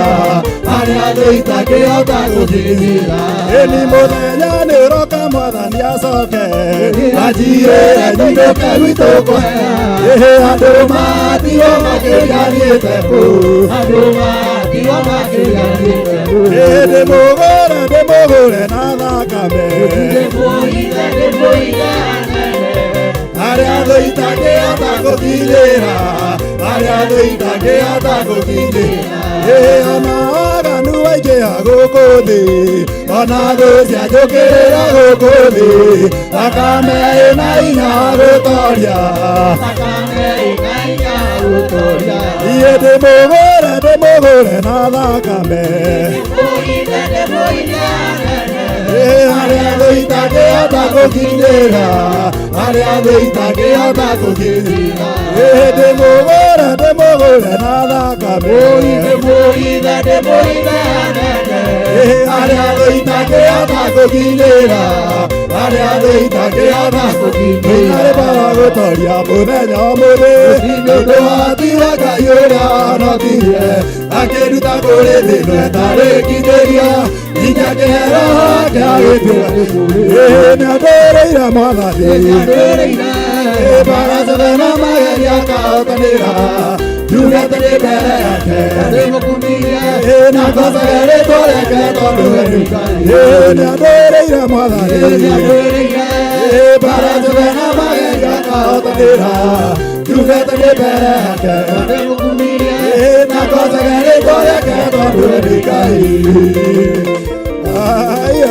Arĩa thũ itangĩhota kũkinyĩra. Ĩni mũthenya nĩũroka Mwathani acoke, anjiyĩre nyinũke gwitũ kwega. Ĩ andũ matigwo makĩriganĩte kũu. Andũ matigwo makĩriganĩte kũu. Ĩ ndĩmũgũre, ndĩmũgũre na thakame. Ndĩmũhithe, ndĩmũhithe nene, Arĩa thũ itangĩhota kũkinyĩra, arĩa thũ itangĩhota kũkinyĩra. Ĩ ona waganu waingĩha gũkũ thĩ, ona thũ cianjũkĩrĩra gũkũ thĩ, thakame ĩna hinya wa gũtoria. Thakame ĩna hinya wa gũtoria. Niĩ ndĩmũgũre, ndĩmũgũre na thakame. Ndĩmũhithe, ndĩmũhithe nene, Ĩ harĩa thũ itangĩhota kũkinyĩra, harĩa thũ itangĩhota kũkinyĩra. Ĩ ndĩmũgũre, ndĩmũgũre na thakame. Ndĩmũhithe, ndĩmũhithe nene, Ĩ harĩa thũ itangĩhota kũkinyĩra, harĩa thũ itangĩhota kũkinyĩra. Arĩ bara gũtoria mũthenya ũmũthĩ, nĩ ũndũ wa ũhoti wa Ngai ũrĩa honokirie, akĩnduta kũrĩ thĩ ĩno ĩtarĩ kinyĩria, nginya kĩhero gĩa gĩtuga. Ĩ nĩandũrĩire Mwathani, ĩ bara ciothe na magerio akahotanĩra, njugĩte ndĩ mbere yake. Ĩ na ngocage rĩtwa rĩake tondũ we nĩ Ngai. Ĩ nĩandũrĩire Mwathani, ĩ bara ciothe na magerio akahotanĩra, njugĩte ndĩ mbere yake. Ĩ na ngocage rĩtwa rĩake tondũ we nĩ Ngai. Aya.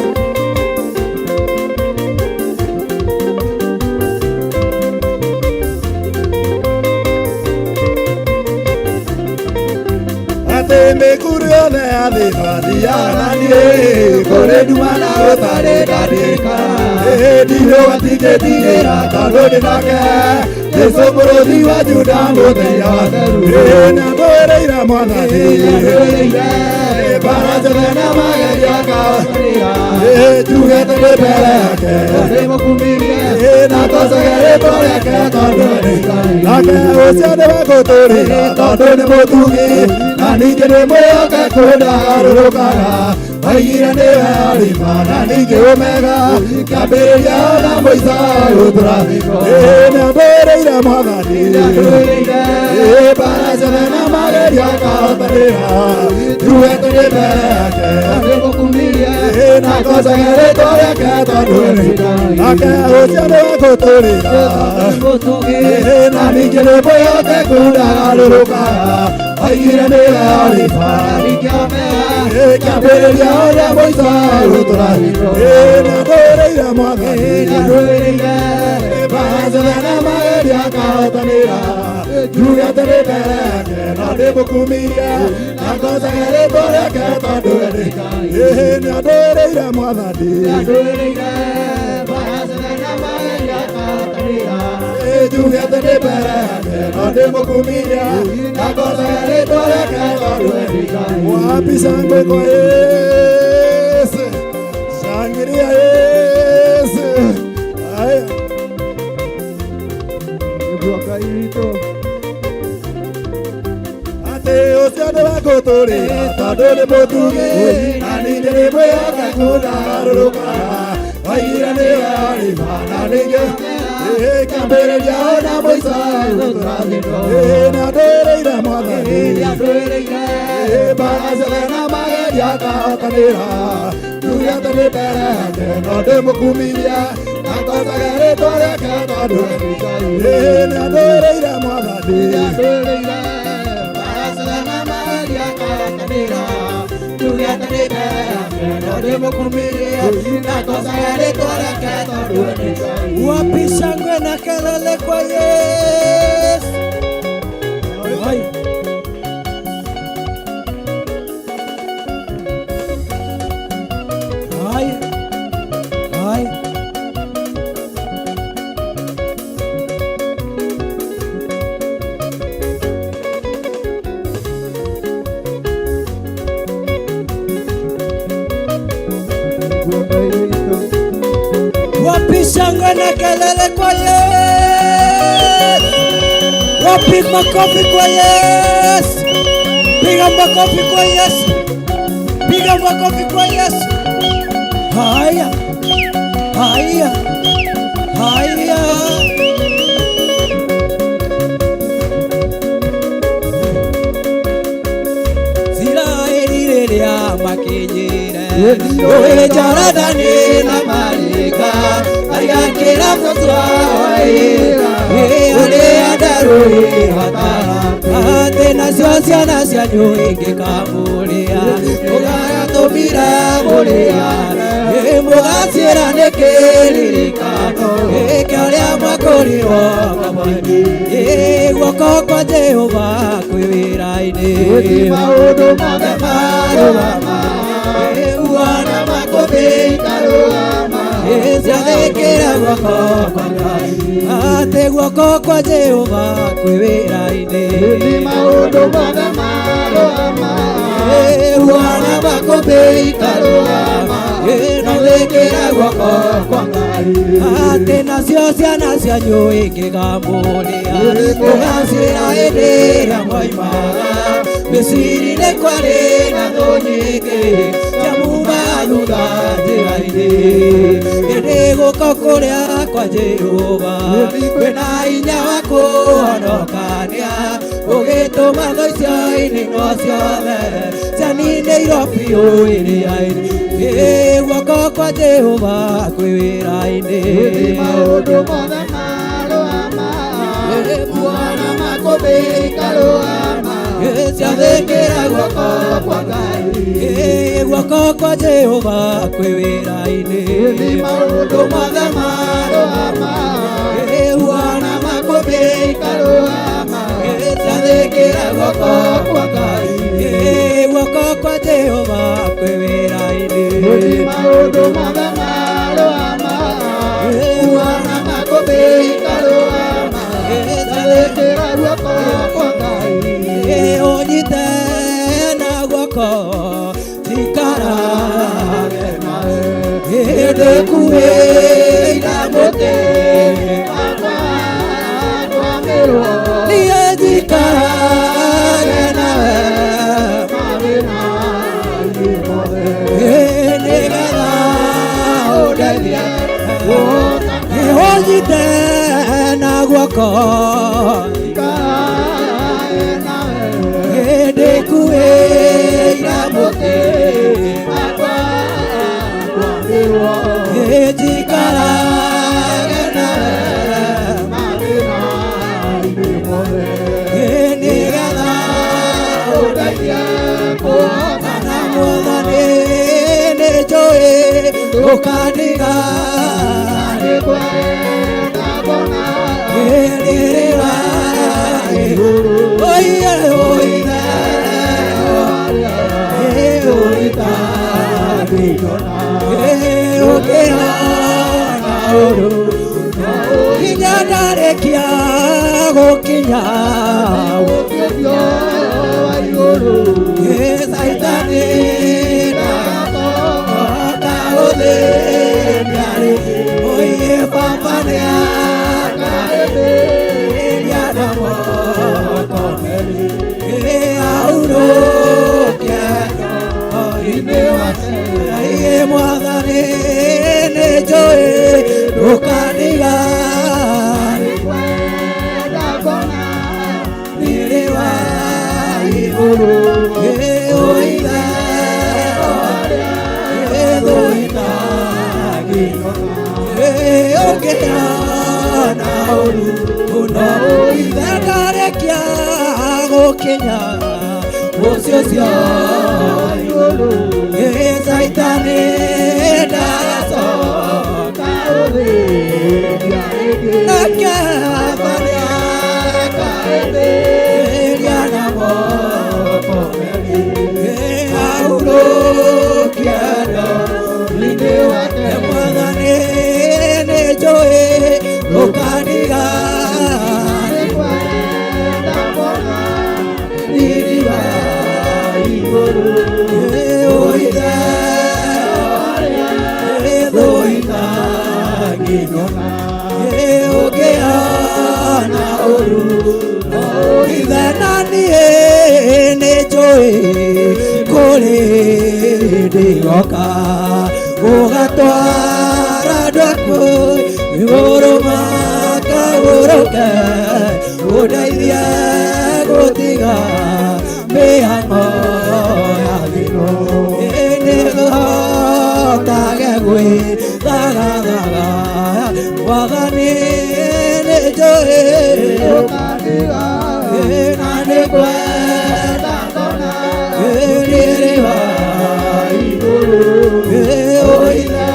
Atĩ mĩkuru yothe ya thĩ twathiaga na niĩ, kũrĩ nduma na gũtarĩ ndanĩka. Ĩ ndirĩ watingĩtigĩra tondũ ndĩ nake, Jesũ mũrũthi wa Juda mũthenya wa theru. Ĩ nĩandũĩrĩire Mwathani, ĩ bara ciothe na magerio akahotanĩra. Ĩ njugĩte ndĩ mbere yake, ĩ na ngocage rĩtwa rĩake tondũ nĩ Ngai. Nake ũcio nĩwe ngũtũrĩra tondũ nĩ mũtugi, na ningĩ nĩ mwĩhokeku ndagarũrũkaga. Oigire nĩwe Alifa na ningĩ Omega, kĩambĩrĩria na mũico gũtũra. Ĩ nĩandũĩrĩire Mwathani, ĩ bara ciothe na magerio akahotanĩra, njugĩte ndĩ mbere yake. Ĩ na ngocage rĩtwa rĩake tondũ nĩ Ngai. Nake ũcio nĩwe ngũtũrĩra, ĩ na ningĩ nĩ mwĩhokeku ndagarũrũkaga. Oigire nĩwe Alifa, ĩ kĩambĩrĩria na mũico gũtũra. Ĩ nĩandũĩrĩire Mwathani, ĩ bara ciothe na magerio akahotanĩra, njugĩte ndĩ mbere yake no ndĩmũkumirie, na ngocage rĩtwa rĩake tondũ we nĩ Ngai. Ĩ nĩandũĩrĩire Mwathani, njugĩte ndĩ mbere yake no Ndĩmũkumithia na ngocaga rĩtwa rĩake tondũ we nĩ Ngai. Wapi shangwe kwa Yesu? Shangilia Yesu. Haya. Nĩguo Ngai witũ. Atĩ ũcio nĩ wa gũtũrĩra tondũ nĩ mũtugi na ningĩ nĩ mwĩhokeku ndagarũrũkaga oigire nĩwe arĩma na ningĩ kĩambĩrĩria ona mũico ĩĩ nĩandũĩrĩire mwathani ĩĩ mbara ciothe na mageria ngahotanĩra njuge atĩ nĩ mbere yake no ndĩmũkumithia na ngocaga rĩtwa rĩake tondũ we nĩ Ngai. Ĩĩ nĩandũĩrĩire mwathani. Wapi shangwe na kelele kwa Yesu? Hai. Hai. Hai. Nĩguo Ngai witũ. Wapi shangwe na kelele kwa Yesu? Wapi makofi kwa Yesu? Piga makofi kwa Yesu. Piga makofi kwa Yesu. Haya. Haya. Haya. Isiraeli rĩrĩa makinyire rũĩ Jorodani na marika marigakĩra Joshua arĩa ndarũĩhotaga atĩ nacio ciana cianyu ingĩkamũrĩa mũgatũmire mũrĩa mũgaciĩra nĩ kĩririkano gĩkĩ ũrĩa mwakũrirwo kamweri guoko kwa Jehova kwĩ wĩra-inĩ. Maũndũ mothe marũgama uona makũmbĩ ikarũgama. Ciathĩkĩra guoko kwa Ngai atĩ guoko kwa Jehova kwĩ wĩra-inĩ. Maũndũ mothe marũgama uona makũmbĩ ikarũgama ciathĩkĩra guoko kwa Ngai atĩ nacio ciana cianyu ingĩkamũrĩa mũgaciĩra hĩndĩ ĩrĩa mwoimaga Misiri nĩ kwarĩ na thũ nyingĩ ciamumaga thutha njĩra-inĩ ĩndĩ guoko kũrĩa kwa Jehova kwĩna hinya wa kũhonokania ũgĩtũma thũ icio ininwo ciothe cianinĩirwo biũ iria-inĩ. Guoko kwa Jehova kwĩ wĩra-inĩ. Maũndũ mothe marũgama uona makũmbĩ ikarũgama ciathĩkĩra guoko kwa Ngai. Guoko kwa Jehova kwĩ wĩra-inĩ. Maũndũ mothe marũgama uona makũmbĩ ikarũgama ciathĩkĩra guoko kwa Ngai. Guoko kwa Jehova kwĩ wĩra-inĩ. Maũndũ mothe marũgama uona makũmbĩ ikarũgama ciathĩkĩra guoko kwa Ngai. Ũnyite na guoko jikarage nawe hĩndĩ kuĩra mũtĩ niĩ njikarage nawe nĩgetha ũndeithie ũnyite na guoko hĩndĩ kuĩra mũtĩ jikarage nawe nĩgetha ũndeithie kana mwathani nĩ njũĩ ũkandiga rĩrĩra oiye oithe ũkĩona ũru nginya ndarĩkia gũkena. gũkinya Saitani ndagacoka gũthĩnia rĩngĩ oiye baba nĩakaĩthĩria na moko merĩ ahurũke ngoro-inĩ wake Mwathani nĩnjũĩ ndũkandiga riri wa igũrũ ũithe ũngĩona ũru no ũithe ndarekia gũkinya mũciĩ ũcio igũrũ Saitani ndagacoka gũthĩnia rĩngĩ nake baba nĩakaĩthĩria na moko merĩ ahurũkie ngoro-inĩ wake Mwathani nĩnjũĩ ndũkandiga riri wa igũrũ ũithe thũitangĩnona ũngĩona ũru ithe na niĩ nĩnjũĩ kũrĩ ndĩgoka ũgatwara andũ aku igũrũ makagũrũke ũndeithie gũtiga mĩhang'o ya thĩno nĩngũhotage gwĩthagathaga Mwathani nĩnjũĩ na nĩngwenda riri wa igũrũ ũithe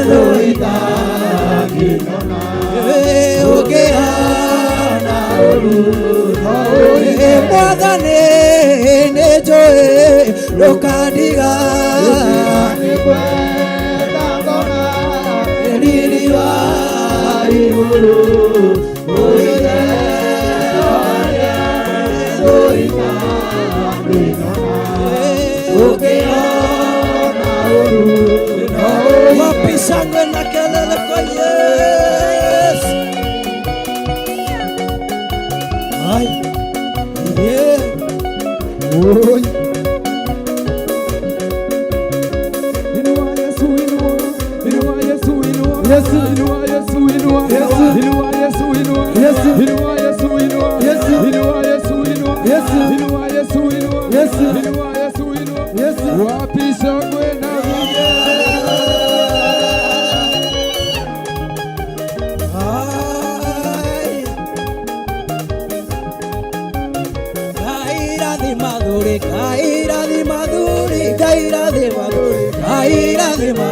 thũitangĩnona ũngĩhana ũru Mwathani nĩnjũĩ ndũkandiga riri wa igũrũ ũithe Wapi shangwe na kelele kwa Yesu. Ai. Yeah. Oi. Inua Yesu, inua. Inua Yesu, inua. Yesu. Inua Yesu, inua. Yesu. Inua Yesu, inua. Yesu. Inua Yesu, inua. Yesu. Inua Yesu, inua. Yesu. Inua Yesu, inua. Yesu. Inua Yesu, inua. Yesu. Wapi shangwe na vigelegele. Ai. Kairathima thuri, kairathima thuri, kairathima thuri, kairathima,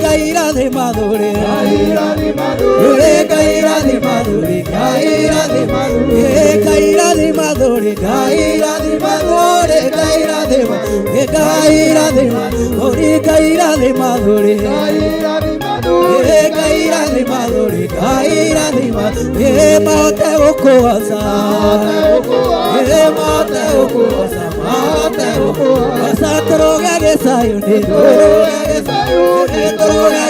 kairathima thuri, kairathima thuri, kairathima thuri, kairathima thuri, kairathima thuri, kairathima, kairathima thuri, kairathima thuri, kairathima thuri, kairathima, mahote gũkũgoca, mahote gũkũgoca, mahote gũkũgoca, tũrũge gĩcayũ-inĩ, tũrũge gĩcayũ-inĩ, tũrũge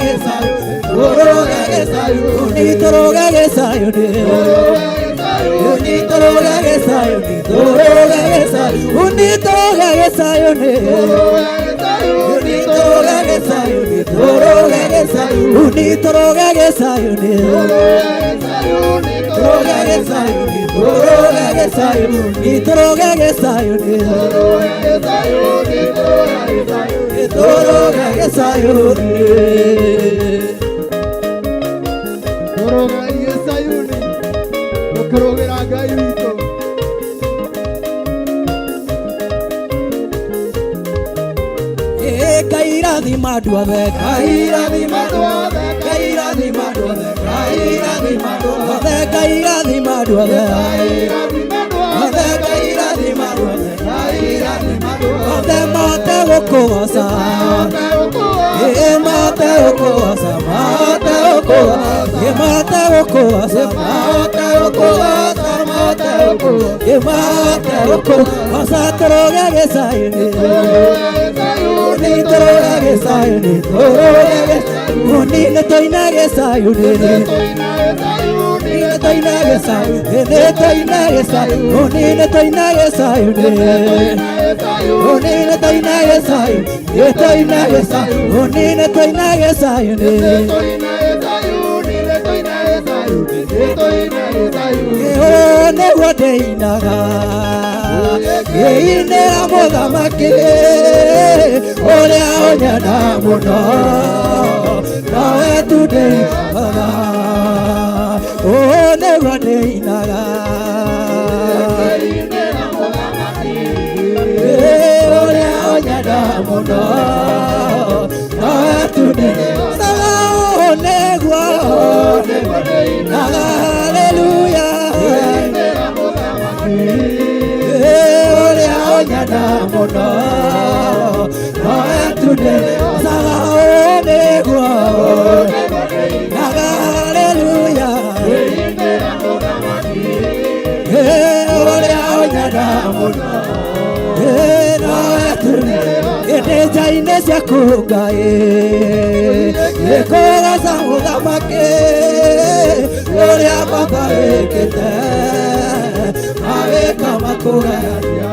gĩcayũ-inĩ, tũrũge gĩcayũ-inĩ, tũrũge gĩcayũ-inĩ, tũrũge gĩcayũ-inĩ, tũrũge gĩcayũ-inĩ, tũrũge gĩcayũ-inĩ, tũrũge gĩcayũ-inĩ, tũrũge gĩcayũ-inĩ, tũrũge gĩcayũ-inĩ, tũrũge gĩcayũ-inĩ, tũrũge gĩcayũ-inĩ, tũrũge gĩcayũ-inĩ, tũrũge gĩcayũ-inĩ. Tũrũgai gĩcayũ-inĩ, tũkĩrũgĩra Ngai witũ. Kairathima andũ othe, kairathima andũ othe, kairathima andũ othe, kairathima andũ othe, kairathima andũ othe, othe, kairathima andũ othe, kairathima andũ othe, mahote gũkũgoca, mahote gũkũgoca, mahote gũkũgoca, mahote gũkũgoca. gũkũgoca mahote gũkũgoca mahote gũkũgoca mahote gũkũgoca tũrũge gĩcayuni nĩ tũrũge gĩcayuni tũrũge gĩcayuni nĩ tũine gĩcayuni nĩ tũine gĩcayuni nĩ tũine gĩcayuni nĩ tũine gĩcayuni nĩ tũine gĩcayuni nĩ tũine gĩcayuni nĩ tũine gĩcayuni nĩguo ndĩinaga ngĩinĩra mũthamaki ũrĩa ũnyenda mũno nowe tu ndĩinaga ũũ nĩguo ndĩinaga ũrĩa ũnyenda mũno nowe tu ndĩinaga ũũ nĩguo ndĩinaga haleluya ũrĩa ũnyenda mũno nowe tu ndĩinaga ũũ nĩguo ndĩinaga haleluya ũrĩa ũnyenda mũno nowe tu ĩndĩ nja-inĩ ciaku Ngai ĩkũgoca mũthamaki ũrĩa baba wĩkĩte mawĩka makũgegania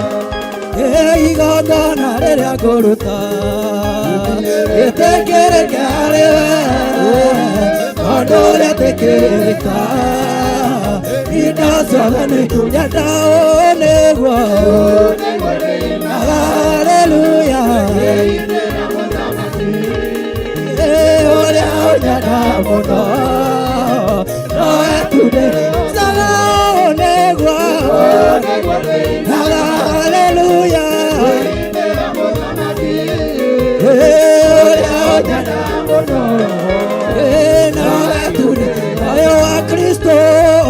igongona rĩrĩa ngũruta rĩtĩkĩrĩke harĩ we tondũ rĩtĩkĩrĩka indo ciothe nĩ nyenda ũũ nĩguo haleluya ũrĩa ũnyenda mũno nowe tu ndĩcaga ũũ nĩguo haleluya ũrĩa ũnyenda mũno nowe tu thayũ wa Kristo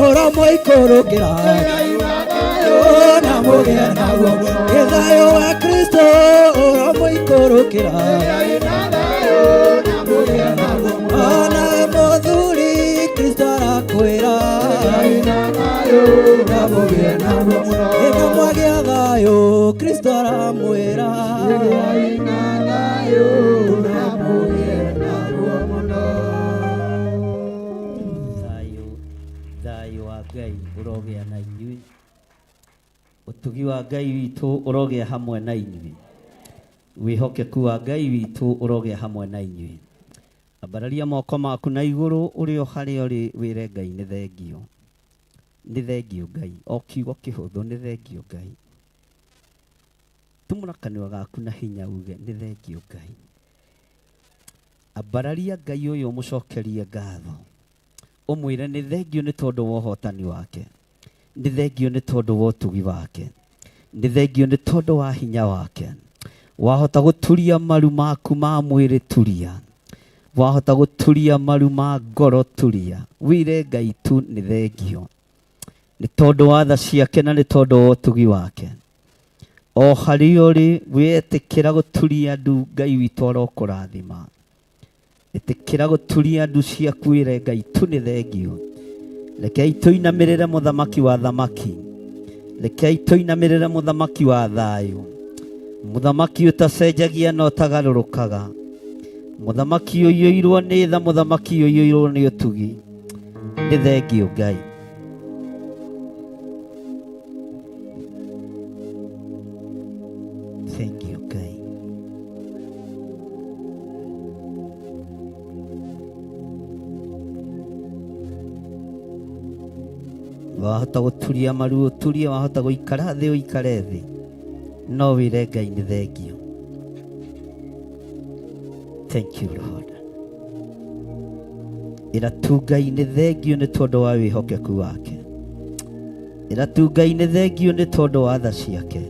ũromũikũrũkĩra na mũgĩe naguo thayũ wa Kristo ũromũikũrũkĩra ona mũthuri Kristo arakwĩra na mũgĩe naguo ĩno mwagĩa thayũ Kristo aramwĩra thayũ thayũ wa Ngai ũrogĩa na inyuĩ ũtugi wa Ngai witũ ũrogĩa hamwe na inyuĩ wĩhokeku wa Ngai witũ ũrogĩa hamwe na inyuĩ ambararia moko maku na igũrũ ũrĩ o harĩa ũrĩ wĩre Ngai nĩ thengio nĩ thengio Ngai o kiugo kĩhũthũ nĩ thengio Ngai tumũra kanua gaku na hinya uge nĩ thengio Ngai ambararia Ngai ũyũ ũmũcokerie ngatho ũmwĩre nĩ thengio nĩ tondũ wa ũhotani wake nĩ thengio nĩ tondũ wa ũtugi wake nĩ thengio nĩ tondũ wa hinya wake wahota gũturia maru maku ma mwĩrĩ turia wahota gũturia maru ma ngoro turia wĩre Ngai tu nĩ thengio nĩ tondũ wa tha ciake na nĩ tondũ wa ũtugi wake o harĩa ũrĩ wetĩkĩra gũturia ndu Ngai witũ arokũrathima ĩtĩkĩra gũturia ndu ciaku wĩre Ngai tu nĩ thengio rekei tũinamĩrĩre mũthamaki wa thamaki rekei tũinamĩrĩre mũthamaki wa thayũ mũthamaki ũtacenjagia na ũtagarũrũkaga mũthamaki ũiyũirwo nĩ tha mũthamaki ũiyũirwo nĩ ũtugi nĩ thengio Ngai thengio Ngai wahota gũturia maru ũturie wahota gũikara thĩ ũikare thĩ no wĩre Ngai nĩ thengio thank you Lord ĩra tu Ngai nĩ thengio nĩ tondũ wa wĩhokeku wake ĩra tu Ngai nĩ thengio nĩ tondũ wa tha ciake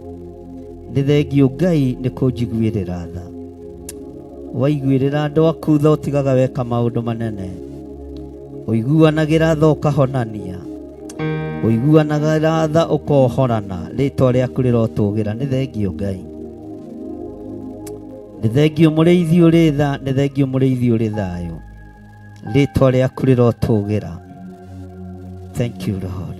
nĩ thengio Ngai nĩ kũnjiguĩrĩra tha waiguĩrĩra andũ aku tha ũtigaga weka maũndũ manene ũiguanagĩra tha ũkahonania ũiguanagĩra tha ũkohorana rĩtwa rĩaku rĩrotũgĩra nĩ thengio Ngai nĩ thengio mũrĩithi ũrĩ tha nĩ thengio mũrĩithi ũrĩ thayũ rĩtwa rĩaku rĩrotũgĩra. Thank you Lord.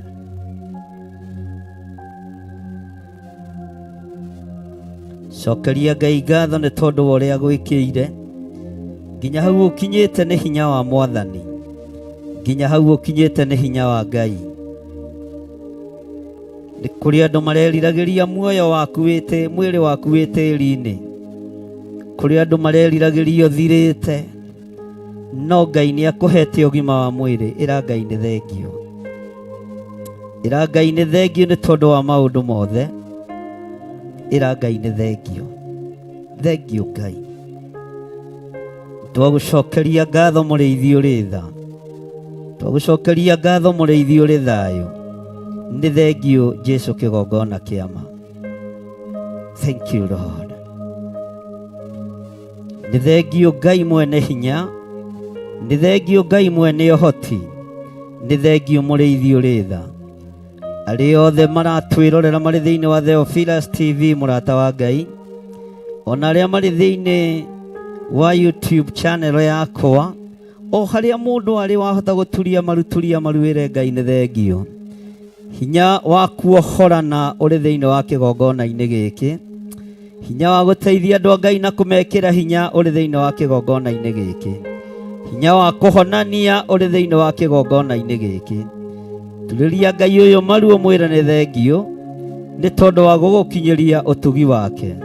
Cokeria Ngai ngatho nĩ tondũ wa ũrĩa gwĩkĩire nginya hau ũkinyĩte nĩ hinya wa Mwathani, nginya hau ũkinyĩte nĩ hinya wa Ngai. Nĩ kũrĩ andũ mareriragĩria muoyo waku wĩtĩ mwĩrĩ waku wĩ tĩri-inĩ, kũrĩ andũ mareriragĩria ũthirĩte, no Ngai nĩ akũhete ũgima wa mwĩrĩ. Ĩra Ngai nĩ thengio, ĩra Ngai nĩ thengio nĩ tondũ wa maũndũ mothe. Ĩra Ngai nĩ thengio, thengio Ngai. Twagũcokeria ngatho mũrĩithi ũrĩ tha, twagũcokeria ngatho mũrĩithi ũrĩ thayũ. Nĩ thengio Jesu kĩgongona kĩama. Thank you Lord. Nĩ thengio Ngai mwene hinya, nĩ thengio Ngai mwene ũhoti, nĩ thengio mũrĩithi ũrĩ tha. Arĩa othe maratwĩrorera marĩ thĩinĩ wa Theophilus TV, mũrata wa Ngai, ona arĩa marĩ thĩinĩ wa YouTube channel yakwa, o harĩa mũndũ arĩ wahota gũturia maru, turia maru wĩre Ngai nĩ thengio. Hinya wa kuohorana ũrĩ thĩinĩ wa kĩgongona-inĩ gĩkĩ, hinya wa gũteithia andũ a Ngai na kũmekĩra hinya ũrĩ thĩinĩ wa kĩgongona-inĩ gĩkĩ, hinya wa kũhonania ũrĩ thĩinĩ wa kĩgongona-inĩ gĩkĩ. Turĩria Ngai ũyũ maru ũmwĩre nĩ thengio nĩ tondũ wa gũgũkinyĩria ũtugi wake.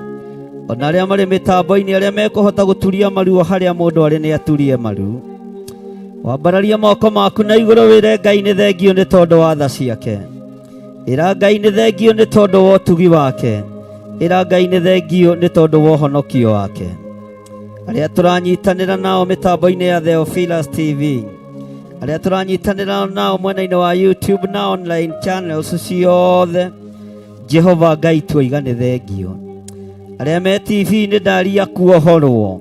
Ona arĩa marĩ mĩtambo-inĩ, arĩa mekũhota gũturia maru o harĩa mũndũ arĩ nĩ aturie maru. Wambararia moko maku na igũrũ wĩre Ngai nĩ thengio nĩ tondũ wa tha ciake. Ĩra Ngai nĩ thengio nĩ tondũ wa ũtugi wake. Ĩra Ngai nĩ thengio nĩ tondũ wa ũhonokio wake. Arĩa tũranyitanĩra nao mĩtambo-inĩ ya Theophilus TV, arĩa tũranyitanĩra nao mwena-inĩ wa YouTube na online channels ciothe, Jehova Ngai tuoiga nĩ thengio. Arĩa me TV-inĩ ndaria kuohorwo,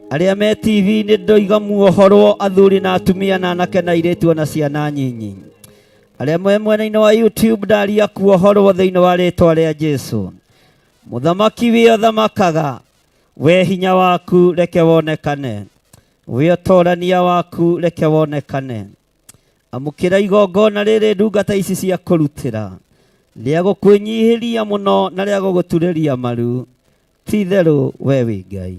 arĩa me TV-inĩ ndoiga muohorwo, athuri na atumia na anake na airĩtu ona ciana nyinyi. Arĩa me mwena-inĩ wa YouTube ndaria kuohorwo thĩinĩ wa rĩtwa rĩa Jesu. Mũthamaki wĩ ũthamakaga, we hinya waku reke wonekane, we ũtorania waku reke wonekane. Amũkĩra igongona rĩrĩ ndungata ici cia kũrutĩra, rĩa gũkwĩnyihĩria mũno na rĩa gũgũturĩria maru. Ti itherũ we wĩ Ngai,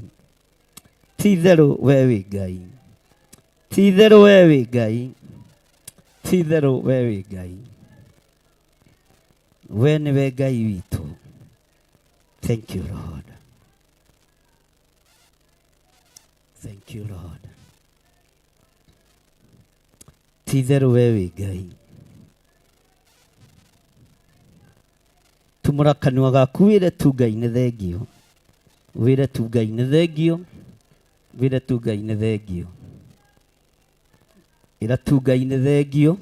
ti itherũ we wĩ Ngai, ti itherũ we wĩ Ngai, ti itherũ we wĩ Ngai. We nĩwe Ngai witũ. Thank you Lord. Thank you Lord. Ti itherũ we wĩ Ngai. Tumũra kanua gaku wĩre tu Ngai nĩ thengio, wĩre tu Ngai nĩ thengio, wĩre tu Ngai nĩ thengio, ĩra tu Ngai nĩ thengio.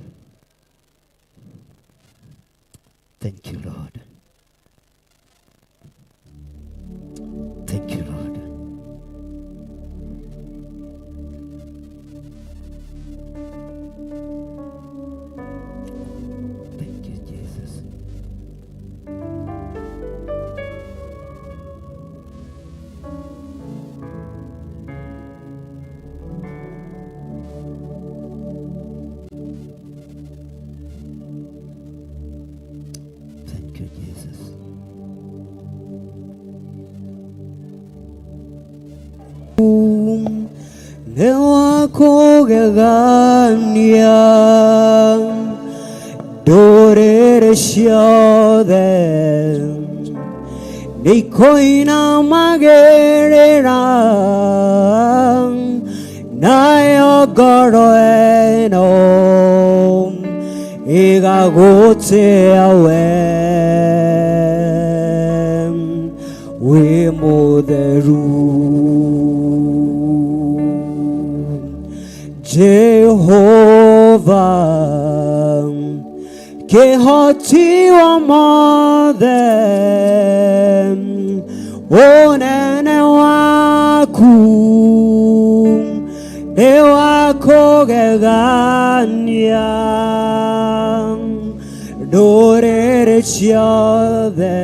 Thank you Lord. Thank you Lord. Thank you Jesus. Thank you Jesus. Nĩ wa kũgegania ndũrĩrĩ ciothe nĩ ikoinamagĩrĩra nayo ngoro ĩno ĩgagũtĩa we wĩ mũtheru. Jehova kĩhoti wa mothe ũnene waku nĩ wa kũgegania ndũrĩrĩ ciothe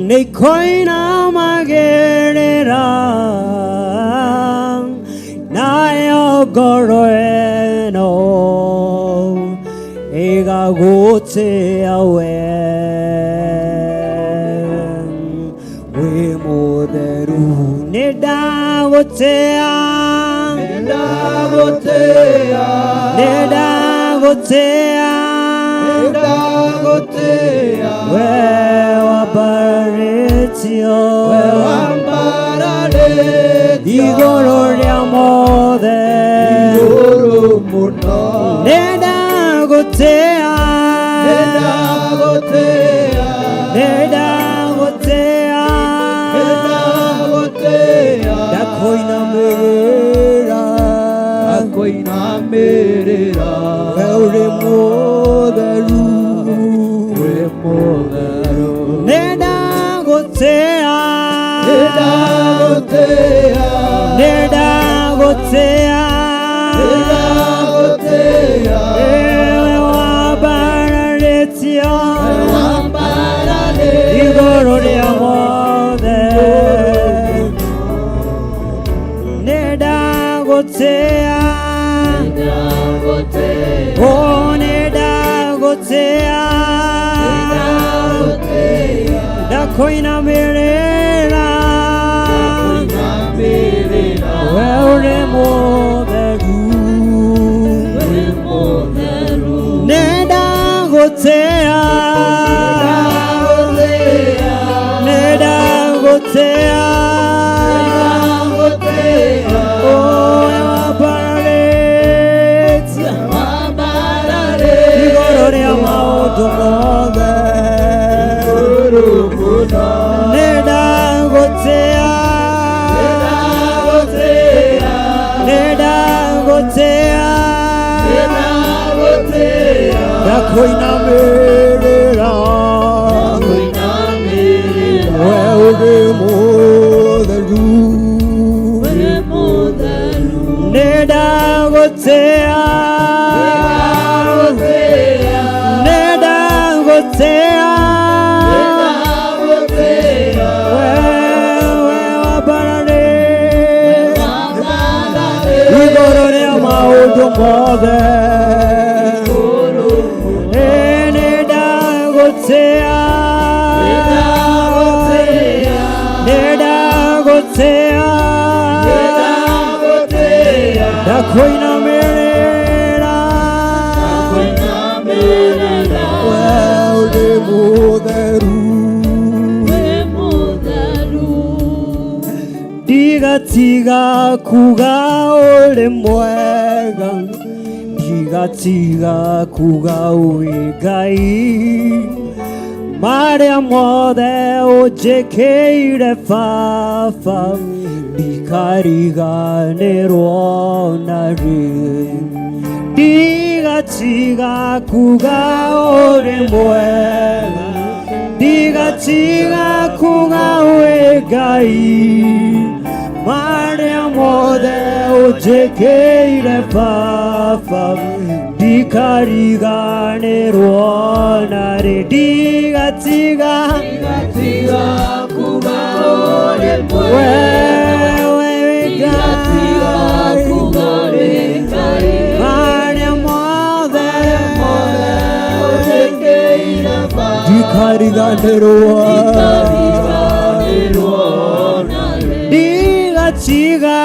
nĩ ikoinamagĩrĩra nayo ngoro ĩno ĩno ĩgagũtĩa we wĩ mũtheru nĩ ndagũtĩa nĩ ndagũtĩa we wambarĩtio igũrũ rĩa mothe nĩ ndagũtĩa nĩ ndagũtĩa ndakũinamĩrĩra we ũrĩ mũtheru nĩ ndagũtĩa nĩ ndagũtĩa wewe wambararĩtio igũrũ rĩa mothe nĩ ndagũtĩa oh nĩ ndagũtĩa ndakũinamĩrĩra we ũrĩ mũtheru nĩ ndagũtĩa nĩ ndagũtĩa oh wambararĩtie igũrũ rĩa maũndũ mothe nĩ ndagũtĩa nĩ ndagũtĩa ndakũinamĩrĩra we ũrĩ mũtheru nĩ ndagũtĩa nĩ ndagũtĩa wewe wambararĩte igũrũ rĩa maũndũ mothe nĩ ndagũtĩa nĩ ndagũtĩa ndakũinamĩrĩra we ũrĩ mũtheru ndigatiga kuga ũrĩ mwega ndigatiga kuga wĩ Ngai marĩa mothe ũnjĩkĩire baba ndikariganĩrwo na rĩ ndigatiga kuga ũrĩ mwega ndigatiga kuga wĩ Ngai marĩa mothe ũnjĩkĩire baba ndikariganĩrwo na rĩ ndigatiga wewe wĩ Ngai marĩa mothe ndikariganĩrwo ndigatiga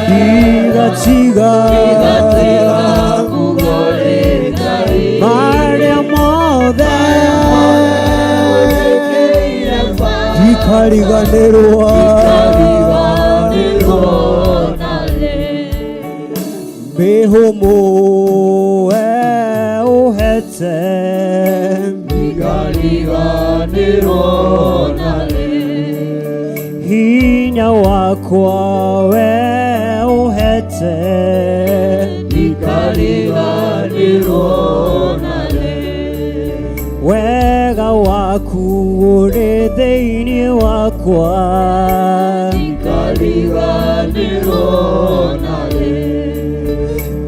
ndigatiga marĩa mothe ndikariganĩrwo mĩhũmũ we ũhete hinya wakwa we ũhete wega waku ũrĩ thĩinĩ wakwa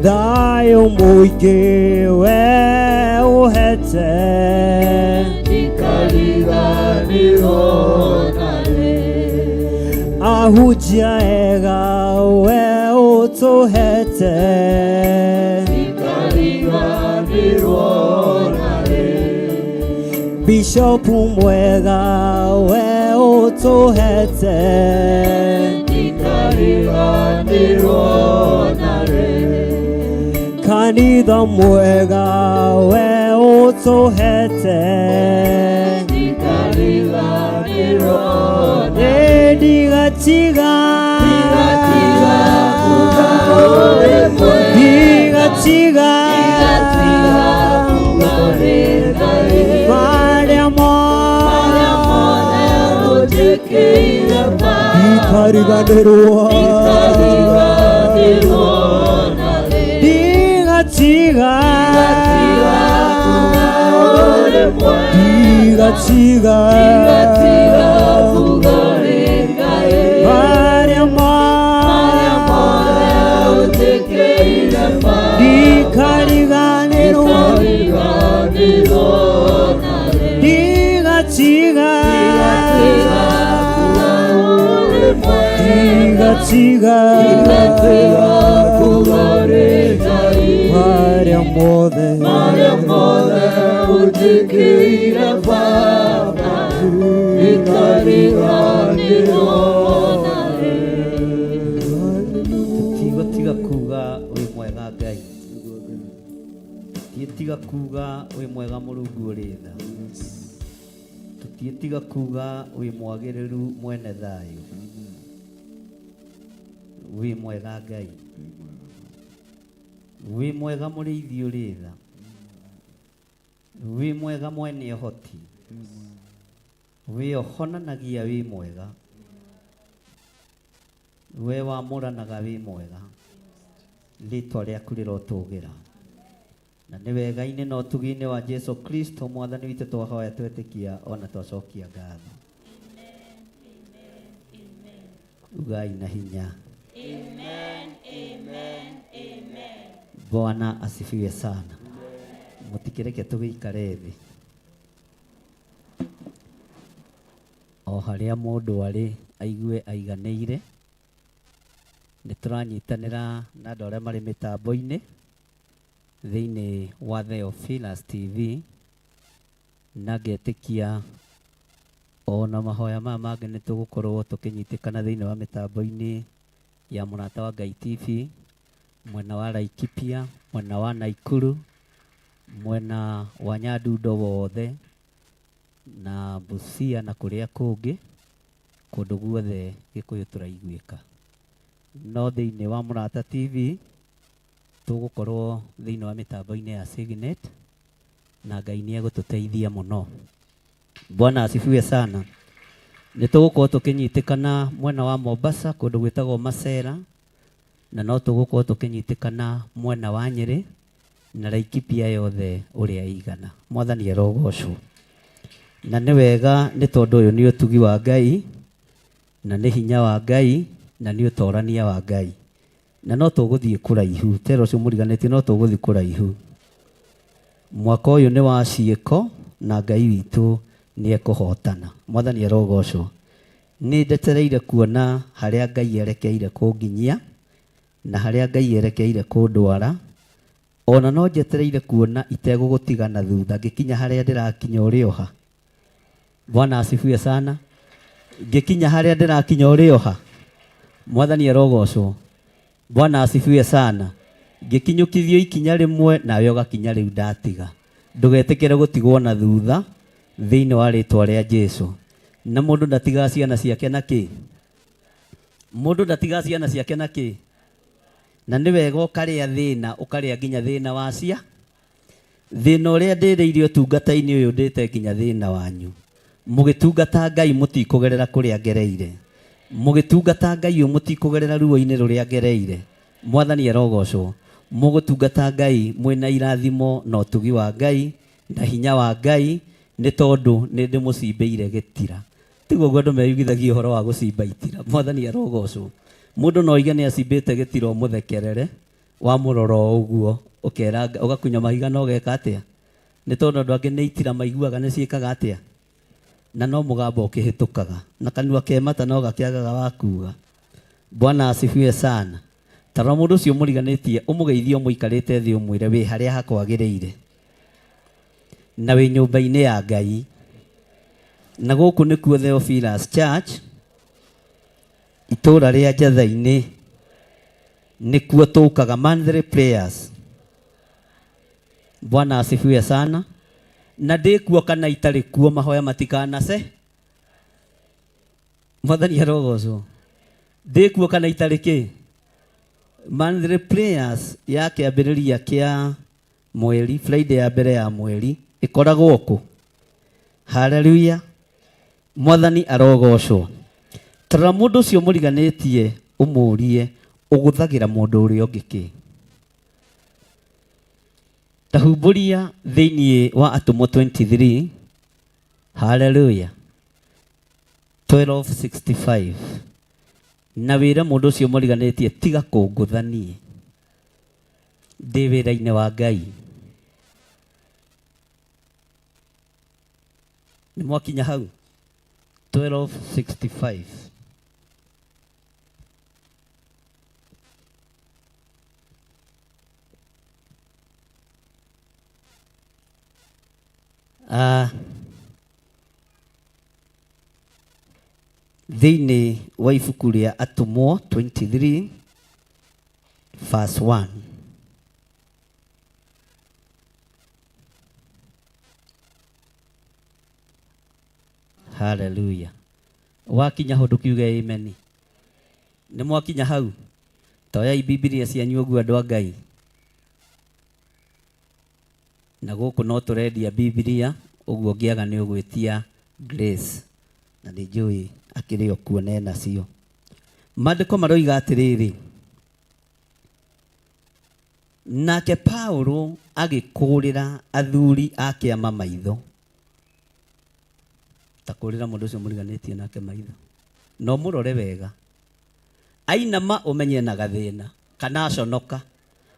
thayũ mũingĩ we ũhete ahunjia ega we ũtũhete Bishop mwega we ũtũhete Kanitha mwega we ũtũhete Ndigatiga Ndigatiga Marĩa mothe Ndikariganĩrwo Ndigatiga Ndigatiga Marĩa mothe Ndikariganĩrwo Ndigatiga Ndigatiga Marĩa mothe Tũtigũtiga kuga wĩ mwega Ngai, tũtiĩtiga kuga wĩ mwega Mũrungu ũrĩ tha, tũtiĩtiga kuga wĩ mwagĩrĩru mwene thayũ, wĩ mwega Ngai, wĩ mwega mũrĩithi ũrĩ tha, wĩ mwega mwene ũhoti, wĩ ũhonanagia wĩ mwega, we wamũranaga wĩ mwega, rĩtwa rĩaku rĩrotũgĩra. Na nĩ wega-inĩ na ũtugi-inĩ wa Jesu Kristo mwathani witũ twahoya twetĩkia ona twacokia ngatho. Ugai na hinya. Bwana asifiwe sana. Mũtikĩreke tũgĩikare thĩ. O harĩa mũndũ arĩ aigue aiganĩire. Nĩ tũranyitanĩra na andũ arĩa marĩ mĩtambo-inĩ thĩinĩ wa Theophilus TV, na ngetĩkia ona mahoya maya mangĩ nĩ tũgũkorwo tũkĩnyitĩkana thĩinĩ wa mĩtambo-inĩ ya Mũrata wa Ngai TV, mwena wa Laikipia, mwena wa Naikuru, mwena wa Nyandundo wothe na Busia na kũrĩa kũngĩ, kũndũ guothe Gĩkũyũ tũraiguĩka. No thĩinĩ wa Mũrata TV tũgũkorwo thĩinĩ wa mĩtambo-inĩ ya Signet, na Ngai nĩ egũtũteithia mũno. Bwana asifiwe sana. Nĩ tũgũkorwo tũkĩnyitĩkana mwena wa Mombasa kũndũ gwĩtagwo Masera, na no tũgũkorwo tũkĩnyitĩkana mwena wa Nyĩrĩ na Laikipia yothe ũrĩa ĩigana. Mwathani arogocwo. Na nĩ wega nĩ tondũ ũyũ nĩ ũtugi wa Ngai, na nĩ hinya wa Ngai, na nĩ ũtorania wa Ngai. Na no tũgũthiĩ kũraihu, tera ũcio mũriganĩtie, no tũgũthiĩ kũraihu. Mwaka ũyũ nĩ wa ciĩko na Ngai witũ nĩ ekũhotana. Mwathani arogocwo. Nĩ ndetereire kuona harĩa Ngai erekeire kũnginyia na harĩa Ngai erekeire kũndwara. Ona no njetereire kuona itegũgũtiga na thutha ngĩkinya harĩa ndĩrakinya ũrĩ oha. Bwana asifiwe sana. Ngĩkinya harĩa ndĩrakinya ũrĩ oha. Mwathani arogocwo. Bwana asifiwe sana. Ngĩkinyũkithio ikinya rĩmwe nawe ũgakinya rĩu ndatiga. Ndũgetĩkĩre gũtigwo na thutha thĩinĩ wa rĩtwa rĩa Jesu. Na mũndũ ndatigaga ciana ciake na kĩ? Mũndũ ndatigaga ciana ciake na kĩ? Na nĩ wega ũkarĩa thĩna, ũkarĩa nginya thĩna wa cia. Thĩna ũrĩa ndĩrĩire ũtungata-inĩ ũyũ ndĩte nginya thĩna wanyu. Mũgĩtungata Ngai mũtikũgerera kũrĩa ngereire. Mũgĩtungata Ngai ũyũ mũtikũgerera ruo-inĩ rũrĩa ngereire. Mwathani arogocwo. Mũgũtungata Ngai mwĩna irathimo na ũtugi wa Ngai na hinya wa Ngai, nĩ tondũ nĩ ndĩmũcimbĩire gĩtira. Tiguo ũguo andũ meyugithagia ũhoro wa gũcimba itira. Mwathani arogocwo. Mũndũ no oige nĩ acimbĩte gĩtira ũmũthekerere, wamũrora o ũguo, ũkera ũgakunya mahiga na ũgeka atĩa? Nĩ tondũ andũ angĩ nĩ itira maiguaga nĩ ciĩkaga atĩa? Na no mũgambo ũkĩhĩtũkaga. Na kanua ke mata no gakĩagaga wa kuga. Bwana asifiwe sana. Tarora mũndũ ũcio mũriganĩtie ũmũgeithie ũmũikarĩte thĩ ũmwĩre wĩ harĩa hakwagĩrĩire na wĩ nyũmba-inĩ ya Ngai. Na gũkũ nĩkuo Theophilus Church, itũũra rĩa Njatha-inĩ, nĩkuo tũkaga monthly prayers. Bwana asifiwe sana. Na ndĩ kuo kana itarĩ kuo mahoya matikanase. Mwathani arogocwo. Ndĩ kuo kana itarĩ kĩ? Monthly prayers ya kĩambĩrĩria kĩa mweri, Friday ya mbere ya mweri ĩkoragwo kũ? Haleluya. Mwathani arogocwo. Tarora mũndũ ũcio mũriganĩtie ũmũrie ũgũthagĩra mũndũ ũrĩa ũngĩ kĩ? Tahumbũria thĩinĩ wa Atũmwo 23. Haleluya. 1265 na wĩre mũndũ ũcio mũriganĩtie tiga kũngũtha niĩ ndĩ wĩra-inĩ wa Ngai. Nĩ mwakinya hau 1265. Thĩinĩ wa ibuku rĩa Atũmwo 23 verse 1. Haleluya. Wakinya hau ndũkiuge amen. Nĩ mwakinya hau? Toyai Bibilia cianyu ũguo andũ a Ngai. Na gũkũ no tũrendia Bibilia, ũguo ũngĩaga nĩ ũgwĩtia Grace. Na nĩ njũĩ akĩrĩ o kuo na enacio. Maandĩko maroiga atĩrĩrĩ, nake Paulo agĩkũũrĩra athuri a kĩama maitho. Ta kũũrĩra mũndũ ũcio mũriganĩtie nake maitho. Na ũmũrore wega. Ainama ũmenye ena gathĩna kana aconoka.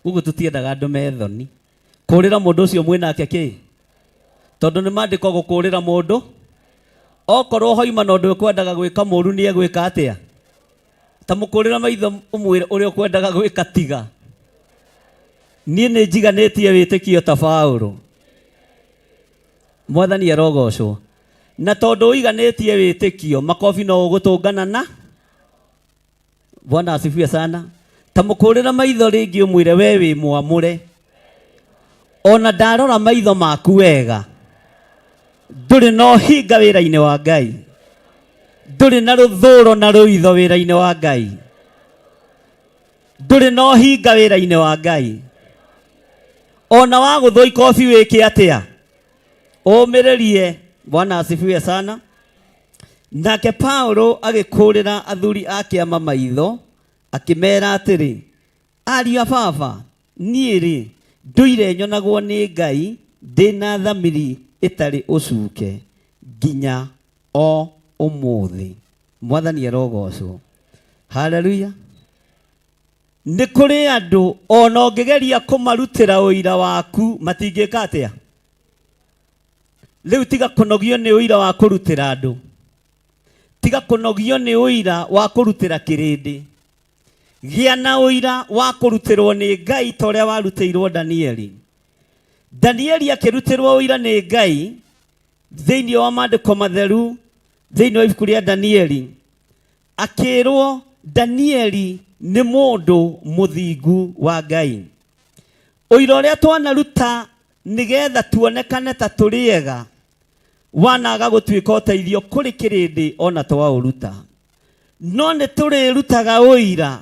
Gũkũ tũtiendaga andũ me thoni. Kũũrĩra mũndũ ũcio mwĩ nake kĩ? Tondũ nĩ maandĩko gũkũũrĩra mũndũ. Okorwo hoima na ũndũ ũkwendaga gwĩka mũru nĩ egwĩka atĩa? Ta mũkũũrĩra maitho ũmwĩre ũrĩa ũkwendaga gwĩka tiga. Niĩ nĩ njiganĩtie wĩtĩkio ta Paũlũ. Mwathani arogocwo. Na tondũ ũiganĩtie wĩtĩkio, makobi no ũgũtũngana na Bwana asifiwe sana. Ta mũkũrĩra maitho rĩngĩ ũmwĩre we wĩ mwamũre. Ona ndarora maitho maku wega, ndũrĩ na ũhinga wĩra-inĩ wa Ngai, ndũrĩ na rũthũro na rũitho wĩra-inĩ wa Ngai, ndũrĩ na ũhinga wĩra-inĩ wa Ngai. Ona wagũthwo ikobi wĩke atĩa? Ũmĩrĩrie. Bwana asifiwe sana. Nake Paulo agĩkũũrĩra athuri a kĩama maitho, akĩmeera atĩrĩ, Ariũ a baba, niĩ-rĩ, ndũire nyonagwo nĩ Ngai ndĩ na thamiri ĩtarĩ ũcuke nginya o ũmũthĩ. Mwathani arogocwo. Haleluya. Nĩ kũrĩ andũ ona ũngĩgeria kũmarutĩra ũira waku matingĩka atĩa? Rĩu tiga kũnogio nĩ ũira wa kũrutĩra andũ, tiga kũnogio nĩ ũira wa kũrutĩra kĩrĩndĩ. Gĩa na ũira wa kũrutĩrwo nĩ Ngai ta ũrĩa warutĩirwo Danieli. Danieli akĩrutĩrwo ũira nĩ Ngai thĩinĩ wa maandĩko matheru, thĩinĩ wa ibuku rĩa Danieli, akĩrwo Danieli nĩ mũndũ mũthingu wa Ngai. Ũira ũrĩa twanaruta nĩgetha tuonekane ta tũrĩ ega wanaga gũtuĩka ũteithio kũrĩ kĩrĩndĩ ona twaũruta. No nĩ tũrĩrutaga ũira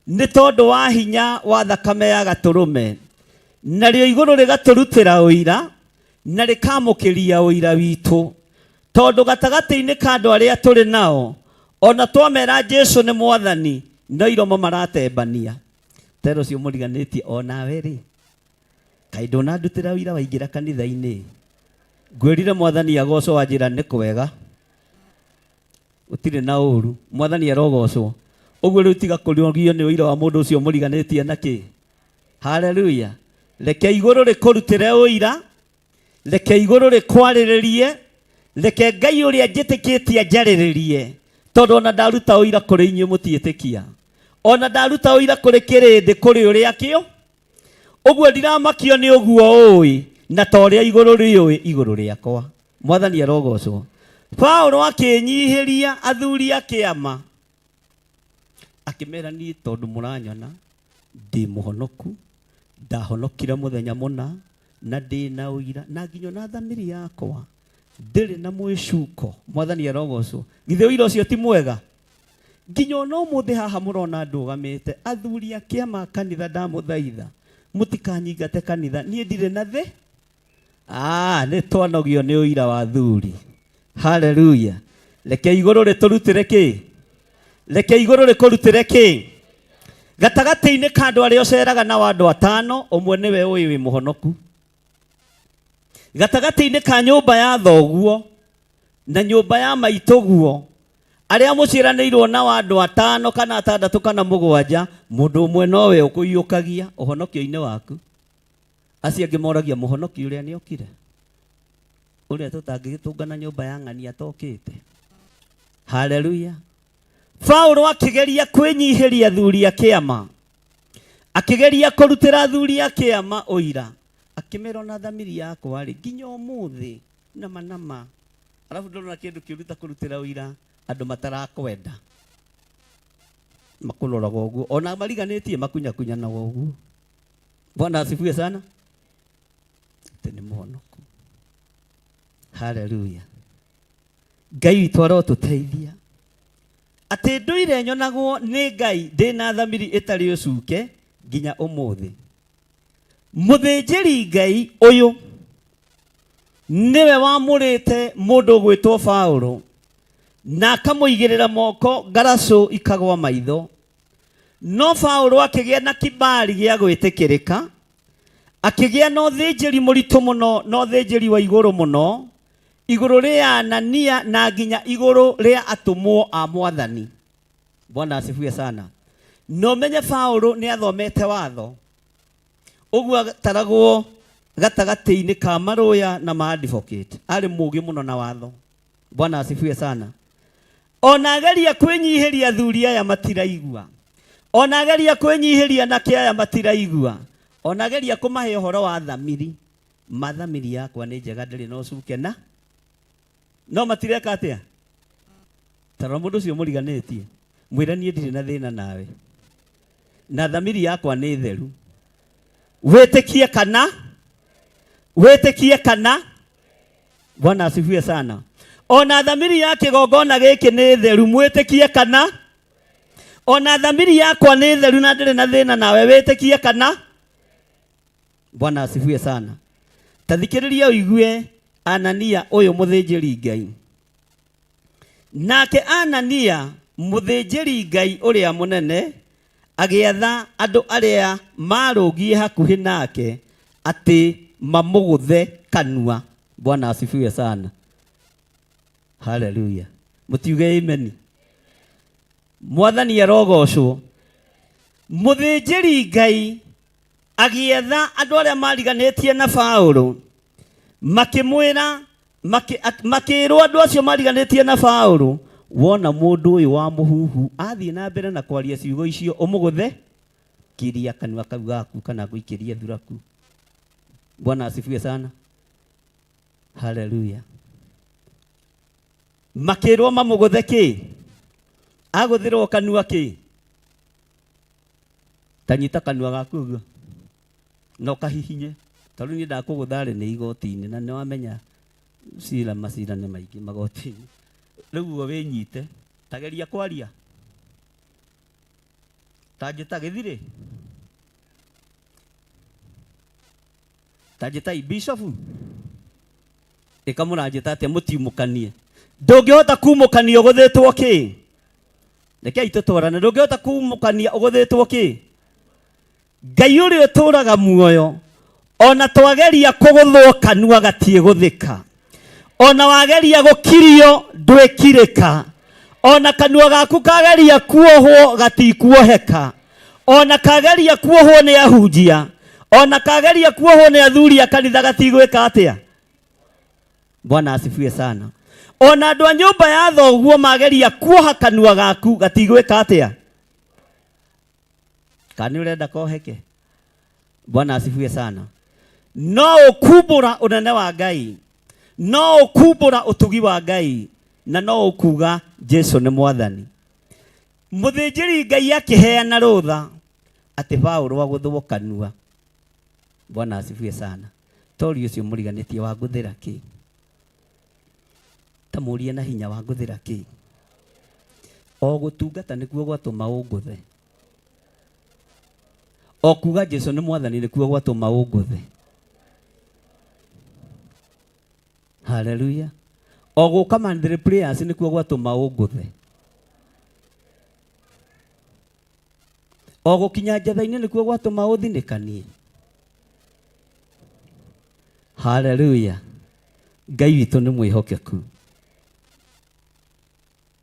nĩ tondũ wa hinya wa thakame ya gatũrũme, narĩo igũrũ rĩgatũrutĩra ũira na rĩkamũkĩria ũira witũ. Tondũ gatagatĩ-inĩ ka andũ arĩa tũrĩ nao, ona twamera Jesu nĩ Mwathani, no iromo maratembania. Tera ũcio mũriganĩtie o nawe rĩ, kaĩ ndũnandutĩra ũira waingĩra kanitha-inĩ? Ngwĩrire Mwathani agocwo wanjĩra nĩ kwega, gũtirĩ na ũru. Mwathani arogocwo. Ũguo rĩu tiga kũrogio nĩ ũira wa mũndũ ũcio mũriganĩtie na kĩ. Haleluya. Reke igũrũ rĩkũrutĩre ũira, reke igũrũ rĩkwarĩrĩrie, reke Ngai ũrĩa njĩtĩkĩtie anjarĩrĩrie, tondũ ona ndaruta ũira kũrĩ inyuĩ mũtiĩtĩkia. Ona ndaruta ũira kũrĩ kĩrĩndĩ kũrĩ ũrĩa kĩo. Ũguo ndiramakio nĩ ũguo ũĩ na ta ũrĩa igũrũ rĩũĩ igũrũ rĩakwa. Mwathani arogocwo. Paulo akĩnyihĩria athuri a kĩama akĩmera niĩ tondũ mũranyona ndĩ mũhonoku ndahonokire mũthenya mũna na ndĩ na ũira na nginya ona thamiri yakwa ndĩrĩ na mwĩcuko. Mwathani arogocwo. Githĩ ũira ũcio ti mwega? Nginya ona ũmũthĩ haha mũrona ndũgamĩte, athuri a kĩama a kanitha ndamũthaitha mũtikanyingate kanitha, niĩ ndirĩ na thĩ. Ah, nĩ twanogio nĩ ũira wa athuri. Haleluya. Reke igũrũ rĩtũrutĩre kĩ? Reke igũrũ rĩkũrutĩre kĩ? Gatagatĩ-inĩ ka andũ arĩa ũceraga nao andũ atano, ũmwe nĩwe ũĩ wĩ mũhonoku. Gatagatĩ-inĩ ka nyũmba ya thoguo na nyũmba ya maitũguo, arĩa mũciaranĩirwo nao andũ atano kana atandatũ kana mũgwanja, mũndũ ũmwe nowe ũkũiyũkagia ũhonokio-inĩ waku. Acio angĩ moragia mũhonoki ũrĩa nĩokire, ũrĩa tũtangĩgĩtũngana nyũmba ya ng'ania atokĩte. Haleluya. Paulo akĩgeria kwĩnyihĩria athuri a kĩama, akĩgeria kũrutĩra athuri a kĩama ũira, akĩmera ona thamiri yakwa rĩ nginya ũmũthĩ nama nama. Alafu ndũrona kĩndũ kĩũru ta kũrutĩra ũira andũ matarakwenda, makũroraga ũguo ona mariganĩtie makunyakunyanaga ũguo. Bwana asifiwe sana. Atĩ nĩ mũhonoku. Haleluya. Ngai witũ arotũteithia atĩ ndũire nyonagwo nĩ Ngai ndĩ na thamiri ĩtarĩ ũcuke nginya ũmũthĩ. Mũthĩnjĩri Ngai ũyũ nĩwe wamũrĩte mũndũ ũgwĩtwo Paulo na akamũigĩrĩra moko ngaracũ ikagwa maitho. No Paulo akĩgĩa na kibali gĩa gwĩtĩkĩrĩka, akĩgĩa na ũthĩnjĩri mũritũ mũno na ũthĩnjĩri wa igũrũ mũno, igũrũ rĩa Anania na nginya igũrũ rĩa atũmwo a Mwathani. Bwana asifiwe sana. Na ũmenye Paulo nĩ athomete watho, ũguo ataragwo gatagatĩ-inĩ ka marũya na ma advocate. Arĩ mũũgĩ mũno na watho. Bwana asifiwe sana. Ona ageria kwĩnyihĩria athuri aya matiraigua, ona ageria kwĩnyihĩria anake aya matiraigua, ona ageria kũmahe ũhoro wa thamiri, ma thamiri yakwa nĩ njega ndĩrĩ na ũcuke na no matireka atĩa? Tarora mũndũ ũcio mũriganĩtie, mwĩre niĩ ndirĩ na thĩna nawe na thamiri yakwa nĩ theru. Wĩtĩkie kana wĩtĩkie kana. Bwana asifiwe sana. Ona thamiri ya kĩgongona gĩkĩ nĩ theru, mwĩtĩkie kana. Ona thamiri yakwa nĩ theru na ndĩrĩ na thĩna nawe, wĩtĩkie kana. Bwana asifiwe sana. Ta thikĩrĩria ũigue Anania ũyũ mũthĩnjĩri Ngai. Nake Anania mũthĩnjĩri Ngai ũrĩa mũnene agĩatha andũ arĩa maarũngiĩ hakuhĩ nake atĩ mamũgũthe kanua. Bwana asifiwe sana. Haleluya. Mũtiuge ameni. Mwathani arogocwo. Mũthĩnjĩri Ngai agĩetha andũ arĩa mariganĩtie na Paulo, makĩmwĩra makĩrwo andũ acio mariganĩtie na Paulo, wona mũndũ ũyũ wa mũhuhu athiĩ na mbere na kwaria ciugo icio, ũmũgũthe, kiria kanua kau gaku kana ngũikĩrie thuraku. Bwana asifiwe sana. Haleluya. Makĩrwo mamũgũthe kĩ? Agũthĩrwo kanua kĩ? Ta nyita kanua gaku ũguo na ũkahihinye, tondũ niĩ ndakũgũtha rĩ nĩ igoti-inĩ, na nĩ wamenya cira macira nĩ maingĩ magoti-inĩ. Rĩu ũguo wĩnyite, ta geria kwaria, ta njĩta gĩthirĩ, ta njĩtai bishofu, ĩkamũranjĩta atĩa mũtiumũkanie. Ndũngĩhota kumũkania ũgũthĩtwo kĩ? Rekei tũtwarane. Ndũngĩhota kumũkania ũgũthĩtwo kĩ? Ngai ũrĩa ũtũũraga muoyo, ona twageria kũgũthwo kanua gatiĩgũthĩka, ona wageria gũkirio ndwĩkirĩka, ona kanua gaku kageria kuohwo gatikuoheka, ona kageria kuohwo nĩ ahunjia, ona kageria kuohwo nĩ athuri a kanitha gatigwĩka atĩa? Bwana asifiwe sana. Ona andũ a nyũmba ya thoguo mageria kuoha kanua gaku gatigwĩka atĩa? Kana nĩ ũrenda koheke? Bwana asifiwe sana. No ũkumbũra ũnene wa Ngai, no ũkumbũra ũtugi wa Ngai, na no ũkuga Jesu nĩ mwathani. Mũthĩnjĩri Ngai akĩheana rũtha atĩ Paũlũ agũthwo kanua. Bwana asifiwe sana. Tori ũcio mũriganĩtie wangũthĩra kĩ? Ta mũrie na hinya wangũthĩra kĩ? O gũtungata nĩkuo gwatũma ũngũthe. O kuga Jesu nĩ mwathani nĩkuo gwatũma ũngũthe. Haleluya. O gũka Monthly prayers nĩkuo gwatũma ũngũthe. O gũkinya njetha-inĩ nĩkuo gwatũma ũthinĩkanie. Haleluya. Ngai witũ nĩ mwĩhokeku.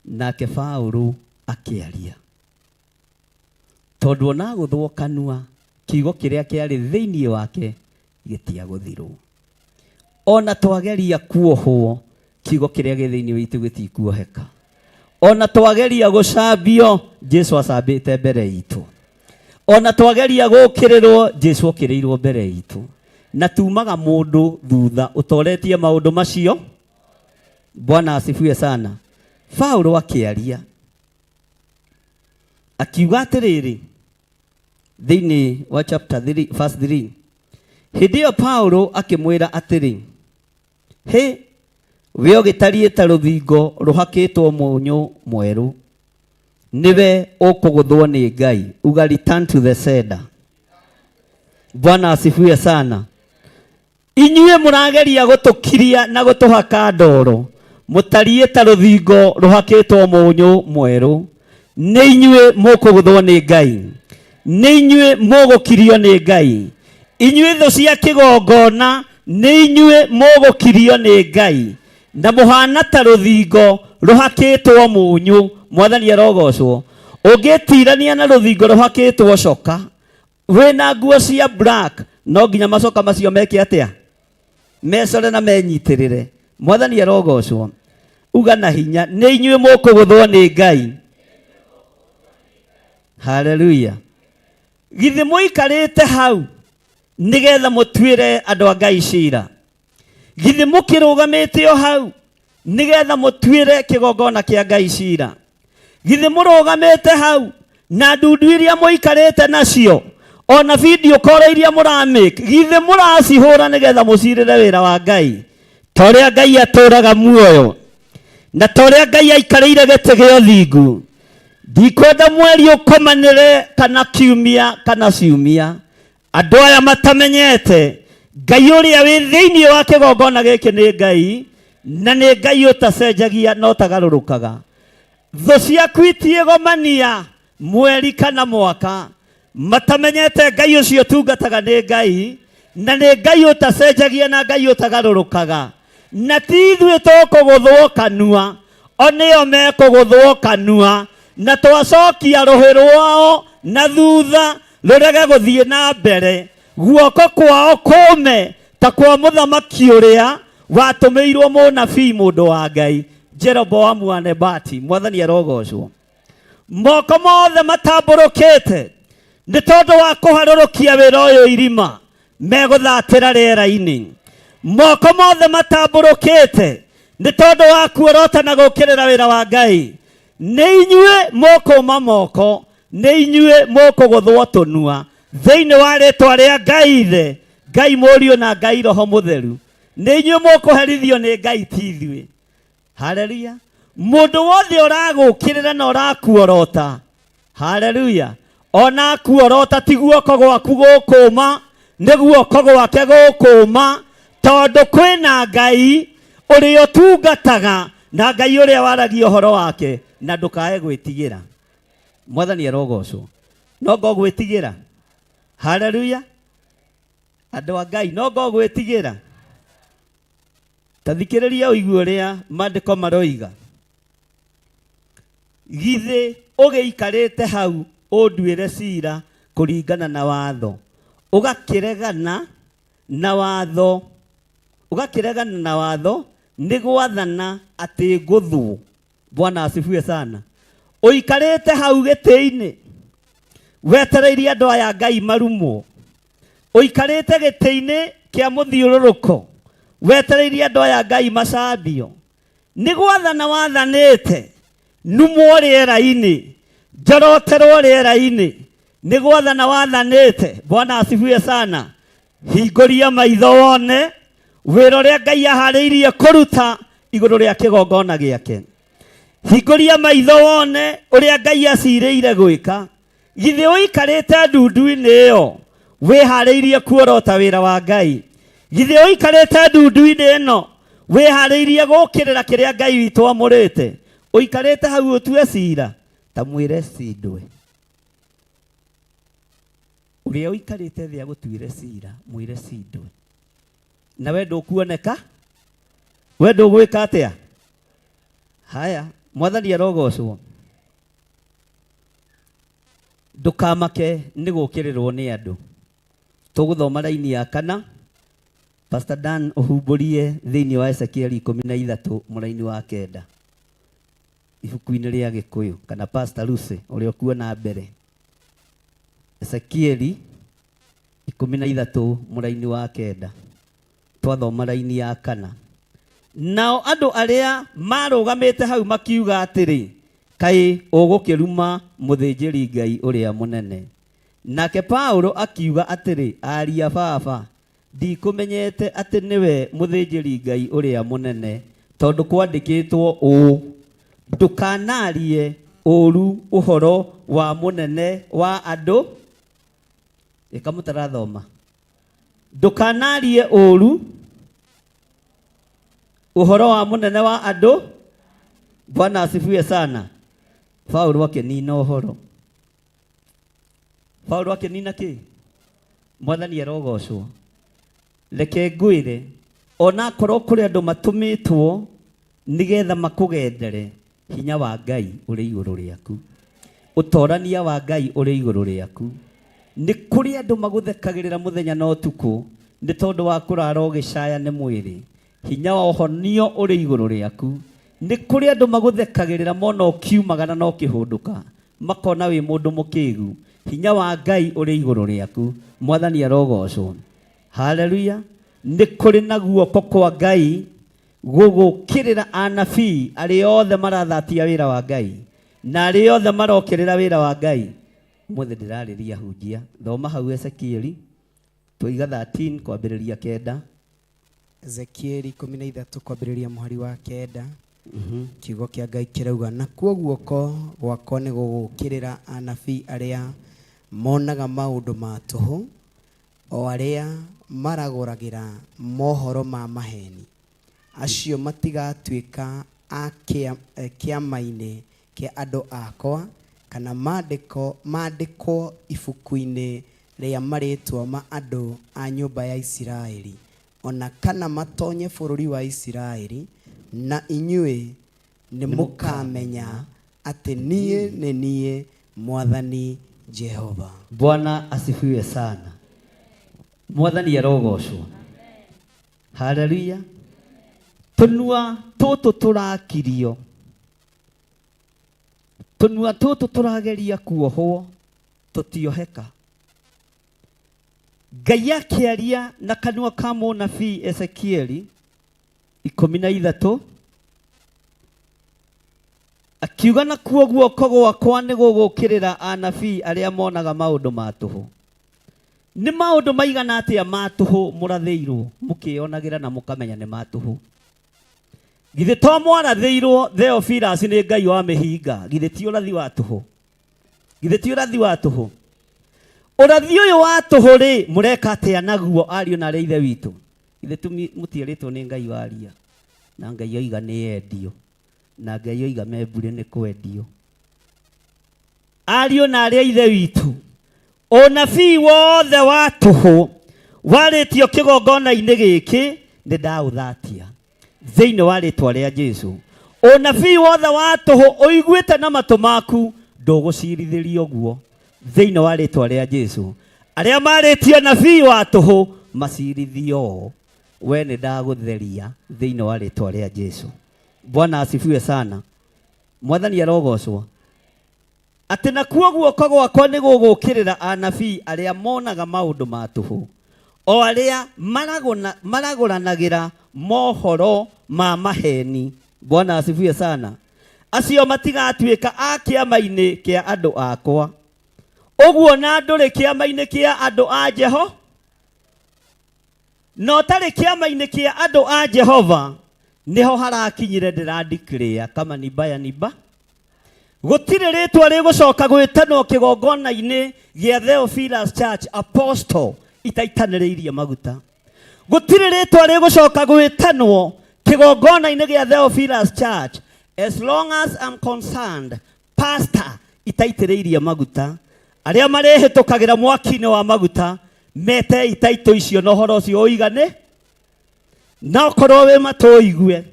Nake Paũlũ akĩaria. Tondũ ona agũthwo kanua, kiugo kĩrĩa kĩarĩ thĩinĩ wake gĩtiagũthirwo. Ona twageria kuohwo, kiugo kĩrĩa gĩ thĩinĩ witũ gĩtikuoheka. Ona twageria gũcambio, Jesu acambĩte mbere itũ. Ona twageria gũkĩrĩrwo, Jesu okĩrĩirwo mbere itũ. Na tumaga mũndũ thutha ũtoretie maũndũ macio. Bwana asifiwe sana. Paulo akĩaria akiuga atĩrĩrĩ thĩinĩ wa chapter 3 verse 3, hĩndĩ ĩyo Paulo akĩmwĩra atĩrĩ, hĩ we ũgĩtariĩ ta rũthingo rũhakĩtwo mũnyũ mwerũ, nĩwe ũkũgũthwo nĩ Ngai. Uga return to the sender. Bwana asifiwe sana. Inyuĩ mũrageria gũtũkiria na gũtũhaka ndoro, mũtariĩ ta rũthingo rũhakĩtwo mũnyũ mwerũ. Nĩ inyuĩ mũkũgũthwo nĩ Ngai, nĩ inyuĩ mũgũkirio nĩ Ngai. Inyuĩ thũ cia kĩgongona, nĩ inyuĩ mũgũkirio nĩ Ngai, na mũhana ta rũthingo rũhakĩtwo mũnyũ. Mwathani arogocwo. Ũngĩtirania na rũthingo rũhakĩtwo coka, wĩna nguo cia black, no nginya macoka macio meke atĩa? Mecore na menyitĩrĩre. Mwathani arogocwo. Uga na hinya, nĩ inyuĩ mũkũgũthwo nĩ Ngai. Haleluya. Githĩ mũikarĩte hau nĩgetha mũtuĩre andũ a Ngai cira? Githĩ mũkĩrũgamĩte o hau nĩgetha mũtuĩre kĩgongona kĩa Ngai cira? Githĩ mũrũgamĩte hau na ndundu iria mũikarĩte nacio, ona video call iria mũramake, githĩ mũracihũra nĩgetha mũcirĩre wĩra wa Ngai? Ta ũrĩa Ngai atũraga muoyo na ta ũrĩa Ngai aikarĩire gĩtĩ gĩa ũthingu, ndikwenda mweri ũkomanĩre kana kiumia kana ciumia. Andũ aya matamenyete Ngai ũrĩa wĩ thĩinĩ wa kĩgongona gĩkĩ nĩ Ngai, na nĩ Ngai ũtacenjagia na ũtagarũrũkaga. Thũ ciaku itiĩgomania mweri kana mwaka, matamenyete Ngai ũcio ũtungataga nĩ Ngai, na nĩ Ngai ũtacenjagia na Ngai ũtagarũrũkaga. Na ti ithuĩ tũkũgũthwo kanua, o nĩo mekũgũthwo kanua, na twacokia rũhĩ rwao na thutha rũrege gũthiĩ na mbere, guoko kwao kũme ta kwa mũthamaki ũrĩa watũmĩirwo mũnabii mũndũ wa Ngai Jeroboamu wa Nebati. Mwathani arogocwo. Moko mothe matambũrũkĩte nĩ tondũ wa kũharũrũkia wĩra ũyũ irima megũthatĩra rĩera-inĩ. Moko mothe matambũrũkĩte nĩ tondũ wa kuorota na gũkĩrĩra wĩra wa Ngai, nĩ inyuĩ mũkũma moko, nĩ inyuĩ mũkũgũthwo tũnua thĩinĩ wa rĩtwa rĩa Ngai Ithe, Ngai Mũriũ na Ngai Roho Mũtheru. Nĩ inyuĩ mũkũherithio nĩ Ngai, ti ithuĩ. Haleluya. Mũndũ wothe ũragũkĩrĩra na ũrakuorota, haleluya, ona akuorota ti guoko gwaku gũkũma, nĩ guoko gwake gũkũma, tondũ kwĩna Ngai ũrĩa ũtungataga na Ngai ũrĩa waragia ũhoro wake, na ndũkae gwĩtigĩra. Mwathani arogocwo. No ngo gwĩtigĩra. Haleluya. Andũ a Ngai, no ngo gwĩtigĩra. Ta thikĩrĩria ũigue ũrĩa maandĩko maroiga. Githĩ ũgĩikarĩte hau ũnduĩre cira kũringana na watho, ũgakĩregana na watho, ũgakĩregana na watho nĩ gwathana atĩ ngũthwo. Bwana asifiwe sana. Ũikarĩte hau gĩtĩ-inĩ, Wetereirie andũ aya Ngai marumwo. Ũikarĩte gĩtĩ-inĩ kĩa mũthiũrũrũko. Wetereirie andũ aya Ngai macambio. Nĩ gwathana wathanĩte. Numwo rĩera-inĩ. Njoroterwo rĩera-inĩ. Nĩ gwathana wathanĩte. Bwana asifiwe sana. Hingũria maitho wone wĩra ũrĩa Ngai aharĩirie kũruta igũrũ rĩa kĩgongona gĩake. Hingũria maitho wone ũrĩa Ngai acirĩire gwĩka. Githĩ ũikarĩte ndundu-inĩ ĩyo wĩharĩirie kuorota wĩra wa Ngai? Githĩ ũikarĩte ndundu-inĩ ĩno wĩharĩirie gũkĩrĩra kĩrĩa Ngai witũ amũrĩte? Ũikarĩte hau ũtue cira ta mwĩre cindwe. Ũrĩa ũikarĩte thĩ agũtuĩre cira mwĩre cindwe. Na we ndũkuoneka? We ndũgwĩka atĩa? Haya, Mwathani arogocwo. Ndũkamake nĩ gũkĩrĩrwo nĩ andũ. Tũgũthoma raini ya kana. Pastor Dan ũhumbũrie thĩinĩ wa Ezekieli 13 mũraini wa 9. Ibuku-inĩ rĩa Gĩkũyũ kana Pastor Lucy ũrĩa ũkuona mbere. Ezekieli 13 mũraini wa 9. Twathoma raini ya kana. Nao andũ arĩa maarũgamĩte hau makiuga atĩrĩ, Kaĩ ũgũkĩruma mũthĩnjĩri-Ngai ũrĩa mũnene? Nake Paũlũ akiuga atĩrĩ, Aria baba, ndikũmenyete atĩ nĩwe mũthĩnjĩri-Ngai ũrĩa mũnene, tondũ kwandĩkĩtwo ũũ, Ndũkanaarie ũũru ũhoro wa mũnene wa andũ. Ĩka mũtarathoma. Ndũkanaarie ũũru ũhoro wa mũnene wa andũ. Bwana asifiwe sana. Paulo akĩnina ũhoro. Paulo akĩnina kĩ? Mwathani arogocwo. Reke ngwĩre, onakorwo kũrĩ andũ matũmĩtwo nĩgetha makũgendere, hinya wa Ngai ũrĩ igũrũ rĩaku. Ũtorania wa Ngai ũrĩ igũrũ rĩaku. Nĩ kũrĩ andũ magũthekagĩrĩra mũthenya na ũtukũ nĩ tondũ wa kũrara ũgĩcaya nĩ mwĩrĩ. Hinya wa ũhonio ũrĩ igũrũ rĩaku. Nĩ kũrĩ andũ magũthekagĩrĩra mona ũkiumagara na ũkĩhũndũka, makona wĩ mũndũ mũkĩgu. Hinya wa Ngai ũrĩ igũrũ rĩaku. Mwathani arogocwo. Haleluya. Nĩ kũrĩ na guoko kwa Ngai gũgũkĩrĩra anabii arĩa othe marathatia wĩra wa Ngai na arĩa othe marokĩrĩra wĩra wa Ngai. Ũmũthĩ ndĩrarĩria hunjia. Thoma hau Ezekieli twaiga 13 kwambĩrĩria 9. Ezekieli 13 kwambĩrĩria mũhari wa 9. Kiugo kĩa Ngai kĩrauga, nakuo guoko gwakwa nĩ gũgũkĩrĩra anabii arĩa monaga maũndũ ma tũhũ, o arĩa maragũragĩra mohoro ma maheni. Acio matigatuĩka a kĩama-inĩ kĩa andũ akwa, kana maandĩkwo ibuku-inĩ rĩa marĩĩtwa ma andũ a nyũmba ya Isiraeli, o na kana matonye bũrũri wa Isiraeli, na inyuĩ nĩmũkamenya atĩ niĩ nĩ niĩ Mwathani Jehova. Bwana asifiwe sana. Mwathani arogocwo. Haleluya. Tũnua tũtũ tũrakirio, tũnua tũtũ tũrageria kuohwo, tũtioheka. Ngai akĩaria na kanua ka mũnabii Ezekieli 13 akiuga, nakuo guoko gwakwa nĩ gũgũkĩrĩra anabii arĩa monaga maũndũ ma tũhũ. Nĩ maũndũ maigana atĩa ma tũhũ mũrathĩirwo mũkĩyonagĩra na mũkamenya nĩ ma tũhũ? Githĩ to mwarathĩirwo Theophilus nĩ Ngai wa mĩhinga? Githĩ ti ũrathi wa tũhũ? Githĩ ti ũrathi wa tũhũ? Ũrathi ũyũ wa tũhũ rĩ, mũreka atĩa naguo ariũ na arĩa ithe witũ? Githĩ mũtierĩtwo nĩ Ngai waria? Na Ngai oiga nĩ endio. Na Ngai oiga membure nĩ kwendio. Ariũ na arĩa ithe witũ, ũnabii wothe wa tũhũ warĩtio kĩgongona-inĩ gĩkĩ nĩ ndaũthatia thĩinĩ wa rĩtwa rĩa Jesu. Ũnabii wothe wa tũhũ ũiguĩte na matũ maku ndũgũcirithĩrio guo thĩinĩ wa rĩtwa rĩa Jesu. Arĩa marĩtie ũnabii wa tũhũ macirithio, we nĩ ndagũtheria thĩinĩ wa rĩtwa rĩa Jesu. Bwana asifiwe sana. Mwathani arogocwo. Atĩ nakuo guoko gwakwa nĩ gũgũũkĩrĩra anabii arĩa monaga maũndũ ma tũhũ, o arĩa maragũranagĩra mohoro ma maheni. Bwana asifiwe sana. Acio matigatuĩka a kĩama-inĩ kĩa andũ akwa. Ũguo na ndũrĩ kĩama-inĩ kĩa andũ a Jeho na ũtarĩ kĩama-inĩ kĩa andũ a Jehova nĩho harakinyire ndĩra declare kama ni baya ni ba gũtirĩ rĩtwa rĩgũcoka gwĩtanwo kĩgongona-inĩ gĩa Theophilus Church Apostle itaitanĩrĩirie maguta gũtirĩ rĩtwa rĩgũcoka gwĩtanwo kĩgongona-inĩ gĩa Theophilus Church as long as I'm concerned pastor itaitĩrĩirie maguta arĩa marĩhĩtũkagĩra mwaki-inĩ wa maguta mete itaitũ icio na ũhoro ũcio ũigane na okorwo wĩ matũ ũigue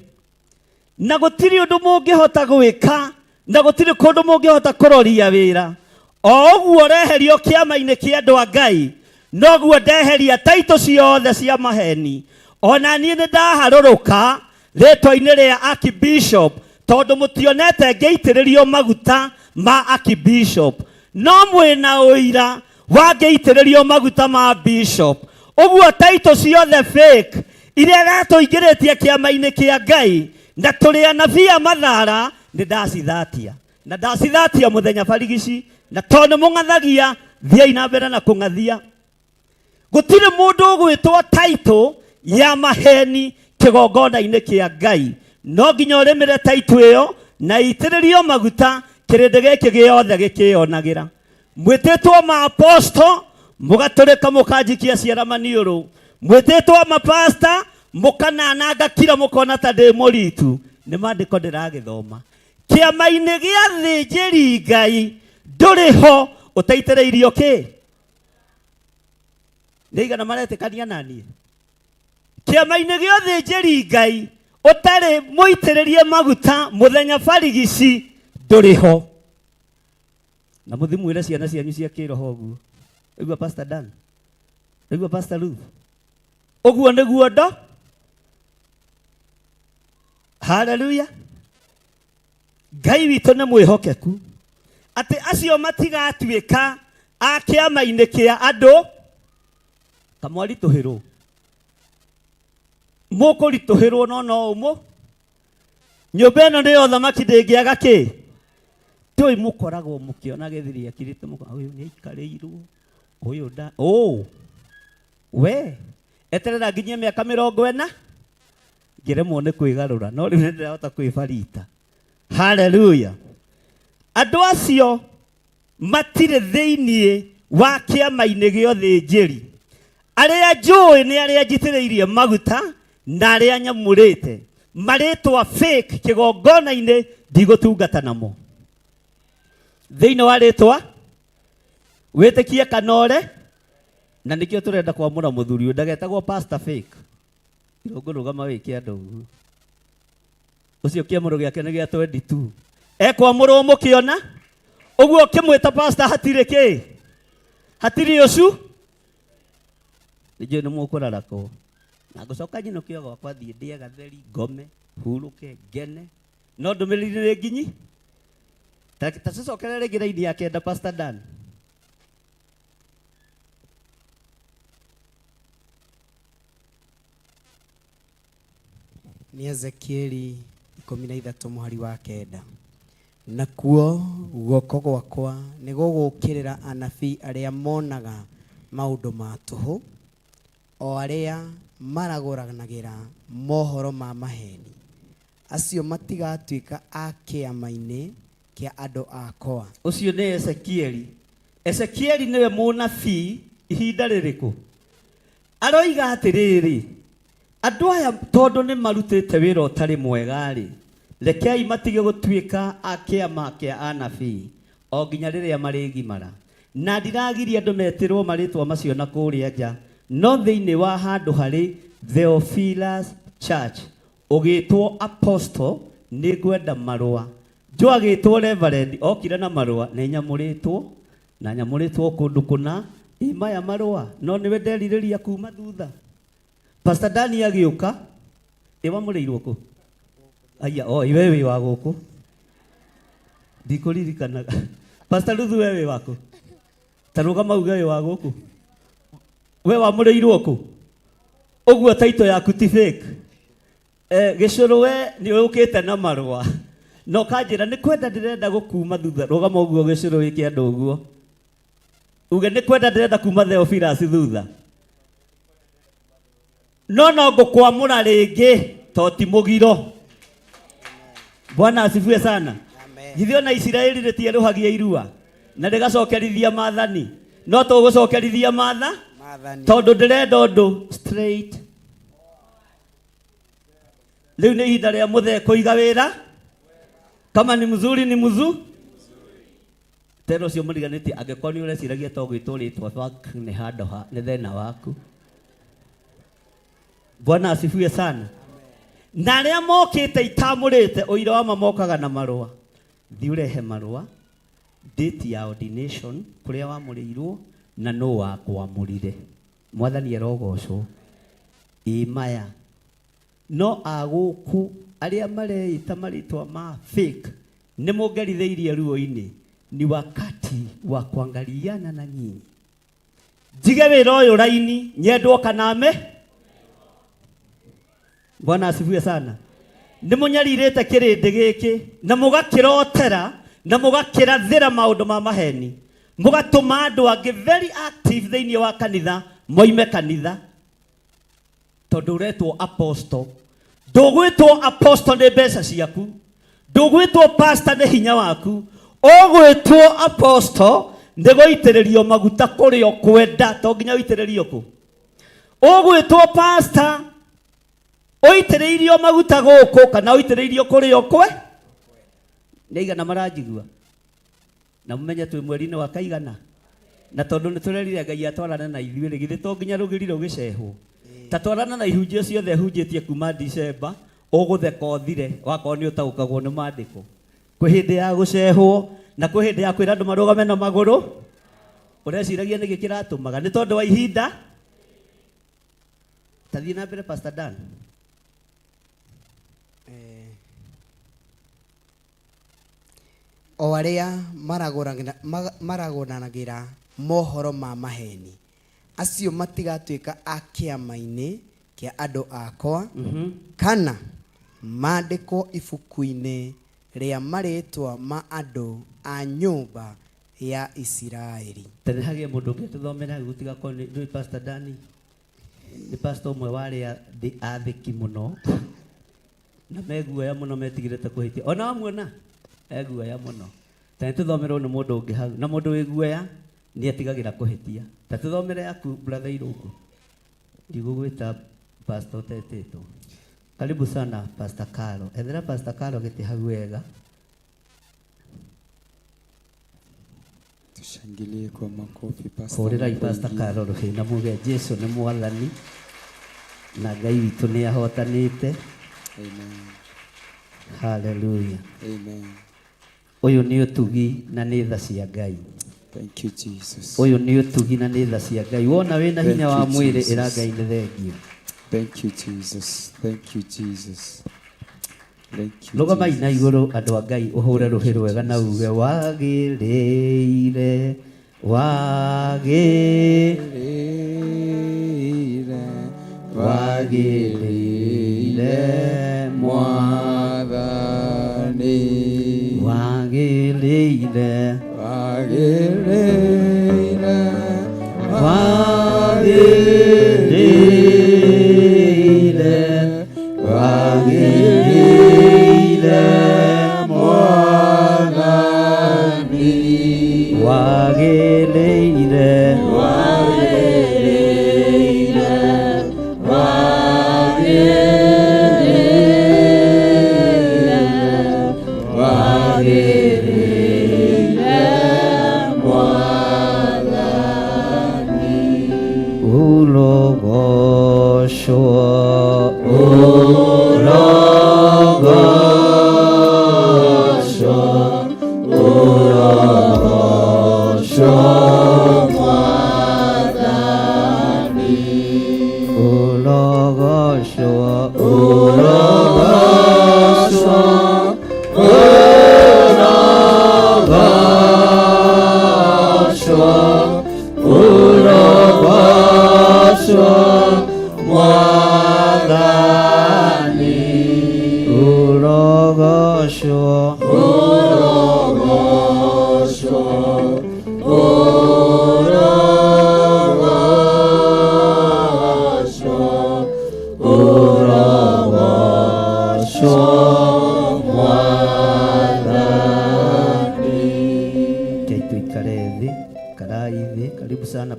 na gũtirĩ ũndũ mũngĩhota gwĩka na gũtirĩ kũndũ mũngĩhota kũroria wĩra o ũguo ũreherio kĩama-inĩ kĩa andũ a Ngai noguo ndeheria taitũ ciothe cia maheni ona niĩ nĩ ndaharũrũka rĩtwa-inĩ rĩa archbishop tondũ mũtionete ngĩitĩrĩrio maguta ma archbishop no mwĩna ũira wa ngĩitĩrĩrio maguta ma bishop ũguo taitũ ciothe fake iria gatũingĩrĩtie kĩama-inĩ kĩa Ngai na tũrĩ anabii a mathara nĩ ndacithatia na ndacithatia mũthenya barigici na tondũ mũng'athagia thiai na mbere na kũng'athia gũtirĩ mũndũ ũgwĩtwo taitũ ya maheni kĩgongona-inĩ kĩa Ngai no nginya ũrĩmĩre taitũ ĩyo na itĩrĩrio maguta kĩrĩndĩ gĩkĩ gĩothe gĩkĩyonagĩra mwĩtĩtwo maaposto mũgatũrĩka mũkanjikia ciara maniũrũ mwĩtĩtwo mapasta mũkanananga kira mũkona ta ndĩ mũritu nĩ maandĩko ndĩragĩthoma kĩama-inĩ gĩa thĩnjĩri Ngai ndũrĩ ho ũtaitĩrĩirio kĩ nĩ igana maretĩkania na niĩ kĩama-inĩ gĩa ũthĩnjĩri Ngai ũtarĩ mũitĩrĩrie maguta mũthenya barigici ndũrĩ ho na mũthi mwĩre ciana cianyu cia kĩroho ũguo ũguo Pastor Dan ũguo Pastor Ruth ũguo nĩguo ndo haleluya Ngai witũ nĩ mwĩhokeku atĩ acio matigatuĩka a kĩama-inĩ kĩa andũ kamwaritũhĩrwo mũkũritũhĩrwo no no ũmũ nyũmba ĩno nĩ ya ũthamaki ndĩngĩaga kĩ tũĩ mũkoragwo mũkĩona gĩthiri akirĩte mũka ũyũ nĩ aikarĩirwo ũyũ nda ũ we eterera nginyie mĩaka 40 ngĩremwo nĩ kwĩgarũra no rĩu nĩ ndĩrahota kwĩbarita haleluya andũ acio matirĩ thĩinĩ wa kĩama-inĩ gĩa ũthĩnjĩri arĩa njũĩ nĩ arĩa njitĩrĩirie maguta na arĩa nyamũrĩte marĩtwa fake kĩgongona-inĩ ndigũtungata namo thĩinĩ wa rĩtwa wĩtĩkie kana ũre na nĩkĩo tũrenda kwamũra mũthuri ũyũ ndagetagwo pastor fake irũngũrũgama wĩke andũ ũguo ũcio kĩamũro gĩake nĩ gĩa 22 ekwamũrwo mũkĩona ũguo ũkĩmwĩta pastor hatirĩ kĩ hatirĩ ũcu nĩnjũĩ nĩ mũkũrarakwo na ngũcoka nyinũke o gwakwa thiĩ ndĩe gatheri ngome hurũke ngene no ndũmĩrĩri nĩ nginyi ta tũcokere rĩngĩ raini ya kenda Pastor Dan Nĩ Ezekieli 13 mũhari wa 9. Nakuo guoko gwakwa nĩ gũgũũkĩrĩra anabii arĩa monaga maũndũ ma tũhũ, o arĩa maragũranagĩra mohoro ma maheeni. Acio matigatuĩka a kĩama-inĩ kĩa andũ akwa. Ũcio nĩ Ezekieli. Ezekieli nĩwe mũnabii ihinda rĩrĩkũ? Aroiga atĩrĩrĩ, andũ aya tondũ nĩ marutĩte wĩra ũtarĩ mwega-rĩ, rekei matige gũtuĩka a kĩama kĩa anabii o nginya rĩrĩa marĩgimara. Na ndiragiria andũ metĩrwo marĩtwa macio na kũrĩa nja, no thĩinĩ wa handũ harĩ Theophilus Church ũgĩtwo apostle nĩ ngwenda marũa. Joe agĩtwo reverend okire na marũa, nĩ nyamũrĩtwo na nyamũrĩtwo kũndũ kũna, ĩ maya marũa no nĩwe nderirĩria kuma thutha. Pastor Dani agĩũka, ĩ wamũrĩirwo kũ? Aya, o iwe wĩ wa gũkũ. Ndikũririkanaga. Pastor Ruthu, we wĩ waku? Ta rũgama uge wĩ wa gũkũ. We wamũrĩirwo kũ? Ũguo taito yaku ti fake. Eh, gĩcũrũ we nĩ ũkĩte na marũa na ũkanjĩra nĩ kwenda ndĩrenda gũkuma thutha. Rũgama ũguo gĩcũrũ wĩke andũ ũguo. Uge nĩ kwenda ndĩrenda kuma Theophilus thutha. No no ngũkwamũra rĩngĩ to ti mũgiro. Bwana asifiwe sana. Githĩ ona Isiraeli rĩtierũhagia irua na rĩgacokerithia maathani? No tũgũcokerithia maatha Maathani. tondũ ndĩrenda ũndũ straight. Rĩu nĩ ihinda rĩa mũthee kũiga wĩra. Kama ni mzuri ni mzu. Tena ũcio mũriganĩtie angĩkorwo nĩ ũreciragia to gwĩtwo rĩtwa fuck nĩ handũ ha nĩ thĩna waku. Bwana asifiwe sana. Na arĩa mokĩte itamũrĩte ũira wa ma mokaga na marũa. Thiĩ ũrehe marũa, date ya ordination, kũrĩa wamũrĩirwo na nũ wakwamũrire. Mwathani arogocwo. Ĩ maya. No a gũkũ arĩa mareĩta marĩtwa ma fake nĩ mũngerithĩirie ruo-inĩ. Ni wakati wa kuangaliana na nyinyi. Njige wĩra ũyũ raini nyendwo kana me. Bwana asifiwe sana. Nĩ mũnyarirĩte kĩrĩndĩ gĩkĩ na mũgakĩrotera na mũgakĩrathĩra maũndũ ma maheni. Mũgatũma andũ angĩ very active thĩinĩ wa kanitha moime kanitha tondũ ũretwo apostle. Ndũgwĩtwo apostle nĩ mbeca ciaku, ndũgwĩtwo pastor nĩ hinya waku, ũgwĩtwo apostle nĩ gũitĩrĩrio maguta kũrĩa ũkwenda, to nginya ũitĩrĩrio kũ. Ũgwĩtwo pastor ũitĩrĩirio maguta gũkũ kana ũitĩrĩirio kũrĩa ũkwe. Nĩ aigana maranjigua? Na mũmenye twĩ mweri-inĩ wa kaigana, na tondũ nĩ tũrerire Ngai atwarane na ithuĩ rĩ, githĩ to nginya rũgiri rũgĩcehwo? Ta twarana na ihunjio ciothe hunjĩtie kuma December, ũgũtheka ũthire wakorwo nĩ ũtaũkagwo nĩ maandĩko. Kwĩ hĩndĩ ya gũcehwo na kwĩ hĩndĩ ya kwĩra andũ marũgame na magũrũ. Ũreciragia nĩkĩ kĩratũmaga? Nĩ tondũ wa ihinda. Ta thiĩ na mbere Pastor Dan. O arĩa maragũranagĩra mohoro ma maheni, acio matigatuĩka a kĩama-inĩ kĩa andũ akwa, kana mandĩkwo ibuku-inĩ rĩa marĩĩtwa ma andũ a nyũmba ya Isiraeli. Tene hagĩe mũndũ ũngĩ tũthomere hau gũtigakorwo nĩ ndũĩ Pastor Dani. Nĩ pastor ũmwe warĩ athĩki mũno na meguoya mũno metigĩrĩte kũhĩtia. Ona wamuona eguoya mũno. Ta nĩ tũthomerwo nĩ mũndũ ũngĩ hau, na mũndũ wĩ guoya nĩ etigagĩra kũhĩtia. Ta tũthomere yaku brother Irũngũ. Ndigũgwĩta pastor ũtetĩtwo. Karibu sana Pastor Carlo. Ethera Pastor Carlo gĩtĩ hau wega. Tushangilie kwa makofi pastor. Hũrĩrai Pastor anapoingia. Carlo rũhĩ na muge Jesu nĩ mwathani na Ngai witũ nĩ ahotanĩte. Amen. Hallelujah. Amen. Ũyũ nĩ ũtugi na nĩ tha cia Ngai. Thank you Jesus. Ũyũ nĩ ũtugi na nĩ tha cia Ngai. Wona wĩna Thank hinya wa you, mwĩrĩ Jesus. ĩra Ngai nĩ thengio. Thank you Jesus. Thank you Jesus. Thank you. Rũgamai na Jesus. igũrũ andũ a Ngai ũhũre rũhĩ rwega na uge wagĩrĩire wagĩrĩire Mwathani wagĩrĩire wagĩrĩire wagĩrĩire wagĩrĩire Mwathani wagĩrĩire wagĩrĩire wagĩrĩire Mwathani urogocwo urogocwo urogocwo Mwathani urogocwo urogocwo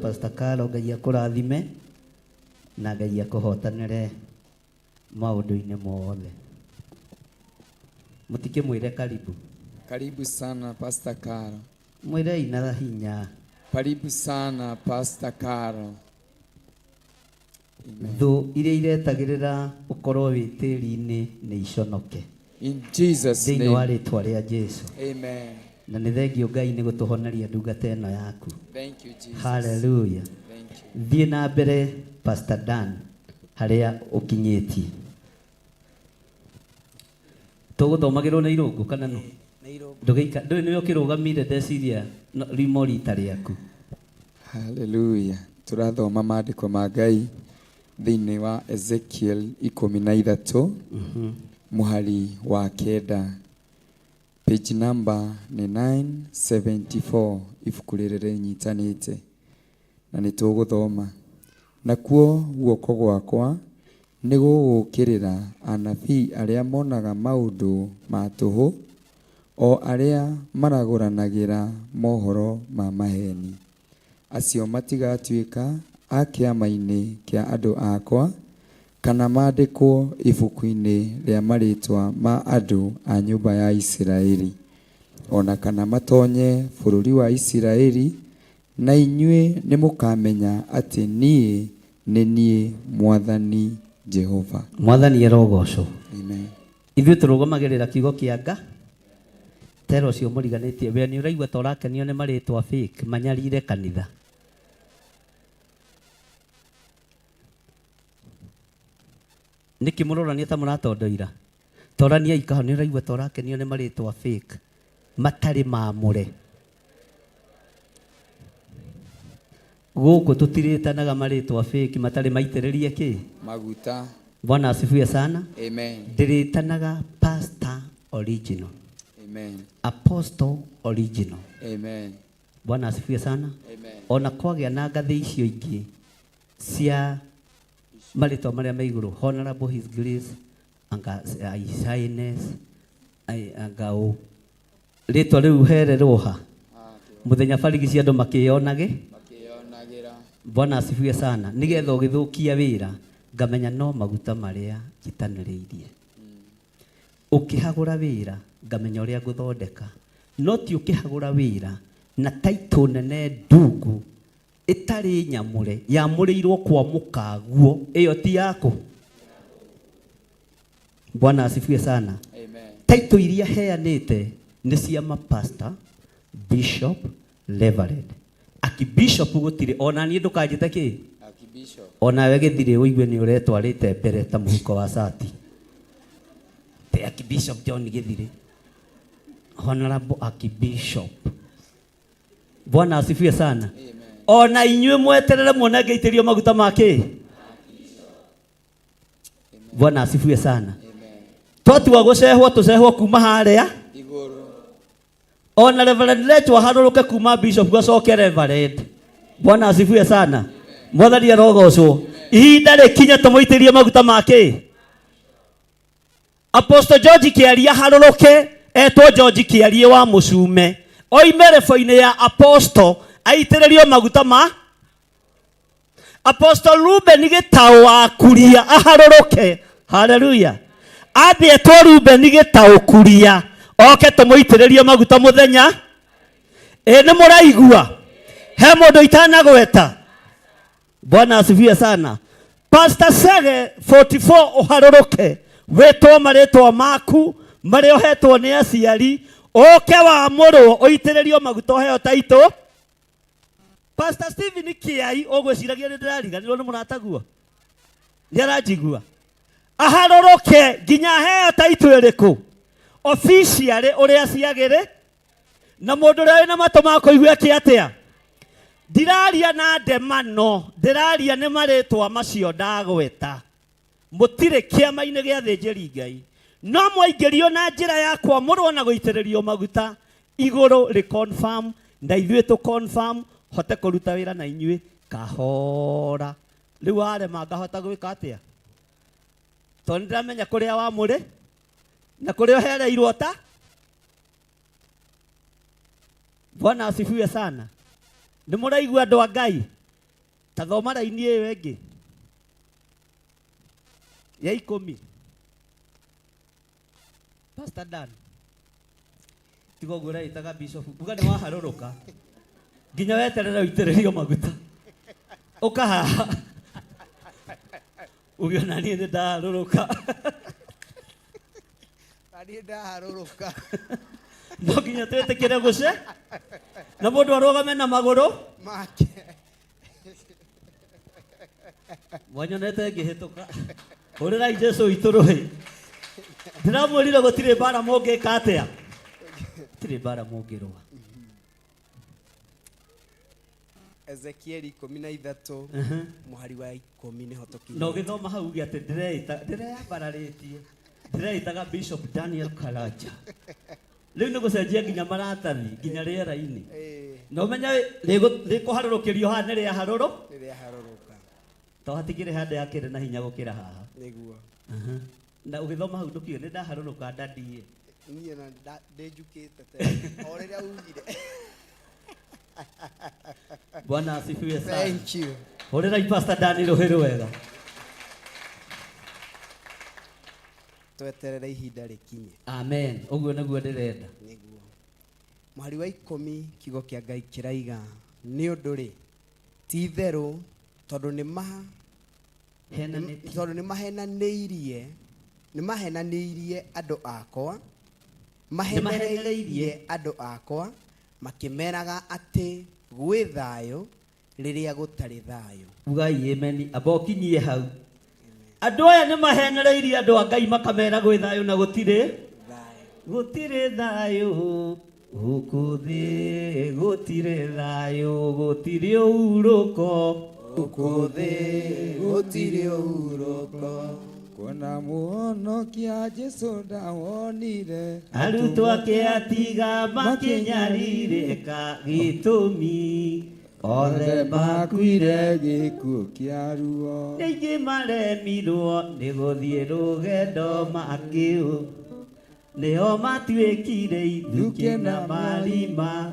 Pastor Carlo, Ngai akũrathime na Ngai akũhotanĩre maũndũ-inĩ mothe. Mũtikĩmwĩre karibu. Karibu sana Pastor Caro. Mwĩrei na hinya. Karibu sana Pastor Caro. Amen. Thũ iria iretagĩrĩra ũkorwo wĩ tĩri-inĩ nĩ iconoke. In Jesus' Thĩinĩ wa name. rĩtwa rĩa Jesu. Amen. Na nĩ thengio Ngai nĩ gũtũhoneria ndungata ĩno yaku. Thank you, Jesus. Hallelujah. Thank you. Thiĩ na mbere Pastor Dan harĩa ũkinyĩtie. Tũgũthomagĩrwo nĩ irũngũ kana no? Ndũgĩika ndũĩ nĩwe ũkĩrũgamire ndeciria rimo rita rĩaku. Hallelujah. Tũrathoma maandĩko ma Ngai thĩinĩ wa Ezekiel 13 mũhari wa 9. Page number nĩ 974 ibuku rĩrĩ rĩnyitanĩte na nĩ tũgũthoma. Nakuo guoko gwakwa nĩ gũgũũkĩrĩra anabii arĩa monaga maũndũ ma tũhũ, o arĩa maragũranagĩra mohoro ma maheni. Acio matigatuĩka a kĩama-inĩ kĩa andũ akwa, kana mandĩkwo ibuku-inĩ rĩa marĩtwa ma andũ a nyũmba ya Isiraeli, ona kana matonye bũrũri wa Isiraeli, na inyuĩ nĩmũkamenya atĩ niĩ nĩ niĩ Mwathani Jehova. Mwathani arogocwo. Amen. Ithuĩ tũrũgamagĩrĩra kiugo kĩa Nga. Tera ũcio mũriganĩtie, we nĩ ũraigua ta ũrakenio nĩ marĩtwa fake manyarire kanitha. Nĩkĩ mũrorania ta mũratondoira? Torania ikaho nĩ ũraigua ta ũrakenio nĩ marĩtwa fake matarĩ mamũre. Gũkũ tũtirĩtanaga marĩtwa fake matarĩ maitĩrĩrie kĩ? Maguta. Bwana asifiwe sana. Amen. Ndĩrĩtanaga pastor original. Amen. Apostle original. Amen. Bwana asifiwe sana. Amen. Ona kwagĩa na ngathĩ icio ingĩ cia marĩtwa marĩa me igũrũ, Honorable His Grace, anga His Highness, anga ũ. Rĩtwa rĩu hererwo ha? Mũthenya barigi cia andũ makĩyonage. Bwana asifiwe sana. Nĩgetha ũgĩthũkia wĩra, ngamenya no maguta marĩa njitanĩrĩirie. Ũkĩhagũra wĩra, ngamenya ũrĩa ngũthondeka. No ti ũkĩhagũra wĩra na title nene ndungu ĩtarĩ nyamũre, yamũrĩirwo kwa mũkaguo, ĩyo ti yaku. Bwana asifiwe sana. Amen. Title iria heanĩte nĩ cia mapastor, bishop, reverend. Akibishop gũtirĩ, ona niĩ ndũkanjĩte kĩ? Akibishop. Onawe gĩthirĩ ũigue nĩ ũretwarĩte mbere ta mũhuko wa cati. Te Archbishop John Gĩthirĩ. Honorable Archbishop. Bwana asifiwe sana. Amen. Ona inyuĩ mweterere muone ngĩitĩrio maguta ma kĩ? Bwana asifiwe sana. Amen. Twatua gũcehwo tũcehwo kuma harĩa Igũrũ. Ona Reverend Lechwa harũrũke kuma bishop acoke Reverend. Bwana asifiwe sana. Mwathani arogocwo. Ihinda rĩkinye tũmũitĩrie maguta ma kĩ? Apostle George Kĩaria harũrũke etwo George Kĩarie wa Mũcume. Oime rebo-inĩ ya Apostle aitĩrĩrio maguta ma Apostle Ruben Gĩtaũ wa Kuria aharũrũke. Hallelujah. Ambie etwo Ruben Gĩtaũ Kuria oke tũmũitĩrĩrie maguta mũthenya. Ĩ nĩ mũraigua? He mũndũ itanagweta. Bwana asifiwe sana. Pastor Sege 44 ũharũrũke wĩtwo marĩtwa maku marĩa ũhetwo nĩ aciari ũke wamũrwo ũitĩrĩrio maguta ũheo taitũ. Pastor Stephen Kiai ũgwĩciragia nĩ ndĩrariganĩrwo nĩ mũrataguo? Nĩ aranjigua? Aharũrũke nginya aheo taitũ ĩrĩkũ? Officially ũrĩa ciagĩrĩ na mũndũ ũrĩa wĩna matũ ma kũigua eke atĩa? Ndiraria na ndemano, ndĩraria nĩ marĩtwa macio ndagweta. Mũtirĩ kĩama-inĩ gĩa thĩnjĩri Ngai. No mwaingĩrio na njĩra ya kwamũrwo na gũitĩrĩrio maguta igũrũ rĩ confirm na ithuĩ tũ confirm hote kũruta wĩra na inyuĩ kahora. Rĩu warema ngahota gwĩka atĩa? Tondũ nĩndĩramenya kũrĩa wamũrĩ na kũrĩa ũhereirwo ta. Bwana asifiwe sana. Nĩ mũraigua andũ a Ngai? Ta thoma raini ĩyo ĩngĩ ya ikũmi. Pastor Dan, tiga ũguo ũreĩtaga bishop, uga nĩ waharũrũka nginya weterere ũitĩrĩrio maguta ũka haha uge ona niĩ nĩ ndaharũrũka. Na niĩ ndaharũrũka. No nginya twĩtĩkĩre gũce na mũndũ arũgame na magũrũ make. Mwanyonete ngĩhĩtũka. Hũrĩrai Jesu witũ rũhĩ. Ndĩramwĩrire gũtirĩ mbara mũngĩka atĩa, gũtirĩ mbara mũngĩrũa. Ezekieli 13 mũhari wa 10 nĩho na tũkinyĩte. Ũgĩthoma hau uge atĩ ndĩreĩta ndĩreyambararĩtie ndĩreĩtaga Bishop Daniel Karanja. Rĩu nĩ gũcenjia nginya maratathi nginya rĩera-inĩ. Na ũmenye rĩkũharũrũkĩrio haha nĩ rĩaharũrũ Rĩrĩa harũrũka. To hatikĩrĩ handũ yakĩrĩ na hinya gũkĩra haha. Nĩguo. Na ũgĩthoma hau ndũkiuge nĩ ndaharũrũka ndadiĩ. Niĩ na ndĩnjukĩte tene o rĩrĩa ugire. Bwana asifiwe sana. Thank you. Hũrĩrai Pastor Dani rũhĩ rwega. Tweterere ihinda rĩkinye. Amen. Ũguo nĩguo ndĩrenda. Nĩguo. Mũhari wa 10 kiugo kĩa Ngai kĩraiga nĩ ũndũ rĩ ti itherũ tondũ nĩ ma Henanĩtie. Tondũ nĩ mahenanĩirie andũ akwa mahenereirie andũ akwa makĩmeraga atĩ gwĩ thayũ rĩrĩa gũtarĩ thayũ. Ugai amen. Amba ũkinyie hau. Andũ aya nĩ mahenereirie andũ a Ngai makamera gwĩ thayũ na gũtirĩ gũtirĩ thayũ gũkũ thĩ, gũtirĩ thayũ, gũtirĩ ũhurũko. Gũkũ thĩ gũtirĩ ũhurũko. Kuona mũhonokia Jesu ndawonire. Arutwo ake atiga makĩnyarirĩka gĩtũmi othe makuire gĩkuũ kĩa ruo. Nĩ aingĩ maremirwo nĩ gũthiĩ rũgendo makĩũ nĩo matuĩkire ithukĩ na marima.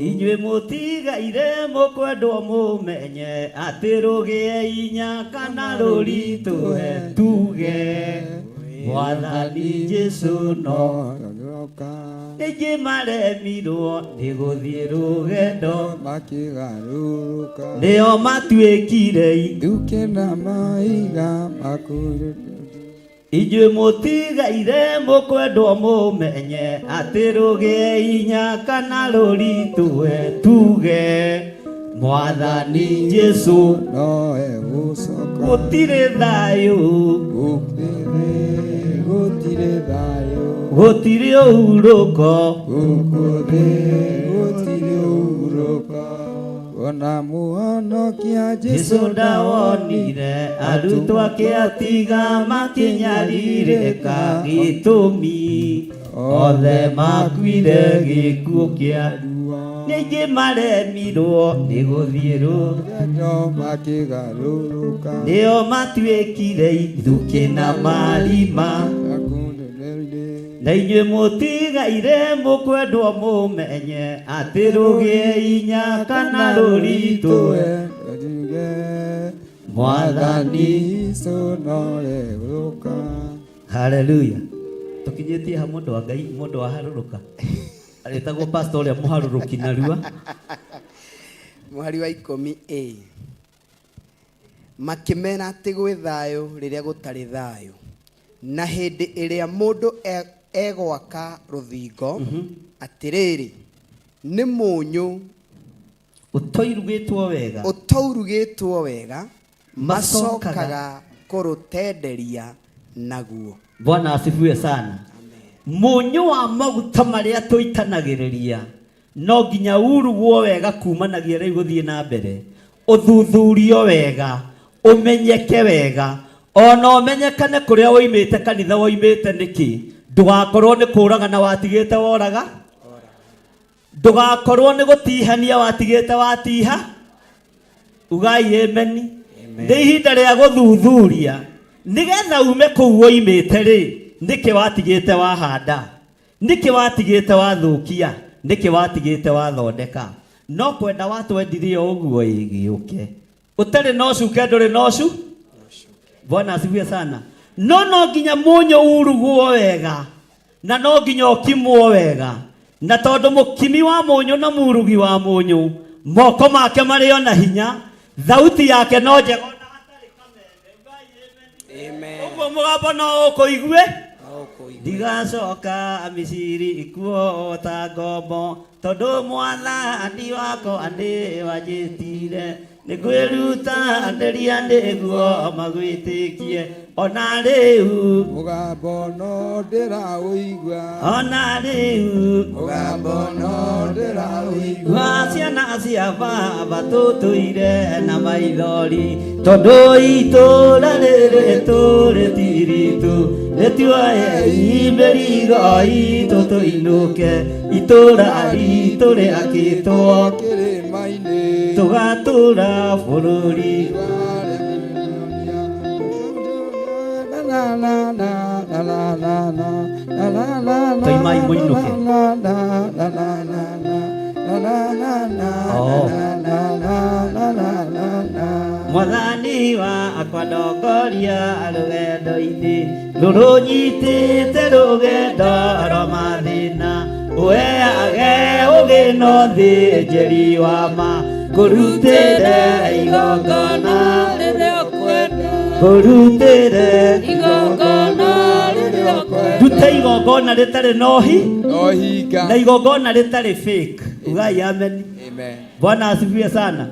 Inyuĩ mũtigaire mũkwendwo mũmenye atĩ rũgĩe inya kana rũritũhe tuge Mwathani Jesu no aingĩ maremirwo nĩ gũthiĩ rũgendo makĩgarũrũka nĩo matuĩkire ithukĩ na maiga makũrũ. Inyuĩ mũtigaire mũkwendwo mũmenye atĩ rũgĩe inya kana rũritũhe tuge Mwathani Jesu no egũcoka. Gũtirĩ thayũ. Gũtirĩ thayũ. Gũtirĩ ũhurũko. Gũkũ thĩ gũtirĩ ũhurũko. Ona mũhonokia Jesu ndawonire arutwo ake atiga makĩnyarirĩka gĩtũmi othe makuire gĩkuũ kĩa ruo. Nĩ aingĩ maremirwo nĩ gũthiĩ rũgendo makĩgarũrũka nĩo matuĩkire ithukĩ na marima. Na inyuĩ mũtigaire mũkwendwo mũmenye atĩ rũgĩe inya kana rũritũhe Mwathani Jesu no egũka. Haleluya. Tũkinyĩtie ha mũndũ wa Ngai, mũndũ wa harũrũka arĩtagwo pastor ũrĩa mũharũrũki narua. Mũhari wa 10 a makĩmera atĩ gwĩ thayũ rĩrĩa gũtarĩ thayũ na hĩndĩ ĩrĩa mũndũ egwaka rũthingo atĩrĩrĩ nĩ mũnyũ ũtoirugĩtwo wega ũtourugĩtwo wega Macokaga macokaga kũrũtenderia naguo. Bwana asifiwe sana. Mũnyũ wa maguta marĩa tũitanagĩrĩria no nginya urugwo wega kumanagia rĩu gũthiĩ na mbere, ũthuthurio wega, ũmenyeke wega, ona ũmenyekane kũrĩa woimĩte, kanitha woimĩte nĩkĩ, ndũgakorwo nĩ kũragana watigĩte woraga, ndũgakorwo nĩ gũtihania watigĩte watiha. Ugai ameni. Nĩ ihinda rĩa gũthuthuria nĩgetha ume kũu woimĩte rĩ, nĩkĩ watigĩte wahanda, nĩkĩ watigĩte wathũkia, nĩkĩ watigĩte wathondeka. No kwenda watwendire o ũguo ĩ gĩũke. Ũtarĩ na ũcuke ndũrĩ na ũcu. Bwana asifiwe sana. No no nginya mũnyũ urugwo wega na no nginya ũkimwo wega, na tondũ mũkimi wa mũnyũ na murugi wa mũnyũ moko make marĩ o na hinya, thauti yake no njega ona hatarĩ kameme. Ũguo mũgambo no ũkũigue. Ndigacoka Misiri kuo ta ngombo, tondũ mwathani wakwa nĩ wanjĩtire. Nĩngwĩrutanĩria nĩguo magwĩtĩkie ona rĩu. Mũgambo no ndĩraũigua. Ona rĩu. Mũgambo no ndĩraũigua. Wa ciana cia baba tũtũire na maithori, tondũ itũũra rĩrĩ tũrĩ ti ritũ, nĩtuoei mĩrigo itũ tũinũke, itũũra ritũ rĩakĩtwo kĩrĩma-inĩ, tũgatũũra bũrũri. Toimai mũinũke. Mwathani wakwa ndongoria rũgendo-inĩ rũrũnyitĩte rũgendo rwa mathĩna, ũheage ũgĩ na ũthĩnjĩri wa ma, ngũrutĩre igongona rĩrĩa ũkwenda, ngũrutĩre igongona rĩrĩa ũkwenda, ndute igongona rĩtarĩ na ũhi Ohinga. na igongona rĩtarĩ fake. Ugai amen. Amen. Bwana asifiwe sana.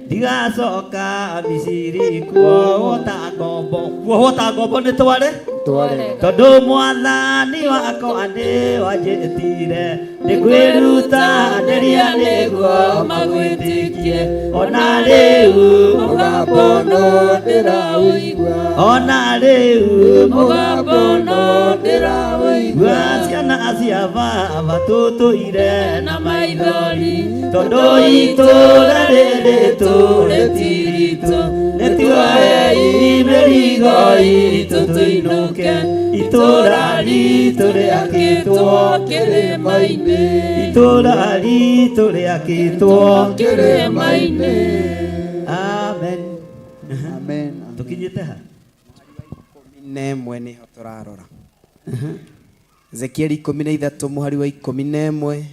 Ndigacoka Misiri kuohwo ta ngombo, kuohwo ta ngombo nĩ tware Tware. tondũ mwathani wakwa nĩ wanjĩtire, nĩngwĩrutanĩria nĩguo magwĩtĩkie ona rĩu. Mũgambo no ndĩraũigua. Ona rĩu. Mũgambo no ndĩraũigua. Wa ciana cia baba tũtũire na maithori, tondũ itũũra rĩrĩ tũrĩ ti ritũ, nĩtuoei mĩrigo itũ tũinũke, itũũra ritũ rĩakĩtwo kĩrĩma-inĩ, itũũra ritũ rĩakĩtwo kĩrĩma-inĩ. Amen. Amen. Tũkinyĩte ha? 11 nĩho tũrarora. Ezekieli 13 mũhari wa 11,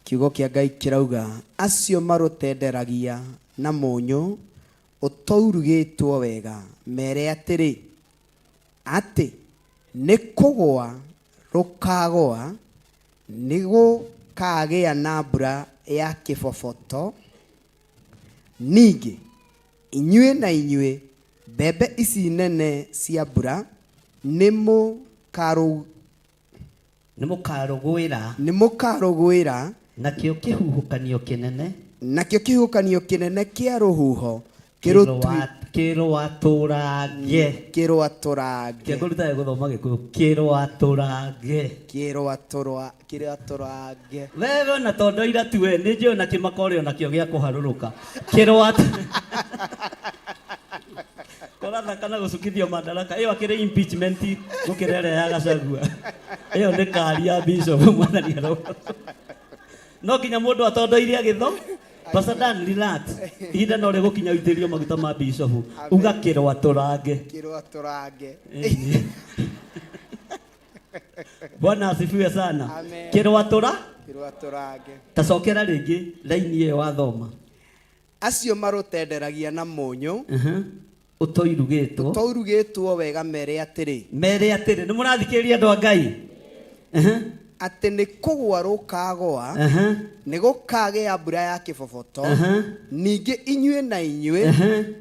kiugo kĩa Ngai kĩrauga acio marũtenderagia na mũnyũ ũtourugĩtwo wega mere atĩrĩ, atĩ nĩ kũgũa rũkagũa, nĩ gũkagĩa na mbura ya kĩboboto. Ningĩ inyuĩ na inyuĩ mbembe ici nene cia mbura nĩ mũkarũgwĩra, nĩ mũkarũgwĩra, nakĩo kĩhuhũkanio kĩnene, nakĩo kĩhuhũkanio kĩnene kĩa rũhuho kĩrũatũrange, kĩrũatũrange, kĩngũruta gũthoma Gĩkũyũ, kĩrũatũrange, kĩrũatũrange. Wewe ona tondũ ira tu we nĩ njũĩ ona kĩmako ũrĩ onakĩo gĩa kũharũrũka kĩrũat kũrathaka na gũcukithio madaraka ĩyo akĩrĩ impeachment gũkĩra ĩrĩa ya Gachagua. Ĩyo nĩ kari ya bishop mwathani arogoco. No nginya mũndũ atondoirie agĩtho. Pastor Dan, relax. Ihinda no rĩgũkinya ũitĩrĩrio maguta ma bishop. Uga kĩrũatũrange. Kĩrũatũrange. Bwana asifiwe sana. Amen. Kĩrũatũra? Kĩrũatũrange. Tacokera rĩngĩ raini ĩyo wathoma. Acio marũtenderagia na mũnyũ ũtoirugĩtwo, ũtourugĩtwo wega mere atĩrĩ, mere atĩrĩ. Nĩ mũrathikĩrĩria andũ a Ngai? Atĩ nĩ kũgũa rũkagũa, nĩ gũkagĩa mbura ya kĩboboto. Ningĩ inyuĩ na inyuĩ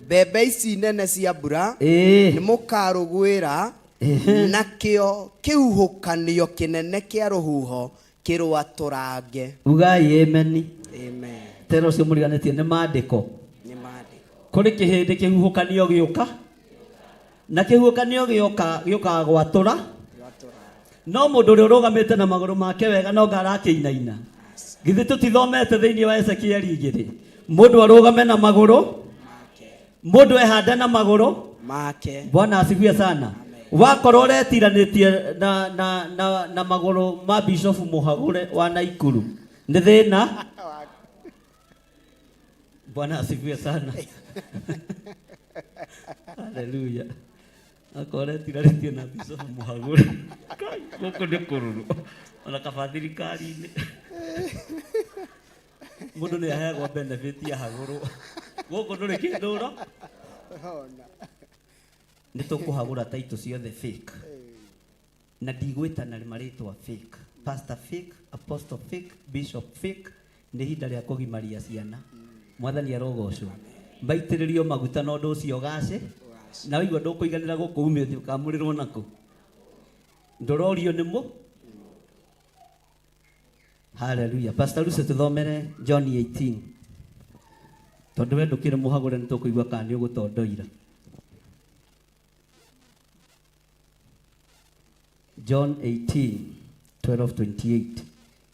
mbembe ici nene cia mbura nĩ mũkarũgwĩra, nakĩo kĩhuhũkanio kĩnene kĩa rũhuho kĩrũatũrange. Ugai amen. Amen. Tera ũcio mũriganĩtie nĩ maandĩko. Nĩ maandĩko. Kũrĩ kĩhĩndĩ kĩhuhũkanio gĩũka, na kĩhuhũkanio gĩũka gĩũkaga gwatũra, no mũndũ ũrĩa ũrũgamĩte na magũrũ make wega no ngarakĩinaina. Githĩ tũtithomete thĩinĩ wa Ezekieli 2? Mũndũ arũgame na magũrũ, mũndũ ehande na magũrũ make. Bwana asifiwe sana. Wakorwo ũretiranĩtie na, na, na, na magũrũ ma Bishop Mũhagũre wa Naikuru nĩ thĩna. Bwana asifiwe sana. Haleluya. Akorwo etigarĩtie na bishop mũhagũre. Kai, gũkũ nĩ kũrũrũ. Ona kaba thirikari-inĩ. Mũndũ nĩ aheagwo benefit ahagũrwo. Gũkũ ndũrĩ kĩndũ ũro. Nĩ tũkũhagũra taitũ ciothe fake. Na ndigwĩtana marĩtwa fake. Pastor fake, apostle fake, bishop fake. Nĩ ihinda rĩa kũgimaria ciana. Mwathani arogocwo. Maitĩrĩrio maguta na ũndũ ũcio ũgace. Na waigua ndũkũiganĩra gũkũ ume ũthiĩ ũkamũrĩrwo nakũ. Ndũrorio nĩ mũ. Haleluya. Pastor Lucy tũthomere John 18. Tondũ we ndũkĩrĩ mũhagũre nĩ tũkũigua kana nĩ ũgũtondoira. John 18, 12, 28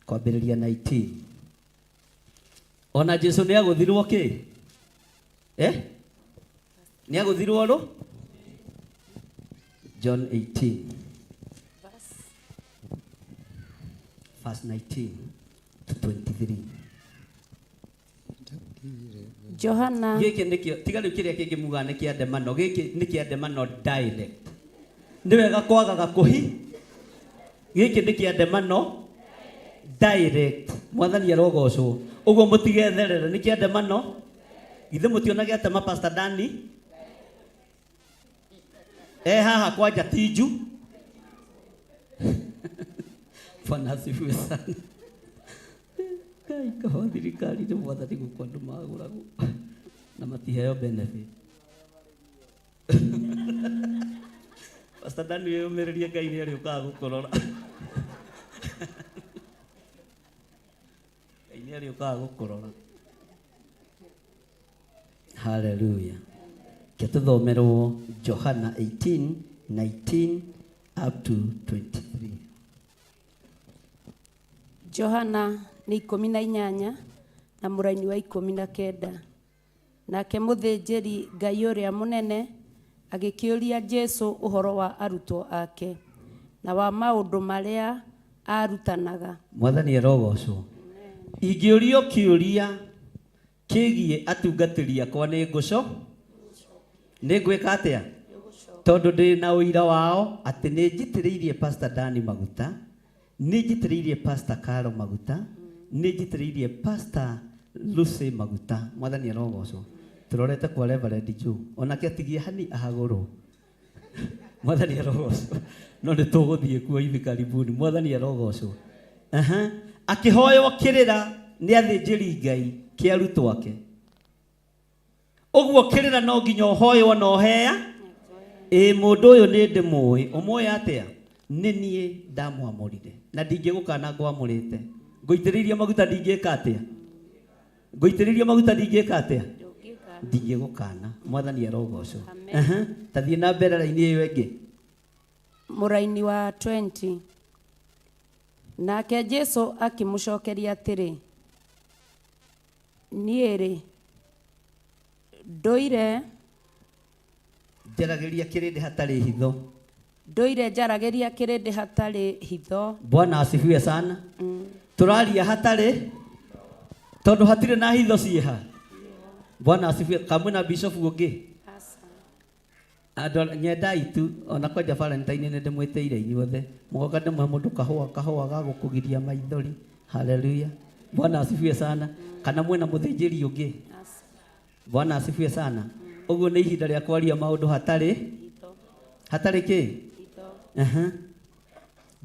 kwambĩrĩria 19. Ona Jesu nĩ agũthirwo kĩ? Eh? Nĩ agũthirwo rũ? John 18 verse 19 to 23. Johana Gĩkĩ nĩkĩo tiga rĩu kĩrĩa kĩngĩ mugaga nĩ kĩa ndemano, gĩkĩ nĩ kĩa ndemano direct. Nĩ wega kwagaga kũhi. Gĩkĩ nĩ kĩa ndemano direct. Mwathani arogocwo. Ũguo mũtigetherere nĩ kĩa ndemano. Githĩ mũtiona gĩatema Pastor Dani? E haha kwanja tinju. Bwana asifiwe sana. Ngai kaba thirikari nĩ mwathani gũkũ andũ magũragwo na matiheo benefit. Pastor Dani wĩyũmĩrĩrie Ngai nĩ arĩũkaga gũkũrora. Ngai nĩ arĩũkaga gũkũrora. Hallelujah. Ke tũthomerwo Johana 18, 19 up to 23. Johana nĩ 18 na mũraini wa 19. Nake mũthĩnjĩri Ngai ũrĩa mũnene agĩkĩũria Jesu ũhoro wa arutwo ake na wa maũndũ marĩa aarutanaga. Mwathani arogocwo. Ingĩũrio kĩũria kĩgiĩ atungatĩri akwa nĩ ngũco nĩ ngwĩka atĩa? Tondũ ndĩ na ũira wao atĩ nĩ njitĩrĩirie Pastor Dani maguta, nĩ njitĩrĩirie Pastor Caro maguta, nĩ njitĩrĩirie Pastor Lucy maguta. Mwathani arogocwo. Tũrorete kwa Reverend Joe onake atigie hani ahagũrwo. Mwathani arogocwo. No nĩ tũgũthiĩ kuo hivi karibuni. Mwathani arogocwo. Aha. Akĩhoywo kĩrĩra nĩ athĩnjĩri Ngai kĩa arutwo ake. Ũguo kĩrĩra no nginya ũhoywo na ũhea. Ĩ mũndũ ũyũ nĩ ndĩmũĩ. Ũmũĩ atĩa? Nĩ niĩ ndamwamũrire. Na ndingĩgũkana ngwamũrĩte. Ngũitĩrĩirie maguta ndingĩka atĩa? Ngũitĩrĩirie maguta ndingĩka atĩa? Ndingĩgũkana. Mwathani arogocwo. Aha. Ta thiĩ na mbere raini ĩyo ĩngĩ. Mũraini wa 20. Nake Jesu akĩmũcokeria atĩrĩ, niĩ-rĩ, ndũire Njaragĩria kĩrĩndĩ hatarĩ hitho. Ndũire njaragĩria kĩrĩndĩ hatarĩ hitho. Bwana asifiwe sana. Tũraria hatarĩ tondũ hatirĩ na hitho ciĩha. Bwana asifiwe. Kamwe na bishop ũngĩ. Andũ nyendai tu ona kwanja Valentine nĩ ndĩmwĩtĩire inyuothe. Mũgoka ndĩmũhe mũndũ kahũa kahũa ga gũkũgiria maithori. Haleluya. Bwana asifiwe sana. Kana mwĩna mũthĩnjĩri ũngĩ. Bwana asifiwe sana. Ũguo nĩ ihinda rĩa kwaria maũndũ hatarĩ hatarĩ kĩ? Aha.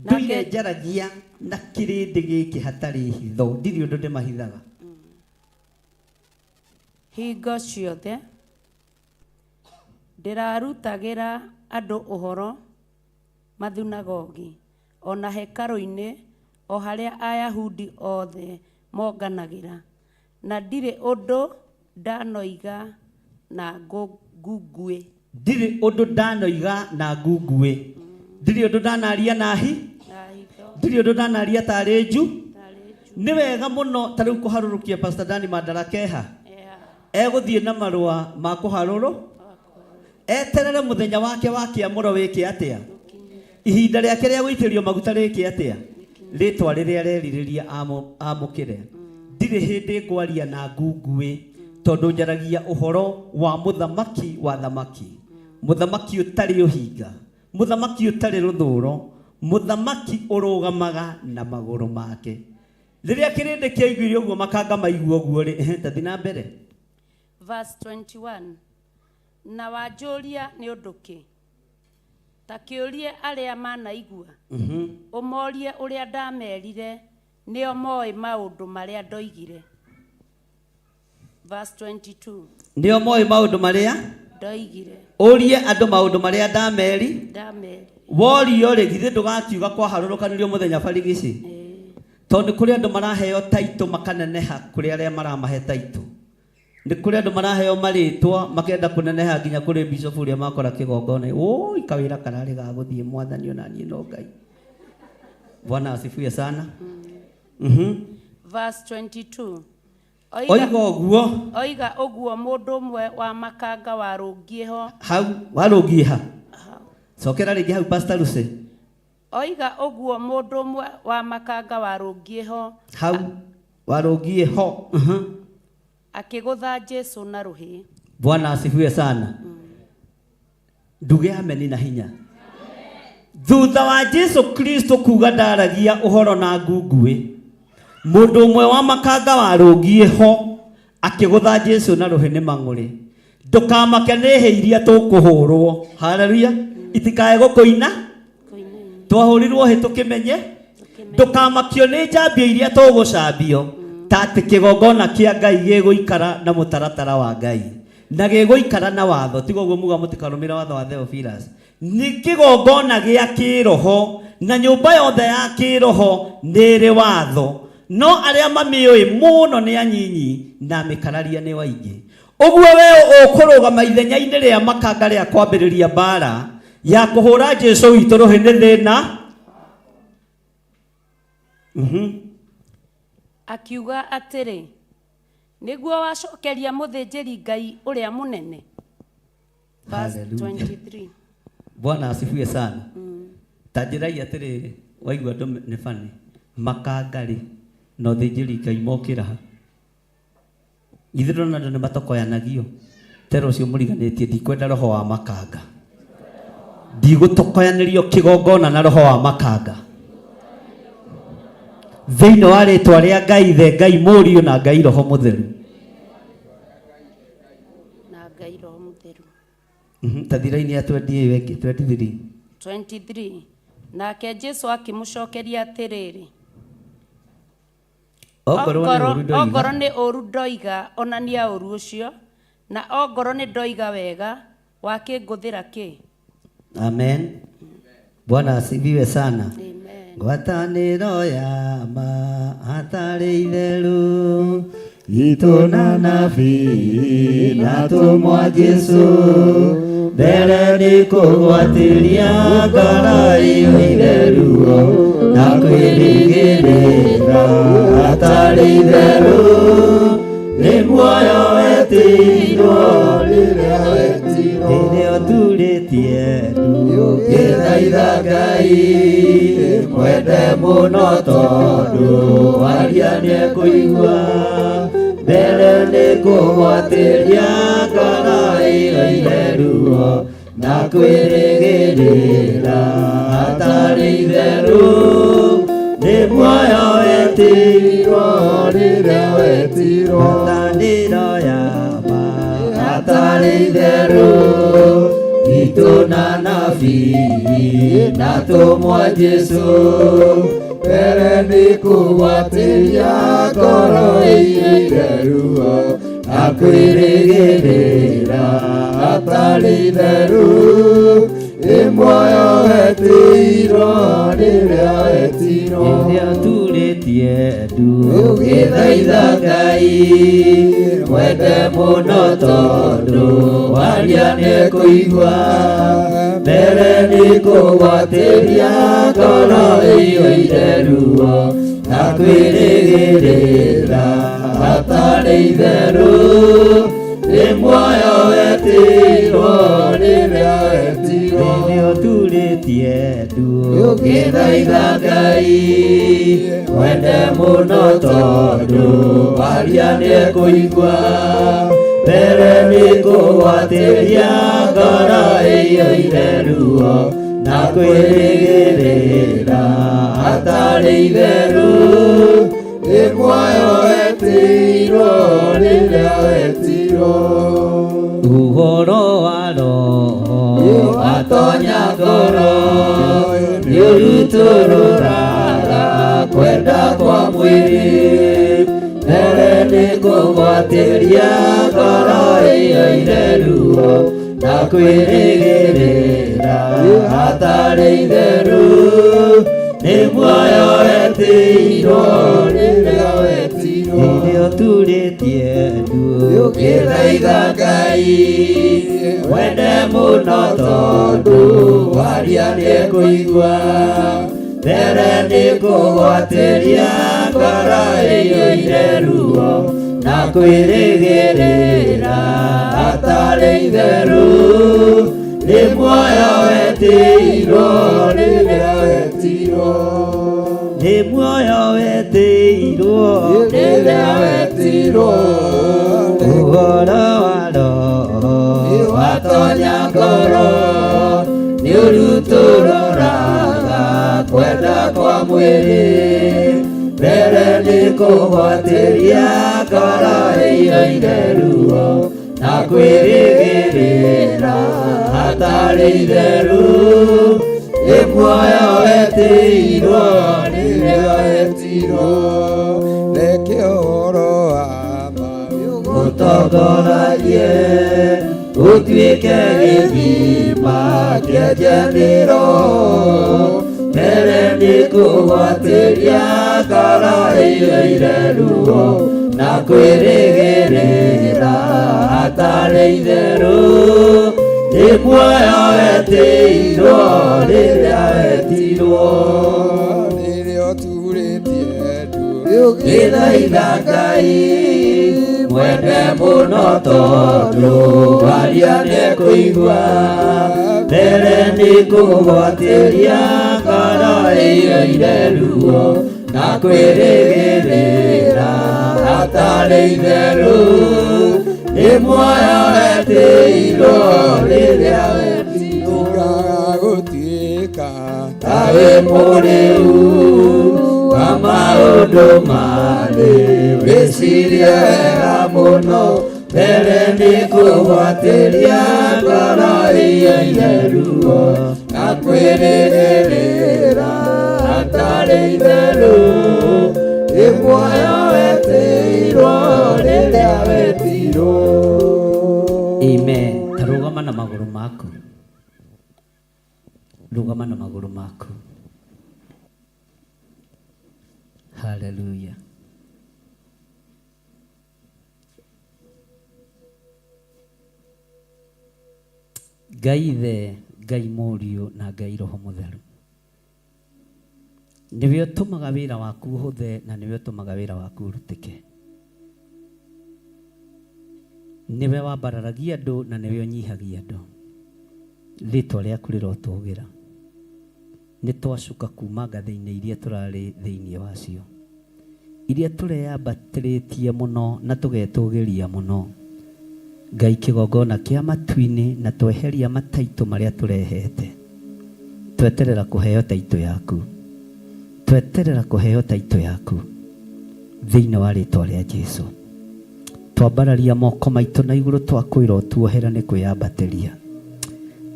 Ndũire njaragia na kĩrĩndĩ gĩkĩ hatarĩ hitho. Ndirĩ ũndũ ndĩmahithaga. Hingo ciothe ndĩrarutagĩra andũ ũhoro mathunagogi ona hekarũ-inĩ o harĩa Ayahudi othe monganagĩra, na ndirĩ ũndũ ndanoiga na ngunguĩ. Ndirĩ ũndũ ndanoiga na ngunguĩ. Ndirĩ ũndũ ndanaria na hi. Ndirĩ ũndũ ndanaria tarĩ nju. Nĩ wega mũno ta rĩu kũharũrũkia Pastor Dani Mandara keha. Egũthiĩ na marũa ma kũharũrũ. Eterere mũthenya wake wa kĩamũro wĩke atĩa? Ihinda rĩake rĩa gũitĩrĩrio maguta rĩke atĩa? Rĩtwa rĩrĩa arerirĩria amũkĩre. Ndirĩ hĩndĩ ngwaria na ngunguĩ. Tondũ njaragia ũhoro wa mũthamaki wa thamaki, mũthamaki ũtarĩ ũhinga, mũthamaki ũtarĩ rũthũro, mũthamaki ũrũgamaga na magũrũ make. Rĩrĩa kĩrĩndĩ kĩaiguire ũguo, makanga maigua ũguo rĩ, ehe, tathi na mbere. Verse 21. Na wanjũria nĩ ũndũ kĩ? Ta kĩũrie arĩa manaigua, ũmorie ũrĩa ndamerire, nĩo moĩ maũndũ marĩa ndoigire. Verse 22. Nĩo moĩ maũndũ marĩa ndoigire. Ũrie andũ maũndũ marĩa ndameri. Ndameri. Worio rĩ, githĩ ndũgakiuga kwaharũrũkanirio mũthenya barigici? Tondũ nĩ kũrĩ andũ maraheo taitũ makaneneha kũrĩ arĩa maramahe taitũ. Nĩ kũrĩ andũ maraheo marĩtwa makenda kũneneha nginya kũrĩ bishop ũrĩa makora kĩgongona. Oi, kawĩra kararĩ ga gũthiĩ mwathani ona niĩ no Ngai. Bwana asifiwe sana. Verse 22. Oiga ũguo. Oiga ũguo mũndũ ũmwe wa makanga warũngiĩ ho. Hau warũngiĩ ha? Cokera rĩngĩ hau, Pastor Lucy. Oiga ũguo mũndũ ũmwe wa makanga warũngiĩ ho. Hau warũngiĩ ho. Akĩgũtha Jesu na rũhĩ. Bwana asifiwe sana. Nduge ameni na hinya. Thutha wa Jesu Kristo kuga ndaragia ũhoro na ngunguĩ, mũndũ ũmwe wa makanga warũngiĩ ho akĩgũtha Jesu na rũhĩ nĩ mang'ũrĩ. Ndũkamake nĩ hĩ iria tũkũhũrwo. Haleluya. Itikae gũkũina. Twahũrirwo hĩ tũkĩmenye. Ndũkamakio nĩ njambio iria tũgũcambio, ta atĩ kĩgongona kĩa Ngai gĩgũikara na mũtaratara wa Ngai na gĩgũikara na watho. Tiga ũguo muga mũtikarũmĩra watho wa Theophilus. Nĩ kĩgongona gĩa kĩroho, na nyũmba yothe ya kĩroho nĩ ĩrĩ watho, no arĩa mamĩũĩ mũno nĩ anyinyi na mĩkararia nĩ waingĩ. Ũguo we ũkũrũgama ithenya-inĩ rĩa makanga rĩa kwambĩrĩria mbara ya kũhũra Jesu witũ rũhĩ nĩ thĩna. Akiuga atĩrĩ, nĩguo wacokeria mũthĩnjĩri Ngai ũrĩa mũnene. Verse Hallelujah. 23. Bwana asifiwe sana. Ta njĩrai atĩrĩrĩ, waigua andũ nĩ bani makanga rĩ na ũthĩnjĩri Ngai mokĩra ha? Githĩ ndũrona andũ nĩ matokoyanagio? Tera ũcio mũriganĩtie, ndikwenda roho wa makanga. Ndigũtokoyanĩrio kĩgongona na roho wa makanga. Thĩinĩ wa rĩtwa rĩa Ngai Ithe, Ngai Mũriũ na Ngai Roho Mũtheru. Na Ngai Roho Mũtheru. Ta thiraini ya 20 ĩyo ĩngĩ, 23. 23. Nake Jesu akĩmũcokeria atĩrĩrĩ, Ongorwo nĩ ũru ndoiga. Ongorwo nĩ ũru ndoiga, onania ũru ũcio, na ongorwo nĩ ndoiga wega, wakĩngũthĩra kĩ? Amen. Bwana asifiwe sana. Amen. Ngwatanĩro ya ma hatarĩ itheru itũ na nabii na tũmwa Jesu mbere nĩ kũgwatĩria ngoro ĩyo itheru na kwĩrĩgĩrĩra hatarĩ itheru nĩ muoyo wetĩirwo rĩrĩa ũturĩtie ndũgĩthaitha Ngai mwende mũno tondũ waria nĩekũigua mbere nĩ kũgwatĩria ngoro ĩyo itheru na kwĩrĩgĩrĩra hatarĩ itheru nĩ muoyo wetĩirwo rĩrĩa wetirwo ngwatanĩro ya ma hatarĩ itheru itũ na nabii na tũmwa Jesu mbere nĩ kũgwatĩria ngoro ĩyo itheru na kwĩrĩgĩrĩra hatarĩ itheru nĩ muoyo wetĩirwo rĩrĩa wetirwo rĩrĩa ũturĩtie ndu ũgĩthaitha Ngai mwende mũno tondũ waria nĩekũigua mbere nĩ kũgwatĩria ngoro ĩyo itheru na kwĩrĩgĩrĩra hatarĩ itheru nĩ muoyo muoyo wetirwo rĩrĩa wetirwo Rĩrĩa ũturĩtie nduũ Ũgĩthaitha Ngai wende mũno tondũ waria nĩekũigua mbere nĩkũgwatĩria ngoro ĩiyũire ruo na kwĩrĩgĩrĩra hatarĩ itherũ nĩ muoyo wetirwo rĩrĩa wetirwo Ũhoro wa Roho watonya ngoro nĩũrutũrũraga kwenda kwa mwĩrĩ mbere nĩkũgwatĩria ngoro ĩiyũire ruo na kwĩrĩgĩrĩra hatarĩ itherũ nĩ muoyo wetirwo rĩrĩa wetirwo Rĩrĩa ũturĩtie nduũ Ũgĩthaitha Ngai wende mũno tondũ waria nĩekũigua mbere nĩkũgwatĩria ngoro ĩiyũire ruo na kwĩrĩgĩrĩra hatarĩ itherũ nĩ muoyo wetirwo rĩrĩa wetirwo Nĩ muoyo wetĩirwo rĩrĩa wetirwo Ũhoro wa Roho watonya ngoro nĩũrutũrũraga kwenda kwa mwĩrĩ mbere nĩkũgwatĩria ngoro ĩiyũire ruo na kwĩrĩgĩrĩra hatarĩ itherũ nĩ muoyo wetĩirwo rĩrĩa wetirwo Reke ũhoro wa ma ũtongoragie ũtuĩke gĩthima kĩenje nĩ Roho mbere nĩkũgwatĩria ngoro ĩiyũire ruo na kwĩrĩgĩrĩra hatarĩ itherũ nĩ muoyo wetĩirwo rĩrĩa wetirwo rĩrĩa ũturĩtie nduũ Gĩthaitha Ngai mwende mũno tondũ waria nĩekũigua mbere nĩkũgwatĩria ngoro ĩiyũire ruo na kwĩrĩgĩrĩra hatarĩ itherũ nĩ muoyo wetĩirwo rĩrĩa wetirwo Tigaga gũtuĩka ta wĩ mũrĩu wa maũndũ marĩ wĩcirie wega mũno mbere nĩkũgwatĩria ngoro ĩiyũire ruo na kwĩrĩgĩrĩra hatarĩ itherũ nĩ muoyo wetĩirwo rĩrĩa wetirwo Amen. Ta rũgama na magũrũ maku. Rũgama na magũrũ maku. Hallelujah. Ngai Ithe, Ngai Mũriũ na Ngai Roho Mũtheru. Nĩwe ũtũmaga wĩra waku ũhũthe na nĩwe ũtũmaga wĩra waku ũrutĩke. Nĩwe wambararagia andũ na nĩwe ũnyihagia andũ. Rĩtwa rĩaku rĩrotũgĩra. Nĩ twacuka kuma ngathĩ-inĩ iria tũrarĩ thĩinĩ wacio, iria tũreyambatĩrĩtie mũno na tũgetũgĩria mũno. Ngai kĩgongona kĩa matu-inĩ na tweheria mataitũ marĩa tũrehete. Tweterera kũheo taitũ yaku. Tweterera kũheo taitũ yaku thĩinĩ wa rĩtwa rĩa Jesu. Twambararia moko maitũ na igũrũ twakwĩra ũtuohere nĩ kwĩyambatĩria.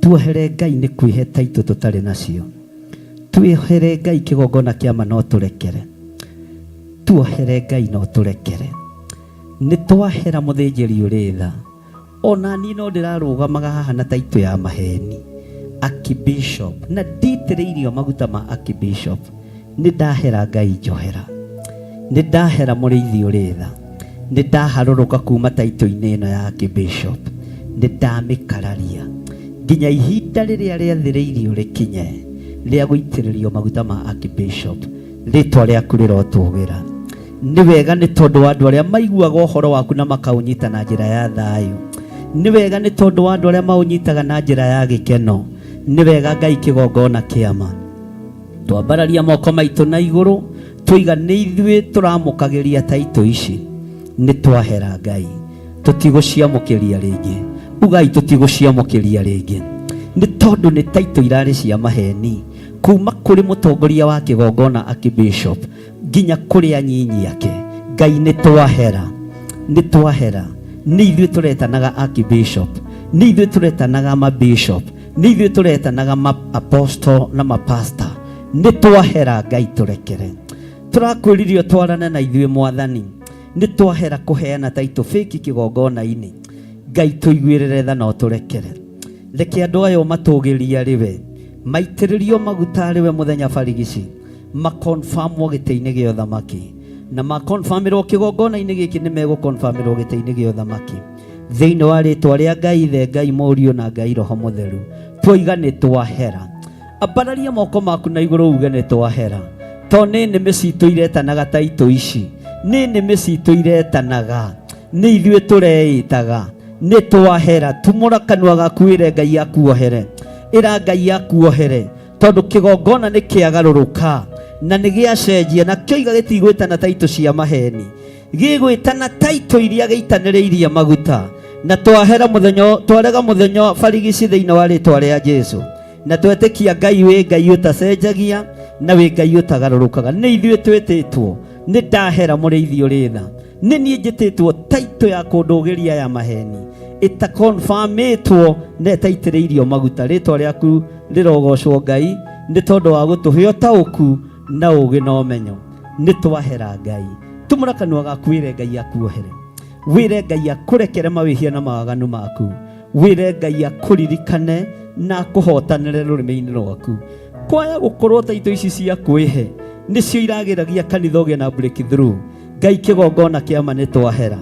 Tuohere Ngai nĩ kwĩhe taitũ tũtarĩ nacio. Tuohere Ngai kĩgongona kĩa ma no tũrekere. Tuohere Ngai no tũrekere. Nĩ twahera mũthĩnjĩri ũrĩ tha. Ona niĩ no ndĩrarũgamaga haha na taitũ ya maheni. Archbishop na nditĩrĩirio maguta ma Archbishop. Nĩ ndahera Ngai njohera. Nĩ ndahera mũrĩithi ũrĩ tha. Nĩ ndaharũrũka kuma taitũ-inĩ ĩno ya Archbishop. Nĩ ndamĩkararia nginya ihinda rĩrĩa rĩathĩrĩirio rĩkinye rĩa gũitĩrĩrio maguta ma Archbishop. Rĩtwa rĩaku rĩrotũgĩra. Nĩ wega nĩ tondũ wa andũ arĩa maiguaga ũhoro waku na makaũnyita na njĩra ya thayũ. Nĩ wega nĩ tondũ wa andũ arĩa maũnyitaga na njĩra ya gĩkeno. Nĩ wega Ngai kĩgongona kĩama. Twambararia moko maitũ na igũrũ, twoiga nĩ ithuĩ tũramũkagĩria taitũ ici. Nĩ twahera Ngai. Tũtigũciamũkĩria rĩngĩ. Ugai tũtigũciamũkĩria rĩngĩ. Nĩ tondũ nĩ taitũ irarĩ cia maheni. Kuma kũrĩ mũtongoria wa kĩgongona Archbishop nginya kũrĩ anyinyi ake. Ngai nĩ twahera. Nĩ twahera. Nĩ ithuĩ tũretanaga Archbishop. Nĩ ithuĩ tũretanaga mabishop. Nĩ ithuĩ tũretanaga ma apostle na mapastor. Nĩ twahera Ngai tũrekere. Tũrakwĩririe ũtwarane na ithuĩ Mwathani. Nĩ twahera kũheana taitũ fake kĩgongona-inĩ. Ngai tũiguĩrĩre tha na ũtũrekere. Reke andũ aya ũmatũgĩrie arĩ we. Maitĩrĩrio maguta arĩ we mũthenya barigici. Makonfamwo gĩtĩ-inĩ gĩa ũthamaki. Na makonfamĩrwo kĩgongona-inĩ gĩkĩ nĩ megũkonfamĩrwo gĩtĩ-inĩ gĩa ũthamaki. Thĩinĩ wa rĩtwa rĩa Ngai Ithe, Ngai Mũriũ na Ngai Roho Mũtheru. Twoiga nĩ twahera. Ambararia moko maku na igũrũ uge nĩ twahera. To nĩ nĩmĩ citũ iretanaga taitũ ici. Nĩ nĩmĩ citũ iretanaga. Nĩ ithuĩ tũreĩtaga. Nĩ twahera. Tumũra kanua gaku wĩre Ngai akuohere. Ĩra Ngai akuohere. Tondũ kĩgongona nĩ kĩagarũrũka na nĩ gĩacenjia na kĩoiga gĩtigwĩtana taitũ cia maheni. Gĩgwĩtana taitũ iria gĩitanĩrĩirie maguta. Na twahera mũthenya, twarega mũthenya barigici thĩinĩ wa rĩtwa rĩa Jesu. Na twetĩkia Ngai wĩ Ngai ũtacenjagia na wĩ Ngai ũtagarũrũkaga. Nĩ ithuĩ twĩtĩtwo, nĩ ndahera mũrĩithi ũrĩ tha. Nĩ niĩ njĩtĩtwo taitũ ya kũndũgĩria ya maheni. Ĩtakonfamĩtwo na ĩtaitĩrĩirio maguta. Rĩtwa rĩaku rĩrogocwo Ngai nĩ tondũ wa gũtũhe ũtaũku na ũũgĩ na ũmenyo. Nĩ twahera Ngai. Tumũra kanua gaku wĩre Ngai akuohere. Wĩre Ngai akũrekere mawĩhia na mawaganu maku. Wĩre Ngai akũririkane na akũhotanĩre rũrĩmĩ-inĩ rwaku. Kwaya gũkorwo taitũ ici cia kwĩhe nĩcio iragĩragia kanitha ũgĩe na breakthrough. Ngai kĩgongona kĩa ma nĩ twahera.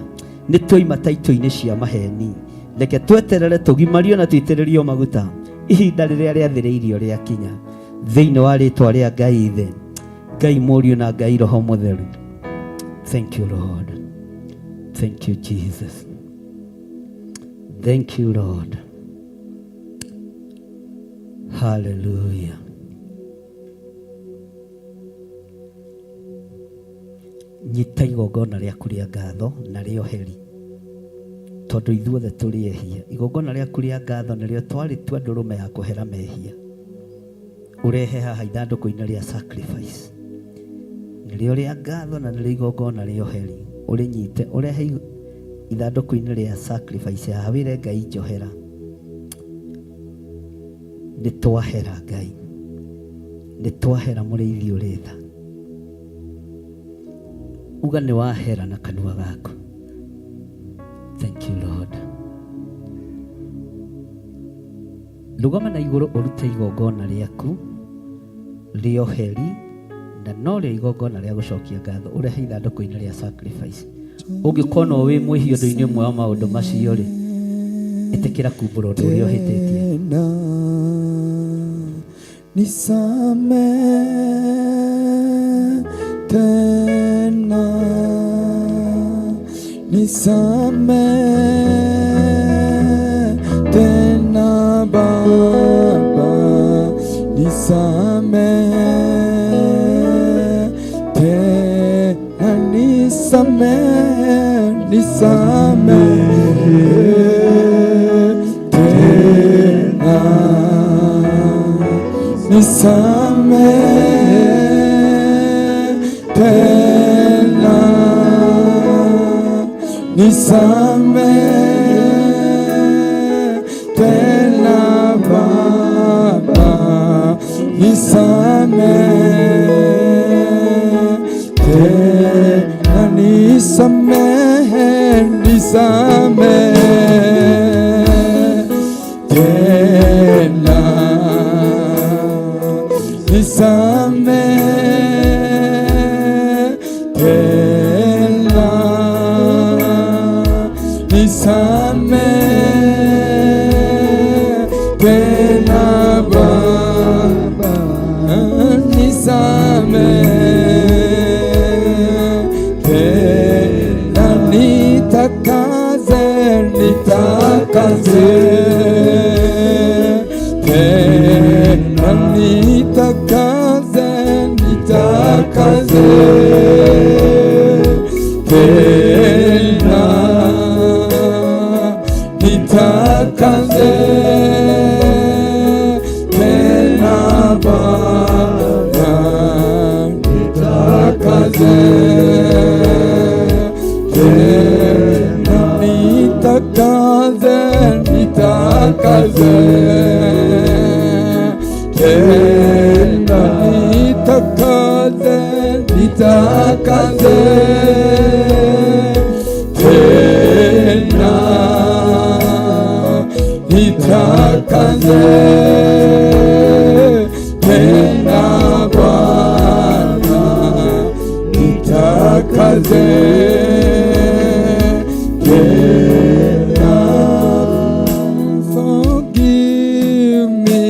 Nĩ twaima taitũ-inĩ cia maheni. Reke tweterere tũgimario na tũitĩrĩrio maguta ihinda rĩrĩa rĩathĩrĩirio rĩakinya. Thĩinĩ wa rĩtwa rĩa Ngai Ithe, Ngai Mũriũ na Ngai Roho Mũtheru. Thank you Lord. Thank you Jesus. Thank you Lord. Hallelujah. Nyita igongona rĩaku rĩa ngatho na rĩa ũheri, tondũ ithuothe tũrĩ ehia. Igongona rĩaku rĩa ngatho nĩrĩo twarĩtua ndũrũme ya kũhera mehia, ũrehe haha ithandũkũ-inĩ rĩa sacrifice. Nĩrĩo rĩa ngatho na nĩrĩo igongona rĩa ũheri, ũrĩnyite ũrehe ithandũkũ-inĩ rĩa sacrifice haha, wĩre Ngai njohera. Nĩ twahera Ngai, nĩ twahera mũrĩithi ũrĩ tha. Uga nĩ wahera na kanua gaku. Thank you Lord. Rũgama na igũrũ ũrute igongona rĩaku rĩa ũheri na norĩo igongona rĩa gũcokia ngatho ũrehe ithandũkũ-inĩ rĩa sacrifice. Ũngĩkorwo no wĩ mwĩhia ũndũ-inĩ ũmwe wa maũndũ macio rĩ, ĩtĩkĩra kumbũra ũndũ ũrĩa ũhĩtĩtie. Tena nisame tena nisame tena Baba nisame tena nisame nisame tena nisame tena nisame tena Baba nisame tena nisame nisame tena nisame tena nisame tena Baba. Tena nitakase, nitakase tena, nitakase tena Bwana, nitakase tena, nitakase, nitakase tena, nitakase, nitakase tena, nitakase tena Bwana, nitakase tena. Forgive me,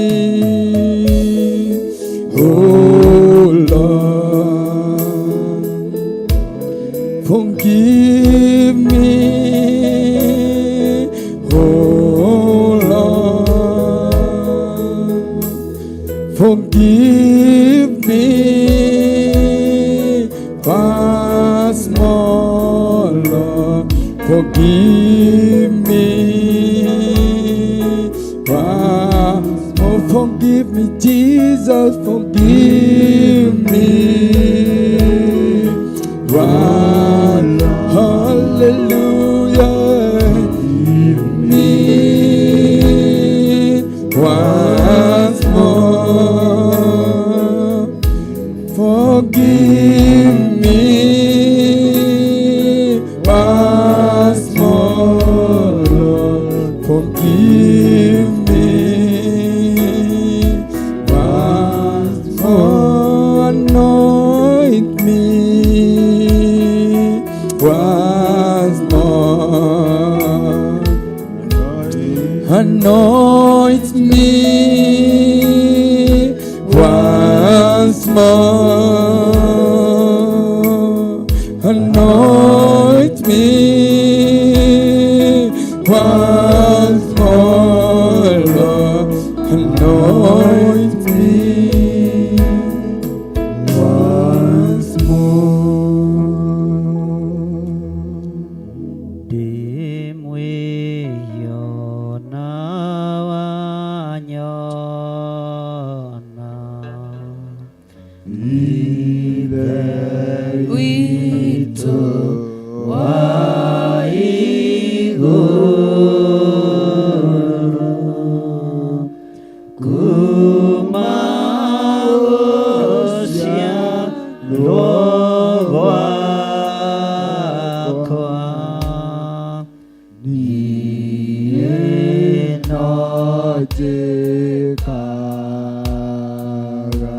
oh Lord, forgive me, oh Lord, forgive me once more, Lord, forgive me once more, forgive me, Jesus, forgive me. One, hallelujah, give me once more. Forgive me once more, Lord. Forgive me once more. Anoint me once more. Anoint me once more. Anoint me once more, Lord. Anoint me once more. Ndĩ mwĩyo na wanyona Ithe witũ wa igũrũ kuma gũciarwo gwakwa Niĩ no njĩkaga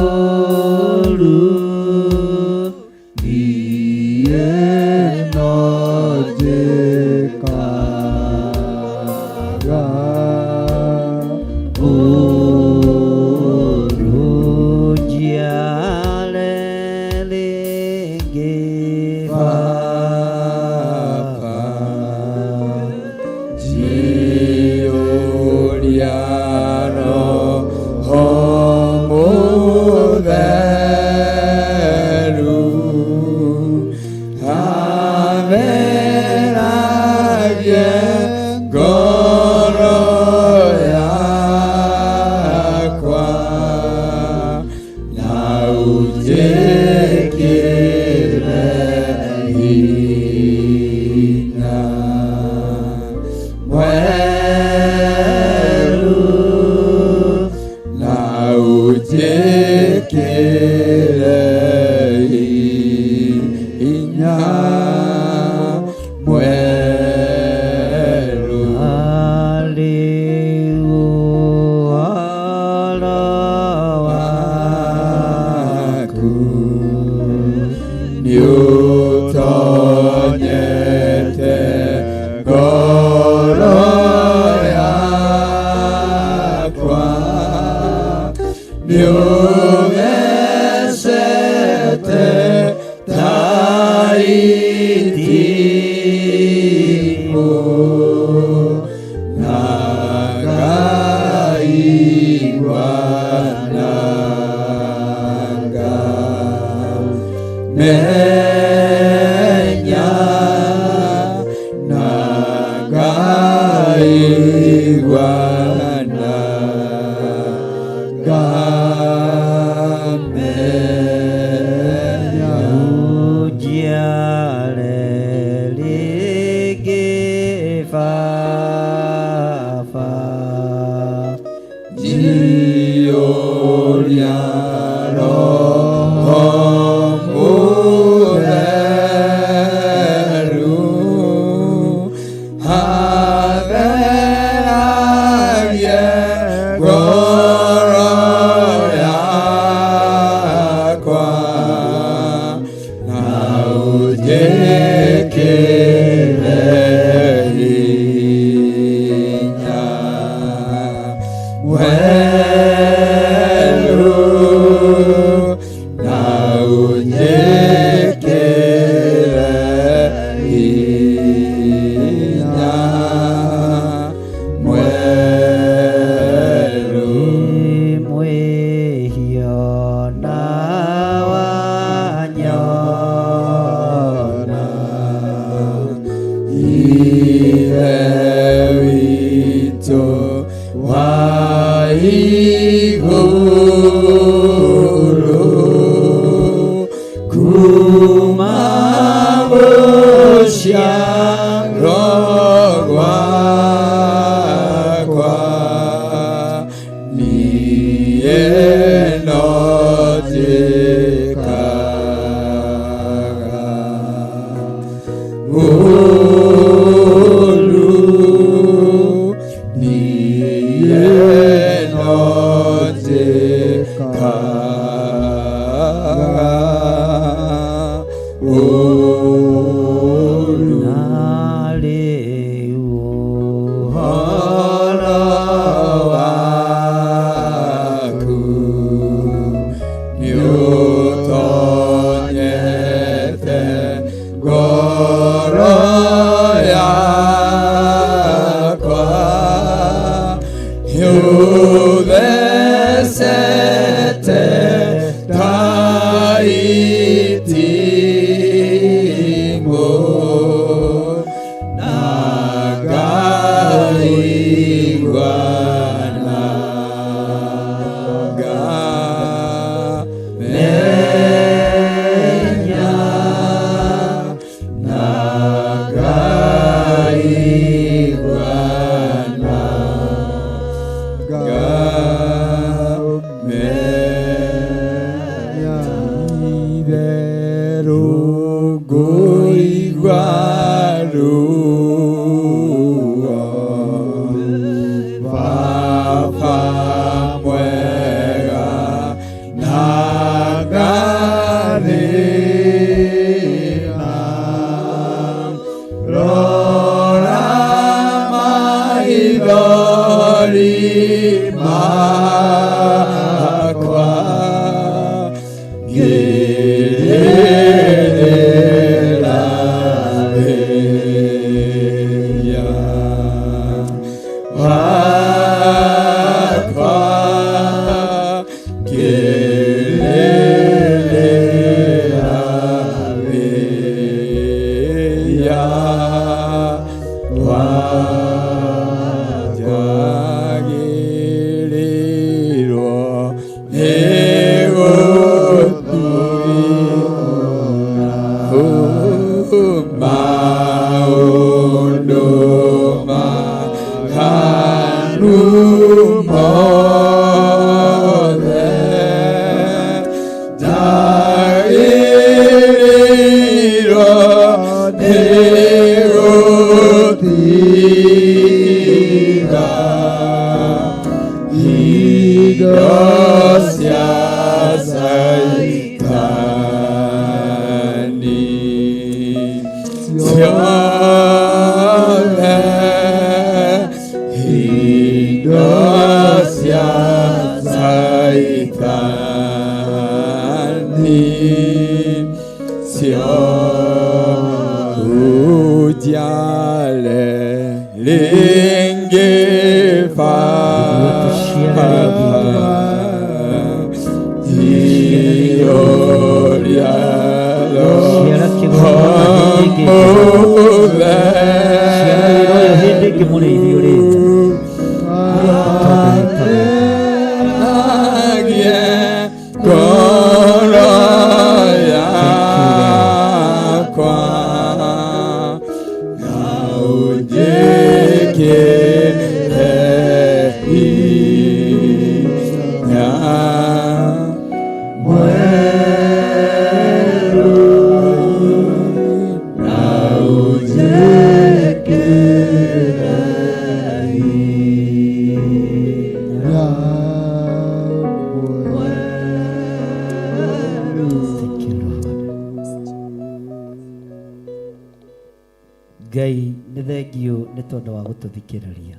ũũru, niĩ no njĩkaga ũũru njiare rĩngĩ Baba, njiyũria Roho. Mwerũ na ũnjĩkĩre hinya mwerũ. Mwĩhio na wanyona Ithe witũ wa igũrũ kuma gũciarwo gwakwa niĩ no njĩkaga ũũru niĩ no njĩkaga ũũru na rĩu ũhoro waku nĩũtonyete ngoro yakwa nĩũthecete ta itimũ na ngaigua na ngamenya na ngaigua na ngamenya itherũ ngũigua ruo Baba mwega na ngathĩna rora maithori makwa ngĩrĩra wĩya wakwa ngĩrĩra wĩya wanjagĩrĩirwo nĩ gũtuĩra maũndũ maganu mothe njagĩrĩirwo nĩ gũtiga indo cia Saitani ciothe indo cia Saitani ciothe rĩngĩ Baba iyũria Ciara kĩgongona hĩndĩ ĩngĩ. Ciara wĩra ũyũ hĩndĩ ĩngĩ mũrĩithi ũrĩte. Agie ngoro yakwa na ũnjĩkĩre hinya mwerũ na ũnjĩkĩre hinya Thank you, Lord. Ngai nĩ thengio nĩ tondũ wa gũtũthikĩrĩria.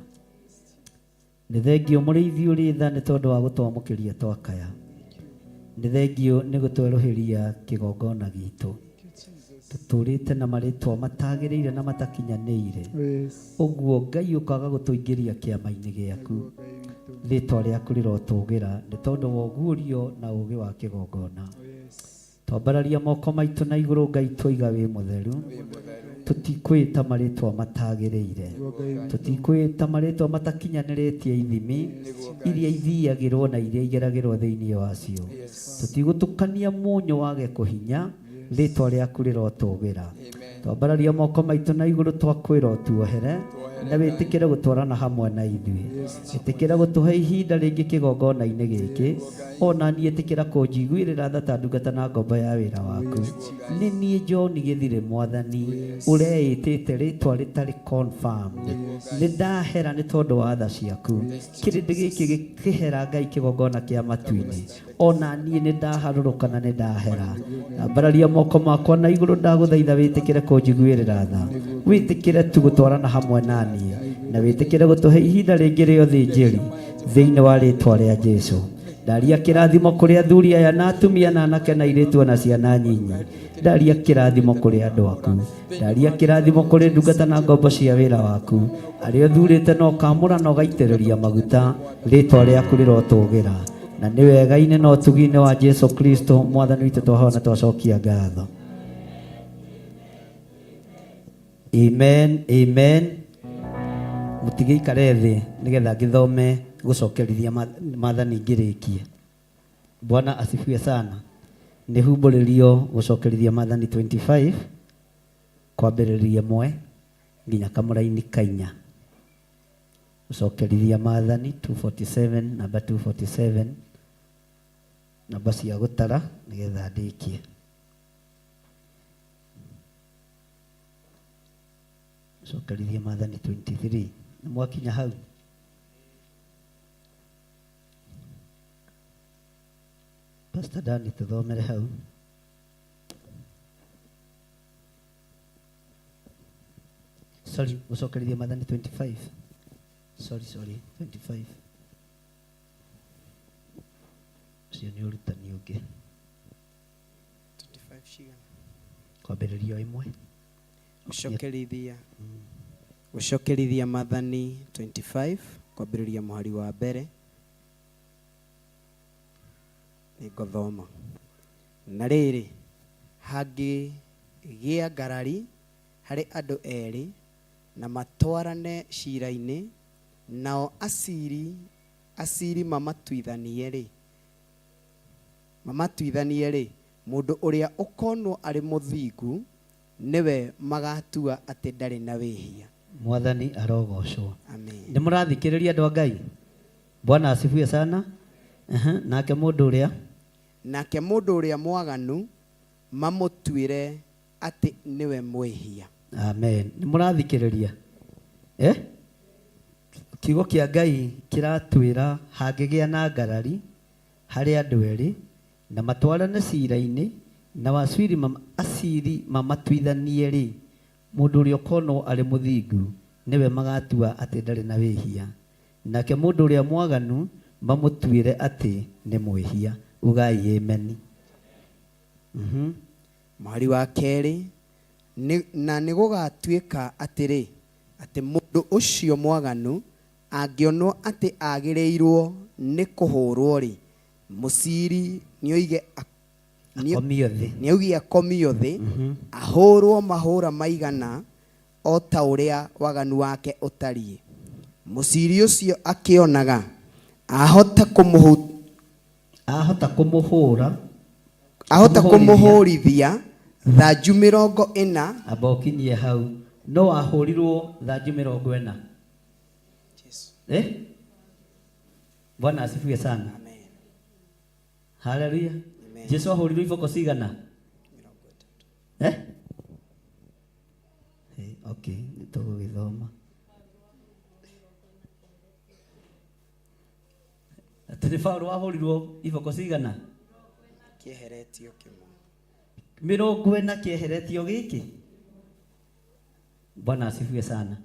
Nĩ thengio mũrĩithi ũrĩ tha nĩ tondũ wa gũtwamũkĩria twakaya. Nĩ thengio nĩ gũtwerũhĩria kĩgongona gitũ. Tũtũrĩte na marĩtwa matagĩrĩire na matakinyanĩire. Ũguo Ngai ũkaga gũtũingĩria kĩama-inĩ gĩaku. Rĩtwa rĩaku rĩrotũgĩra nĩ tondũ wa ũguũrio na ũũgĩ wa kĩgongona. Twambararia moko maitũ na igũrũ Ngai twoiga wĩ mũtheru. Tũtikwĩta marĩtwa matagĩrĩire. Tũtikwĩta marĩtwa matakinyanĩrĩtie ithimi iria ithiagĩrwo na iria igeragĩrwo thĩinĩ wacio. Tũtigũtukania mũnyũ wage kũhinya, rĩtwa rĩaku rĩrotũgĩra. Twambararia moko maitũ na igũrũ twakwĩra ũtuohere na wĩtĩkĩre gũtwarana hamwe na ithuĩ. Ĩtĩkĩra gũtũhe ihinda rĩngĩ kĩgongona-inĩ gĩkĩ. Ona niĩ ĩtĩkĩra kũnjiguĩrĩra tha ta ndungata na ngombo ya wĩra waku. Nĩ niĩ John Gĩthirĩ Mwathani ũreĩtĩte rĩtwa rĩtarĩ confirmed. Nĩ ndahera nĩ tondũ wa tha ciaku. Kĩrĩndĩ gĩkĩ gĩkĩhera Ngai kĩgongona kĩa matu-inĩ. Ona niĩ nĩ ndaharũrũka na nĩ ndahera. Ndambararia moko makwa na igũrũ ndagũthaitha wĩtĩkĩre kũnjiguĩrĩra tha. Wĩtĩkĩre tu gũtwarana hamwe na niĩ. Na wĩtĩkĩre gũtũhe ihinda rĩngĩ rĩa ũthĩnjĩri thĩinĩ wa rĩtwa rĩa Jesu. Ndaria kĩrathimo kũrĩ athuri aya na atumia na anake na airĩtu ona ciana nyinyi. Ndaria kĩrathimo kũrĩ andũ aku. Ndaria kĩrathimo kũrĩ ndungata na ngombo cia wĩra waku. Arĩa ũthurĩte na ũkamũra na ũgaitĩrĩria maguta, rĩtwa rĩaku rĩrotũgĩra. Na nĩ wega-inĩ na ũtugi-inĩ wa Jesu Kristo mwathani witũ twahoya na twacokia ngatho. Amen, amen. Mũtigĩikare thĩ nĩgetha ngĩthome gũcokerithia maathani ngĩrĩkie. Bwana asifiwe sana. Nĩ humbũrĩrio gũcokerithia maathani 25 kwambĩrĩria ĩmwe nginya kamũraini kainya. Gũcokerithia maathani 247, namba 247, namba cia gũtara nĩgetha ndĩkie. Gũcokerithia maathani 23. Nĩ mwakinya hau? Pastor Dani tũthomere hau. Sorry, gũcokerithia maathani 25. Sorry, sorry, 25. Ũcio nĩ ũrutani ũngĩ. 25 cigana? Kwambĩrĩria o ĩmwe. Gũcokerithia. Gũcokerithia maathani 25, kwambĩrĩria mũhari wa mbere. Nĩngũthoma. Na rĩrĩ, hangĩgĩa ngarari harĩ andũ erĩ, na matwarane cira-inĩ, nao aciri, aciri mamatuithanie-rĩ, mamatuithanie-rĩ, mũndũ ũrĩa ũkonwo arĩ mũthingu, nĩwe magatua atĩ ndarĩ na wĩhia. Mwathani arogocwo. Amen. Nĩ mũrathikĩrĩria andũ a Ngai? Bwana asifiwe sana. Aha, nake mũndũ ũrĩa? Nake mũndũ ũrĩa mwaganu mamũtuĩre atĩ nĩwe mwĩhia. Amen. Nĩ mũrathikĩrĩria? Eh? Kiugo kĩa Ngai kĩratwĩra hangĩgĩa na ngarari harĩ andũ erĩ na matwarane cira-inĩ na waciri aciri mamatuithanie-rĩ, mũndũ ũrĩa ũkonwo arĩ mũthingu nĩwe magatua atĩ ndarĩ na wĩhia, nake mũndũ ũrĩa mwaganu mamũtuĩre atĩ nĩ mwĩhia. Ugai ameni. Mũhari wa kerĩ, na nĩgũgatuĩka atĩrĩ, atĩ mũndũ ũcio mwaganu angĩonwo atĩ agĩrĩirwo nĩ kũhũrwo-rĩ, mũciri nĩoige Akomio thĩ. nĩauge akomio thĩ, ahũrwo mahũra maigana o ta ũrĩa waganu wake ũtariĩ. Mũciri ũcio akĩonaga ahota kũmũhu ahota kũmũhũra, ahota kũmũhũrithia thanju mĩrongo ĩna. Amba ũkinyie hau. No ahũrirwo thanju mĩrongo ĩna. Eh? Bwana asifiwe sana. Amen. Haleluya. Jesu ahũrirwo iboko cigana? Eh? Eh, okay, nĩtũgũgĩthoma. Atĩ nĩ Paũlũ ahũrirwo iboko cigana? Kĩeheretio kĩmwe. Mĩrongo ĩna kĩeheretio gĩkĩ. Bwana asifiwe sana.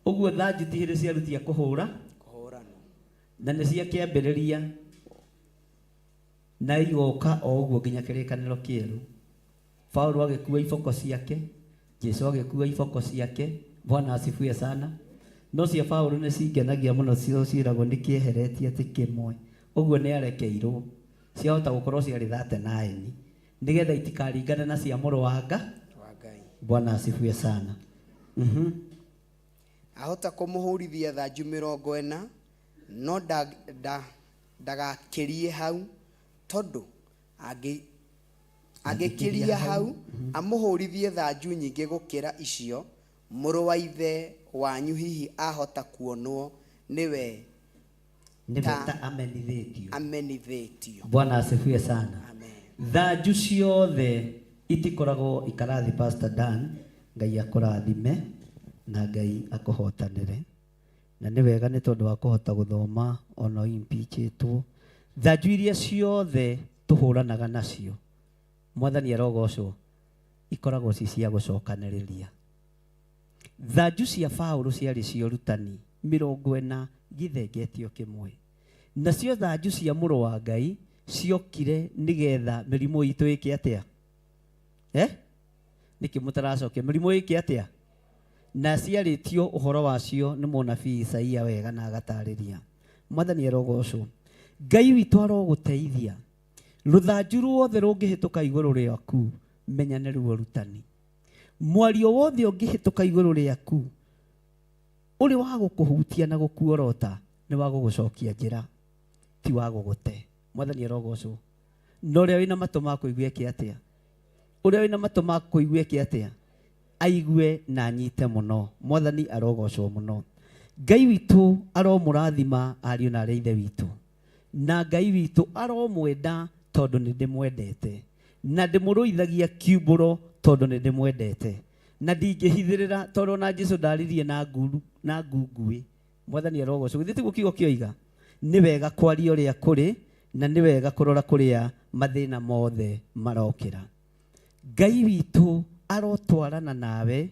Ũguo thanju ti hĩndĩ ciarutia kũhũra. Kũhũranwo. Na nĩ cia kĩambĩrĩria na igoka o ũguo nginya kĩrĩkanĩro kĩerũ. Paulo agĩkua iboko ciake, Jesu agĩkua iboko ciake. Bwana asifiwe sana. No cia Paulo nĩ cingenagia mũno, cio ciĩragwo nĩ kĩeheretie atĩ kĩmwe. Ũguo nĩ arekeirwo. Ciahota gũkorwo ciarĩ 39 nĩgetha itikaringane na cia mũrũ wa Nga. Bwana asifiwe sana. Ahota kũmũhũrithia thanju 40, no ndagakĩrie hau, tondũ angĩkĩria hau amũhũrithie thanju nyingĩ gũkĩra icio, mũrũ wa ithe wanyu hihi ahota kuonwo nĩwe ta amenithĩtio. Amenithĩtio. Bwana asifiwe sana. Amen. Thanju ciothe itikoragwo ikarathi. Pastor Dan, Ngai akũrathime na Ngai akũhotanĩre. Na nĩ wega nĩ tondũ wa kũhota gũthoma ona impeachĩtwo. Thanju iria ciothe tũhũranaga nacio, Mwathani arogocwo, ikoragwo ci cia gũcokanĩrĩria. Thanju cia Paũlũ ciarĩ cia ũrutani 40 gĩthengetio kĩmwe. Nacio thanju cia mũrũ wa Ngai ciokire nĩgetha mĩrimũ itũ ĩke atĩa? Nĩkĩ mũtaracokia? Mĩrimũ ĩke atĩa? Na ciarĩtio ũhoro wacio nĩ mũnabii Isaia wega na agatarĩria. Mwathani arogocwo. Ngai witũ arogũteithia. Rũthanju ruothe rũngĩhĩtũka igũrũ rĩaku, menya nĩ ruo rutani. Mwario wothe ũngĩhĩtũka igũrũ rĩaku, ũrĩ wa gũkũhutia na gũkuorota, nĩ wa gũgũcokia njĩra, ti wa gũgũte. Mwathani arogocwo. Na ũrĩa wĩna matũ ma kũigua eke atĩa? Ũrĩa wĩna matũ ma kũigua eke atĩa? Aigue na anyite mũno. Mwathani arogocwo mũno. Ngai witũ aromũrathima ariũ na arĩa ithe witũ. Na Ngai witũ aromwenda tondũ nĩ ndĩmwendete. Na ndĩmũrũithagia kiumbũro tondũ nĩ ndĩmwendete. Na ndingĩhithĩrĩra tondũ ona Jesu ndaririe na nguru na ngunguĩ. Mwathani arogocwo. Githĩ tiguo kiugo kĩoiga? Nĩ wega kwaria ũrĩa kũrĩ na nĩ wega kũrora kũrĩa mathĩna mothe marokĩra. Ngai witũ arotwarana nawe,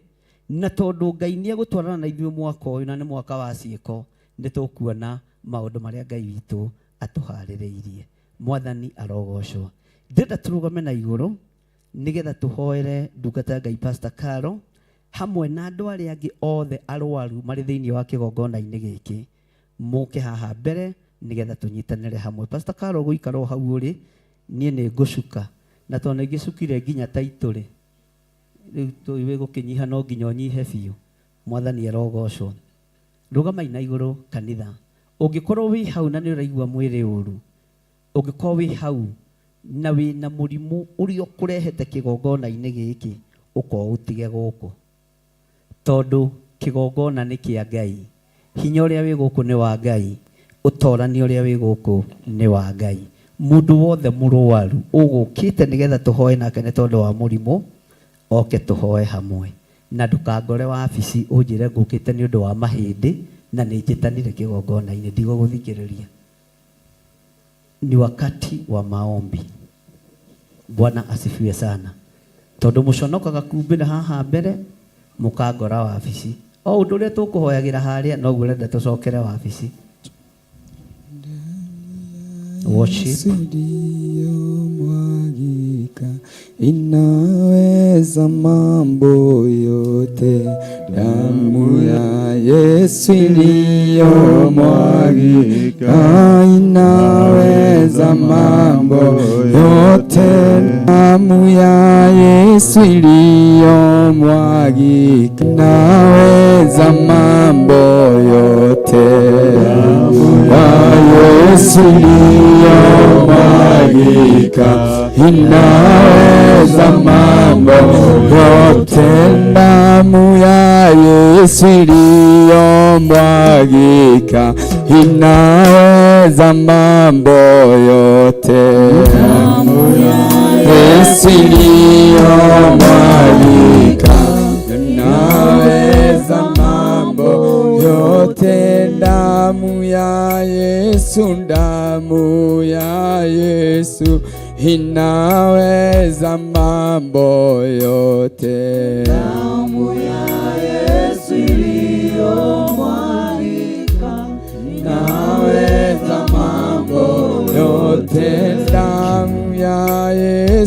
na tondũ Ngai nĩ egũtwarana na ithuĩ mwaka ũyũ na nĩ mwaka wa ciĩko, nĩ tũkuona maũndũ marĩa Ngai witũ atũharĩrĩirie. Mwathani arogocwo. Ndĩrenda tũrũgame na igũrũ nĩgetha tũhoere ndungata ya Ngai Pastor Caro hamwe na andũ arĩa angĩ othe arwaru marĩ thĩinĩ wa kĩgongona-inĩ gĩkĩ. Mũke haha mbere nĩgetha tũnyitanĩre hamwe. Pastor Caro gũikara o hau ũrĩ, niĩ nĩ ngũcuka. Na tondũ nĩ ngĩcukire nginya ta itũrĩ, rĩu tũĩ gũkĩnyiha no nginya ũnyihe biũ. Mwathani arogocwo. Rũgamai na igũrũ kanitha. Ũngĩkorwo wĩ hau na nĩ ũraigua mwĩrĩ ũru, ũngĩkorwo wĩ hau na wĩna mũrimũ ũrĩa ũkũrehete kĩgongona-inĩ gĩkĩ, ũkorwo ũtige gũkũ. Tondũ kĩgongona nĩ kĩa Ngai. Hinya ũrĩa wĩ gũkũ nĩ wa Ngai. Ũtorani ũrĩa wĩ gũkũ nĩ wa Ngai. Mũndũ wothe mũrwaru ũgũkĩte nĩgetha tũhoe nake nĩ tondũ wa mũrimũ, oke tũhoe hamwe. Na ndũkangore wabici ũnjĩre ngũkĩte nĩ ũndũ wa mahĩndĩ na nĩ njĩtanire kĩgongona-inĩ, ndigũgũthikĩrĩria. Ni wakati wa maombi. Bwana asifiwe sana. Tondũ mũconokaga kumbĩra haha mbere, mũkangora wabici. O ũndũ ũrĩa tũkũhoyagĩra harĩa noguo ũrenda tũcokere wabici. Worship. Iliyomwagika inaweza mambo yote, damu ya Yesu iliyomwagika inaweza mambo yote, damu ya Yesu iliyomwagika inaweza mambo yote, damu ya Yesu iliyomwagika inaweza mambo yote, damu ya Yesu iliyomwagika inaweza mambo yote, damu ya Yesu iliyomwagika inaweza mambo yote, damu ya Yesu, damu ya Yesu inaweza mambo yote, damu ya Yesu iliyomwagika inaweza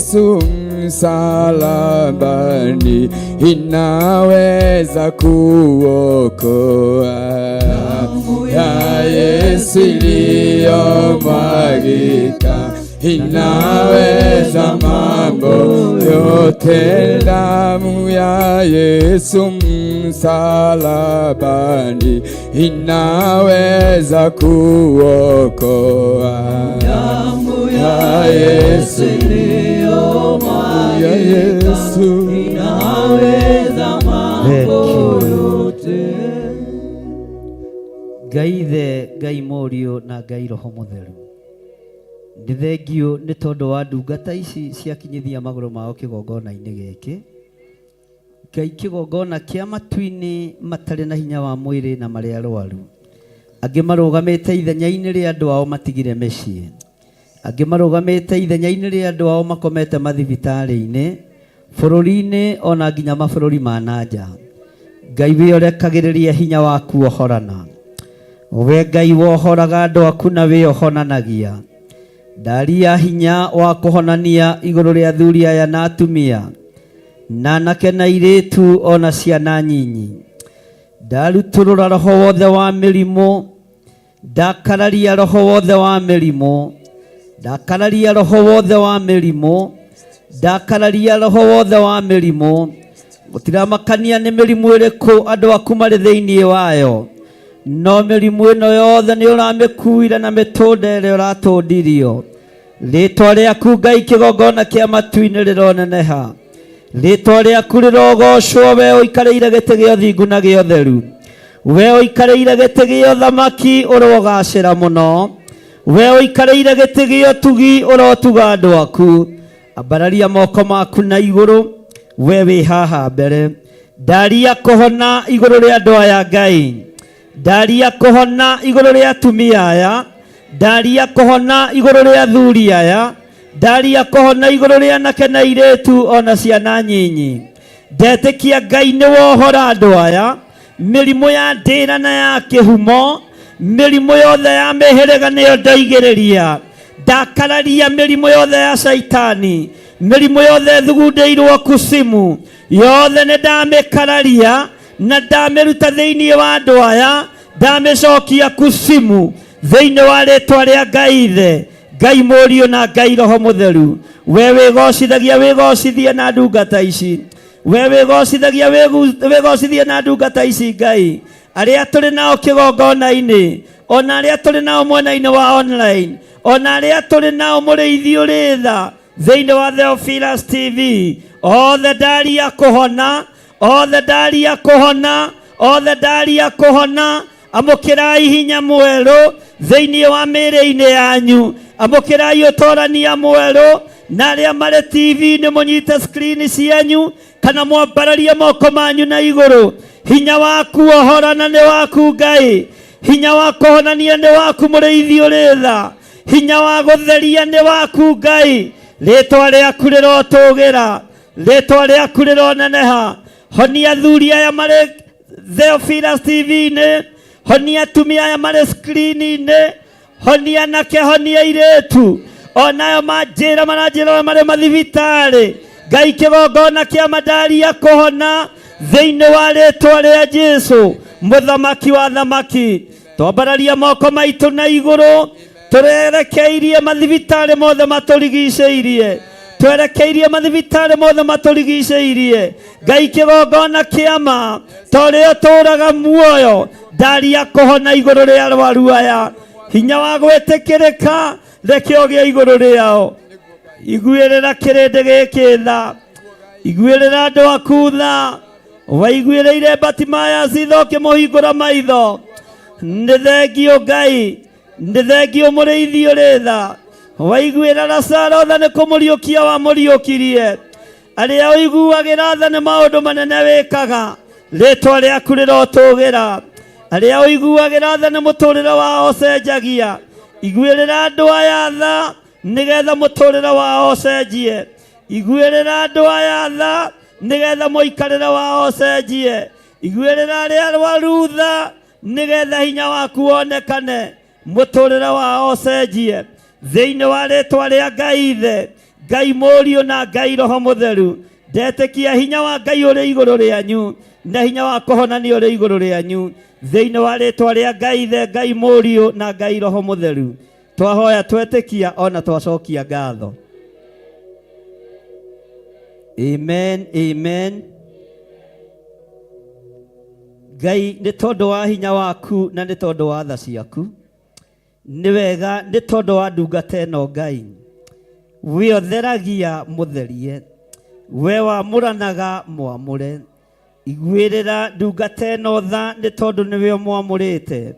Yesu msalabani inaweza kuokoa. Damu ya Yesu iliyomwagika inaweza mambo yote. Damu ya Yesu msalabani inaweza kuokoa. Damu ya Yesu ya Yesu inaweza mambo yote. Ngai Ithe, Ngai Mũriũ na Ngai Roho Mũtheru, nĩ thengiũ nĩ tondũ wa ndungata ici ciakinyithia magũrũ mao kĩgongona-inĩ gĩkĩ. Ngai, kĩgongona kĩa matu-inĩ, matarĩ na hinya wa mwĩrĩ na marĩ arwaru, angĩ marũgamĩte ithenya-inĩ rĩa andũ ao matigire mĩciĩ, angĩ marũgamĩte ithenya-inĩ rĩa andũ ao makomete mathibitarĩ-inĩ bũrũri-inĩ ona nginya mabũrũri ma na nja. Ngai, wĩorekagĩrĩria hinya waku ohorana. We Ngai wohoraga andũ aku na wĩohonanagia, ndaria hinya wa kũhonania igũrũ rĩa athuri aya na atumia na anake na airĩtu ona ciana nyinyi. Ndarutũrũra roho wothe wa mĩrimũ, ndakararia roho wothe wa mĩrimũ, ndakararia roho wothe wa mĩrimũ, ndakararia roho wothe wa mĩrimũ. Gũtiramakania nĩ mĩrimũ ĩrĩkũ andũ aku marĩ thĩinĩ wayo, no mĩrimũ ĩno yothe nĩ ũramĩkuire na mĩtũnda ĩrĩa ũratũndirio. Rĩtwa rĩaku Ngai kĩgongona kĩa matu-inĩ rĩroneneha, rĩtwa rĩaku rĩrogocwo. We ũikarĩire gĩtĩ gĩa ũthingu na gĩa ũtheru, we ũikarĩire gĩtĩ gĩa ũthamaki ũrogacĩra mũno, we ũikarĩire gĩtĩ gĩa ũtugi ũrotuga andũ aku. Ambararia moko maku na igũrũ, we wĩ haha mbere. Ndaria kũhona igũrũ rĩa andũ aya Ngai, ndaria kũhona igũrũ rĩa atumia aya, ndaria kũhona igũrũ rĩa athuri aya, ndaria kũhona igũrũ rĩa anake na airĩtu ona ciana nyinyi. Ndetĩkia Ngai nĩ wohora andũ aya mĩrimũ ya ndĩra na ya kĩhumo, mĩrimũ yothe ya mĩhĩrĩga nĩyo ndoigĩrĩria. Ndakararia mĩrimũ yothe ya caitani, mĩrimũ yothe ĩthugundĩirwo kusimu yothe nĩ ndamĩkararia na ndamĩruta thĩinĩ wa andũ aya, ndamĩcokia kusimu thĩinĩ wa rĩtwa rĩa Ngai Ithe, Ngai Mũriũ na Ngai Roho Mũtheru. We wĩgocithagia wĩgocithie na ndungata ici, we wĩgocithagia wĩgocithie na ndungata ici Ngai, arĩa tũrĩ nao kĩgongona-inĩ ona arĩa tũrĩ nao mwena-inĩ wa online ona arĩa tũrĩ nao mũrĩithi ũrĩ tha thĩinĩ wa Theophilus TV, othe ndaria kũhona, othe ndaria kũhona, othe ndaria kũhona. Amũkĩrai hinya mwerũ thĩinĩ wa mĩĩrĩ-inĩ yanyu, amũkĩrai ũtorania mwerũ. Na arĩa marĩ TV-inĩ mũnyite screen cianyu kana mwambararie moko manyu na igũrũ. Hinya waku ohorana nĩ waku Ngai, hinya wa kũhonania nĩ waku mũrĩithi ũrĩ tha, hinya wa gũtheria nĩ waku Ngai. Rĩtwa rĩaku rĩrotũgĩra, rĩtwa rĩaku rĩroneneha. Honia athuri aya marĩ Theophilus TV-inĩ, honia atumia aya marĩ screen-inĩ, honia anake, honia airĩtu onayo manjĩra maranjĩra ũrĩa marĩ mathibitarĩ. Ngai, kĩgongona kĩa mandaria kũhona thĩinĩ wa rĩtwa rĩa Jesu mũthamaki wa thamaki. Twambararia moko maitũ na igũrũ tũrerekeirie mathibitarĩ mothe matũrigicĩirie, twerekeirie mathibitarĩ mothe matũrigicĩirie. Ngai, kĩgongona kĩama ta ũrĩa ũtũũraga muoyo, ndaria kũhona igũrũ rĩa arwaru aya, hinya wa gwĩtĩkĩrĩka reke ũgĩe igũrũ rĩao. Iguĩrĩra kĩrĩndĩ gĩkĩ tha, iguĩrĩra andũ aku tha. Waiguĩrĩire Batimaya citho ũkĩmũhingũra maitho. Nĩ thengio Ngai, nĩ thengio mũrĩithi ũrĩ tha. Waiguĩra Lazaro tha nĩ kũmũriũkia wamũriũkirie. Arĩa ũiguagĩra tha nĩ maũndũ manene wĩkaga, rĩtwa rĩaku rĩrotũgĩra. Arĩa ũiguagĩra tha nĩ mũtũrĩre wao ũcenjagia. Iguĩrĩra andũ aya tha nĩgetha mũtũrĩre wao ũcenjie. Iguĩrĩra andũ aya tha nĩgetha mũikarĩre wao ũcenjie. Iguĩrĩra arĩa arwaru tha nĩgetha hinya waku wonekane, mũtũrĩre wao ũcenjie thĩinĩ wa rĩtwa rĩa Ngai Ithe, Ngai Mũriũ na Ngai Roho Mũtheru. Ndetĩkia hinya wa Ngai ũrĩ igũrũ rĩanyu na hinya wa kũhonania ũrĩ igũrũ rĩanyu thĩinĩ wa rĩtwa rĩa Ngai Ithe, Ngai Mũriũ na Ngai Roho Mũtheru. Twahoya twetĩkia ona twacokia ngatho. Amen, amen. Ngai nĩ tondũ wa hinya waku na nĩ tondũ wa tha ciaku nĩ wega nĩ tondũ wa ndungata ĩno Ngai we ũtheragia mũtherie we wamũranaga mwamũre iguĩrĩra ndungata ĩno tha nĩ tondũ nĩwe ũmwamũrĩte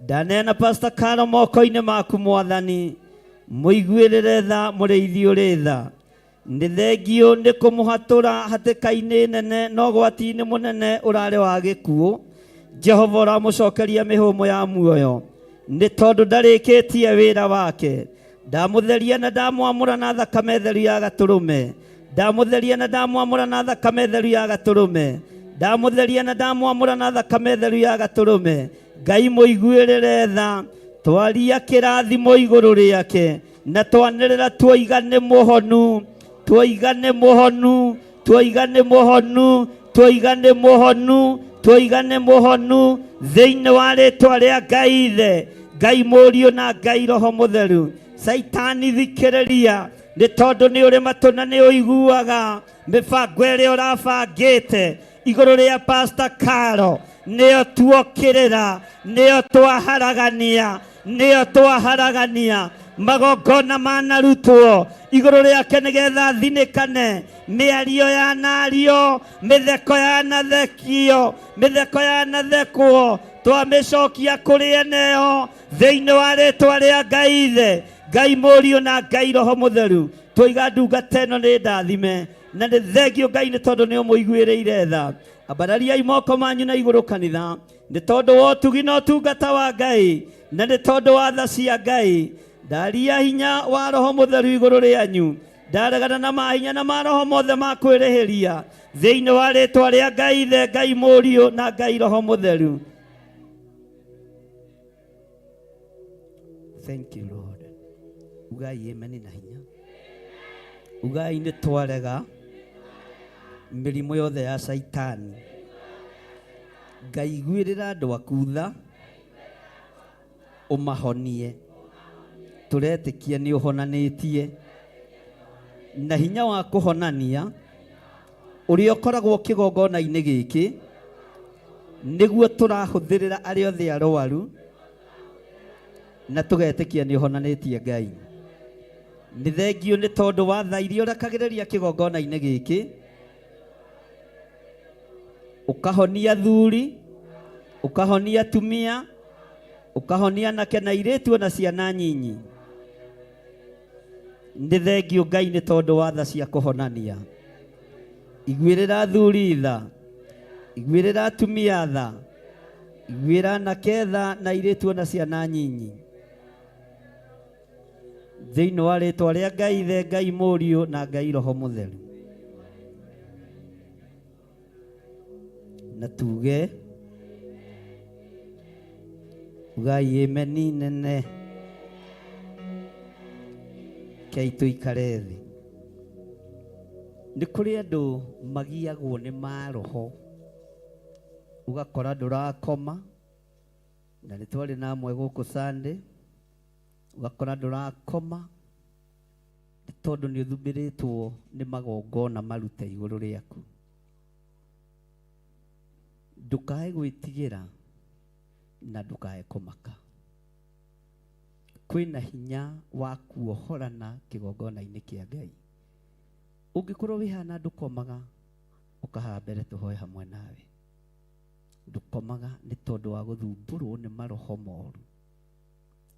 ndaneana Pastor Karo moko-inĩ maku mwathani mũiguĩrĩre tha mũrĩithi ũrĩ tha nĩ thengio nĩ kũmũhatũra hatĩka-inĩ nene na ũgwati-inĩ mũnene ũrarĩ wa gĩkuũ Jehova ũramũcokeria mĩhũmũ ya muoyo nĩ tondũ ndarĩkĩtie wĩra wake ndamũtheria na ndamwamũra na thakame theru ya gatũrũme ndamũtheria na ndamwamũra na thakame theru ya gatũrũme ndamũtheria na ndamwamũra na thakame theru ya gatũrũme Ngai mũiguĩrĩre tha twaria kĩrathimo igũrũ rĩake na twanĩrĩra tuoiga nĩ mũhonu tuoiga nĩ mũhonu tuoiga nĩ mũhonu tuoiga nĩ mũhonu tuoiga nĩ mũhonu thĩinĩ wa rĩtwa rĩa Ngai Ithe Ngai Mũriũ na Ngai Roho Mũtheru. Caitani thikĩrĩria nĩ tondũ nĩ ũrĩ matũ na nĩ ũiguaga mĩbango ĩrĩa ũrabangĩte igũrũ rĩa Pastor Karo nĩyo tuokĩrĩra nĩyo twaharagania nĩyo twaharagania magongona manarutwo igũrũ rĩake nĩgetha thinĩkane mĩario yanario mĩtheko yanathekio mĩtheko yanathekwo twamĩcokia kũrĩ eneo thĩinĩ wa rĩtwa rĩa Ngai Ithe Ngai Mũriũ na Ngai Roho Mũtheru twoiga ndungata ĩno nĩ ndathime na nĩ thengio Ngai nĩ tondũ nĩ ũmũiguĩrĩire tha ambarariai moko manyu na igũrũ kanitha nĩ tondũ wa ũtugi na ũtungata wa Ngai na nĩ tondũ wa tha cia Ngai ndaria hinya wa Roho Mũtheru igũrũ rĩanyu ndaregana na mahinya na maroho mothe ma kwĩrĩhĩria thĩinĩ wa rĩtwa rĩa Ngai Ithe Ngai Mũriũ na Ngai Roho Mũtheru. Thank you Lord. Ugai amen na hinya. Ugai nĩ twarega mĩrimũ yothe ya Caitani. Ngai iguĩrĩra andũ aku tha ũmahonie. Tũretĩkia nĩ ũhonanĩtie na hinya wa kũhonania ũrĩa ũkoragwo kĩgongona-inĩ gĩkĩ nĩguo tũrahũthĩrĩra arĩa othe arwaru na tũgetĩkia nĩ ũhonanĩtie Ngai. Nĩ thengio nĩ tondũ wa tha iria ũrekagĩrĩria kĩgongona-inĩ gĩkĩ ũkahonia athuri ũkahonia atumia ũkahonia anake na airĩtu ona ciana nyinyi. Nĩ thengio Ngai nĩ tondũ wa tha cia kũhonania. Iguĩrĩra athuri tha, iguĩrĩra atumia tha, iguĩra anake tha na airĩtu ona ciana nyinyi. Thĩinĩ wa rĩtwa rĩa Ngai Ithe, Ngai Mũriũ na Ngai Roho Mũtheru. Na tuge ugai ameni nene kei tũikare thĩ. Nĩ kũrĩ andũ magiagwo nĩ maroho ũgakora ndũrakoma na nĩ twarĩ na amwe gũkũ Sunday ũgakora ndũrakoma nĩ tondũ nĩ ũthumbĩrĩtwo nĩ magongona marute igũrũ rĩaku. Ndũkae gwĩtigĩra na ndũkae kũmaka. Kwĩna hinya wa kuohorana kĩgongona-inĩ kĩa Ngai. Ũngĩkorwo wĩ haha na ndũkomaga, ũka haha mbere tũhoe hamwe nawe. Ndũkomaga nĩ tondũ wa gũthumbũrwo nĩ maroho moru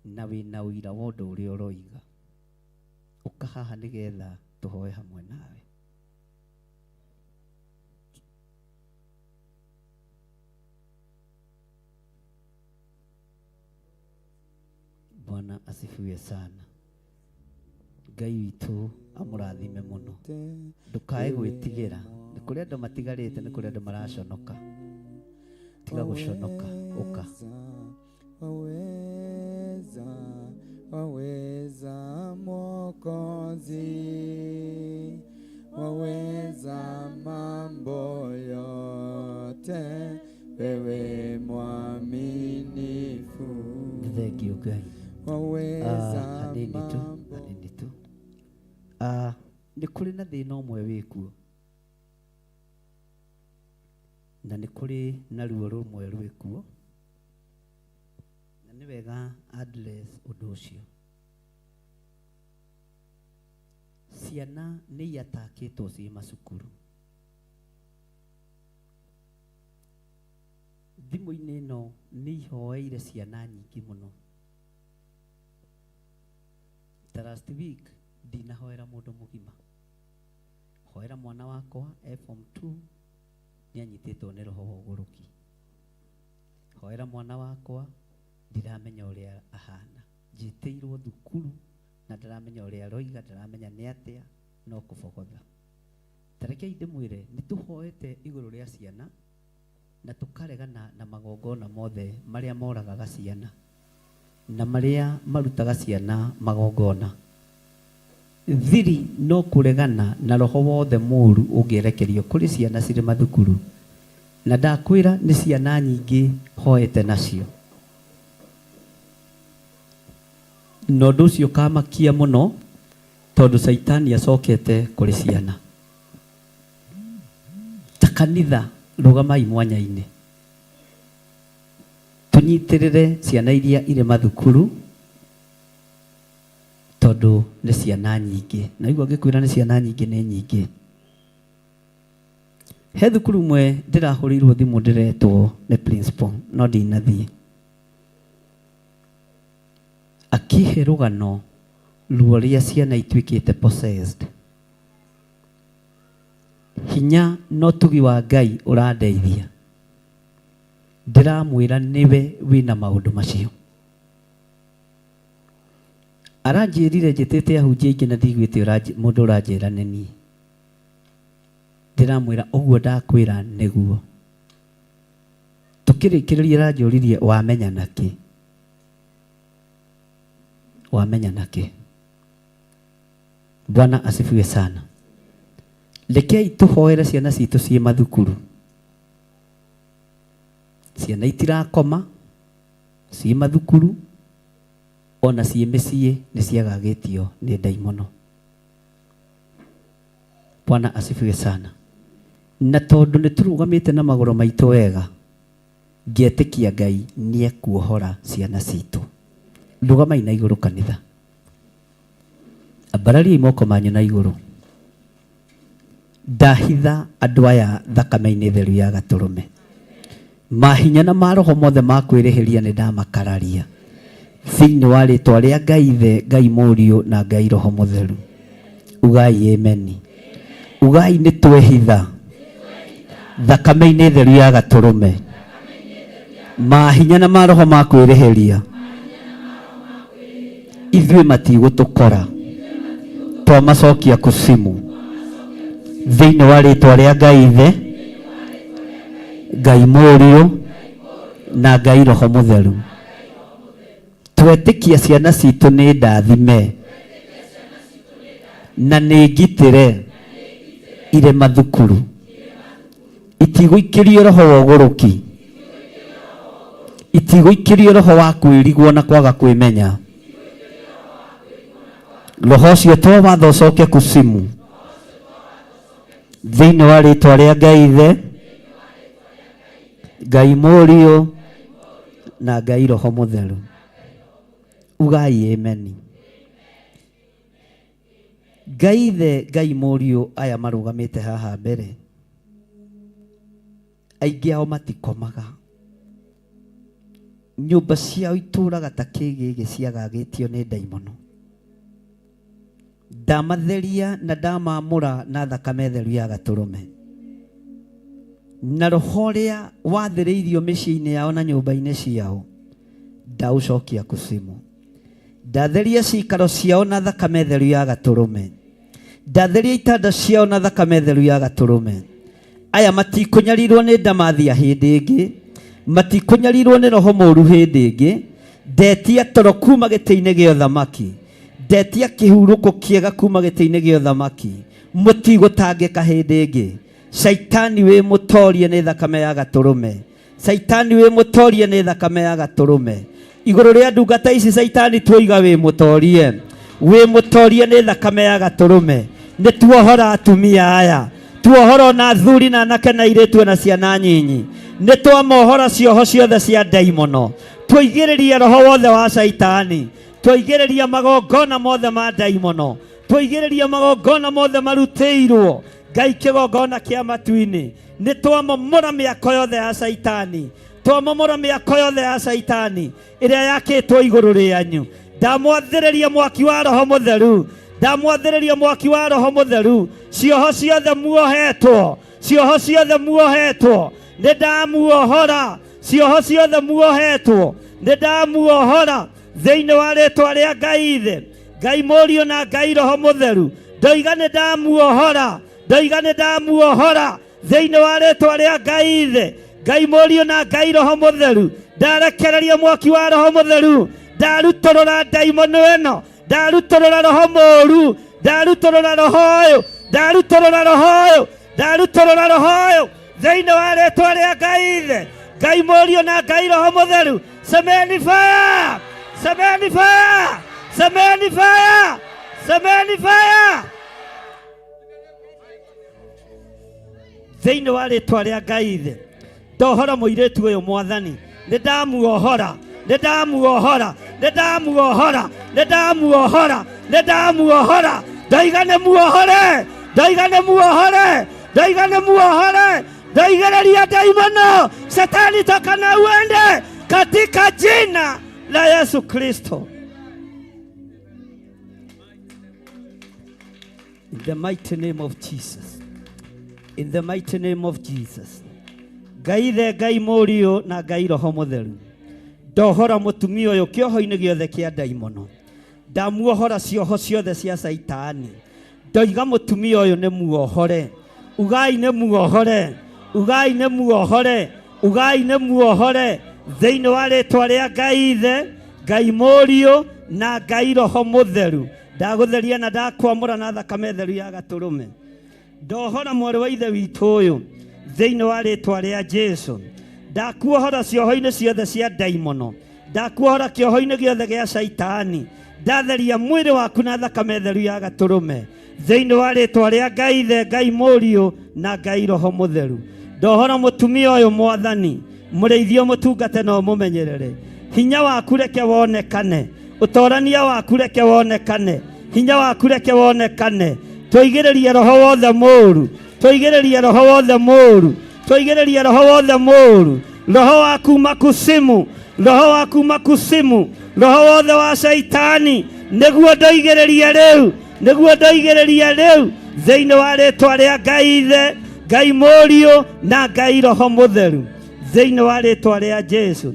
na wĩna ũira wa ũndũ ũrĩa ũroiga. Ũka haha nĩgetha tũhoe hamwe nawe. Bwana asifiwe sana. Ngai witũ amũrathime mũno. Ndũkae gwĩtigĩra. Nĩ kũrĩ andũ matigarĩte, nĩ kũrĩ andũ maraconoka. Tiga gũconoka, ũka. Waweza, waweza Mwokozi. Mwokozi, waweza mambo yote, wewe mwaminifu, Thank you Ngai. waweza Ah, hanini tu mambo hanini tu. Ah, nĩ kũrĩ na thĩna ũmwe wĩkuo na nĩ kũrĩ na ruo rũmwe rwĩkuo na nĩ wega address ũndũ ũcio. Ciana nĩ iatakĩtwo ciĩ macukuru. Thimũ-inĩ ĩno nĩ ihoeire ciana nyingĩ mũno. Ta last week ndinahoera mũndũ mũgima, hoera mwana wakwa e form 2 nĩ anyitĩtwo nĩ roho wa ũgũrũki. Hoera mwana wakwa ndiramenya ũrĩa ahana, njĩtĩirwo thukuru na ndaramenya ũrĩa aroiga, ndaramenya nĩ atĩa, no kũbogotha. Ta rekei ndĩmwĩre nĩ tũhoete igũrũ rĩa ciana na tũkaregana na magongona mothe marĩa moragaga ciana na marĩa marutaga ciana magongona. Thiri no kũregana na roho wothe mũru ũngĩerekerio kũrĩ ciana cirĩ mathukuru, na ndakwĩra nĩ ciana nyingĩ hoete nacio, na ũndũ ũcio ũkamakia mũno tondũ caitani acokete kũrĩ ciana. Ta kanitha rũgamai mwanya-inĩ tũnyitĩrĩre ciana iria irĩ mathukuru tondũ nĩ ciana nyingĩ, na igua ngĩkwĩra nĩ ciana nyingĩ nĩ nyingĩ. He thukuru ĩmwe ndĩrahũrĩirwo thimũ ndĩretwo nĩ principal no ndinathiĩ, akĩhe rũgano ruo rĩa ciana ituĩkĩte possessed. Hinya na ũtugi wa Ngai ũrandeithia, ndĩramwĩra nĩwe wĩna maũndũ macio. Aranjĩrire njĩtĩte ahunjia aingĩ na ndiguĩte mũndũ ũranjĩra nĩ niĩ. Ndĩramwĩra ũguo ndakwĩra nĩguo. Tũkĩrĩkĩrĩria aranjũririe wamenya nakĩ, wamenya nakĩ. Bwana asifiwe sana. Rekei tũhoere ciana citũ ciĩ mathukuru. Ciana itirakoma ciĩ mathukuru ona ciĩ mĩciĩ nĩ ciagagĩtio nĩ ndaimono. Bwana asifiwe sana. Na tondũ nĩ tũrũgamĩte na magũrũ maitũ wega, ngĩetĩkia Ngai nĩ ekuohora ciana citũ. Rũgamai na igũrũ kanitha, ambarariai moko manyu na igũrũ. Ndahitha andũ aya thakame-inĩ theru ya gatũrũme. Mahinya na maroho mothe ma kwĩrĩhĩria nĩ ndamakararia thĩinĩ wa rĩtwa rĩa Ngai Ithe, Ngai Mũriũ na Ngai Roho Mũtheru. Ugai ameni. Ugai nĩ twehitha thakame-inĩ theru ya gatũrũme. Mahinya na maroho ma kwĩrĩhĩria ithuĩ matigũtũkora, twamacokia kusimu thĩinĩ wa rĩtwa rĩa Ngai Ithe, Ngai Mũriũ na Ngai Roho Mũtheru. Twetĩkia ciana citũ nĩ ndathime na nĩ ngitĩre irĩ mathukuru, itigũikĩrio roho wa ũgũrũki, itigũikĩrio roho wa kwĩrigwo na kwaga kwĩmenya. Roho ũcio to watho ũcoke kusimu thĩinĩ wa rĩtwa rĩa Ngai Ithe, Ngai Mũriũ na Ngai Roho Mũtheru. Ugai ameni. Ngai Ithe, Ngai Mũriũ aya marũgamĩte haha mbere, aingĩ ao matikomaga, nyũmba ciao itũraga ta kĩgĩgĩ ciagagĩtio nĩ ndaimono. Ndamatheria na ndamamũra na thakame theru ya gatũrũme, na roho ũrĩa wathĩrĩirio mĩciĩ-inĩ yao na nyũmba-inĩ ciao ndaũcokia kusimu. Ndatheria ciikaro ciao na thakame theru ya gatũrũme, ndatheria itanda ciao na thakame theru ya gatũrũme. Aya matikũnyarirwo nĩ ndamathia hĩndĩ ĩngĩ, matikũnyarirwo nĩ roho mũru hĩndĩ ĩngĩ. Ndetia toro kuma gĩtĩ-inĩ gĩa ũthamaki, Ndetia kĩhurũko kĩega kuma gĩtĩ-inĩ gĩa ũthamaki. Mũtigũtangĩka hĩndĩ ĩngĩ. Caitani wĩ mũtorie nĩ thakame ya gatũrũme. Caitani wĩ mũtorie nĩ thakame ya gatũrũme. Igũrũ rĩa ndungata ici caitani tuoiga wĩ mũtorie. Wĩ mũtorie nĩ thakame ya gatũrũme. Nĩ tuohora atumia aya. Tuohora ona athuri na anake na airĩtu na ciana nyinyi. Nĩ twamohora cioho ciothe cia ndaimono. Twaigĩrĩria roho wothe wa caitani. Twaigĩrĩria magongona mothe ma ndaimono. Twaigĩrĩria magongona mothe marutĩirwo Ngai kĩgongona kĩa matu-inĩ. Nĩ twamomora mĩako yothe ya caitani. Twamomora mĩako yothe ya caitani ĩrĩa yakĩtwo igũrũ rĩanyu. Ndamwathĩrĩria mwaki wa Roho Mũtheru. Ndamwathĩrĩria mwaki wa Roho Mũtheru. Cioho ciothe muohetwo, cioho ciothe muohetwo, nĩ ndamuohora. Cioho ciothe muohetwo, nĩ ndamuohora thĩinĩ wa rĩtwa rĩa Ngai Ithe, Ngai Mũriũ na Ngai Roho Mũtheru. Ndoiga nĩ ndamuohora, ndoiga nĩ ndamuohora thĩinĩ wa rĩtwa rĩa Ngai Ithe, Ngai Mũriũ na Ngai Roho Mũtheru. Ndarekereria mwaki wa Roho Mũtheru, ndarutũrũra ndaimono ĩno, ndarutũrũra roho mũũru, ndarutũrũra roho ũyũ, ndarutũrũra roho ũyũ, ndarutũrũra roho ũyũ thĩinĩ wa rĩtwa rĩa Ngai Ithe, Ngai Mũriũ na Ngai Roho Mũtheru. Semeni fire! Semeni fire! Semeni fire! Semeni fire! Thĩinĩ wa rĩtwa rĩa Ngai Ithe, ndohora mũirĩtu ũyũ mwathani, nĩ ndamuohora, nĩ ndamuohora, nĩ ndamuohora, nĩ ndamuohora, nĩ ndamuohora. Ndoiga nĩ muohore, ndoiga nĩ muohore, ndoiga nĩ muohore. Ndoigĩrĩria ndaimono, Shetani toka na uende katika jina la Yesu Kristo. In the mighty name of Jesus. In the mighty name of Jesus. Ngai Ithe, Ngai Mũriũ na Ngai Roho Mũtheru. Ndohora mũtumia ũyũ kĩoho-inĩ gĩothe kĩa ndaimono. Ndamuohora cioho ciothe cia Caitani. Ndoiga mũtumia ũyũ nĩ muohore. Ugai nĩ muohore. Ugai nĩ muohore. Ugai nĩ muohore. Thĩinĩ wa rĩtwa rĩa Ngai Ithe, Ngai Mũriũ na Ngai Roho Mũtheru. Ndagũtheria na ndakwamũra na thakame theru ya gatũrũme. Ndohora mwarĩ wa ithe witũ ũyũ thĩinĩ wa rĩtwa rĩa Jesu. Ndakuohora cioho-inĩ ciothe cia ndaimono. Ndakuohora kĩoho-inĩ gĩothe gĩa Caitani. Ndatheria mwĩrĩ waku na thakame theru ya gatũrũme thĩinĩ wa rĩtwa rĩa Ngai Ithe, Ngai Mũriũ na Ngai Roho Mũtheru. Ndohora mũtumia ũyũ mwathani, mũrĩithie mũtungate na ũmũmenyerere. Hinya waku reke wonekane, ũtorania waku reke wonekane, hinya waku reke wonekane. Tũigĩrĩrie roho wothe mũũru, tũigĩrĩrie roho wothe mũũru, tũigĩrĩrie roho wothe mũũru, roho wa kuma kusimu, roho wa kuma kusimu, roho wothe wa Caitani, nĩguo ndoigĩrĩrie rĩu, nĩguo ndoigĩrĩrie rĩu thĩinĩ wa rĩtwa rĩa Ngai Ithe, Ngai Mũriũ na Ngai Roho Mũtheru, thĩinĩ wa rĩtwa rĩa Jesu.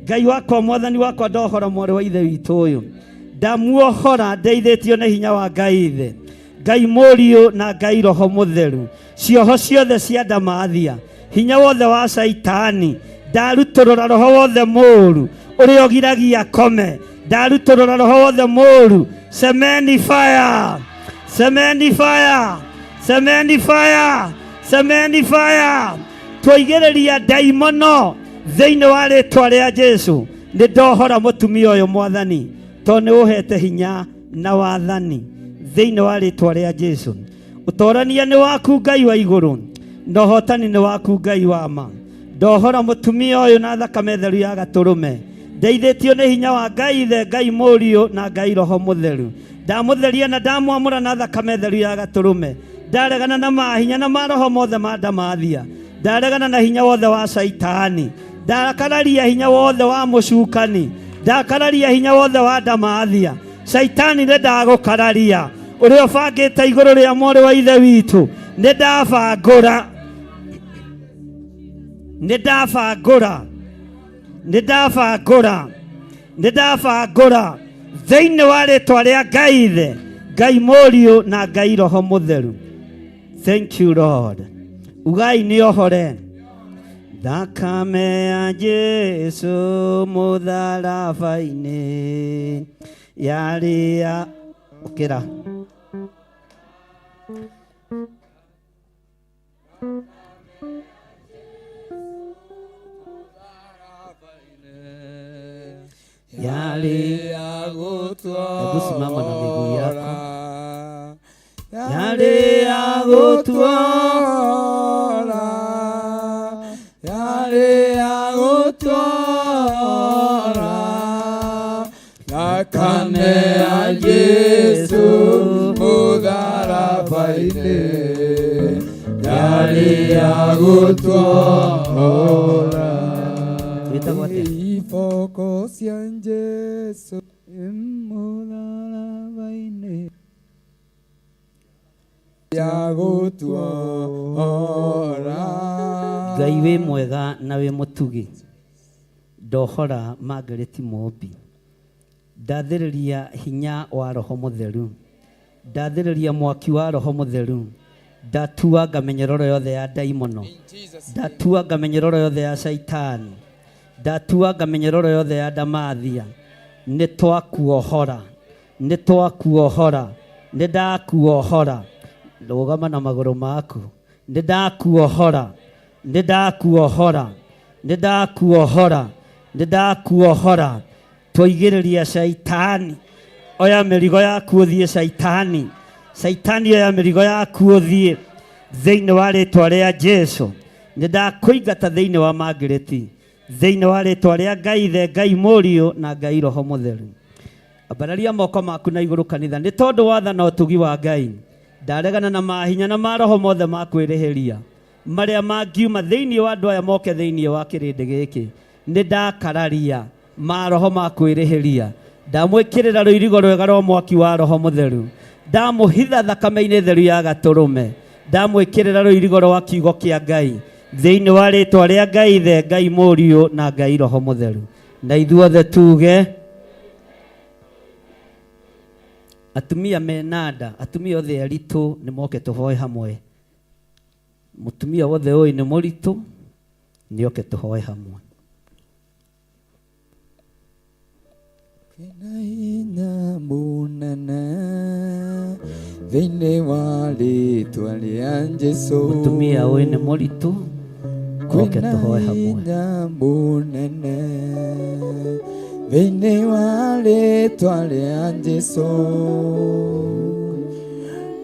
Ngai wakwa, mwathani wakwa, ndohora mwarĩ wa ithe witũ ũyũ, ndamuohora ndeithĩtio nĩ hinya wa Ngai Ithe, Ngai Mũriũ na Ngai Roho Mũtheru. Cioho ciothe cia ndamathia, hinya wothe wa Caitani, ndarutũrũra roho wothe mũũru ũrĩa ũgiragia kome, ndarutũrũra roho wothe mũũru. Semeni fire, semeni fire, semeni fire, semeni fire. Twaigĩrĩria ndaimono thĩinĩ wa rĩtwa rĩa Jesu. Nĩ ndohora mũtumia ũyũ mwathani, tondũ nĩ ũhete hinya na wathani thĩinĩ wa rĩtwa rĩa Jesu. Ũtorania nĩ waku Ngai wa igũrũ, na ũhotani nĩ waku Ngai wa ma. Ndohora mũtumia ũyũ na thakame theru ya gatũrũme, ndeithĩtio nĩ hinya wa Ngai Ithe, Ngai Mũriũ na Ngai Roho Mũtheru. Ndamũtheria na ndamwamũra na thakame theru ya gatũrũme. Ndaregana na mahinya na maroho mothe ma ndamathia. Ndaregana na hinya wothe wa Caitani. Ndakararia hinya wothe wa mũcukani. Ndakararia hinya wothe wa ndamathia. Caitani nĩ ndagũkararia ũrĩa ũbangĩte igũrũ rĩa mwarĩ wa ithe witũ. Nĩ ndabangũra, nĩ ndabangũra, nĩ ndabangũra, nĩ ndabangũra thĩinĩ wa rĩtwa rĩa Ngai Ithe, Ngai Mũriũ na Ngai Roho Mũtheru. Thank you Lord. Ugai nĩ ohore. Thakame ya Jesu mũtharaba-inĩ yarĩ ya Ũkĩra. Yarĩ Hebu simama na miguu yako. Yarĩ ya gũtuora, yarĩ ya gũtuora, thakame ya Jesu mũtharaba-inĩ, yarĩ ya gũtuora. Wĩtagwo atĩa? Iboko cia Jesu mũtharaba-inĩ ya gũtuora. Ngai wĩ mwega na wĩ mũtugi, ndohora Margaret Mũmbi, ndathĩrĩria hinya wa Roho Mũtheru, ndathĩrĩria mwaki wa Roho Mũtheru, ndatuanga mĩnyororo yothe ya ndaimono, ndatuanga mĩnyororo yothe ya caitani, ndatuanga mĩnyororo yothe ya ndamathia. Nĩ twakuohora, nĩ twakuohora, nĩ ndakuohora. Rũgama na magũrũ maku. Nĩ ndakuohora, nĩ ndakuohora, nĩ ndakuohora, nĩ ndakuohora. Twaigĩrĩria caitani, oya mĩrigo yaku ũthiĩ. Caitani, caitani, oya mĩrigo yaku ũthiĩ thĩinĩ wa rĩtwa rĩa Jesu. Nĩ ndakũingata thĩinĩ wa Margaret, thĩinĩ wa rĩtwa rĩa Ngai Ithe, Ngai Mũriũ na Ngai Roho Mũtheru. Ambararia moko maku na igũrũ, kanitha. Nĩ tondũ watha na ũtugi wa Ngai, ndaregana na mahinya na maroho mothe ma kwĩrĩhĩria marĩa mangiuma thĩinĩ wa andũ aya moke thĩinĩ wa kĩrĩndĩ gĩkĩ. Nĩ ndakararia maroho ma kwĩrĩhĩria, ndamwĩkĩrĩra rũirigo rwega rwa mwaki wa Roho Mũtheru, ndamũhitha thakame-inĩ theru ya Gatũrũme, ndamwĩkĩrĩra rũirigo rwa kiugo kĩa Ngai thĩinĩ wa rĩtwa rĩa Ngai Ithe, Ngai Mũriũ na Ngai Roho Mũtheru. Na ithuothe tuge. Atumia mena nda, atumia othe aritũ nĩ moke tũhoe hamwe. Mũtumia wothe ũĩ nĩ mũritũ nĩ oke tũhoe hamwe. Kwĩna hinya mũnene thĩinĩ wa rĩtwa rĩa Jesũ. Mũtumia ũĩ nĩ mũritũ oke Kwĩna tũhoe hamwe. hinya mũnene thĩinĩ wa rĩtwa rĩa Jesũ.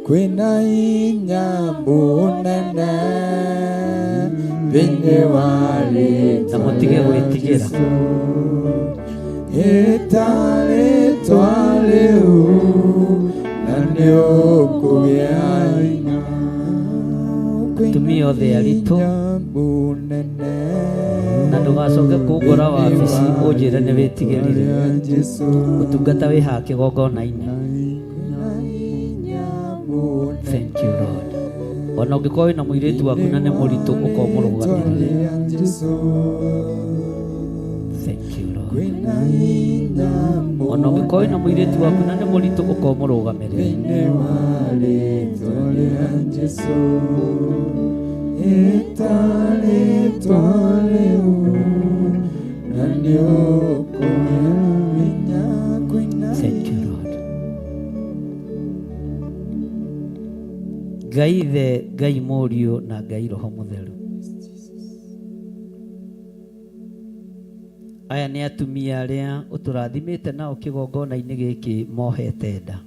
Kwĩna hinya mũnene thĩinĩ wa rĩtwa Na mũtige rĩa gwĩtigĩra. Jesũ. Ĩta rĩtwa rĩu na nĩ ũkũgĩa hinya. Atumia othe aritũ, mũnene na ndũgacoke kũngora wabici ũnjĩre nĩ wĩtigĩrire. Ũtungata wĩ haha kĩgongona-inĩ. Thank you, Lord. Ona ũngĩkorwo wĩna mũirĩtu waku na nĩ mũritũ, ũkorwo mũrũgamĩrĩre. Thank you, Lord. Ona ũngĩkorwo wĩna mũirĩtu waku na nĩ mũritũ, ũkorwo mũrũgamĩrĩre. Thĩinĩ wa rĩtwa rĩa Jesũ. Ĩta rĩtwa rĩu na nĩ ũkũgĩa hinya. Kwĩna Thank you, Lord. Ngai Ithe, Ngai Mũriũ na Ngai Roho Mũtheru, aya nĩ atumia arĩa ũtũrathimĩte nao kĩgongona-inĩ gĩkĩ mohete nda,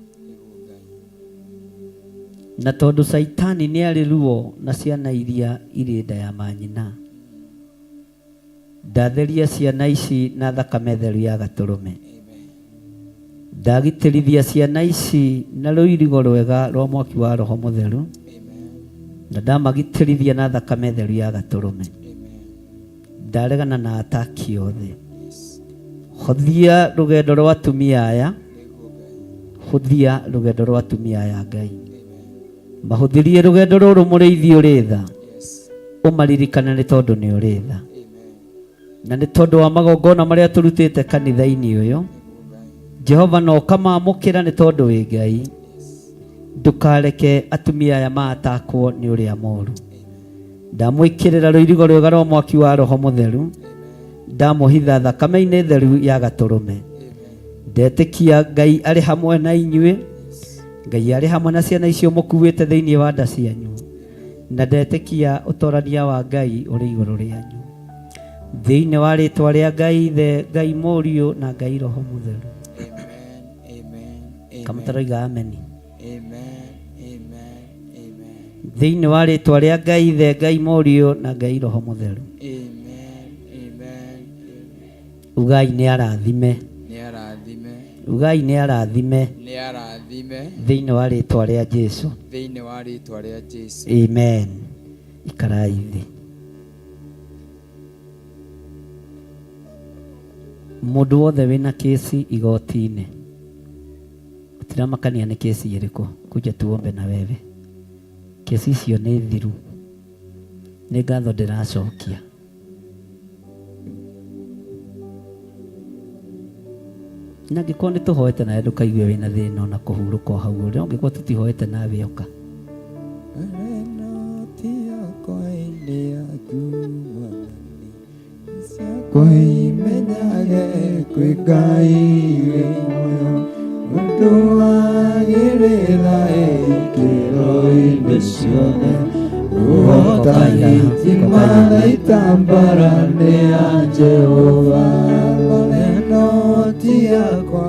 na tondũ caitani nĩ arĩ ruo na ciana iria irĩ nda ya manyina, ndatheria ciana ici na thakame theru ya Gatũrũme, ndagitĩrithia ciana ici na rũirigo rwega rwa mwaki wa Roho Mũtheru, na ndamagitĩrithia na thakame theru ya Gatũrũme. Ndaregana na ataki othe. Hũthia rũgendo rwa atumia aya, hũthia rũgendo rwa atumia aya. Ngai, mahũthĩrie rũgendo rũrũ. Mũrĩithi ũrĩ tha, ũmaririkane nĩ tondũ nĩ ũrĩ tha, na nĩ tondũ wa magongona marĩa tũrutĩte kanitha-inĩ ũyũ, Jehova, na ũkamamũkĩra nĩ tondũ wĩ Ngai. Ndũkareke atumia aya maatakwo nĩ ũrĩa mũru. Ndamwĩkĩrĩra rũirigo rwega rwa mwaki wa Roho Mũtheru, ndamũhitha thakame-inĩ theru ya Gatũrũme. Ndetĩkia Ngai arĩ hamwe na inyuĩ. Ngai arĩ hamwe na ciana icio mũkuĩte thĩinĩ wa nda cianyu, na ndetĩkia ũtorania wa Ngai ũrĩ igũrũ rĩanyu. Thĩinĩ wa rĩtwa rĩa Ngai Ithe, Ngai Mũriũ na Ngai Roho Mũtheru. Kamũtaroiga ameni. Thĩinĩ wa rĩtwa rĩa Ngai Ithe, Ngai Mũriũ na Ngai Roho Mũtheru. Ugai nĩ arathime. Nĩ arathime. Ugai nĩ arathime. Nĩ arathime. Thĩinĩ wa rĩtwa rĩa Jesu. Thĩinĩ wa rĩtwa rĩa Jesu. Amen. Ikarai thĩ. Mũndũ wothe wĩna kesi igoti-inĩ, gũtiramakania nĩ kesi ĩrĩkũ, kuja tuombe na wewe. Kesi icio nĩ thiru, nĩ ngatho ndĩracokia. Na angĩkorwo nĩ tũhoete nawe ndũkaigue wĩna thĩna ona kũhurũka o hau ũrĩ, no angĩkorwo tũtihoete nawe ũka. Kwĩmenyage kwĩ Ngai wĩ muoyo ũndũ wagĩrĩra ikĩro-inĩ ciothe ũhotani ti na itambara nĩ ya Jehova maneno ti yakwa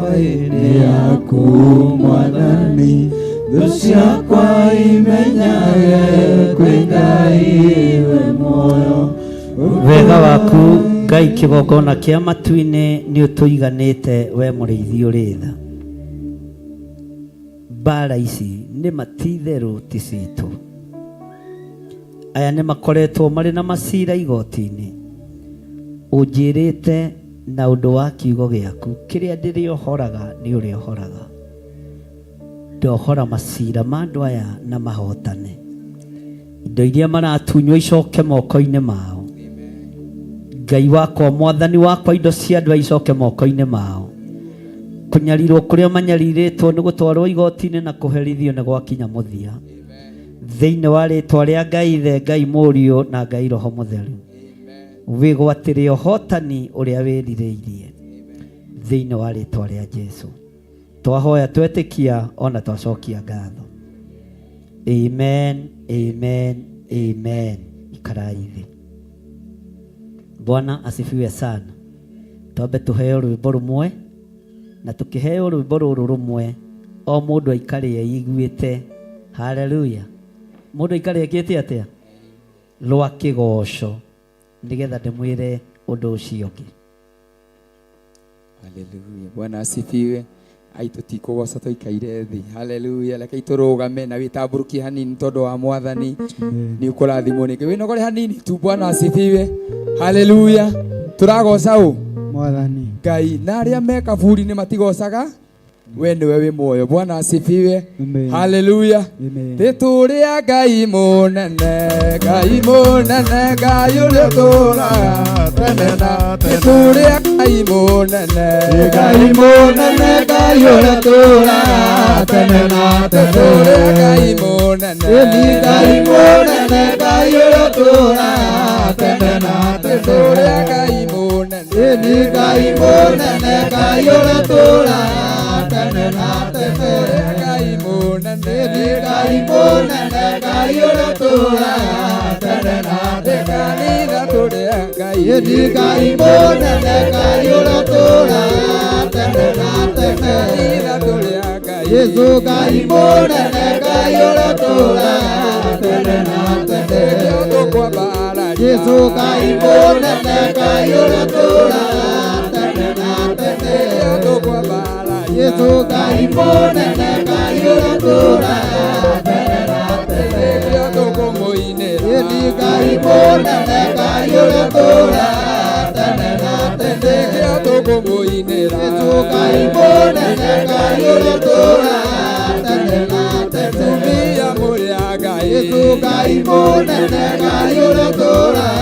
nĩ yaku Mwathani thũ ciakwa imenyage kwĩ Ngai wĩ muoyo. Wega waku Ngai kĩgongona kĩa matu-inĩ nĩ ũtũiganĩte we mũrĩithi ũrĩ tha. Mbara ici nĩ ma ti itherũ ti citũ. Aya nĩ makoretwo marĩ na macira igoti-inĩ. Ũnjĩrĩte na ũndũ wa kiugo gĩaku kĩrĩa ndĩrĩohoraga nĩ ũrĩohoraga. Ndohora macira ma andũ aya na mahotane. Indo iria maratunywo icoke moko-inĩ mao. Ngai wakwa, Mwathani wakwa, indo cia andũ aya icoke moko-inĩ mao. Kũnyarirwo kũrĩa manyarirĩtwo nĩ gũtwarwo igoti-inĩ na kũherithio nĩ gwakinya mũthia. Thĩinĩ wa rĩtwa rĩa Ngai Ithe, Ngai Mũriũ na Ngai Roho Mũtheru. Wĩgwatĩre ũhotani ũrĩa wĩrirĩirie. Thĩinĩ wa rĩtwa rĩa Jesu. Twahoya twetĩkia ona twacokia ngatho. Amen, amen, amen. Ikarai thĩ. Bwana asifiwe sana. Twambe tuheo rwĩmbo rũmwe na tukiheo rwĩmbo rũrũ rũmwe o mũndũ aikare eiguĩte. Haleluya. Mũndũ aikare ekĩte atĩa? Rwa kĩgoco nĩgetha ndĩmwĩre ũndũ ũcio ũngĩ. Haleluya. Bwana asifiwe. Ai tũtikũgoca tũikaire thĩ. Haleluya. Reke tũrũgame na wĩtambũrũkie hanini tondũ wa Mwathani. Nĩ ũkũrathimwo nĩ Ngai. Wĩnogore hanini tu. Bwana asifiwe. Haleluya. Tũragoca ũ? Mwathani. Ngai. Na arĩa me kaburi-inĩ matigocaga? We nĩwe wĩ muoyo. Bwana asifiwe. Amen. Haleluya. Amen. Rĩtũrĩa Ngai mũnene, Ngai mũnene, Ngai ũrĩa ũtũũraga tene na tene. Rĩtũrĩa Ngai mũnene, Ngai mũnene, Ngai ũrĩa ũtũũraga tene na tene. Rĩtũrĩa Ngai mũnene, Ngai mũnene, Ngai ũrĩa ũtũũraga tene na tene. Rĩtũrĩa Ngai mũnene, Ngai mũnene, Ngai ũrĩa ũtũũraga tene na tene. Ngai mũnene, Ngai mũnene, Ngai ũrĩa ũtũũraga tene na tene. Kanitha tũrĩa Ngai, Ngai mũnene, Ngai ũrĩa ũtũũraga tene na tene. Kanitha tũrĩa Ngai, Jesũ Ngai mũnene, Ngai ũrĩa ũtũũraga tene na tene. Nĩkĩo tũkwambararia. Jesũ Ngai mũnene, Ngai ũrĩa ũtũũraga tene na tene. Nĩkĩo tũkwambararia. Jesũ Ngai mũnene, Ngai ũrĩa ũtũũraga tene na tene. Nĩkĩo tũkũmũinĩra. Ngai mũnene, Ngai ũrĩa ũtũũraga tene na tene. Nĩkĩo tũkũmũinĩra. Jesũ Ngai mũnene, Ngai ũrĩa ũtũũraga tene na tene. Tumia mũrĩ a Ngai. Jesũ Ngai mũnene, Ngai ũrĩa ũtũũraga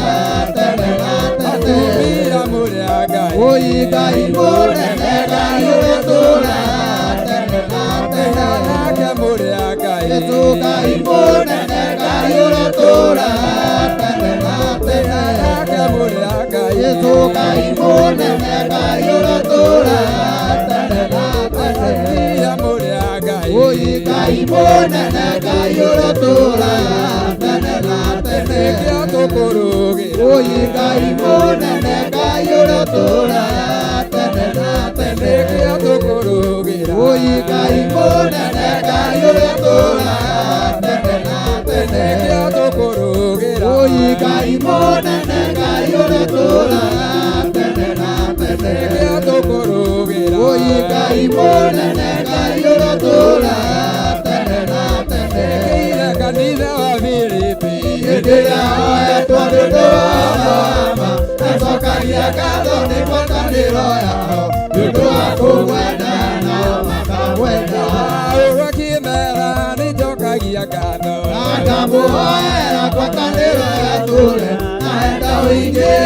tene na tene. Atumia mũrĩ a Ngai. Oi Ngai mũnene, Ngai ũrĩa ũtũũraga tene na tene. Anake mũrĩ a Ngai. Jesũ Ngai mũnene, Ngai ũrĩa ũtũũraga tene na tene. Anake mũrĩ a Ngai. Jesũ Ngai mũnene, Ngai ũrĩa ũtũũraga tene na tene. Atumia mũrĩ a Ngai. Oi Ngai mũnene Ngai ũrĩa ũtũũraga tene na tene Nĩkĩo tũkũrũgĩra. Oi Ngai mũnene Ngai ũrĩa ũtũũraga tene na tene Nĩkĩo tũkũrũgĩra. Oi Ngai mũnene Ngai ũrĩa ũtũũraga tene na tene Nĩkĩo tũkũrũgĩra. Oi Ngai mũnene Ngai ũrĩa ũtũũraga tene na tene Nĩkĩo tũkũrũgĩra. Oi Ngai mũnene Ngai ũrĩa ũtũũraga tene na tene Nĩkĩire kanitha wa Filipi. Hĩndĩ ĩrĩa oetwo nĩ ũndũ wa ũhoro wa ma acokagia ngatho nĩ ngwatanĩro yao nĩ ũndũ wa kũmwenda nao makamwenda Paũlũ akĩmera nĩnjokagia ngatho. Akamũhoera ngwatanĩro yatũre na enda ũingĩhe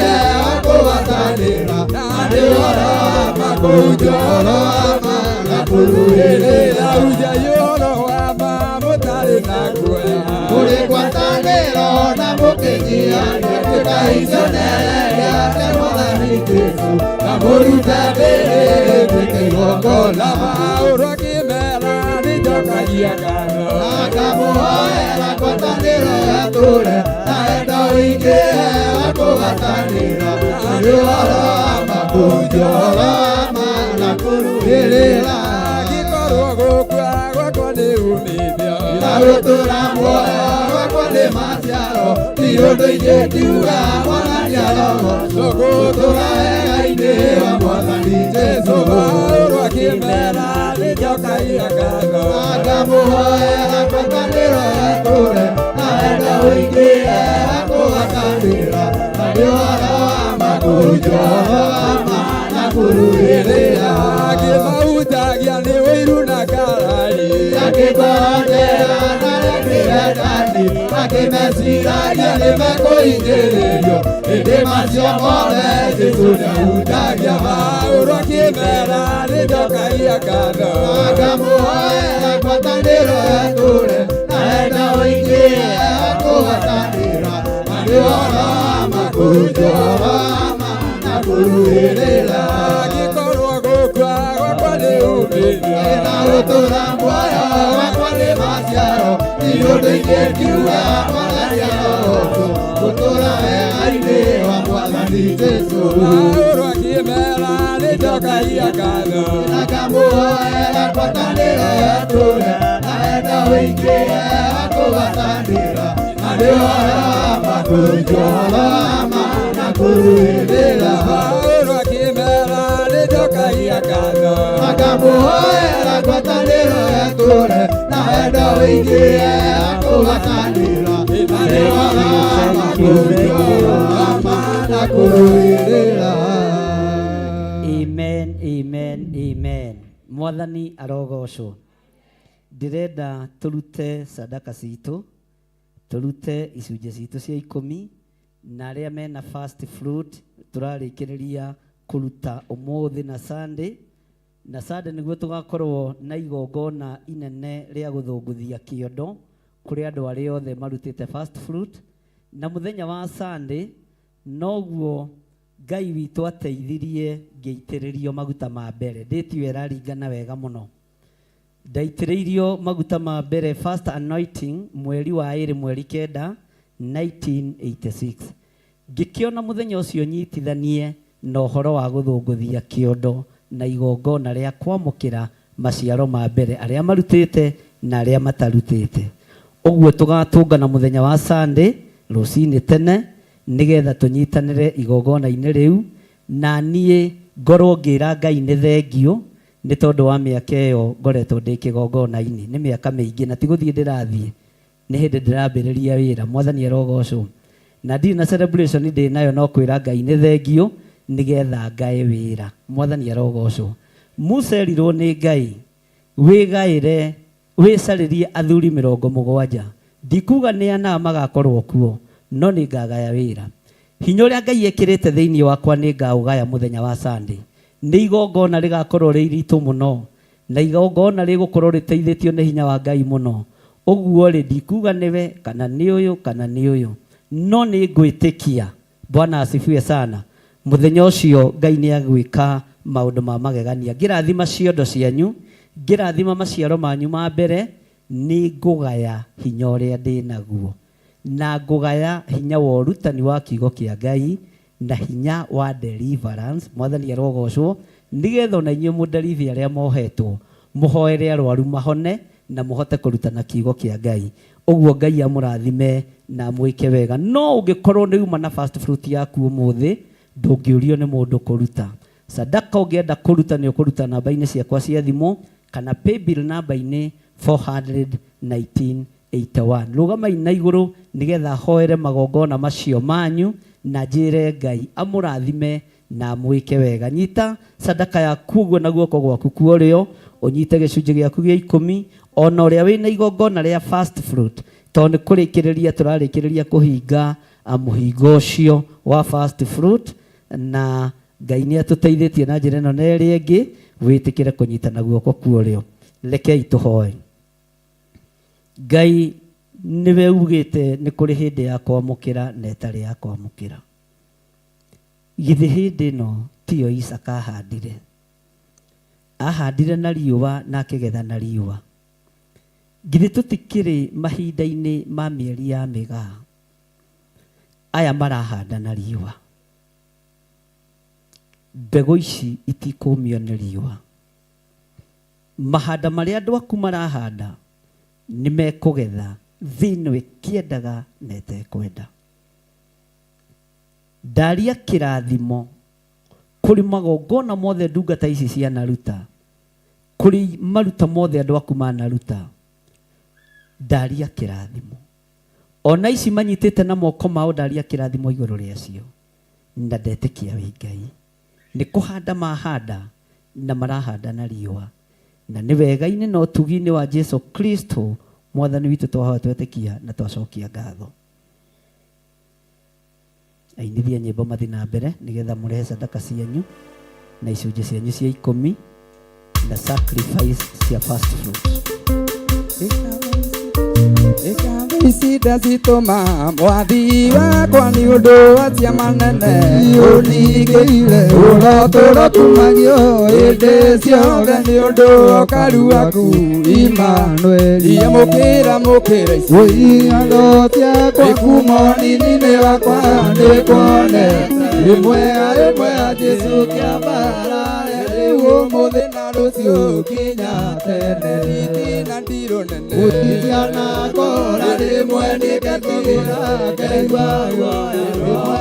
wa kũgwatanĩra na nĩ ũhoro wa ma kũhunjia ũhoro wa ma na kũrũĩrĩra Hunjai ũhoro wa ma mũtarĩ na guoya. Kũrĩ ngwatanĩro na mũkĩnyiihania tuĩkai cionereria kĩa Mwathani Jesũ na mũrute mĩĩrĩ ĩtuĩke igongona Paũlũ akĩmera nĩnjokagia ngatho. Akamũhoera ngwatanĩro yatũre na enda ũingĩhe wa kũgwatanĩra na nĩ ũhoro wa ma kũhunjia ũhoro wa ma na kũrũĩrĩra Angĩkorwo gũkua gwakwa nĩ uumithio. Na gũtũũra muoyo gwakwa nĩ maciaro ti ũndũ ingĩkiuga Mwathani arogocwo gũtũũra wega-inĩ wa Mwathani Jesũ Paũlũ akĩmera nĩnjokagia ngatho. Akamũhoera ngwatanĩro yatũre na enda ũingĩhe wa kũgwatanĩra na nĩ ũhoro wa ma kũhunjia ũhoro wa ma na kũrũĩrĩra Akĩmahunjagia nĩ ũiru na ngarari. Akĩngorotera na rĩndĩrendani akĩmeciragia nĩ mekũhinyĩrĩrio ĩndĩ macio mothe Jesũ nĩahunjagia Paũlũ akĩmera nĩnjokagia ngatho. Akamũhoera ngwatanĩro yatũre na enda ũingĩhe wa kũgwatanĩra na nĩ ũhoro wa ma kũhunjia ũhoro wa ma na kũrũĩrĩra Angĩkorwo gũkua gwakwa nĩ uumithio. Na gũtũũra muoyo wakwa nĩ maciaro ti ũndũ ingĩkiuga Mwathani arogocwo gũtũũra wega-inĩ wa Mwathani Jesũ Paũlũ akĩmera nĩnjokagia ngatho. Akamũhoera ngwatanĩro yatũre na enda ũingĩhe wa kũgwatanĩra na nĩ ũhoro wa ma kũhunjia ũhoro wa ma na kũrũĩrĩra Paũlũ akĩmera nĩnjokagia ngatho. Akamũhoera ngwatanĩro yatũre na enda ũingĩhe wa kũgwatanĩra na nĩ ũhoro wa ma kũhunjia ũhoro wa ma na kũrũĩrĩra Amen, amen, amen. Mwathani arogocwo. Ndĩrenda tũrute sadaka citũ, tũrute icunjĩ citũ cia ikũmi, na arĩa mena first fruit tũrarĩkĩrĩria kũruta ũmũthĩ na Sunday. Na Sunday nĩguo tũgakorwo na igongona inene rĩa gũthũngũthia kĩondo kũrĩ andũ arĩa othe marutĩte first fruit. Na mũthenya wa Sunday noguo Ngai witũ ateithirie ngĩitĩrĩrio maguta ma mbere. Date ĩyo ĩraringana wega mũno. Ndaitĩrĩirio maguta ma mbere first anointing mweri wa ĩrĩ mweri kenda 1986. Ngĩkĩona mũthenya ũcio nyitithanie na ũhoro wa gũthũngũthia kĩondo na igongona rĩa kwamũkĩra maciaro ma mbere arĩa marutĩte na arĩa matarutĩte. Ũguo tũgatũngana mũthenya wa Sunday rũcinĩ tene nĩgetha tũnyitanĩre igongona-inĩ rĩu na niĩ ngorwo ngĩra Ngai nĩ thengio nĩ tondũ wa mĩaka ĩyo ngoretwo ndĩ kĩgongona-inĩ. Nĩ mĩaka mĩingĩ na ti gũthiĩ ndĩrathiĩ, nĩ hĩndĩ ndĩrambĩrĩria wĩra. Mwathani arogocwo. Na ndirĩ na celebration ndĩ nayo no kwĩra Ngai nĩ thengio nĩgetha ngae wĩra. Mwathani arogocwo. Musa erirwo nĩ Ngai wĩgaĩre wĩcarĩrie athuri mĩrongo mũgwanja. Ndikuga nĩ ana magakorwo kuo, no nĩ ngagaya wĩra. Hinya ũrĩa Ngai ekĩrĩte thĩinĩ wakwa nĩ ngaũgaya mũthenya wa Sunday. Nĩ igongona rĩgakorwo rĩ iritũ mũno, na igongona rĩgũkorwo rĩteithĩtio nĩ hinya wa Ngai mũno. Ũguo rĩ, ndikuga nĩwe, kana nĩ ũyũ, kana nĩ ũyũ. No nĩ ngwĩtĩkia. Bwana asifiwe sana. Mũthenya ũcio Ngai nĩ agwĩka maũndũ ma magegania. Ngĩrathima ciondo cianyu, Ngĩrathima maciaro manyu ma mbere, nĩ ngũgaya hinya ũrĩa ndĩ naguo, na ngũgaya hinya wa ũrutani wa kiugo kĩa Ngai na hinya wa deliverance. Mwathani arogocwo, nĩgetha ona inyuĩ mũdeliver arĩa mohetwo, mũhoere arwaru mahone, na mũhote kũrutana kiugo kĩa Ngai. Ũguo Ngai amũrathime na amwĩke wega. No ũngĩkorwo nĩ uma na first fruit yaku ũmũthĩ, ndũngĩũrio nĩ mũndũ kũruta sadaka. Ũngĩenda kũruta, nĩ ũkũruta namba-inĩ ciakwa cia thimũ kana paybill namba-inĩ 41981. Rũgamai na igũrũ nĩgetha hoere magongona macio manyu na njĩre Ngai amũrathime na amwĩke wega. Nyita sadaka yaku ũguo na guoko gwaku kwa ũrĩo, ũnyite gĩcunjĩ gĩaku gĩa ikũmi, ona ũrĩa wĩna igongona rĩa first fruit, tondũ nĩ kũrĩkĩrĩria tũrarĩkĩrĩria kũhinga mũhingo ũcio wa first fruit, na Ngai nĩ atũteithĩtie na njĩra ĩno na ĩrĩa ĩngĩ. Wĩtĩkĩre kũnyita na guoko kwa ũrĩo. Rekei tũhoe. Ngai, nĩwe ugĩte nĩ kũrĩ hĩndĩ ya kwamũkĩra na ĩtarĩ ya kwamũkĩra. Githĩ hĩndĩ ĩno tiyo Isaka ahandire? Ahandire na riũa na akĩgetha na riũa. Githĩ tũtikĩrĩ mahinda-inĩ ma mĩeri ya mĩgaa? Aya marahanda na riũa, mbegũ ici itikũmio nĩ riũa. Mahanda marĩa andũ aku marahanda nĩ mekũgetha, thĩ ĩno ĩkĩendaga na ĩtekwenda. Ndaria kĩrathimo kũrĩ magongona mothe ndungata ici cianaruta, kũrĩ maruta mothe andũ aku manaruta. Ndaria kĩrathimo ona ici manyitĩte na moko mao, ndaria kĩrathimo igũrũ rĩacio, na ndetĩkia wĩ Ngai. Nĩ kũhanda mahanda na marahanda na riũa, na nĩ wega-inĩ na ũtugi-inĩ wa Jesu Kristo Mwathani witũ twahoya, twetĩkia na twacokia ngatho. Ainithia nyĩmbo mathi na mbere nĩgetha mũrehe sadaka cianyu na icunjĩ cianyu cia ikũmi na sacrifice cia first fruit. Ici ndacitũma mwathi wakwa nĩ ũndũ wa ciama nene ũningĩire, ũrotũro kumagio hĩndĩ ciothe nĩ ũndũ wa ũkaru waku Imanueli. Mũkĩra mũkĩra ici Ũigatho ciakwa ikumo nini-inĩ wakwa nĩkuonete rĩmwe rĩmwe ya Jesu kĩambarare rĩu ũmũthĩ na rũciũ kinya tene. Itina ndirũ nene Gũticianakora rĩmwe nĩngetigĩra ngeigua guoya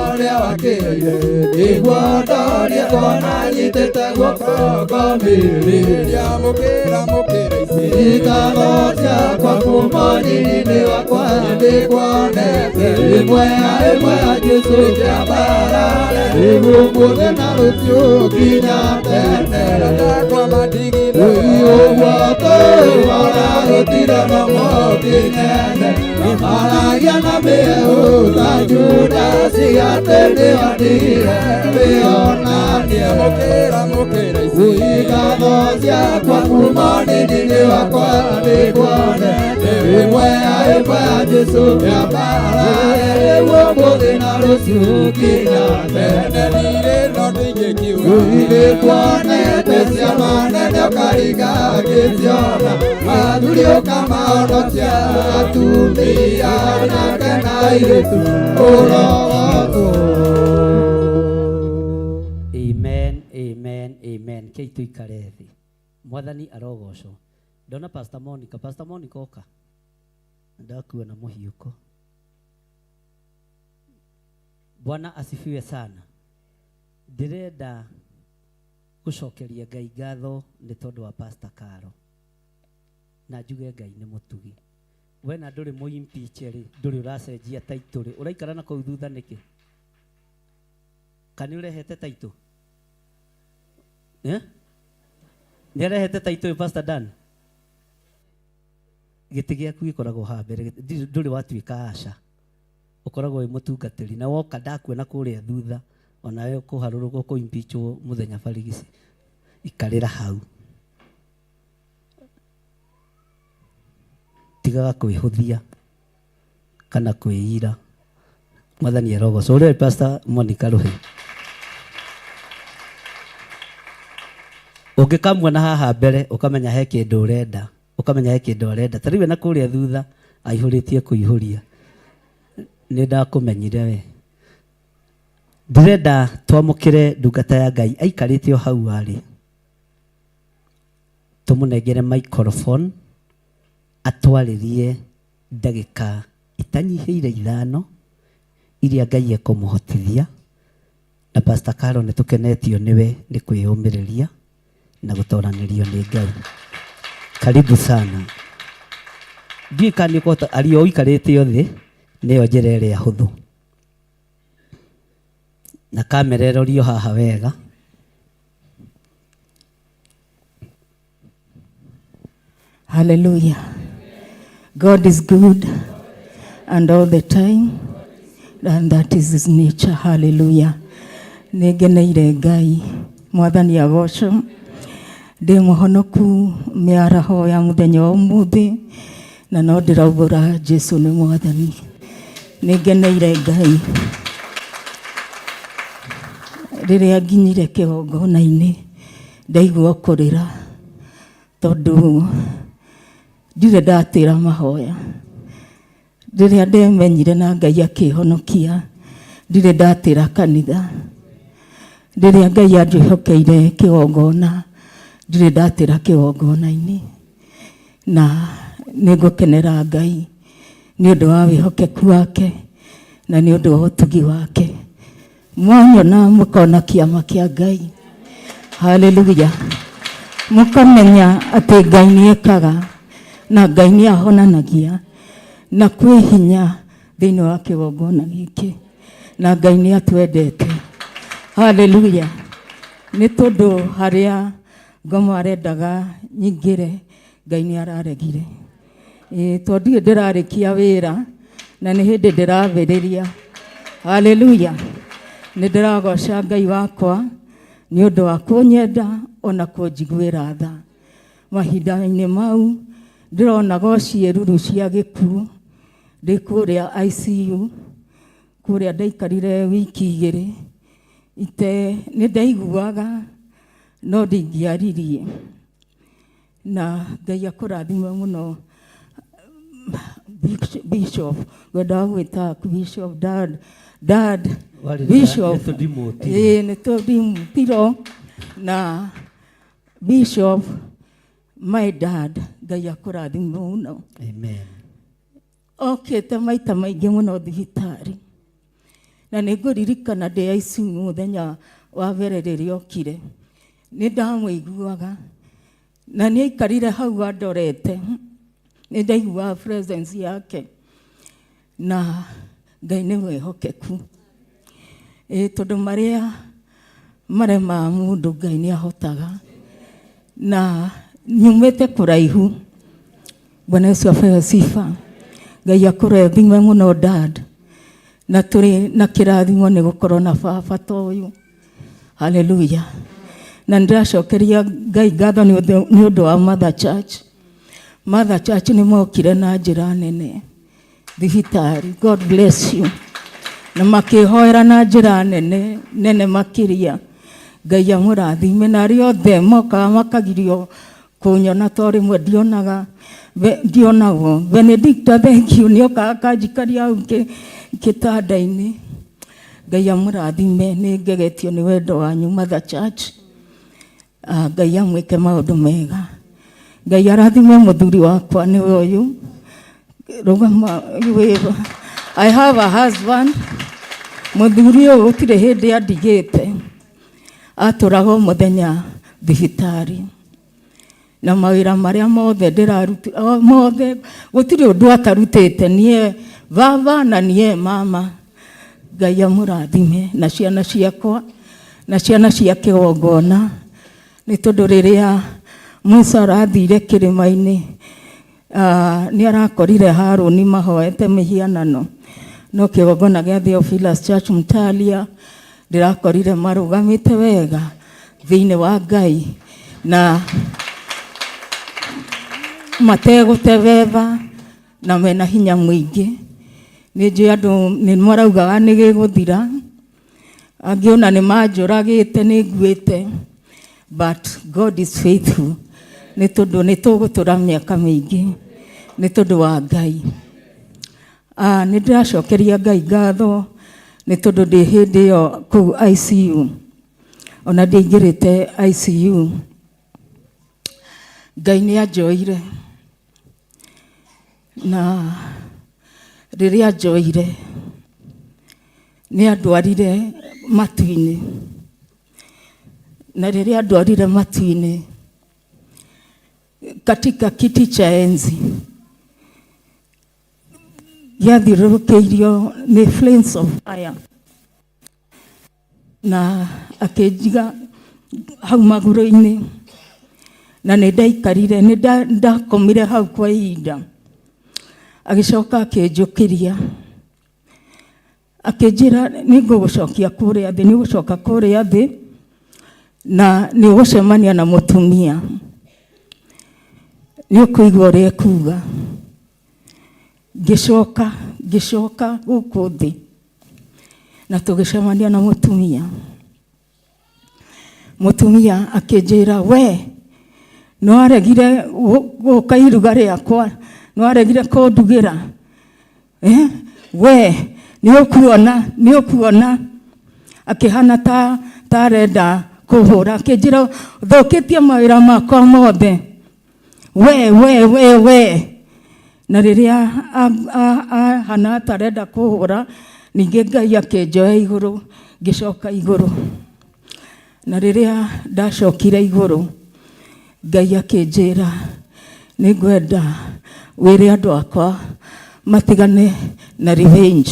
ũrĩa wakĩire, nĩguo ndorie kuona nyitĩte guoko ngomĩrĩria. Mũkĩra mũkĩra ici Ngatho ciakwa kuma nini-inĩ wakwa nĩkuonete rĩmwe rĩmwe ya Jesu kĩambarare rĩu ũmũthĩ na rũciũ kinya tene. Ndakwa madigithũ Ũguo tũũra gũtirĩ na mũkinene maragia na mĩeũ ta Judasi atĩ nĩonire wĩonanie. Mũkĩra mũkĩra ici Ngatho ciakwa kuma nini-inĩ wakwa nĩkuonete rĩmwe rĩmwe ya Jesu kĩambarare rĩu ũmũthĩ na rũciũ kinya tene. Ndirĩ no ndingĩkiuga. Nĩkuonete ciama nene ũkaringa ngĩciona, athuri ũkamahonokia, atumia anake na airĩtu ũrogocwo. Amen, amen, amen. Kei tuikare thĩ. Mwathani arogocwo. Ndona Pastor Monica. Pastor Monica, oka, ndakuona mũhiũko. Bwana asifiwe sana. Ndĩrenda gũcokeria Ngai ngatho nĩ tondũ wa Pastor Caro, na njuge Ngai nĩ mũtugi. We na ndũrĩ mũimpeach rĩ, ndũrĩ ũracenjia title rĩ, ũraikara na kũu thutha nĩkĩ? Kana nĩ ũrehete title, eh? Nĩ arehete title, Pastor Dan. Gĩtĩ gĩaku gĩkoragwo haha mbere, ndũrĩ watuĩka aca, ũkoragwo wĩ mũtungatĩri, na woka ndakuona kũrĩa thutha, onawe ũkũharũrũka ũkũimpeachwo mũthenya barigici. Ikarĩra hau, tigaga kwĩhũthia kana kwĩira. Mwathani arogocwo. Ũrĩa Pastor Monica Rũhĩ. Ũngĩkamuona haha mbere ũkamenya he kĩndũ ũrenda, ũkamenya he kĩndũ arenda. Ta rĩu na kũrĩa thutha aihũrĩtie kũihũria. Nĩ ndakũmenyire we. Ndĩrenda twamũkĩre ndungata ya Ngai aikarĩte o hau arĩ. Tũmũnengere microphone atwarĩrie ndagĩka itanyihĩire 5 iria Ngai ekũmũhotithia. Na Pastor Carol nĩ tũkenetio nĩwe nĩ kwĩyũmĩrĩria na gũtoranĩrio nĩ Ngai. Karibu sana. Ndiũĩ kana nĩ ũkũhota, aria o ũikarĩte o thĩ, nĩyo njĩra ĩrĩa hũthũ. Na kamera ĩrorio haha wega. Hallelujah. God is good and all the time, and that is his nature. Hallelujah. Nĩngeneire Ngai, Mwathani agocwo. Ndĩ mũhonoku mĩaraho ya mũthenya wa ũmũthĩ, na no ndĩraumbũra Jesu nĩ Mwathani. Nĩngeneire Ngai. Rĩrĩa nginyire kĩgongona-inĩ, ndaigua kũrĩra, tondũ ndirĩ ndatĩra mahoya. Rĩrĩa ndemenyire na Ngai akĩhonokia, ndirĩ ndatĩra kanitha. Rĩrĩa Ngai anjĩhokeire kĩgongona, ndirĩ ndatĩra kĩgongona-inĩ. Na nĩngũkenera Ngai nĩ ũndũ wa wĩhokeku wake na nĩ ũndũ wa ũtugi wake. Mwanyona mũkona kĩama kĩa Ngai. Hallelujah. Mũkamenya atĩ Ngai nĩekaga na Ngai nĩahonanagia na kwĩ hinya thĩinĩ wa kĩgongona gĩkĩ na Ngai nĩatwendete. Hallelujah. Nĩ tondũ harĩa ngoma arendaga nyingĩre, Ngai nĩararegire. Tondũ ndirĩ ndĩrarĩkia wĩra na nĩ hĩndĩ ndĩrambĩrĩria. Hallelujah. Nĩ ndĩragoca Ngai wakwa nĩ ũndũ wa kũnyenda ona kũnjiguĩra tha. Mahinda-inĩ mau ndĩronaga o ciĩruru cia gĩkuũ ndĩ kũrĩa ICU, kũrĩa ndaikarire wiki 2 ite nĩ ndaiguaga no ndingĩaririe. Na Ngai akũrathime mũno Bishop, ngwendaga gwĩta Bishop Dad, Dad, Warĩ Bishop. nĩ tũndimũtirwo. Ĩĩ, nĩ tũndimũtirwo. Na Bishop, my dad, Ngai akũrathime mũno. Amen. Okĩte maita maingĩ mũno thibitarĩ. Na nĩ ngũririkana ndĩ ICU mũthenya wa mbere rĩrĩa okire. Nĩ ndamũiguaga. Na nĩ aikarire hau andorete. Nĩ ndaiguaga presence yake. Na Ngai nĩ mwĩhokeku. Tondũ marĩa maremaga mũndũ Ngai nĩ ahotaga. Na nyumĩte kũraihu. Bwana Yesu apewe sifa. Ngai akũrathime mũno dad. Na tũrĩ na kĩrathimo nĩ gũkorwo na baba ta ũyũ. Hallelujah. Na nĩndĩracokeria Ngai ngatho nĩ ũndũ wa Mother Church. Mother Church nĩ mokire na njĩra nene thibitarĩ. God bless you. Na makĩhoera na njĩra nene nene makĩria. Ngai amũrathime. Na arĩa othe mokaga makagirio kũnyona to rĩmwe ndionaga, ndionagwo. Benedicta, thank you. Nĩokaga akanjikaria hau kĩtanda-inĩ. Ngai amũrathime. Nĩ ngegetio nĩ wendo wanyu Mother Church. Ngai amwĩke maũndũ mega. Ngai arathime mũthuri wakwa nĩwe ũyũ. Rũgama wĩra. I have a husband. Mũthuri ũyũ gũtirĩ hĩndĩ andigĩte. Atũraga o mũthenya thibitarĩ. Na mawĩra marĩa mothe ndĩraruta, o mothe, gũtirĩ ũndũ atarutĩte. Niĩ baba na niĩ mama. Ngai amũrathime na ciana ciakwa na ciana cia kĩgongona. Nĩ tondũ rĩrĩa Musa arathire kĩrĩma-inĩ, nĩ arakorire Harũni mahoete mĩhianano. No kĩgongona gĩa Theophilus Church Mtalia ndĩrakorire marũgamĩte wega thĩinĩ wa Ngai na mategũtebeba na mena hinya mũingĩ. Nĩ njũĩ andũ nĩ maraugaga nĩ gĩgũthira, angĩ ona nĩ manjũragĩte nĩ nguĩte. But God is faithful nĩ tondũ nĩ tũgũtũra mĩaka mĩingĩ nĩ tondũ wa Ngai. Ah, nĩ ndĩracokeria Ngai ngatho nĩ tondũ ndĩ hĩndĩ ĩyo kũu ICU ona ndiaingĩrĩte ICU Ngai nĩ anjoire na rĩrĩa anjoire nĩ andwarire matu-inĩ na rĩrĩa andwarire matu-inĩ katika kiti cha enzi gĩathiũrũrũkĩirio nĩ flames of fire na akĩnjiga hau magũrũ-inĩ na nĩ ndaikarire nĩ ndakomire hau kwa ihinda agĩcoka akĩnjũkĩria akĩnjĩra nĩ ngũgũcokia kũrĩa thĩ nĩ ũgũcoka kũrĩa thĩ na nĩ ũgũcemania na mũtumia nĩ ũkũigua ũrĩa ekuga ngĩcoka ngĩcoka gũkũ thĩ na tũgĩcemania na mũtumia mũtumia akĩnjĩra we nĩwaregire gũka iruga rĩakwa nĩwaregire kũndugĩra eh? We nĩũkuona nĩũkuona akĩhana ta tarenda kũhũra akĩnjĩra thũkĩtie mawĩra makwa mothe we we we we na rĩrĩa ahana ta arenda kũhũra ningĩ Ngai akĩnjoya igũrũ ngĩcoka igũrũ na rĩrĩa ndacokire igũrũ Ngai akĩnjĩra nĩ ngwenda wĩre andũ akwa matigane na revenge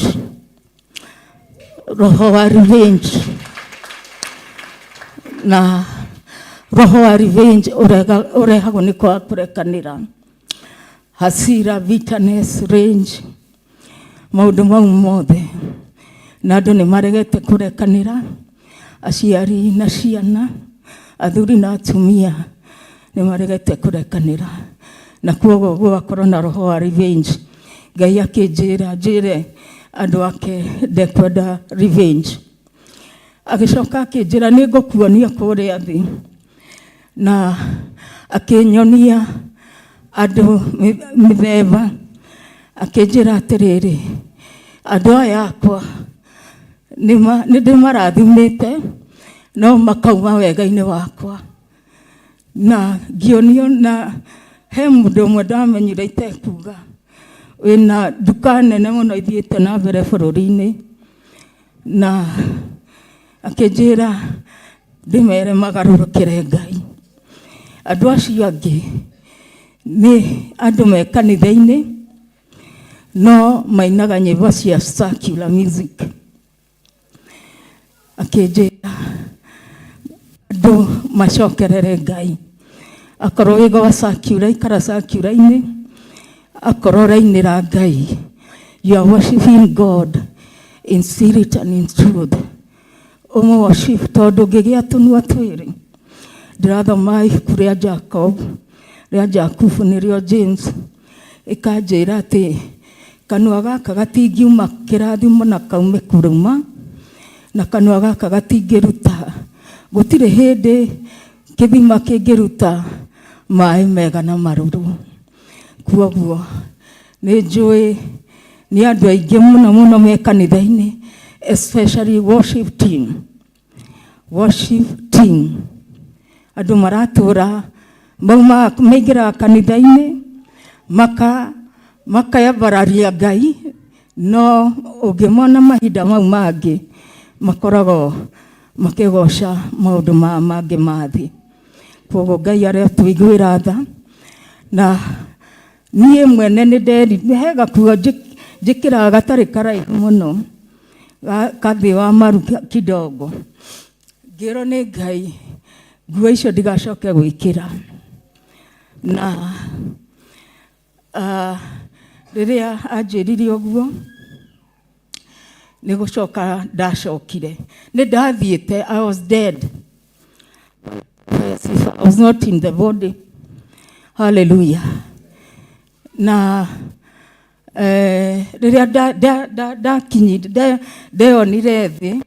roho wa revenge na roho wa revenge ũrehagwo nĩ kwaga kũrekanĩra hasira bitterness rage maũndũ mau mothe na andũ nĩ maregete kũrekanĩra aciari na ciana athuri na atumia nĩ maregete kũrekanĩra na kuoguo gũgakorwo na roho wa revenge Ngai akĩnjĩra njĩre andũ ake ndekwenda revenge agĩcoka akĩnjĩra nĩ ngũkuonia kũrĩa thĩ na akĩnyonia andũ mĩthemba akĩnjĩra atĩrĩrĩ andũ aya akwa nĩ ndĩmarathimĩte no makauma wega-inĩ wakwa na ngĩonio na he mũndũ ũmwe ndamenyire itekuga wĩna nduka nene mũno ithiĩte na mbere bũrũri-inĩ na akĩnjĩra ndĩmere magarũrũkĩre Ngai andũ acio angĩ nĩ andũ me kanitha-inĩ no mainaga nyĩmbo cia secular music akĩnjĩra andũ macokerere Ngai akorwo wĩ gwa secular ikara secular-inĩ akorwo ũrainĩra Ngai you are worshiping God in spirit and in truth ũmũ worship tondũ ngĩgĩa tũnua twĩrĩ ndĩrathoma ibuku rĩa Jacob rĩa Jakubu nĩrĩo James ĩkanjĩra atĩ kanua gaka gatingiuma kĩrathimo na kaume kũruma na kanua gaka gatingĩruta gũtirĩ hĩndĩ kĩthima kĩngĩruta maĩ mega na marũrũ kuoguo nĩ njũĩ nĩ andũ aingĩ mũno mũno me kanitha-inĩ especially worship team worship team andũ maratũra mauma maingĩraga kanitha-inĩ maka makayambararia Ngai no ũngĩmona mahinda mau mangĩ makoragwo makĩgoca maũndũ ma mangĩ ma thĩ koguo Ngai aretũiguĩra tha na niĩ mwene nĩ nderi he gakuo njĩkĩraga gatarĩ karaihu mũno kathĩ wa maru kidogo ngĩrwo nĩ Ngai nguo icio ndigacoke gwĩkĩra na rĩrĩa anjĩrire ũguo nĩ gũcoka ndacokire nĩ ndathiĩte I was dead I was not in the body hallelujah na rĩrĩa ndakinyire ndeyonire thĩ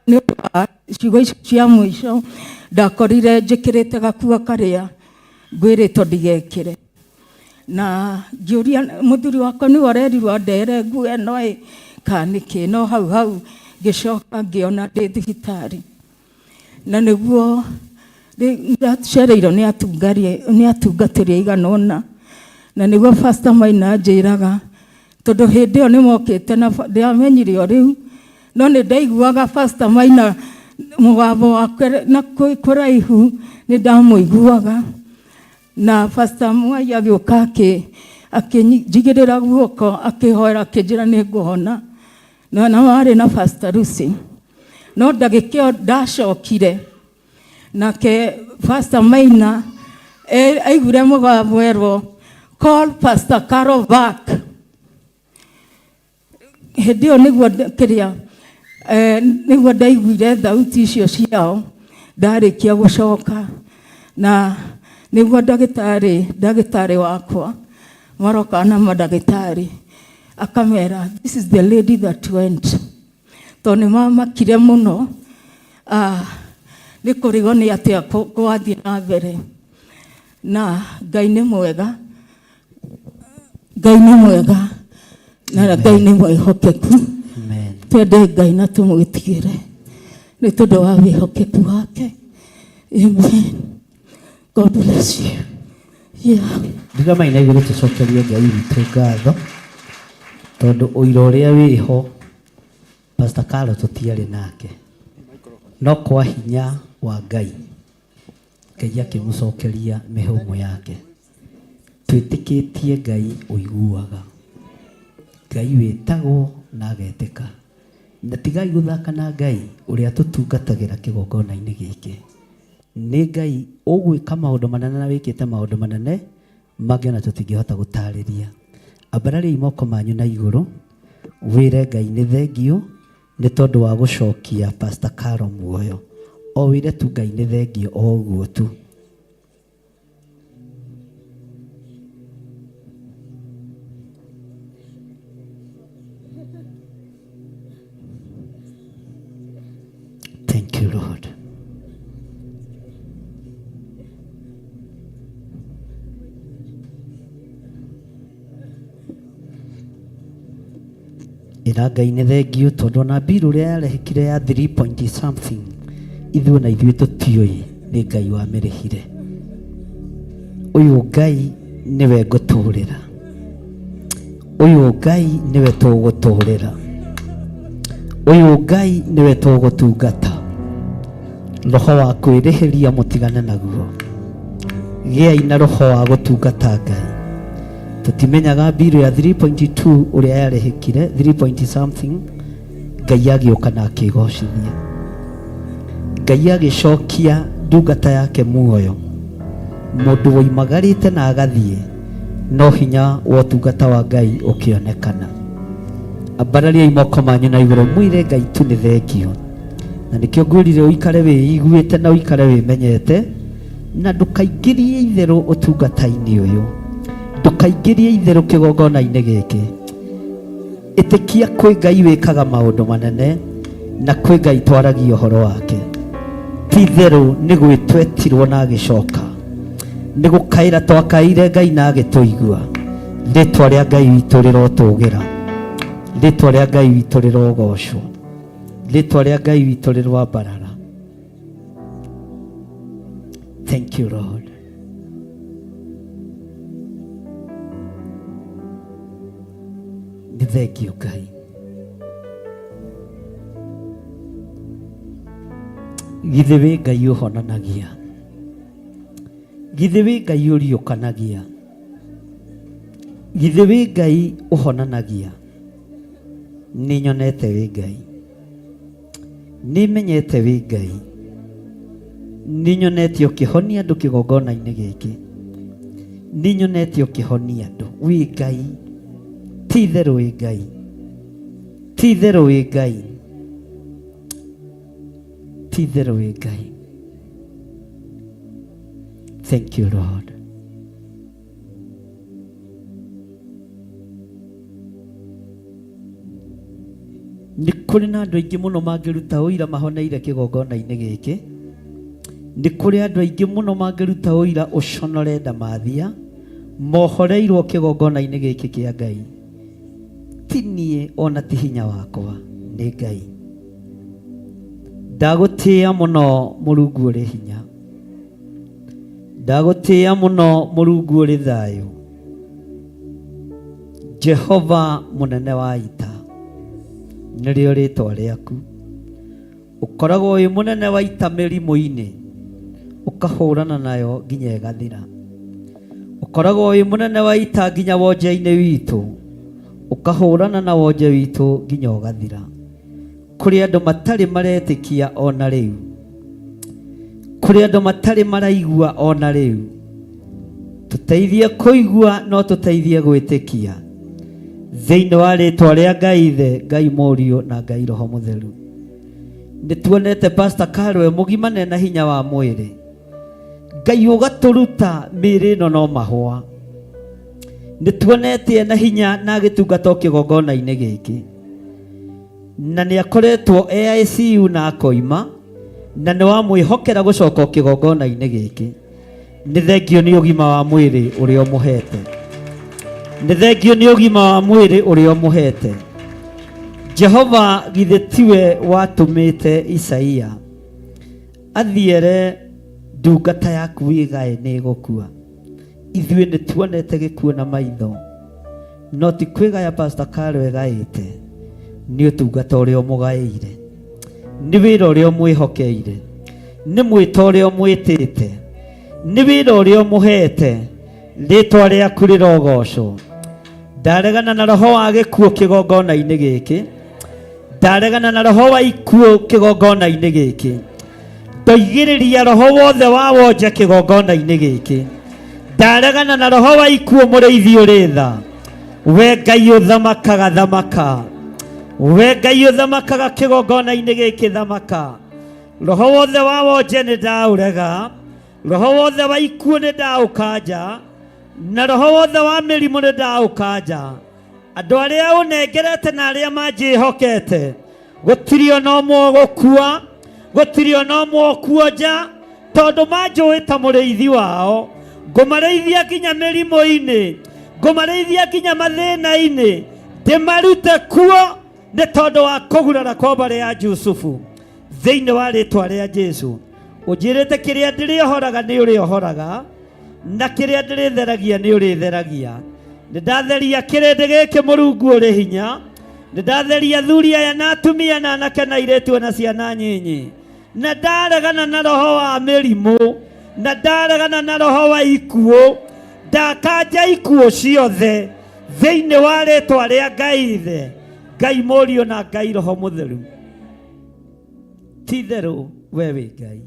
Nĩ ũndũ wa ciugo icio cia mũico, ndakorire njĩkĩrĩte gakuo karĩa ngwĩrĩtwo ndigekĩre. Na ngĩũria mũthuri wakwa nĩwe ũrerirwo andere nguo ĩno ĩ kana nĩkĩ, no hau hau ngĩcoka ngĩona ndĩ thibitarĩ. Na nĩguo ndacereirwo nĩ nĩ atungatĩri aigana ũna, na nĩguo Pastor Maina anjĩraga, tondũ hĩndĩ ĩyo nĩ mokĩte na ndiamenyire o rĩu, no nĩ ndaiguaga Pastor Maina mũgambo wake na kũraihu nĩ ndamũiguaga. Na Pastor Mwai agĩũka akĩnjigĩrĩra guoko, akĩhoera, akĩnjĩra nĩ ngũhona. Na warĩ na Pastor Lucy. No ndagĩka ĩyo ndacokire, nake Pastor Maina aiguire mũgambo erwo, call Pastor Carol back. Hĩndĩ ĩyo nĩguo kĩrĩa nĩguo ndaiguire thauti icio ciao ndarĩkia gũcoka, na nĩguo ndagĩtarĩ wakwa maroka na mandagĩtarĩ akamera, this is the lady that went. Tondũ nĩ mamakire mũno, nĩ kũrigwo nĩ atĩa gwathiĩ na mbere. Na Ngai nĩ mwega, Ngai nĩ mwega, na Ngai nĩ mwĩhokeku. Twende Ngai na tũmwĩtigĩre nĩ tondũ wa wĩhokeku wake. Amen. God bless you. Yeah. Rũgamai na igũrũ tũcokerie Ngai witũ ngatho tondũ ũira ũrĩa wĩho Pastor Carol tũtiarĩ nake, no kwa hinya wa Ngai, Ngai akĩmũcokeria mĩhũmũ yake. Twĩtĩkĩtie Ngai ũiguaga, Ngai wĩtagwo na agetĩka. Na tigai gũthaka na Ngai ũrĩa tũtungatagĩra kĩgongona-inĩ gĩkĩ. Nĩ Ngai ũgwĩka maũndũ manene na wĩkĩte maũndũ manene mangĩ ona tũtingĩhota gũtarĩria. Ambarariai moko manyu na igũrũ, wĩre Ngai nĩ thengiũ nĩ tondũ wa gũcokia Pastor Carol muoyo. O wĩre tu Ngai nĩ thengiũ o ũguo tu. Thank you, Lord. Ĩra Ngai nĩ thengiũ tondũ ona mbiru ũrĩa yarehekire ya 3 point something ithuĩ na ithuĩ tũtiũĩ nĩ Ngai wamĩrĩhire. Ũyũ Ngai nĩwe ngũtũrĩra, ũyũ Ngai nĩwe tũgũtũrĩra, ũyũ Ngai nĩwe tũgũtungata. Roho wa kwĩrĩhĩria mũtigane naguo, gĩai na roho wa gũtungata Ngai. Tũtimenyaga mbiru ya 3.2 ũrĩa yarĩhĩkire 3 point something, Ngai agĩũka na akĩgocithia. Ngai agĩcokia ndungata yake muoyo, mũndũ woimagarĩte na agathiĩ, no hinya wa ũtungata wa Ngai ũkĩonekana. Ambarariai moko manyu na igũrũ mwĩre Ngai tu nĩ thengiũ. Na nĩkĩo ngwĩrire ũikare wĩiguĩte na ũikare wĩmenyete, na ndũkaingĩrie itherũ ũtungata-inĩ ũyũ, ndũkaingĩrie itherũ kĩgongona-inĩ gĩkĩ. Ĩtĩkia kwĩ Ngai wĩkaga maũndũ manene, na kwĩ Ngai twaragia ũhoro wake. Ti itherũ nĩ gwĩtwetirwo na agĩcoka, nĩ gũkaĩra twakaĩire Ngai na agĩtũigua. Rĩtwa rĩa Ngai witũ rĩrotũgĩra, rĩtwa rĩa Ngai witũ rĩrogocwo, rĩtwa rĩa Ngai witũ rĩroambarara. Thank you, Lord. Nĩ thengiũ Ngai. Githĩ wĩ Ngai ũhonanagia, githĩ wĩ Ngai ũriũkanagia, githĩ wĩ Ngai ũhonanagia. Nĩ nyonete wĩ Ngai, nĩ menyete wĩ Ngai, nĩ nyonete ũkĩhonia andũ kĩgongona-inĩ gĩkĩ, nĩ nyonete ũkĩhonia andũ. Wĩ Ngai, ti itherũ wĩ Ngai, ti itherũ wĩ Ngai, ti itherũ wĩ Ngai. Thank you, Lord. Nĩ kũrĩ na andũ aingĩ mũno mangĩruta ũira mahoneire kĩgongona-inĩ gĩkĩ. Nĩ kũrĩ andũ aingĩ mũno mangĩruta ũira ũconore ndamathia mohoreirwo kĩgongona-inĩ gĩkĩ kĩa Ngai. Ti niĩ ona ti hinya wakwa, nĩ Ngai. Ndagũtĩĩa mũno Mũrungu ũrĩ hinya. Ndagũtĩĩa mũno Mũrungu ũrĩ thayũ. Jehova mũnene wa ita nĩrĩo rĩtwa rĩaku. Ũkoragwo wĩ mũnene wa ita mĩrimũ-inĩ, ũkahũrana nayo nginya ĩgathira. Ũkoragwo wĩ mũnene wa ita nginya wonje-inĩ witũ, ũkahũrana na wonje witũ nginya ũgathira. Kũrĩ andũ matarĩ maretĩkia o na rĩu, kũrĩ andũ matarĩ maraigua o na rĩu. Tũteithie kũigua no tũteithie gwĩtĩkia. Thĩinĩ wa rĩtwa rĩa Ngai Ithe, Ngai Mũriũ na Ngai Roho Mũtheru. Nĩ tuonete Pastor Carol e mũgima na ena hinya wa mwĩrĩ. Ngai ũgatũruta mĩĩrĩ ĩno no mahũa. Nĩ tuonete ena hinya na agĩtungata o kĩgongona-inĩ gĩkĩ. Na nĩ akoretwo e ICU na akoima na nĩ wamwĩhokera gũcoka o kĩgongona-inĩ gĩkĩ. Nĩ thengio nĩ ũgima wa mwĩrĩ ũrĩa ũmũhete. Nĩ thengio nĩ ũgima wa mwĩrĩ ũrĩa ũmũhete. Jehova githĩ tiwe watũmĩte Isaia athiere ndungata yaku ĩgae nĩ ĩgũkua. Ithuĩ nĩ tuonete gĩkuũ na maitho, no ti kwĩgaya Pastor Carol ĩgaĩte, nĩ ũtungata ũrĩa ũmũgaĩire, nĩ wĩra ũrĩa ũmwĩhokeire, nĩ mwĩto ũrĩa ũmwĩtĩte, nĩ wĩra ũrĩa ũmũhete. Rĩtwa rĩaku rĩrogocwo. Ndaregana na roho wa gĩkuũ kĩgongona-inĩ gĩkĩ, ndaregana na roho wa ikuũ kĩgongona-inĩ gĩkĩ, ndoigĩrĩria roho wothe wa wonje kĩgongona-inĩ gĩkĩ, ndaregana na roho wa ikuũ. Mũrĩithi ũrĩ tha, we Ngai ũthamakaga, thamaka. We Ngai ũthamakaga kĩgongona-inĩ gĩkĩ, thamaka. Roho wothe wa wonje nĩ ndaũrega, roho wothe wa ikuũ nĩ ndaũkanja, na roho wothe wa mĩrimũ nĩ ndaũkanja. Andũ arĩa ũnengerete na arĩa manjĩhokete, gũtirĩ ona ũmwe ũgũkua, gũtirĩ ona ũmwe ũkuonja, tondũ manjũĩ ta mũrĩithi wao. Ngũmarĩithia nginya mĩrimũ-inĩ, ngũmarĩithia nginya mathĩna-inĩ, ndĩmarute kuo nĩ tondũ wa kũgurara kwa mbarĩ ya Jusufu. Thĩinĩ wa rĩtwa rĩa Jesu, ũnjĩrĩte kĩrĩa ndĩrĩohoraga nĩ ũrĩohoraga, na kĩrĩa ndĩrĩtheragia nĩ ũrĩtheragia. Nĩ ndatheria kĩrĩndĩ gĩkĩ, Mũrungu ũrĩ hinya. Nĩ ndatheria athuri aya na atumia na anake na airĩtu na ciana nyinyi, na ndaregana na roho wa mĩrimũ, na ndaregana na roho wa ikuũ. Ndakanja ikuũ ciothe thĩinĩ wa rĩtwa rĩa Ngai Ithe, Ngai Mũriũ na Ngai Roho Mũtheru. Ti itherũ we wĩ Ngai.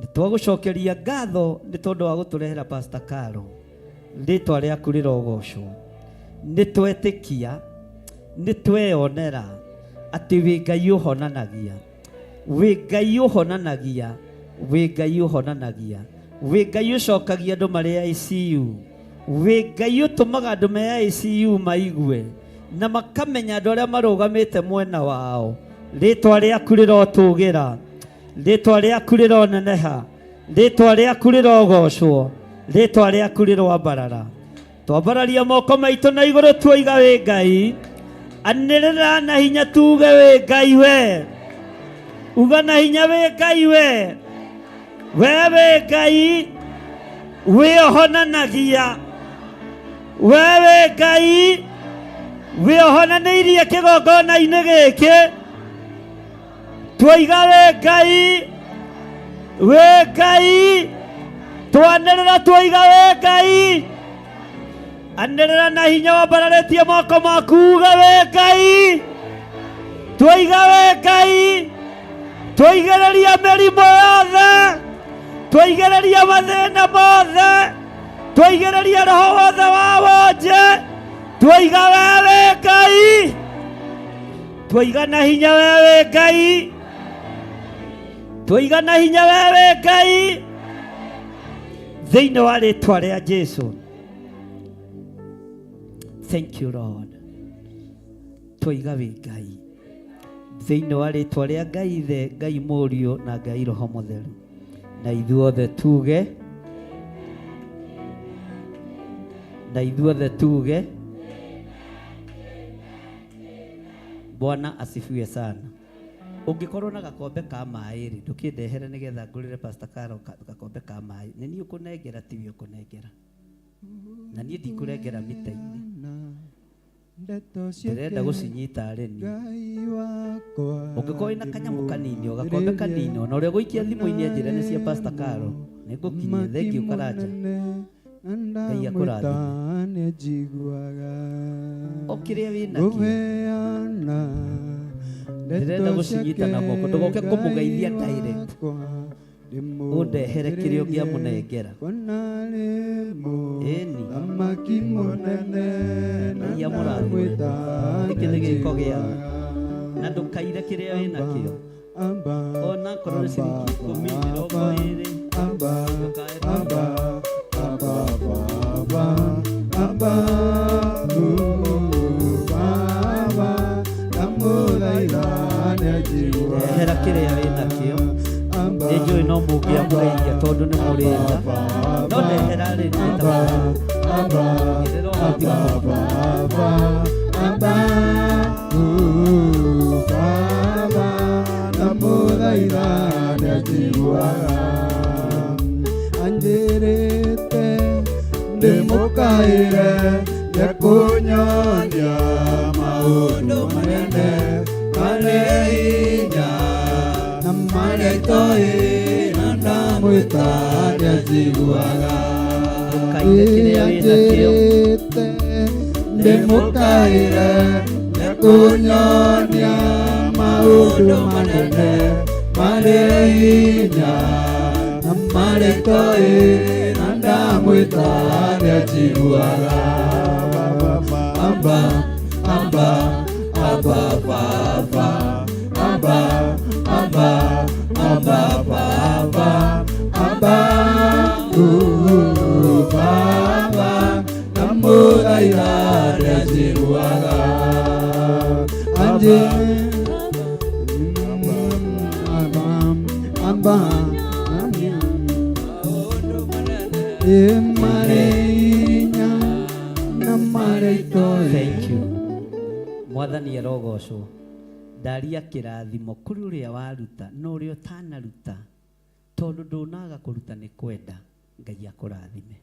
Nĩ twagũcokeria ngatho nĩ tondũ wa gũtũrehera Pastor Carol. Rĩtwa rĩaku rĩrogocwo. Nĩ twetĩkia, nĩ tweyonera atĩ wĩ Ngai ũhonanagia, wĩ Ngai ũhonanagia, wĩ Ngai ũhonanagia, wĩ Ngai ũcokagia andũ marĩ ICU, wĩ Ngai ũtũmaga andũ me ICU maigue na makamenya andũ arĩa marũgamĩte mwena wao. Rĩtwa rĩaku rĩrotũgĩra, rĩtwa rĩaku rĩroneneha, rĩtwa rĩaku rĩrogocwo, rĩtwa rĩaku rĩroambarara. Twambararia moko maitũ na igũrũ tuoiga wĩ Ngai. Anĩrĩra na hinya tuge wĩ Ngai we. Uga na hinya wĩ Ngai we. We wĩ Ngai wĩohonanagia. We wĩ Ngai wĩohonanĩirie kĩgongona-inĩ gĩkĩ. Twoiga wĩ Ngai, wĩ Ngai. Twanĩrĩra twoiga wĩ Ngai. Anĩrĩra na hinya wambararĩtie moko maku uge wĩ Ngai. Twoiga wĩ Ngai. Twaigĩrĩria mĩrimũ yothe, twaigĩrĩria mathĩna mothe, twaigĩrĩria roho wothe wa wonje. Twoiga we wĩ Ngai. Twoiga na hinya we wĩ Ngai. Twoiga na hinya we wĩ Ngai. Thĩinĩ wa rĩtwa rĩa Jesu. Thank you Lord. Twoiga wĩ Ngai. Thĩinĩ wa rĩtwa rĩa Ngai Ithe, Ngai Mũriũ na Ngai Roho Mũtheru. Na ithuothe tuge, na ithuothe tuge, Bwana asifiwe sana. Ũngĩkorwo na gakombe ka maĩ rĩ, ndũkĩndehere nĩgetha ngũrĩre Pastor Carol gakombe ka maĩ. Nĩ niĩ ũkũnengera, tiwe ũkũnengera. Na niĩ ndikũrengera mita-inĩ. Ndĩrenda gũcinyita arĩ niĩ. Ũngĩkorwo wĩna kanyamũ kanini, o gakombe kanini, ona ũrĩa ũgũikia thimũ-inĩ anjĩre nĩ cia Pastor Carol, nĩ ngũkinyia. Thengiũ Karanja. Ngai akũrathime. O kĩrĩa wĩ nakĩo. Ndĩrenda gũcinyita na moko. Ndũgoke kũmũgeithia direct. Ũndehere kĩrĩa ũngĩamũnengera. Ĩni. Ngai amũrathime. Gĩkĩ nĩ gĩko gĩa thĩ. Na ndũkaire kĩrĩa wĩ nakĩo. Ona akorwo nĩ ciringi ikũmi, mĩrongo ĩrĩ. Ndũkae kũiya. Ndehera kĩrĩa wĩ nakĩo. Nĩ njũĩ no mũngĩamũgeithia tondũ nĩ mũrĩ tha. No ndehera rĩ, nĩ ta Ngĩrĩra ũguo tiga kũmaka. Anjĩrĩte ndĩmũkaĩre nĩekũnyonia maũndũ manene marĩ hinya na marĩa itoĩ na ndamwĩta nĩanjiguaga. Ndũkaire kĩrĩa wĩ nakĩo. Anjĩrĩte ndĩmũkaĩre nĩekũnyonia maũndũ manene marĩ hinya na marĩa itoĩ na ndamwĩta nĩanjiguaga. Aba, Aba, Aba, Baba, Aba, Aba, Aba, Baba, Aba, Baba, ndamũthaitha nĩanjiguaga. Anje, Aba, Aba, marĩ hinya na marĩa itoĩ. Thank you. Mwathani arogocwo. Ndaria kĩrathimo kũrĩ ũrĩa waruta na ũrĩa ũtanaruta, tondũ ndũnaga kũruta nĩ kwenda. Ngai akũrathime.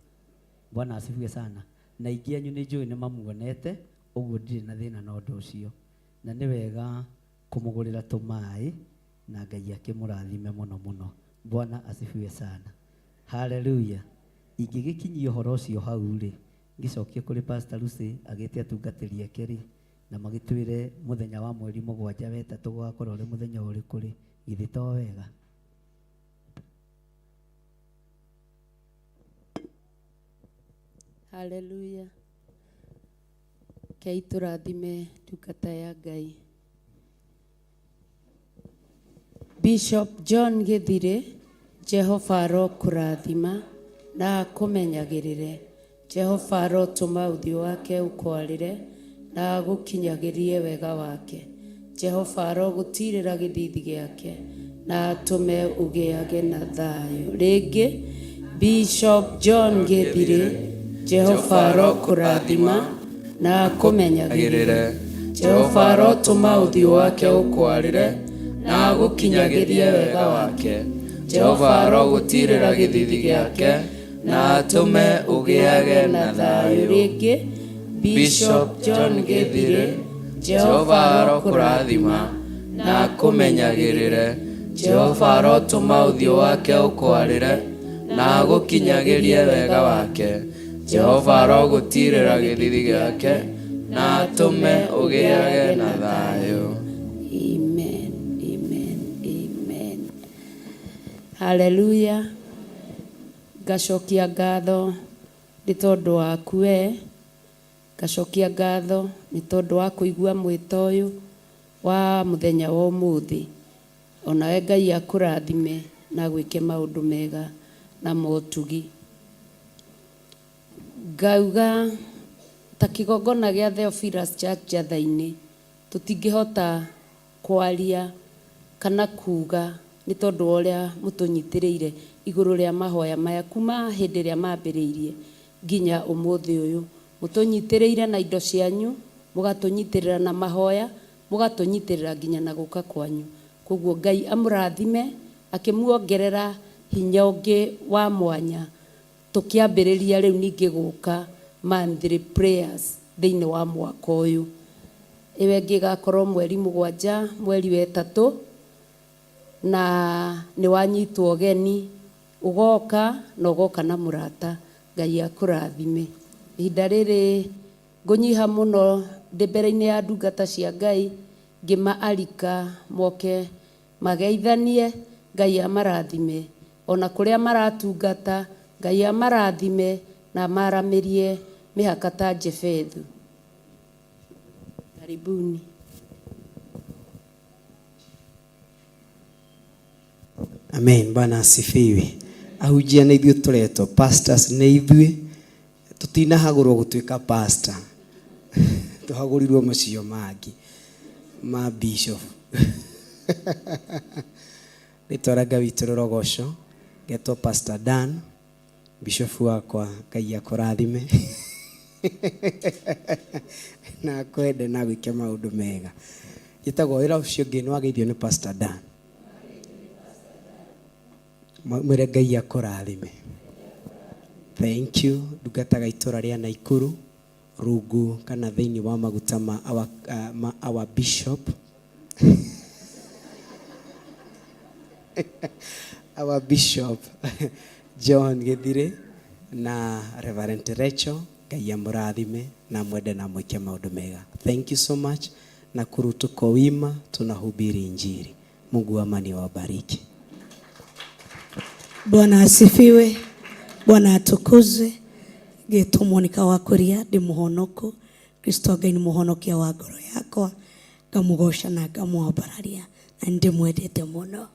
Bwana asifiwe sana. Na aingĩ anyu nĩ njũĩ nĩ mamuonete, ũguo ndirĩ na thĩna na ũndũ ũcio. Na nĩ wega kũmũgũrĩra tũmaĩ na Ngai akĩmũrathime mũno mũno. Bwana asifiwe sana. Hallelujah. Ingĩgĩkinyia ũhoro ũcio hau rĩ, ngĩcokie kũrĩ Pastor Lucy agĩte atungatĩri ake rĩ, na magĩtwĩre mũthenya wa mweri mũgwanja wetatũ gũgakorwo ũrĩ mũthenya ũrĩkũ rĩ, githĩ to wega? Hallelujah. Kei tũrathime ndungata ya Ngai. Bishop John Gĩthirĩ, Jehova arokũrathima na akũmenyagĩrĩre. Jehova arotũma ũthiũ wake ũkwarĩre na agũkinyagĩrie wega wake. Jehova arogũtirĩra gĩthithi gĩake na atũme ũgĩage na thayũ. Rĩngĩ, Bishop John Gĩthirĩ, Jehova arokũrathima na akũmenyagĩrĩre. Jehova arotũma ũthiũ wake ũkwarĩre na agũkinyagĩrie wega wake. Jehova arogũtirĩra gĩthithi gĩake na atũme ũgĩage na thayũ. Rĩngĩ, Bishop John Gĩthirĩ, Jehova arokũrathima na akũmenyagĩrĩre. Jehova arotũma ũthiũ wake ũkwarĩre na agũkinyagĩrie wega wake. Jehova arogũtirĩra gĩthithi gĩake na atũme ũgĩage na thayũ. Amen, amen, amen. Hallelujah. Ngacokia ngatho nĩ tondũ waku we, ngacokia ngatho nĩ tondũ wa kũigua mwĩto ũyũ wa mũthenya wa ũmũthĩ. Onawe Ngai akũrathime na agwĩke maũndũ mega na motugi. Ngauga ta kĩgongona gĩa Theophilus Church Njatha-inĩ, tũtingĩhota kwaria kana kuga nĩ tondũ wa ũrĩa mũtũnyitĩrĩire igũrũ rĩa mahoya maya kuma hĩndĩ ĩrĩa mambĩrĩirie nginya ũmũthĩ ũyũ. Mũtũnyitĩrĩire na indo cianyu, mũgatũnyitĩrĩra na mahoya, mũgatũnyitĩrĩra nginya na gũka kwanyu. Koguo Ngai amũrathime akĩmuongerera hinya ũngĩ wa mwanya tũkĩambĩrĩria rĩu ningĩ gũka monthly prayers thĩinĩ wa mwaka ũyũ. Ĩyo ĩngĩ ĩgakorwo mweri mũgwanja mweri wa ĩtatũ na nĩ wanyitwo ũgeni ũgoka na ũgoka na mũrata. Ngai akũrathime. Ihinda rĩrĩ ngũnyiha mũno ndĩ mbere-inĩ ya ndungata cia Ngai ngĩmaarika moke mageithanie, Ngai amarathime. Ona kũrĩa maratungata, Ngai amarathime na amaramĩrie mĩhaka ta Jefethu. Karibuni. Amen. Bwana asifiwe. Ahunjia nĩ ithuĩ tũretwo pastors nĩ ithuĩ tũtinahagũrwo gũtuĩka pastor tũhagũrirwo macio mangĩ ma bishop rĩtwa rĩa Ngai witũ rĩrogocwo ngetwo Pastor Dan bishop wakwa Ngai akũrathime na akwende na agwĩke maũndũ mega njĩtagwo wĩra ũcio ũngĩ nĩ wageithio nĩ Pastor Dan mwĩre Ngai akũrathime thank you ndungataga itũra rĩa Naikuru rungu kana thĩinĩ wa maguta ma our, ma our bishop our bishop John Githire na Reverend Rachel Ngai amũrathime na mwende na mwĩke maũndũ mega thank you so much Nakuru tuko wima tunahubiri injili Mungu wa amani awabariki. Bwana asifiwe, Bwana atukuzwe. Ngetwo Monica wa Kuria, ndi muhonoku. Kristo Ngai ni muhonokia wa ngoro yakwa, ngamugoca na ngamwambararia na ndimwendete muno.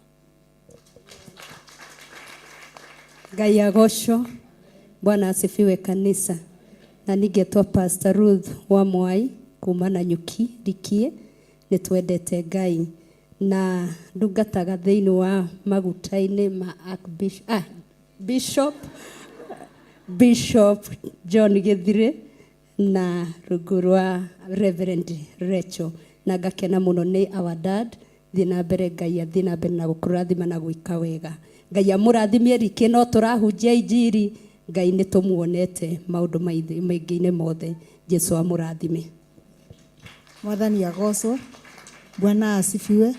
Ngai agocwo. Bwana asifiwe kanisa. Na ningetwo Pastor Ruth wa Mwai kuma Nanyuki Rikie. Nĩ twendete Ngai na ndungataga thĩinĩ wa maguta-inĩ ma Archbishop, Bishop, Bishop John Gĩthirĩ na rungu rwa Reverend Rachel na ngakena mũno nĩ our dad. Thiĩ na mbere Ngai athiĩ na mbere na gũkũrathima na gwĩka wega. Ngai amũrathimie Rikĩ, no tũrahunjia injiri. Ngai nĩ tũmuonete maũndũ maingĩ-inĩ mothe. Jesu amũrathime. Mwathani agocwo. Bwana asifiwe.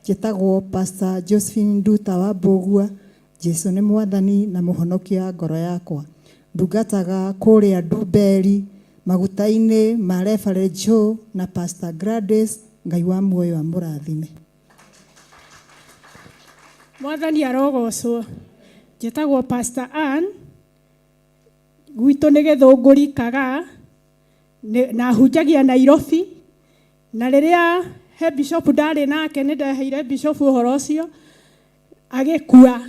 Njĩtagwo Pastor Josephine Nduta wa Mbũgua. Jesu nĩ Mwathani na Mũhonokia wa ngoro yakwa. Ndungataga kũrĩa Ndumberi maguta-inĩ ma Reverend Joe na Pastor Gladys. Ngai wa muoyo amũrathime. Mwathani arogocwo. Njĩtagwo Pastor Ann. Gwitũ nĩ Gĩthũngũri Kagaa. Na hunjagia Nairobi. Na rĩrĩa he bishop ndarĩ nake nĩ ndeheire bishop ũhoro ũcio agĩkua.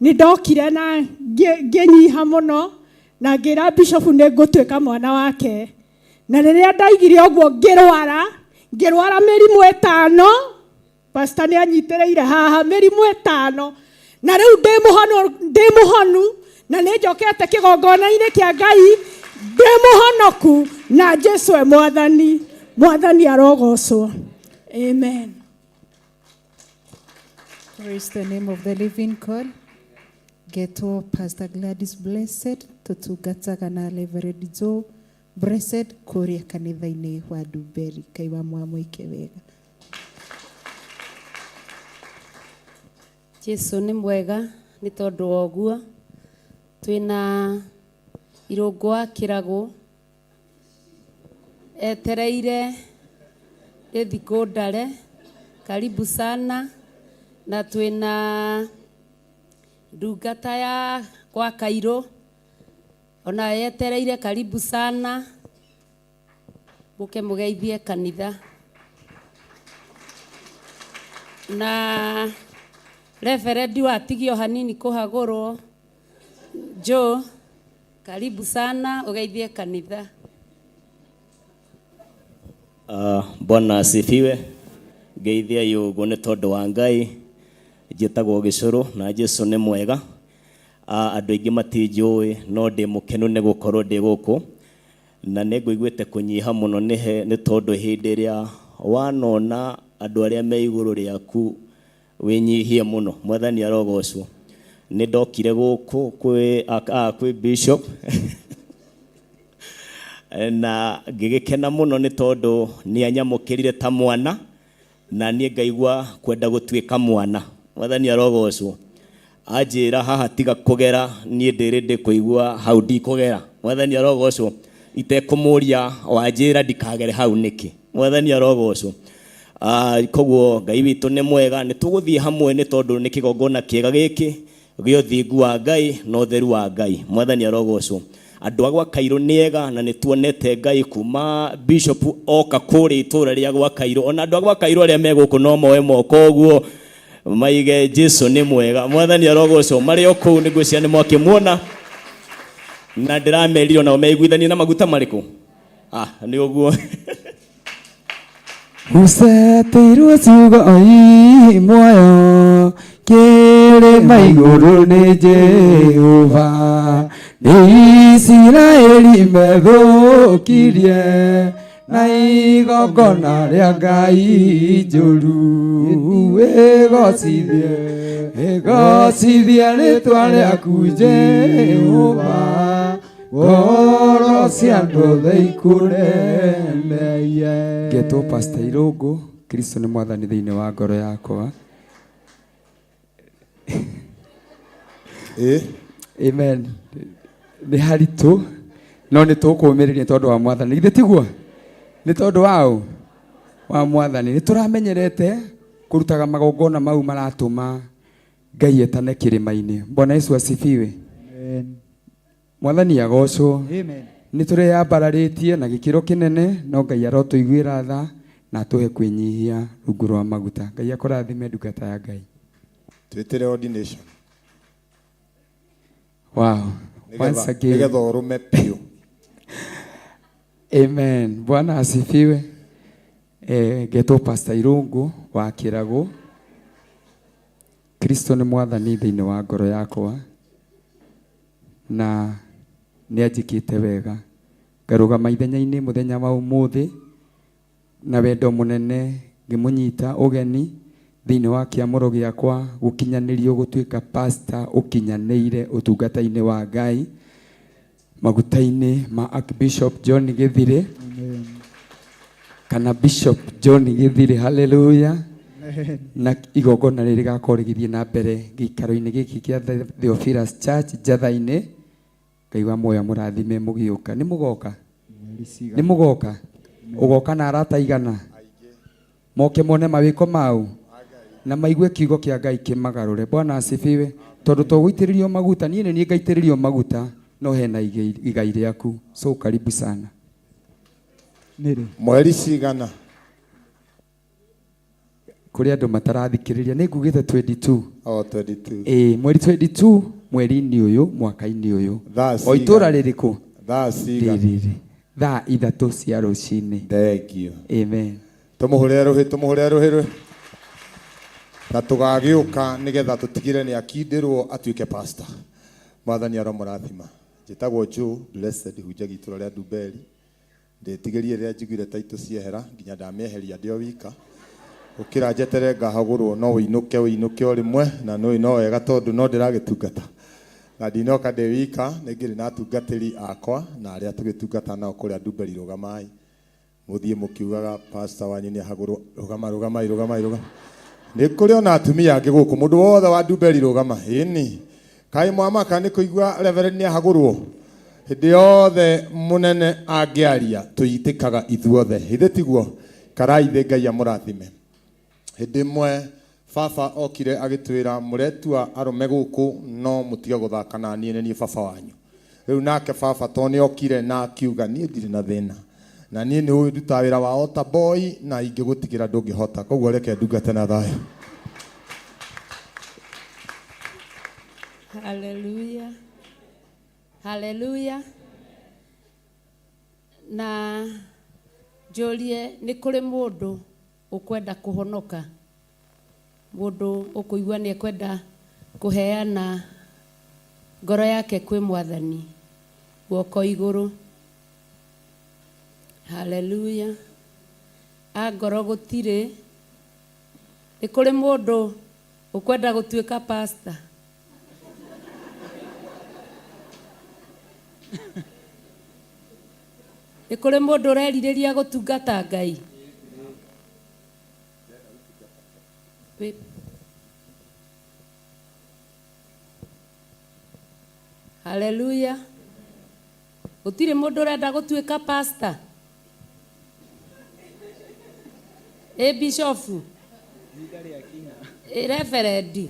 Nĩ ndokire na ngĩnyiha mũno na ngĩra bishop nĩ ngũtuĩka mwana wake. Na rĩrĩa ndaigire ũguo ngĩrwara, ngĩrwara mĩrimũ ĩtano. Pastor nĩ anyitĩrĩire haha mĩrimũ ĩtano. Na rĩu ndĩ mũhonu na nĩ njokete kĩgongona-inĩ kĩa Ngai ndĩ mũhonoku na Jesu e Mwathani. Mwathani arogocwo. Amen. Praise the name of the living God. Getwo Pastor Gladys Blessed, tutungataga na Reverend Joe Blessed kũrĩa kanitha-inĩ wa Ndumberi. Ngai wa mwamwĩke wega. Jesu nĩ mwega nĩ tondũ wa ũguo. Twĩna Irũngũ wa Kĩragũ etereire nĩ thikũ ndare. Karibu sana. Na twĩna ndungata ya kwa Kairũ ona yetereire, karibu sana, mũke mũgeithie kanitha. Na reverend watigio hanini kũhagũrwo Joe, karibu sana ũgeithie kanitha. Bwana asifiwe. Ngeithiai ũguo nĩ tondũ wa Ngai. Njĩtagwo Gĩcũrũ na Jesu nĩ mwega. Andũ aingĩ matinjũĩ no ndĩ mũkenu nĩ gũkorwo ndĩ gũkũ. Na nĩ ngũiguĩte kũnyiha mũno nĩ tondũ hĩndĩ ĩrĩa wanona andũ arĩa me igũrũ rĩaku wĩnyihie mũno. Mwathani arogocwo. Nĩ ndokire gũkũ kwĩ bishop na ngĩgĩkena mũno nĩ tondũ nĩ anyamũkĩrire ta mwana na niĩ ngaigua kwenda gũtuĩka mwana. Mwathani arogocwo. Anjĩra haha tiga kũgera, niĩ ndĩrĩ ndĩkũigua hau ndikũgera. Mwathani arogocwo. Itekũmũria wanjĩra ndikagere hau nĩkĩ. Mwathani arogocwo. Koguo Ngai witũ nĩ mwega, nĩ tũgũthiĩ hamwe nĩ tondũ nĩ kĩgongona kĩega gĩkĩ gĩa ũthingu wa Ngai na ũtheru wa Ngai. Mwathani arogocwo. Andũ a gwa Kairũ nĩ ega na nĩ tuonete Ngai kuma bishop oka kũrĩa itũra rĩa gwa Kairũ. Ona andũ a gwa Kairũ arĩa me gũkũ no moe moko ũguo maige Jesu nĩ mwega. Mwathani arogocwo. Marĩ o kũu nĩ ngwĩciria nĩ mwakĩmuona na ndĩramerire onao meiguithanie na maguta marĩkũ? Nĩ ũguo. Gucetĩirwo ciugo ii muoyo kĩrĩma igũrũ nĩ Jehova, nĩ Isiraeli methũkirie na igongona rĩa Ngai njũru. Wĩgocithie, wĩgocithie rĩtwa rĩaku Jehova, ngoro cia andũ othe ikũnemeye. Ngetwo Pastor Irũngũ, Kristo nĩ mwathani thĩinĩ wa ngoro yakwa. Amen. Nĩ haritũ no nĩ tũkũmĩrĩria tondũ wa mwathani. Githĩ tiguo? Nĩ tondũ wa ũ? Wa mwathani. Nĩ tũramenyerete kũrutaga magongona mau maratũma Ngai etane kĩrĩma-inĩ. Bwana Yesu asifiwe. Amen. Mwathani agocwo. Amen. Nĩ tũreyambararĩtie na gĩkĩro kĩnene no Ngai arotũiguĩra tha na atũhe kwĩnyihia rungu rwa maguta. Ngai akũrathime ndungata ya Ngai. Twĩtĩre ordination. Wow. Once again. Nĩgetha ũrũme biũ. Amen. Bwana asifiwe. Ngetwo Pastor Irungu wa Kĩragũ. Kristo nĩ mwathani thĩinĩ wa ngoro yakwa na nĩ anjĩkĩte wega. Ngarũgama ithenya-inĩ mũthenya wa ũmũthĩ na wendo mũnene ngĩmũnyita ũgeni thĩinĩ wa kĩamũro gĩakwa gũkinyanĩrio gũtuĩka pastor ũkinyanĩire ũtungata-inĩ wa Ngai maguta-inĩ ma Archbishop John Gĩthirĩ. Amen. Kana Bishop John Gĩthirĩ, hallelujah. Amen. Na igongona rĩrĩ rĩgakorwo rĩgĩthiĩ na mbere gĩikaro-inĩ gĩkĩ kĩa Theophilus Church Njatha-inĩ. Ngai wa muoyo amũrathime mũgĩũka. Nĩ mũgoka? Nĩ mũgoka? Ũgoka na arata igana? Moke mone mawĩko mau na maigue kiugo kĩa Ngai kĩmagarũre. Bwana asifiwe. Tondũ to gũitĩrĩrio maguta, niĩ nĩ niĩ ngaitĩrĩrio maguta, no hena igai rĩaku. So karibu sana. Nĩrĩ. Mweri cigana? Kũrĩ andũ matarathikĩrĩria, nĩ ngugĩte 22. Oh, 22. Ĩĩ, mweri 22, mweri-inĩ ũyũ, mwaka-inĩ ũyũ. Thaa O itũũra cigana? rĩrĩkũ? Thaa cigana? Rĩrĩ. Thaa 3 cia rũcinĩ. Thank you. Amen. Tũmũhũrĩre rũhĩ, tũmũhũrĩre rũhĩ rũhĩ. Na tũgagĩũka nĩgetha tũtigĩre nĩ akindĩrwo atuĩke pastor. Mwathani aromũrathima. Njĩtagwo Joe Blessed, hunjagia itũũra rĩa Ndumberi. Ndĩtigĩrie rĩrĩa njiguire taitũ ciehera nginya ndamĩeheria ndĩ o wika. Gũkĩra njetere ngahagũrwo no ũinũke ũinũke o rĩmwe na nĩ no wega tondũ no ndĩragĩtungata. Na ndinoka ndĩ wika, nĩ ngĩrĩ na atungatĩri akwa na arĩa tũgĩtungata nao kũrĩa Ndumberi rũgamai. Mũthiĩ mũkiugaga pastor wanyu nĩ ahagũrwo, rũgama rũgamai rũgamai rũgama. Nĩ kũrĩ ona atumia angĩ gũkũ, mũndũ wothe wa Ndumberi rũgama. Ĩni. Kaĩ mwamaka nĩ kũigua reverend nĩ ahagũrwo. Hĩndĩ yothe mũnene angĩaria tũitĩkaga ithuothe. Ithe tiguo? Karai thĩ Ngai amũrathime. Hĩndĩ ĩmwe baba okire agĩtwĩra mũretua arũme gũkũ no mũtige gũthaka na niĩ nĩ niĩ baba wanyu. Rĩu nake baba to nĩ okire na akiuga niĩ ndirĩ na thĩna. Na niĩ nĩ ũĩ ndutaga wĩra wa altar boy na ingĩgũtigĩra ndũngĩhota. Koguo reke ndungate na thayũ. Hallelujah. Hallelujah. Na njũrie nĩ kũrĩ mũndũ Ũkwenda kũhonoka? Mũndũ ũkũigua nĩ ekwenda kũheana ngoro yake kwĩ Mwathani, guoko igũrũ. Haleluya. A ngoro gũtirĩ. Nĩ kũrĩ mũndũ ũkwenda gũtuĩka pastor? Nĩ kũrĩ mũndũ ũrerirĩria gũtungata Ngai? Haleluya. Gũtirĩ mũndũ ũrenda gũtuĩka pastor? Ĩ bishofu? Ĩ reverendi?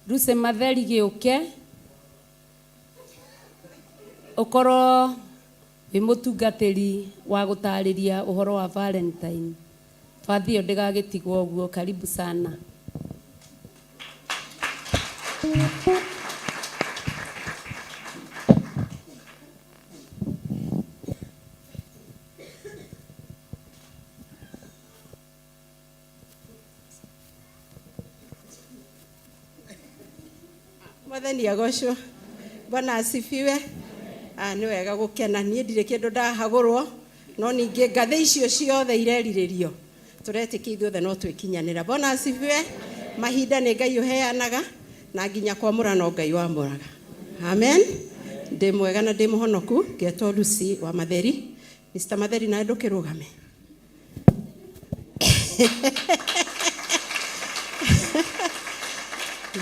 Lucy Matheri gĩũke ũkorwo wĩ mũtungatĩri wa gũtarĩria ũhoro wa Valentine. Bathi ĩyo ndĩgagĩtigwo ũguo. Karibu sana. Mwathani agocwo. Bwana asifiwe. Ah, nĩ wega gũkena niĩ ndirĩ kĩndũ ndahagũrwo no ningĩ ngathĩ icio ciothe irerirĩrio tũretĩkia ithuothe no twĩkinyanĩra. Bwana asifiwe. Mahinda nĩ Ngai ũheanaga na nginya kwamũra no Ngai wamũraga. Amen. Ndĩ mwega na ndĩ mũhonoku ngetwo Lucy wa Matheri. Mr. Matheri nawe ndũkĩrũgame.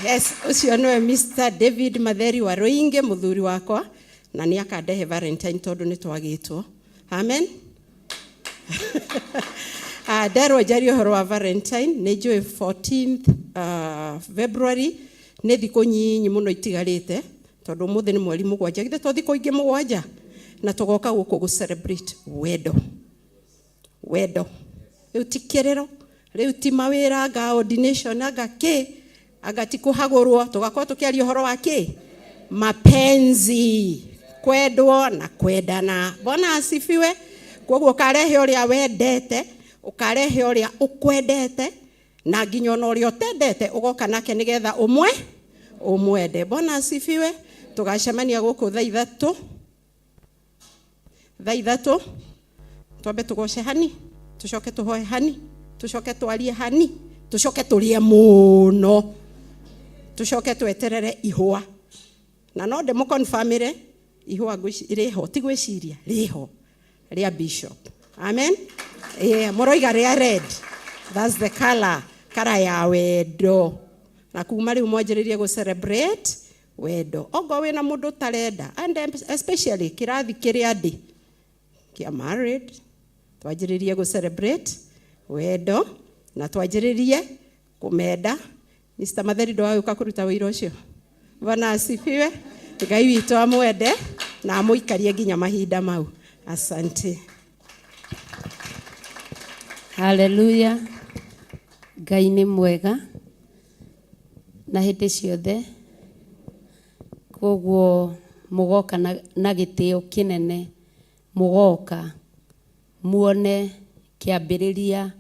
Yes, ũcio nĩwe Mr. David Matheri wa Rũingĩ, mũthuri wakwa, na nĩ akandehe Valentine tondũ nĩ twagĩtwo. Amen. Ah, nderwo njarie ũhoro wa Valentine nĩ njũĩ 14th February nĩ thikũ nyinyi mũno itigarĩte tondũ ũmũthĩ nĩ mweri mũgwanja githĩ to thikũ ingĩ mũgwanja na tũgoka gũkũ gũ celebrate wendo wendo rĩu ti kĩrĩro rĩu ti mawĩra anga ordination anga kĩ anga ti kũhagũrwo tũgakorwo tũkĩaria ũhoro wa kĩ mapenzi kwendwo na kwendana Bwana asifiwe koguo ũkarehe ũrĩa wendete ũkarehe ũrĩa ũkwendete na nginya ona ũrĩa ũtendete ũgoka nake nĩgetha ũmwe ũmwende Bwana asifiwe tũgacemania gũkũ thaa ithatũ thaa ithatũ twambe tũgoce hani tũcoke tũhoe hani tũcoke twarie hani tũcoke tũrĩe mũno tũcoke tweterere ihũa na no ndĩmũkonfamĩre ihũa rĩho ti gwĩciria rĩho rĩa bishop amen yeah, mũroiga rĩa red that's the color kara ya wendo na kuma rĩu mwanjĩrĩrie gũ celebrate wendo ongo wĩna mũndũ ũtarenda and especially kĩrathi kĩrĩa ndĩ kĩa married twanjĩrĩrie gũ celebrate wendo na twanjĩrĩrie kũmenda Mr. Matheri ndwagĩũka kũruta wĩra ũcio Bwana asifiwe Ngai witũ amwende na amũikarie nginya mahinda mau asante Haleluya. Ngai nĩ mwega na hĩndĩ ciothe koguo mũgoka na, na gĩtĩo kĩnene mũgoka muone kĩambĩrĩria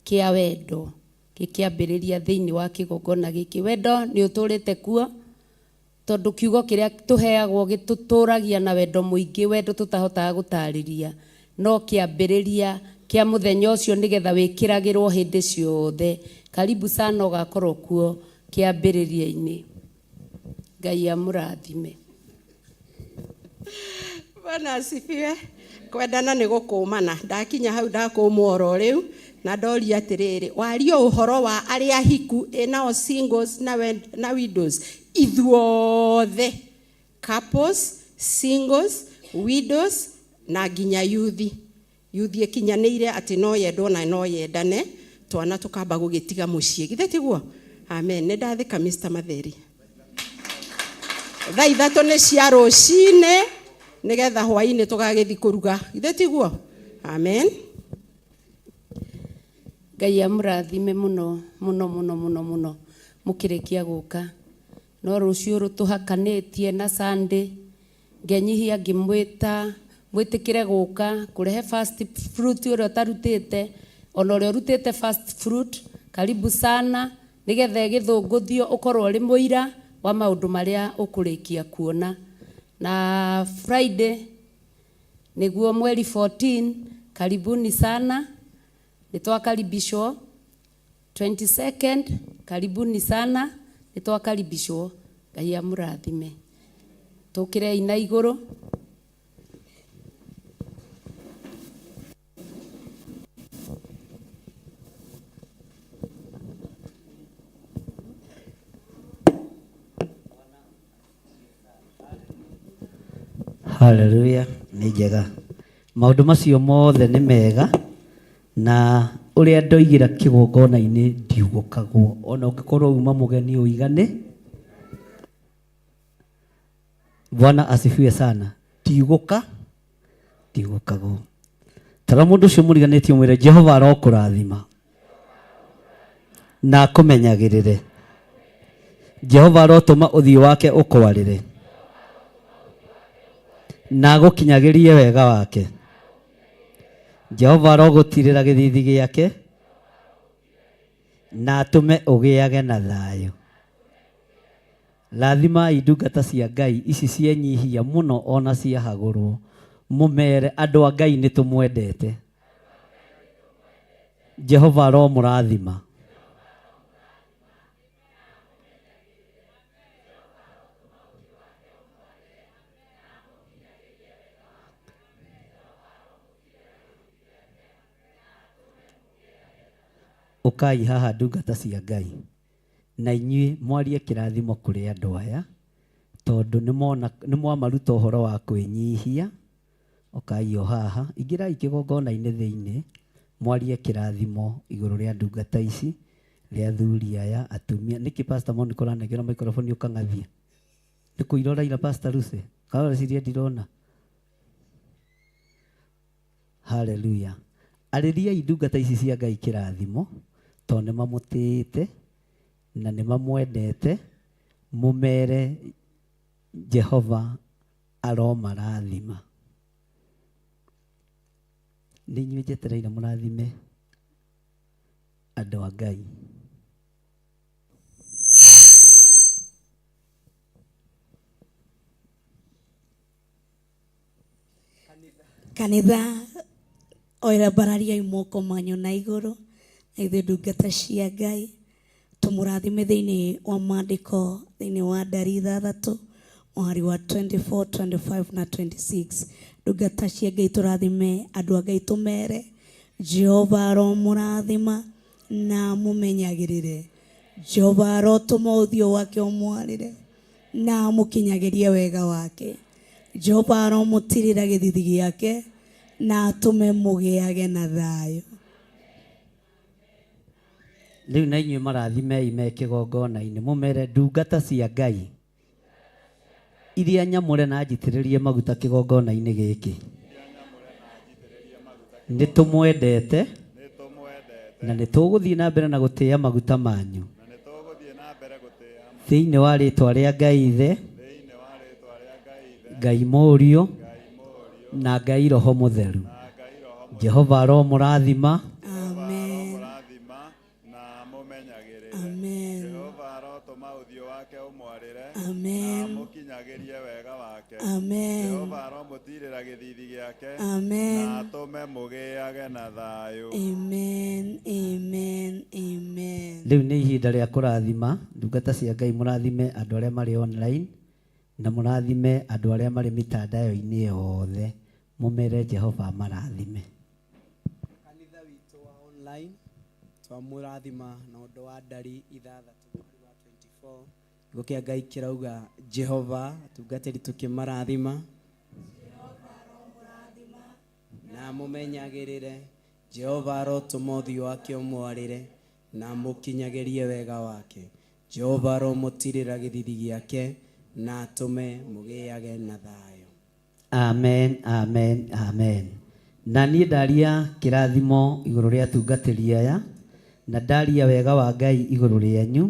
kĩa wendo gĩkĩambĩrĩria thĩinĩ wa kĩgongona gĩkĩ. Wendo nĩ ũtũrĩte kuo tondũ kiugo kĩrĩa tũheagwo gĩtũtũragia na wendo mũingĩ, wendo tũtahotaga gũtarĩria, no kĩambĩrĩria kĩa mũthenya ũcio nĩgetha wĩkĩragĩrwo hĩndĩ ciothe. Karibu sana ũgakorwo kuo kĩambĩrĩria-inĩ. Ngai amũrathime. Bwana asifiwe kwendana nĩ gũkũmana ndakinya hau ndakũmwo oro rĩu na ndoria atĩrĩrĩ wario ũhoro wa arĩa hiku ĩ nao singles na, na widows ithuothe couples singles widows na nginya yuthi yuthi ĩkinyanĩire atĩ no yendwo na no yendane twana tũkamba gũgĩtiga mũciĩ githĩ tiguo amen nĩ ndathĩka Mr. Matheri thaa ithatũ nĩ cia rũcinĩ nĩgetha hwainĩ tũgagĩthi kũruga githĩ tiguo amen Ngai amũrathime mũno mũno mũno mũno mũno mũkĩrĩkia gũka no rũciũ rũtũhakanĩtie na Sunday ngenyihia ngĩmwĩta Mwĩtĩkĩre gũka kũrehe first fruit ũrĩa ũtarutĩte, ona ũrĩa ũrutĩte first fruit, karibu sana, nĩgetha ĩgĩthũngũthio ũkorwo ũrĩ mũira wa maũndũ marĩa ũkũrĩkia kuona. Na Friday nĩguo mweri 14, karibuni sana, nĩtwakaribishwo. 22nd, karibuni sana, nĩtwakaribishwo. Ngai amũrathime. Tũkĩrei na igũrũ. Haleluya, nĩ njega. Maũndũ macio mothe nĩ mega na ũrĩa ndoigĩra kĩgongona-inĩ ndiugũkagwo ona ũngĩkorwo uma mũgeni ũigane. Bwana asifiwe sana. Ndiugũka, ndiugũkagwo. Tara mũndũ ũcio mũriganĩtie mwĩre Jehova arokũrathima na akũmenyagĩrĩre. Jehova arotũma ũthiũ wake ũkwarĩre na agũkinyagĩrie wega wake. Jehova arogũtirĩra gĩthithi gĩake na atũme ũgĩage na thayũ. Rathimai ndungata cia Ngai ici cienyihia mũno ona ciahagũrwo, mũmere andũ a Ngai nĩ tũmwendete. Jehova aromũrathima. Ũkai haha ndungata cia Ngai, na inyuĩ mwarie kĩrathimo kũrĩ andũ aya, tondũ nĩ mwamaruta ũhoro wa kwĩnyihia. Ũkai o haha, ingĩrai kĩgongona-inĩ thĩinĩ, mwarie kĩrathimo igũrũ rĩa ndungata ici, rĩa athuri aya, atumia. Nĩkĩ Pastor Monica ũranengera microphone ũkang'athia? Nĩ kũira ũraira Pastor Lucy? Kana ũreciria ndirona? Haleluya. Arĩriai ndungata ici cia Ngai kĩrathimo, tondũ nĩ mamũtĩĩte na nĩ mamwendete, mũmere Jehova aromarathima. Nĩ inyuĩ njetereire mũrathime andũ a Ngai. Kanitha oera mbarariai moko manyu na igũrũ, na ithuĩ ndungata cia Ngai tũmũrathime thĩinĩ wa maandĩko thĩinĩ wa ndari ithathatũ mũhari wa 24, 25 na 26. Ndungata cia Ngai tũrathime andũ a Ngai, tũmere Jehova aromũrathima na amũmenyagĩrĩre. Jehova arotũma ũthiũ wake ũmwarĩre na amũkinyagĩrie wega wake. Jehova aromũtirĩra gĩthithi gĩake na atũme mũgĩage na thayũ. Rĩu na inyuĩ marathimei me kĩgongona-inĩ, mũmere ndungata cia Ngai iria nyamũre na njitĩrĩrie maguta kĩgongona-inĩ gĩkĩ. Nĩ tũmwendete na nĩ tũgũthiĩ na mbere na gũtĩĩa maguta manyu thĩinĩ wa rĩtwa rĩa Ngai Ithe, Ngai Mũriũ na Ngai Roho Mũtheru. Jehova aromũrathima. Amen. Amen. Amen. Amen. Amen. Amen. Amen. Amen. Rĩu nĩ ihinda rĩa kũrathima ndungata cia Ngai, mũrathime andũ arĩa marĩ online na mũrathime andũ arĩa marĩ mitandao-inĩ yothe, mũmere Jehova amarathime. Kanitha witũ wa online twamũrathima na ũndũ wa ndari ithathatũ mũhari wa 24. Kiugo kĩa Ngai kĩrauga Jehova atungatĩri tũkĩmarathima na amũmenyagĩrĩre. Jehova arotũma ũthiũ wake ũmwarĩre na amũkinyagĩrie wega wake. Jehova aromũtirĩra gĩthithi gĩake na atũme mũgĩage na thayũ. Amen, amen, amen. Na niĩ ndaria kĩrathimo igũrũ rĩa atungatĩri aya, na ndaria wega wa Ngai igũrũ rĩanyu,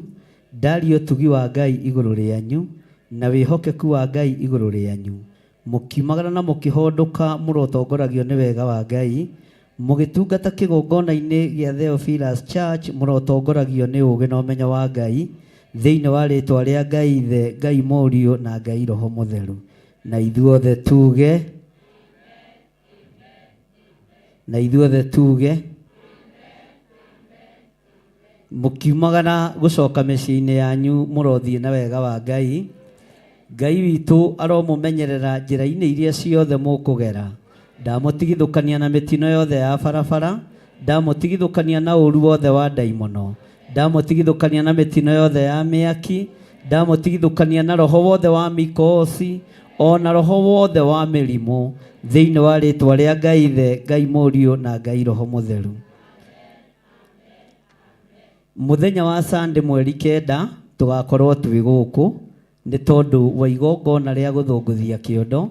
ndaria ũtugi wa Ngai igũrũ rĩanyu, na wĩhokeku wa Ngai igũrũ rĩanyu. Mũkiumagara na mũkĩhũndũka mũrotongoragio nĩ wega wa Ngai. Mũgĩtungata kĩgongona-inĩ gĩa Theophilus Church mũrotongoragio nĩ ũũgĩ na ũmenyo wa Ngai, thĩinĩ wa rĩtwa rĩa Ngai Ithe, Ngai Mũriũ na Ngai Roho Mũtheru. Na ithuothe tuge, na ithuothe tuge, mũkiumagara gũcoka mĩciĩ-inĩ yanyu mũrothiĩ na wega wa Ngai. Ngai witũ aromũmenyerera njĩra-inĩ iria ciothe mũkũgera. Ndamũtigithũkania na mĩtino yothe ya barabara, ndamũtigithũkania na ũru wothe wa ndaimono, ndamũtigithũkania na mĩtino yothe ya mĩaki, ndamũtigithũkania na roho wothe wa mikosi, o na roho wothe wa mĩrimũ, thĩinĩ wa rĩtwa rĩa Ngai Ithe, Ngai Mũriũ na Ngai Roho Mũtheru. Mũthenya wa Sunday mweri kenda tũgakorwo twĩ gũkũ nĩ tondũ wa igongona rĩa gũthũngũthia kĩondo,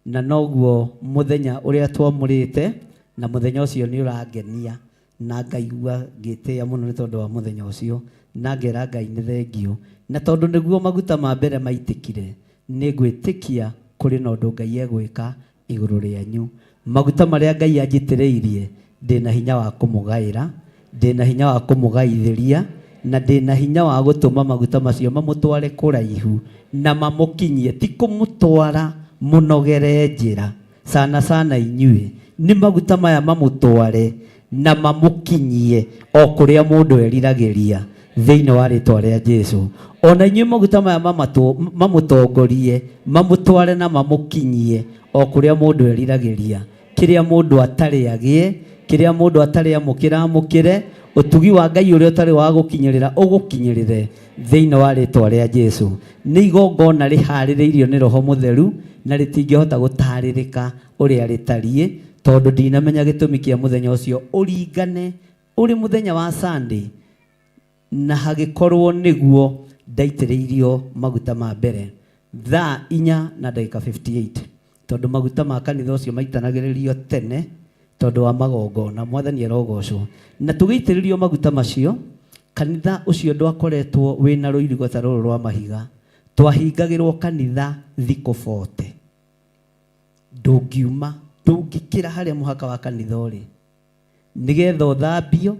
na noguo mũthenya ũrĩa twamũrĩte, na mũthenya ũcio nĩ ũrangenia na ngaigua ngĩtĩĩa mũno nĩ tondũ wa mũthenya ũcio, na ngera Ngai nĩ thengiũ, na tondũ nĩguo maguta ma mbere maitĩkire, nĩ ngwĩtĩkia kũrĩ na ũndũ Ngai egwĩka igũrũ rĩanyu. Maguta marĩa Ngai anjitĩrĩirie, ndĩna hinya wa kũmũgaĩra, ndĩna hinya wa kũmũgaithĩria, na ndĩna hinya wa gũtũma maguta macio mamũtware kũraihu na mamũkinyie, ti kũmũtwara mũnogere njĩra, sana sana inyuĩ, nĩ maguta maya mamũtware na mamũkinyie o kũrĩa mũndũ eriragĩria thĩinĩ wa rĩtwa rĩa Jesu. Ona inyuĩ maguta maya mamũtongorie, mamũtware na mamũkinyie o kũrĩa mũndũ eriragĩria, kĩrĩa mũndũ atarĩ agĩe, kĩrĩa mũndũ atarĩ amũkĩra amũkĩre, ũtugi wa Ngai ũrĩa ũtarĩ wa gũkinyĩrĩra ũgũkinyĩrĩre thĩinĩ wa rĩtwa rĩa Jesu. Nĩ igongona rĩharĩrĩirio nĩ Roho Mũtheru na rĩtingĩhota gũtarĩrĩka ũrĩa rĩtariĩ, tondũ ndinamenya gĩtũmi kĩa mũthenya ũcio ũringane ũrĩ mũthenya wa Sunday, na hagĩkorwo nĩguo ndaitĩrĩirio maguta ma mbere thaa inya na ndagĩka 58, tondũ maguta ma kanitha ũcio maitanagĩrĩrio tene tondũ wa magongona. Mwathani arogocwo. Na tũgĩitĩrĩrio maguta macio, kanitha ũcio ndwakoretwo wĩna rũirigo ta rũrũ rwa mahiga. Twahingagĩrwo kanitha thikũ 40. Ndũngiuma, ndũngĩkĩra harĩa mũhaka wa kanitha ũrĩ, nĩgetha ũthambio,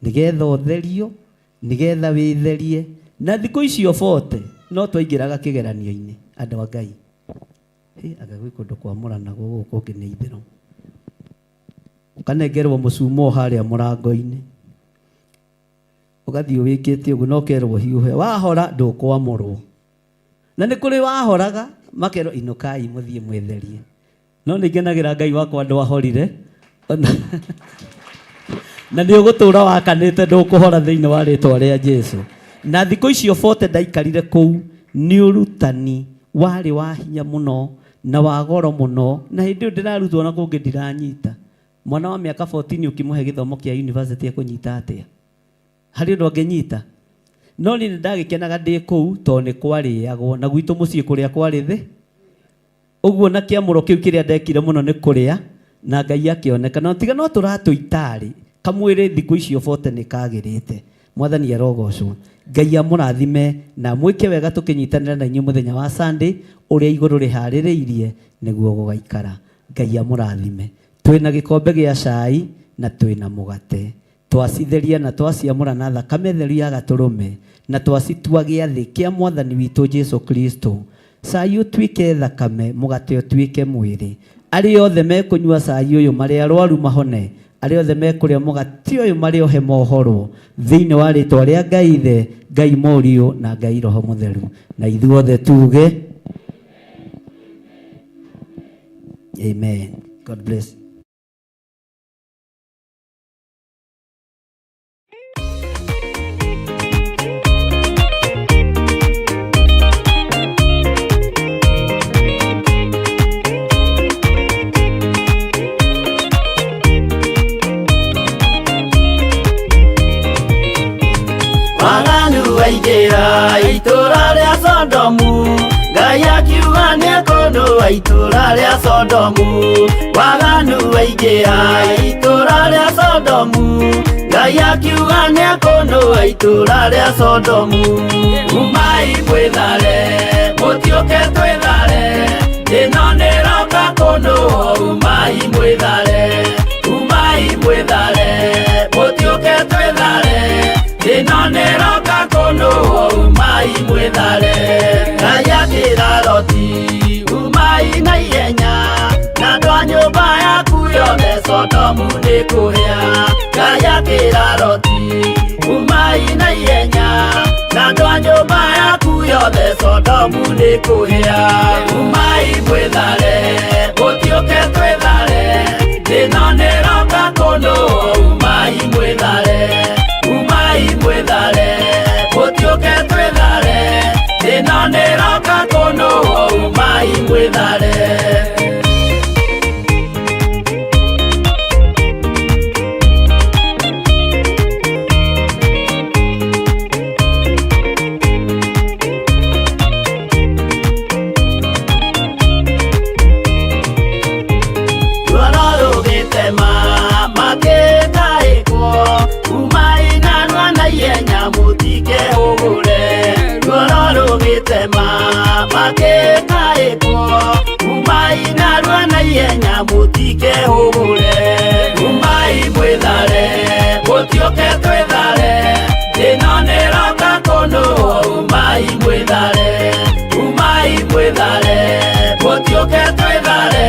nĩgetha ũtherio, nĩgetha wĩtherie. Na thikũ icio 40 no twaingĩraga kĩgeranio-inĩ, andũ a Ngai. Hĩ, anga gwĩ kũndũ kwamũranagwo gũkũ kũngĩ nĩ itherũ. Ũkanengerwo mũcumo harĩa mũrango-inĩ, ũgathiĩ ũwĩkĩte ũguo na ũkerwo hiũhe, wahora ndũkwamũrwo. Na nĩ kũrĩ wahoraga makerwo inũkai mũthiĩ mwĩtherie. No nĩ ngenagĩra Ngai wakwa ndwahorire. Na nĩ ũgũtũra wakanĩte ndũkũhora thĩinĩ wa rĩtwa rĩa Jesu. Na thikũ icio 40 ndaikarire kũu, nĩ ũrutani warĩ wa hinya mũno na wa goro mũno, na hĩndĩ ĩyo ndĩrarutwo na kũngĩ ndiranyita. Mwana wa mĩaka 14 ũkĩmũhe gĩthomo kĩa university ekũnyita atĩa? Harĩ ũndũ angĩnyita? No niĩ nĩ ndagĩkenaga ndĩ kũu tondũ nĩ kwarĩagwo, na gwitũ mũciĩ kũrĩa kwarĩ thĩ. Ũguo na kĩamũro kĩu kĩrĩa ndekire mũno nĩ kũrĩa, na Ngai akĩoneka. Na tiga no tũratũitarĩ, kamwĩrĩ thikũ icio 40 nĩ kagĩrĩte. Mwathani arogocwo. Ngai amũrathime na mwĩke wega tũkĩnyitanĩra na inyuĩ mũthenya wa Sunday ũrĩa igũrũ rĩharĩrĩirie nĩguo gũgaikara. Ngai amũrathime. Twĩna gĩkombe gĩa cai na twĩna mũgate. Twacitheria na twaciamũra na thakame theru ya gatũrũme, na twacitua gĩathĩ kĩa Mwathani witũ Jesu Kristo. Cai ũtuĩke thakame, mũgate ũtuĩke mwĩrĩ. Arĩa othe mekũnyua cai ũyũ marĩ arwaru mahone, arĩa othe mekũrĩa mũgate ũyũ marĩ ohe mohorwo, thĩinĩ wa rĩtwa rĩa Ngai Ithe, Ngai Mũriũ na Ngai Roho Mũtheru. Na ithuothe tuge Amen. God bless. Waganu waingĩra itũra rĩa Sodomu, Ngai akiuga nĩekũnũa itũra rĩa Sodomu. Waganu waingĩra itũra rĩa Sodomu, Ngai akiuga nĩekũnũa itũra rĩa Sodomu. Umai mwĩthare, mũtiũke twĩthare, Ĩno nĩroka kũndũ umai mwĩthare, umai mwĩthare, mũtiũke twĩthare. Ĩno nĩroka kũndũ umai mwĩthare. Ngai akĩra Loti umai na ihenya, na andũ a nyũmba yaku yothe Sodomu nĩkũhĩa. Ngai akĩra Loti umai na ihenya, na andũ a nyũmba yaku yothe Sodomu nĩkũhĩa. Umai mwĩthare, mũtiũke twĩthare, ĩno nĩroka kũndũ umai mwĩthare, umai mwĩthare, mũtiũke twĩthare, ĩno nĩroka kũndũ umai mwĩthare. Ruoro rũgĩtema makĩtaĩkwo, umai narua na ihenya mũtikehũgũre. Ruoro rũgĩtema makĩtaĩkwo, umai narua na ihenya mũtikehũgũre. Umai mwĩthare, mũtiũke twĩthare, ĩno nĩroka kũndũ umai mwĩthare, umai mwĩthare, mũtiũke twĩthare,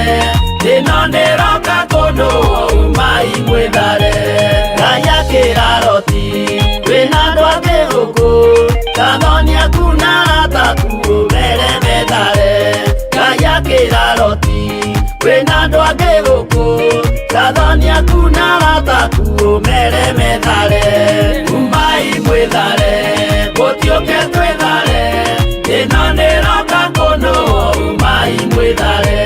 ĩno nĩroka kũndũ umai mwĩthare. Ngai akĩra Loti wĩna andũ angĩ gũkũ, tathoni aku na arata aku ũmere methare. Ngai akĩra Loti wĩna andũ angĩ gũkũ, tathoni aku na arata aku ũmere methare. Umai mwĩthare, mũtiũke twĩthare, ĩno nĩroka kũndũ umai mwĩthare,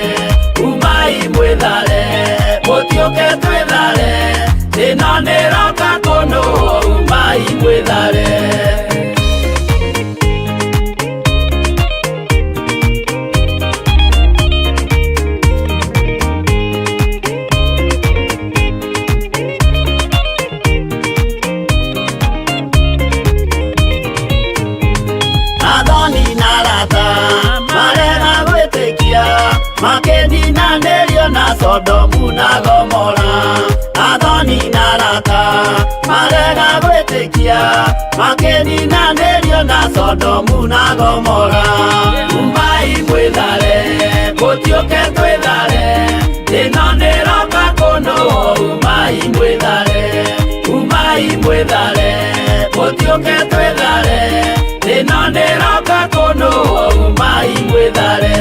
umai mwĩthare, mũtiũke twĩthare, ĩno nĩroka kũndũ umai mwĩthare. Athoni na arata marega gwĩtĩkia, makĩninanĩrio na Sodomu na Gomora. Athoni na arata marega gwĩtĩkia, makĩninanĩrio na Sodomu na Gomora. Umai mwĩthare, mũtiũke twĩthare, ĩno nĩroka kũndũ umai mwĩthare, umai mwĩthare, mũtiũke twĩthare, ĩno nĩroka kũndũ umai mwĩthare.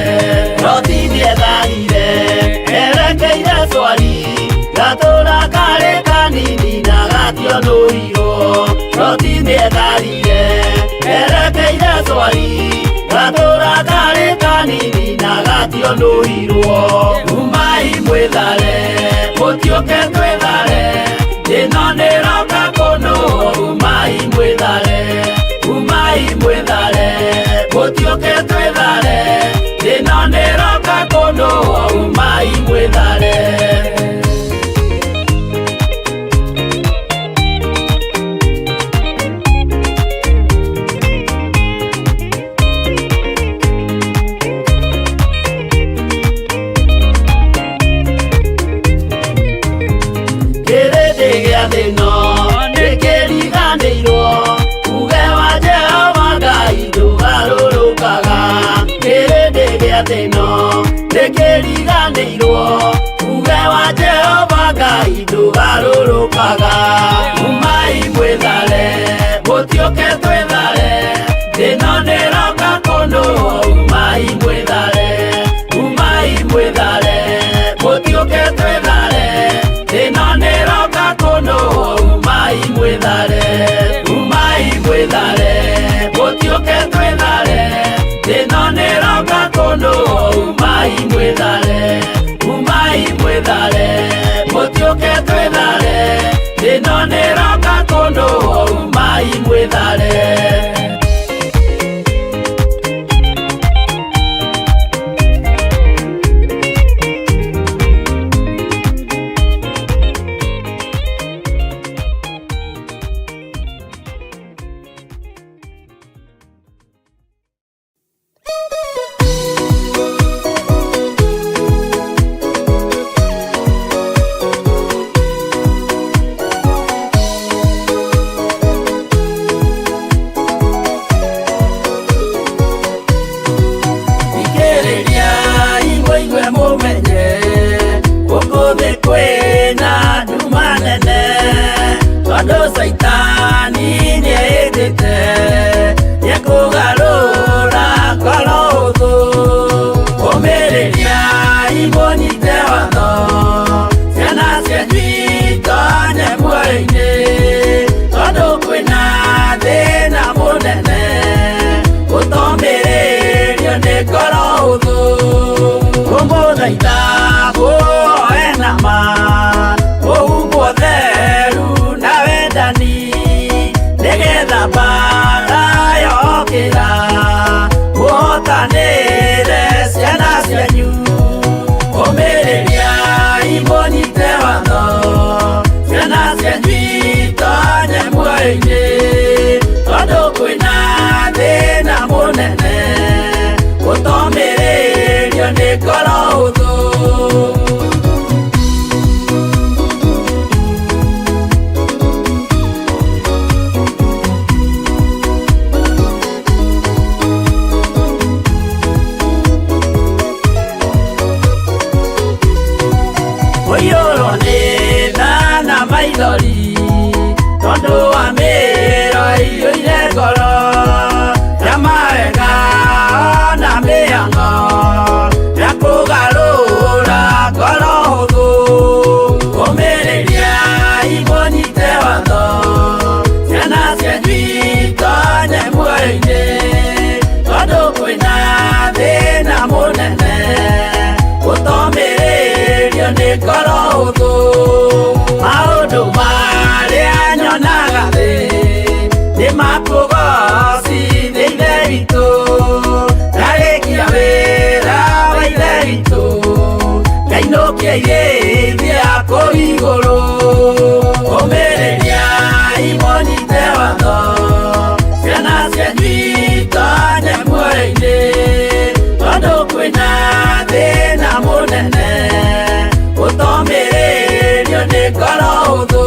Loti nĩetharire erekeire Swari, gatũra karĩ kanini na gationũirwo. Loti nĩetharire erekeire Swari, gatũra karĩ kanini na gationũirwo. Umai mwĩthare, mũtiũke twĩthare, ĩno nĩroka kũndũ umai mwĩthare, umai mwĩthare, mũtiũke twĩthare, ĩno nĩroka kũndũ umai mwĩthare. Kĩrĩndĩ gĩa thĩ ĩno nĩkĩriganĩirwo, uge wa Jehova Ngai ndũgarũrũkaga. Kĩrĩndĩ gĩa thĩ ĩno nĩkĩriganĩirwo, uge wa Jehova Ngai ndũgarũrũkaga. Umai mwĩthare, mũtiũke twĩthare, ĩno nĩroka kũndũ umai mwĩthare, umai mwĩthare, mũtiũke twĩthare, ĩno nĩroka kũndũ umai mwĩthare, umai mwĩthare, mũtiũke twĩthare, ĩno nĩroka kũndũ umai mwĩthare, umai mwĩthare, mũtiũke twĩthare, ĩno nĩroka kũndũ umai mwĩthare. Ũtomĩrĩirio nĩ ngoro hũthũ. Maũndũ marĩa nyonaga thĩ nĩ makũgocithia Ithe witũ. Ndarĩkia wĩra wa Ithe witũ, ngainũkia irĩithia kũu igũrũ. Ũmĩrĩriai mũnyite watho, ciana cianyu itonye muoyo-inĩ, tondũ kwĩna thĩna mũnene ũtomĩrĩirio nĩ ngoro hũthũ.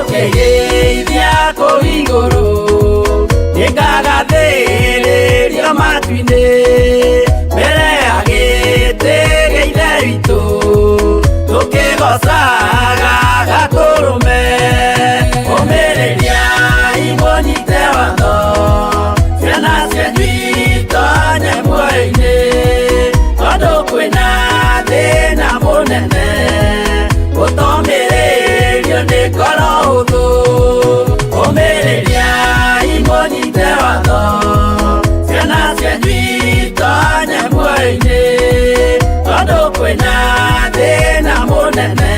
Ngainũkĩrĩithia kũu igũrũ, nĩngagathĩrĩrio matu-inĩ, mbere ya gĩtĩ gĩa Ithe witũ, tũkĩgoocaga Gatũrũme. Ũmĩrĩriai mũnyite watho, ciana cianyu itonye muoyo-inĩ, tondũ kwĩna thĩna mũnene ũtomĩrĩirio nĩ ngoro hũthũ. Ũmĩrĩriai mũnyite watho, ciana cianyu itonye muoyo-inĩ, tondũ kwĩna thĩna mũnene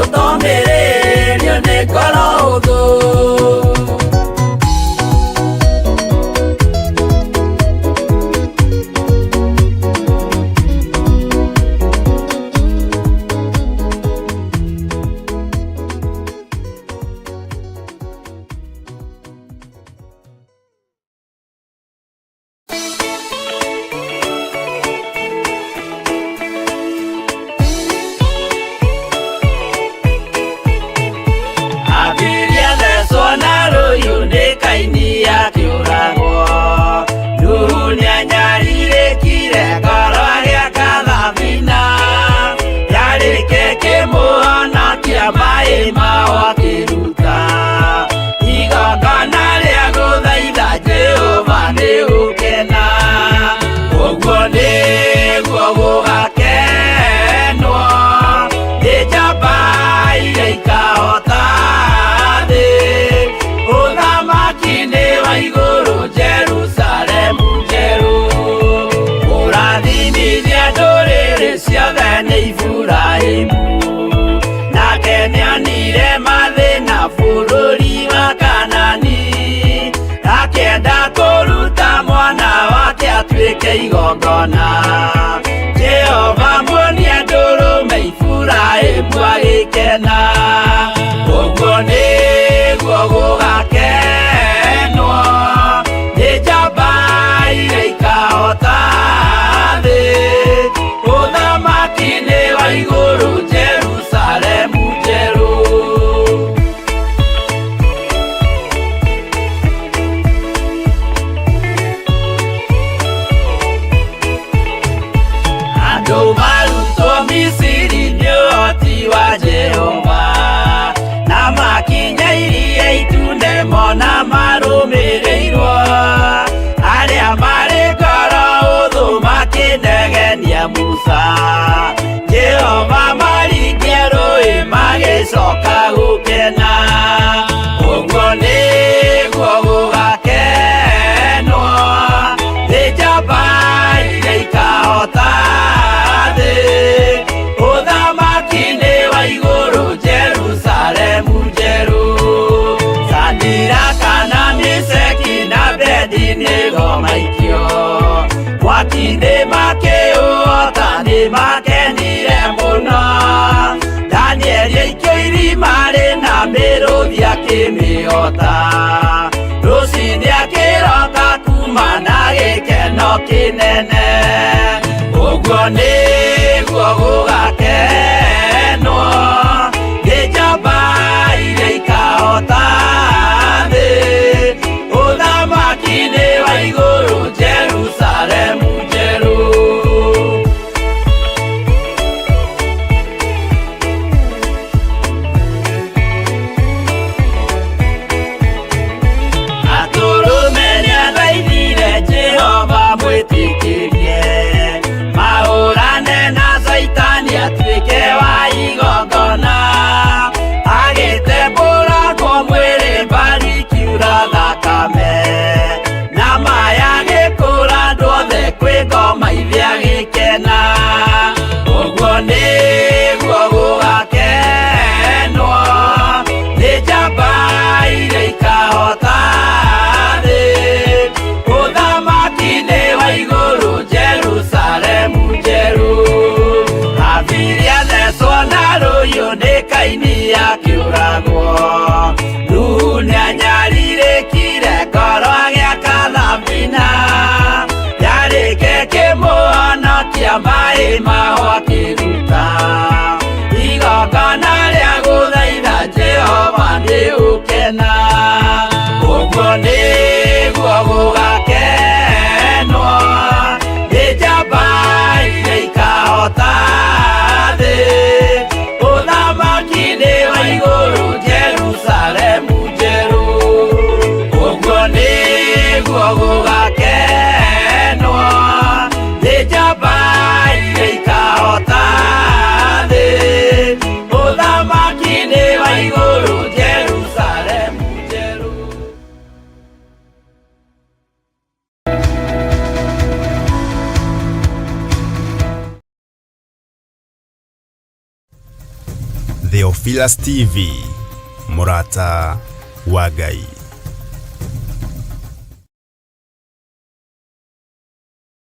ũtomĩrĩirio nĩ ngoro hũthũ. Abiria thecwo na rũhiũ nĩ Kaini akĩũragwo. Nuhu nĩanyarirĩkire ngoro agĩaka thabina, yarĩke kĩmũhonokia maĩ mao akĩruta. Igongona rĩa gũthaitha Jehova nĩ gũkena, ũguo nĩguo gũgakenwo nĩ njamba iria ikahota thĩ. Ũthamaki-inĩ wa igũrũ Jerusalemu njerũ, kũrathimithia ndũrĩrĩ ciothe nĩ Iburahĩmu. Nake nĩonire mathĩna bũrũri wa Kanani, akĩenda kũruta mwana wake atuĩke igongona. Jehova muonia ndũrũme Iburahĩmu agĩkena, ũguo nĩguo gũgakenwo nĩ njamba iria ikahota thĩ. Ũthamaki-inĩ wa igũrũ Jerusalemu njerũ. Andũ marutwo Misiri nĩ ũhoti wa Jehova, na makinya iria itune mona marũmĩrĩirwo. Arĩa marĩ ngoro hũthũ makĩnegenia Musa, Jehova maringia rũĩ magĩcoka gũkena. Ũguo nĩguo gũgakenwo nĩ njamba iria ikahota thĩ. Ũthamaki-inĩ wa igũrũ Jerusalemu njerũ, Sadiraka na Meshaki na Abednego maikio mwaki-inĩ makĩũhota nĩ makenire mũno. Danieli aikio irima rĩna mĩrũthi akĩmĩhota, rũciinĩ akĩroka kuma na gĩkeno kĩnene. Ũguo nĩguo gũgakenwo nĩ njamba iria ikahota thĩ. Ũthamaki-inĩ wa igũrũ Jerusalemu njerũ. Atũrũme nĩathaithire Jehova mwĩtĩkĩrie, mahũrane Kaini akĩũragwo. Nuhu nĩanyarirĩkire ngoro agĩaka thabina, yarĩke kĩmũhonokia maĩ maho akĩruta igongona rĩa gũthaitha Jehova nĩũkena. Ũguo nĩguo gũgakenwo nĩ njamba iria ikahota thĩ, ũthamaki-inĩ wa igũrũ Jerusalemu njerũ. Ũguo nĩguo gũgakenwo nĩ njamba iria ikahota thĩ, ũthamaki-inĩ wa igũrũ Jerusalemu njerũ. Theophilus TV, Murata wa Ngai.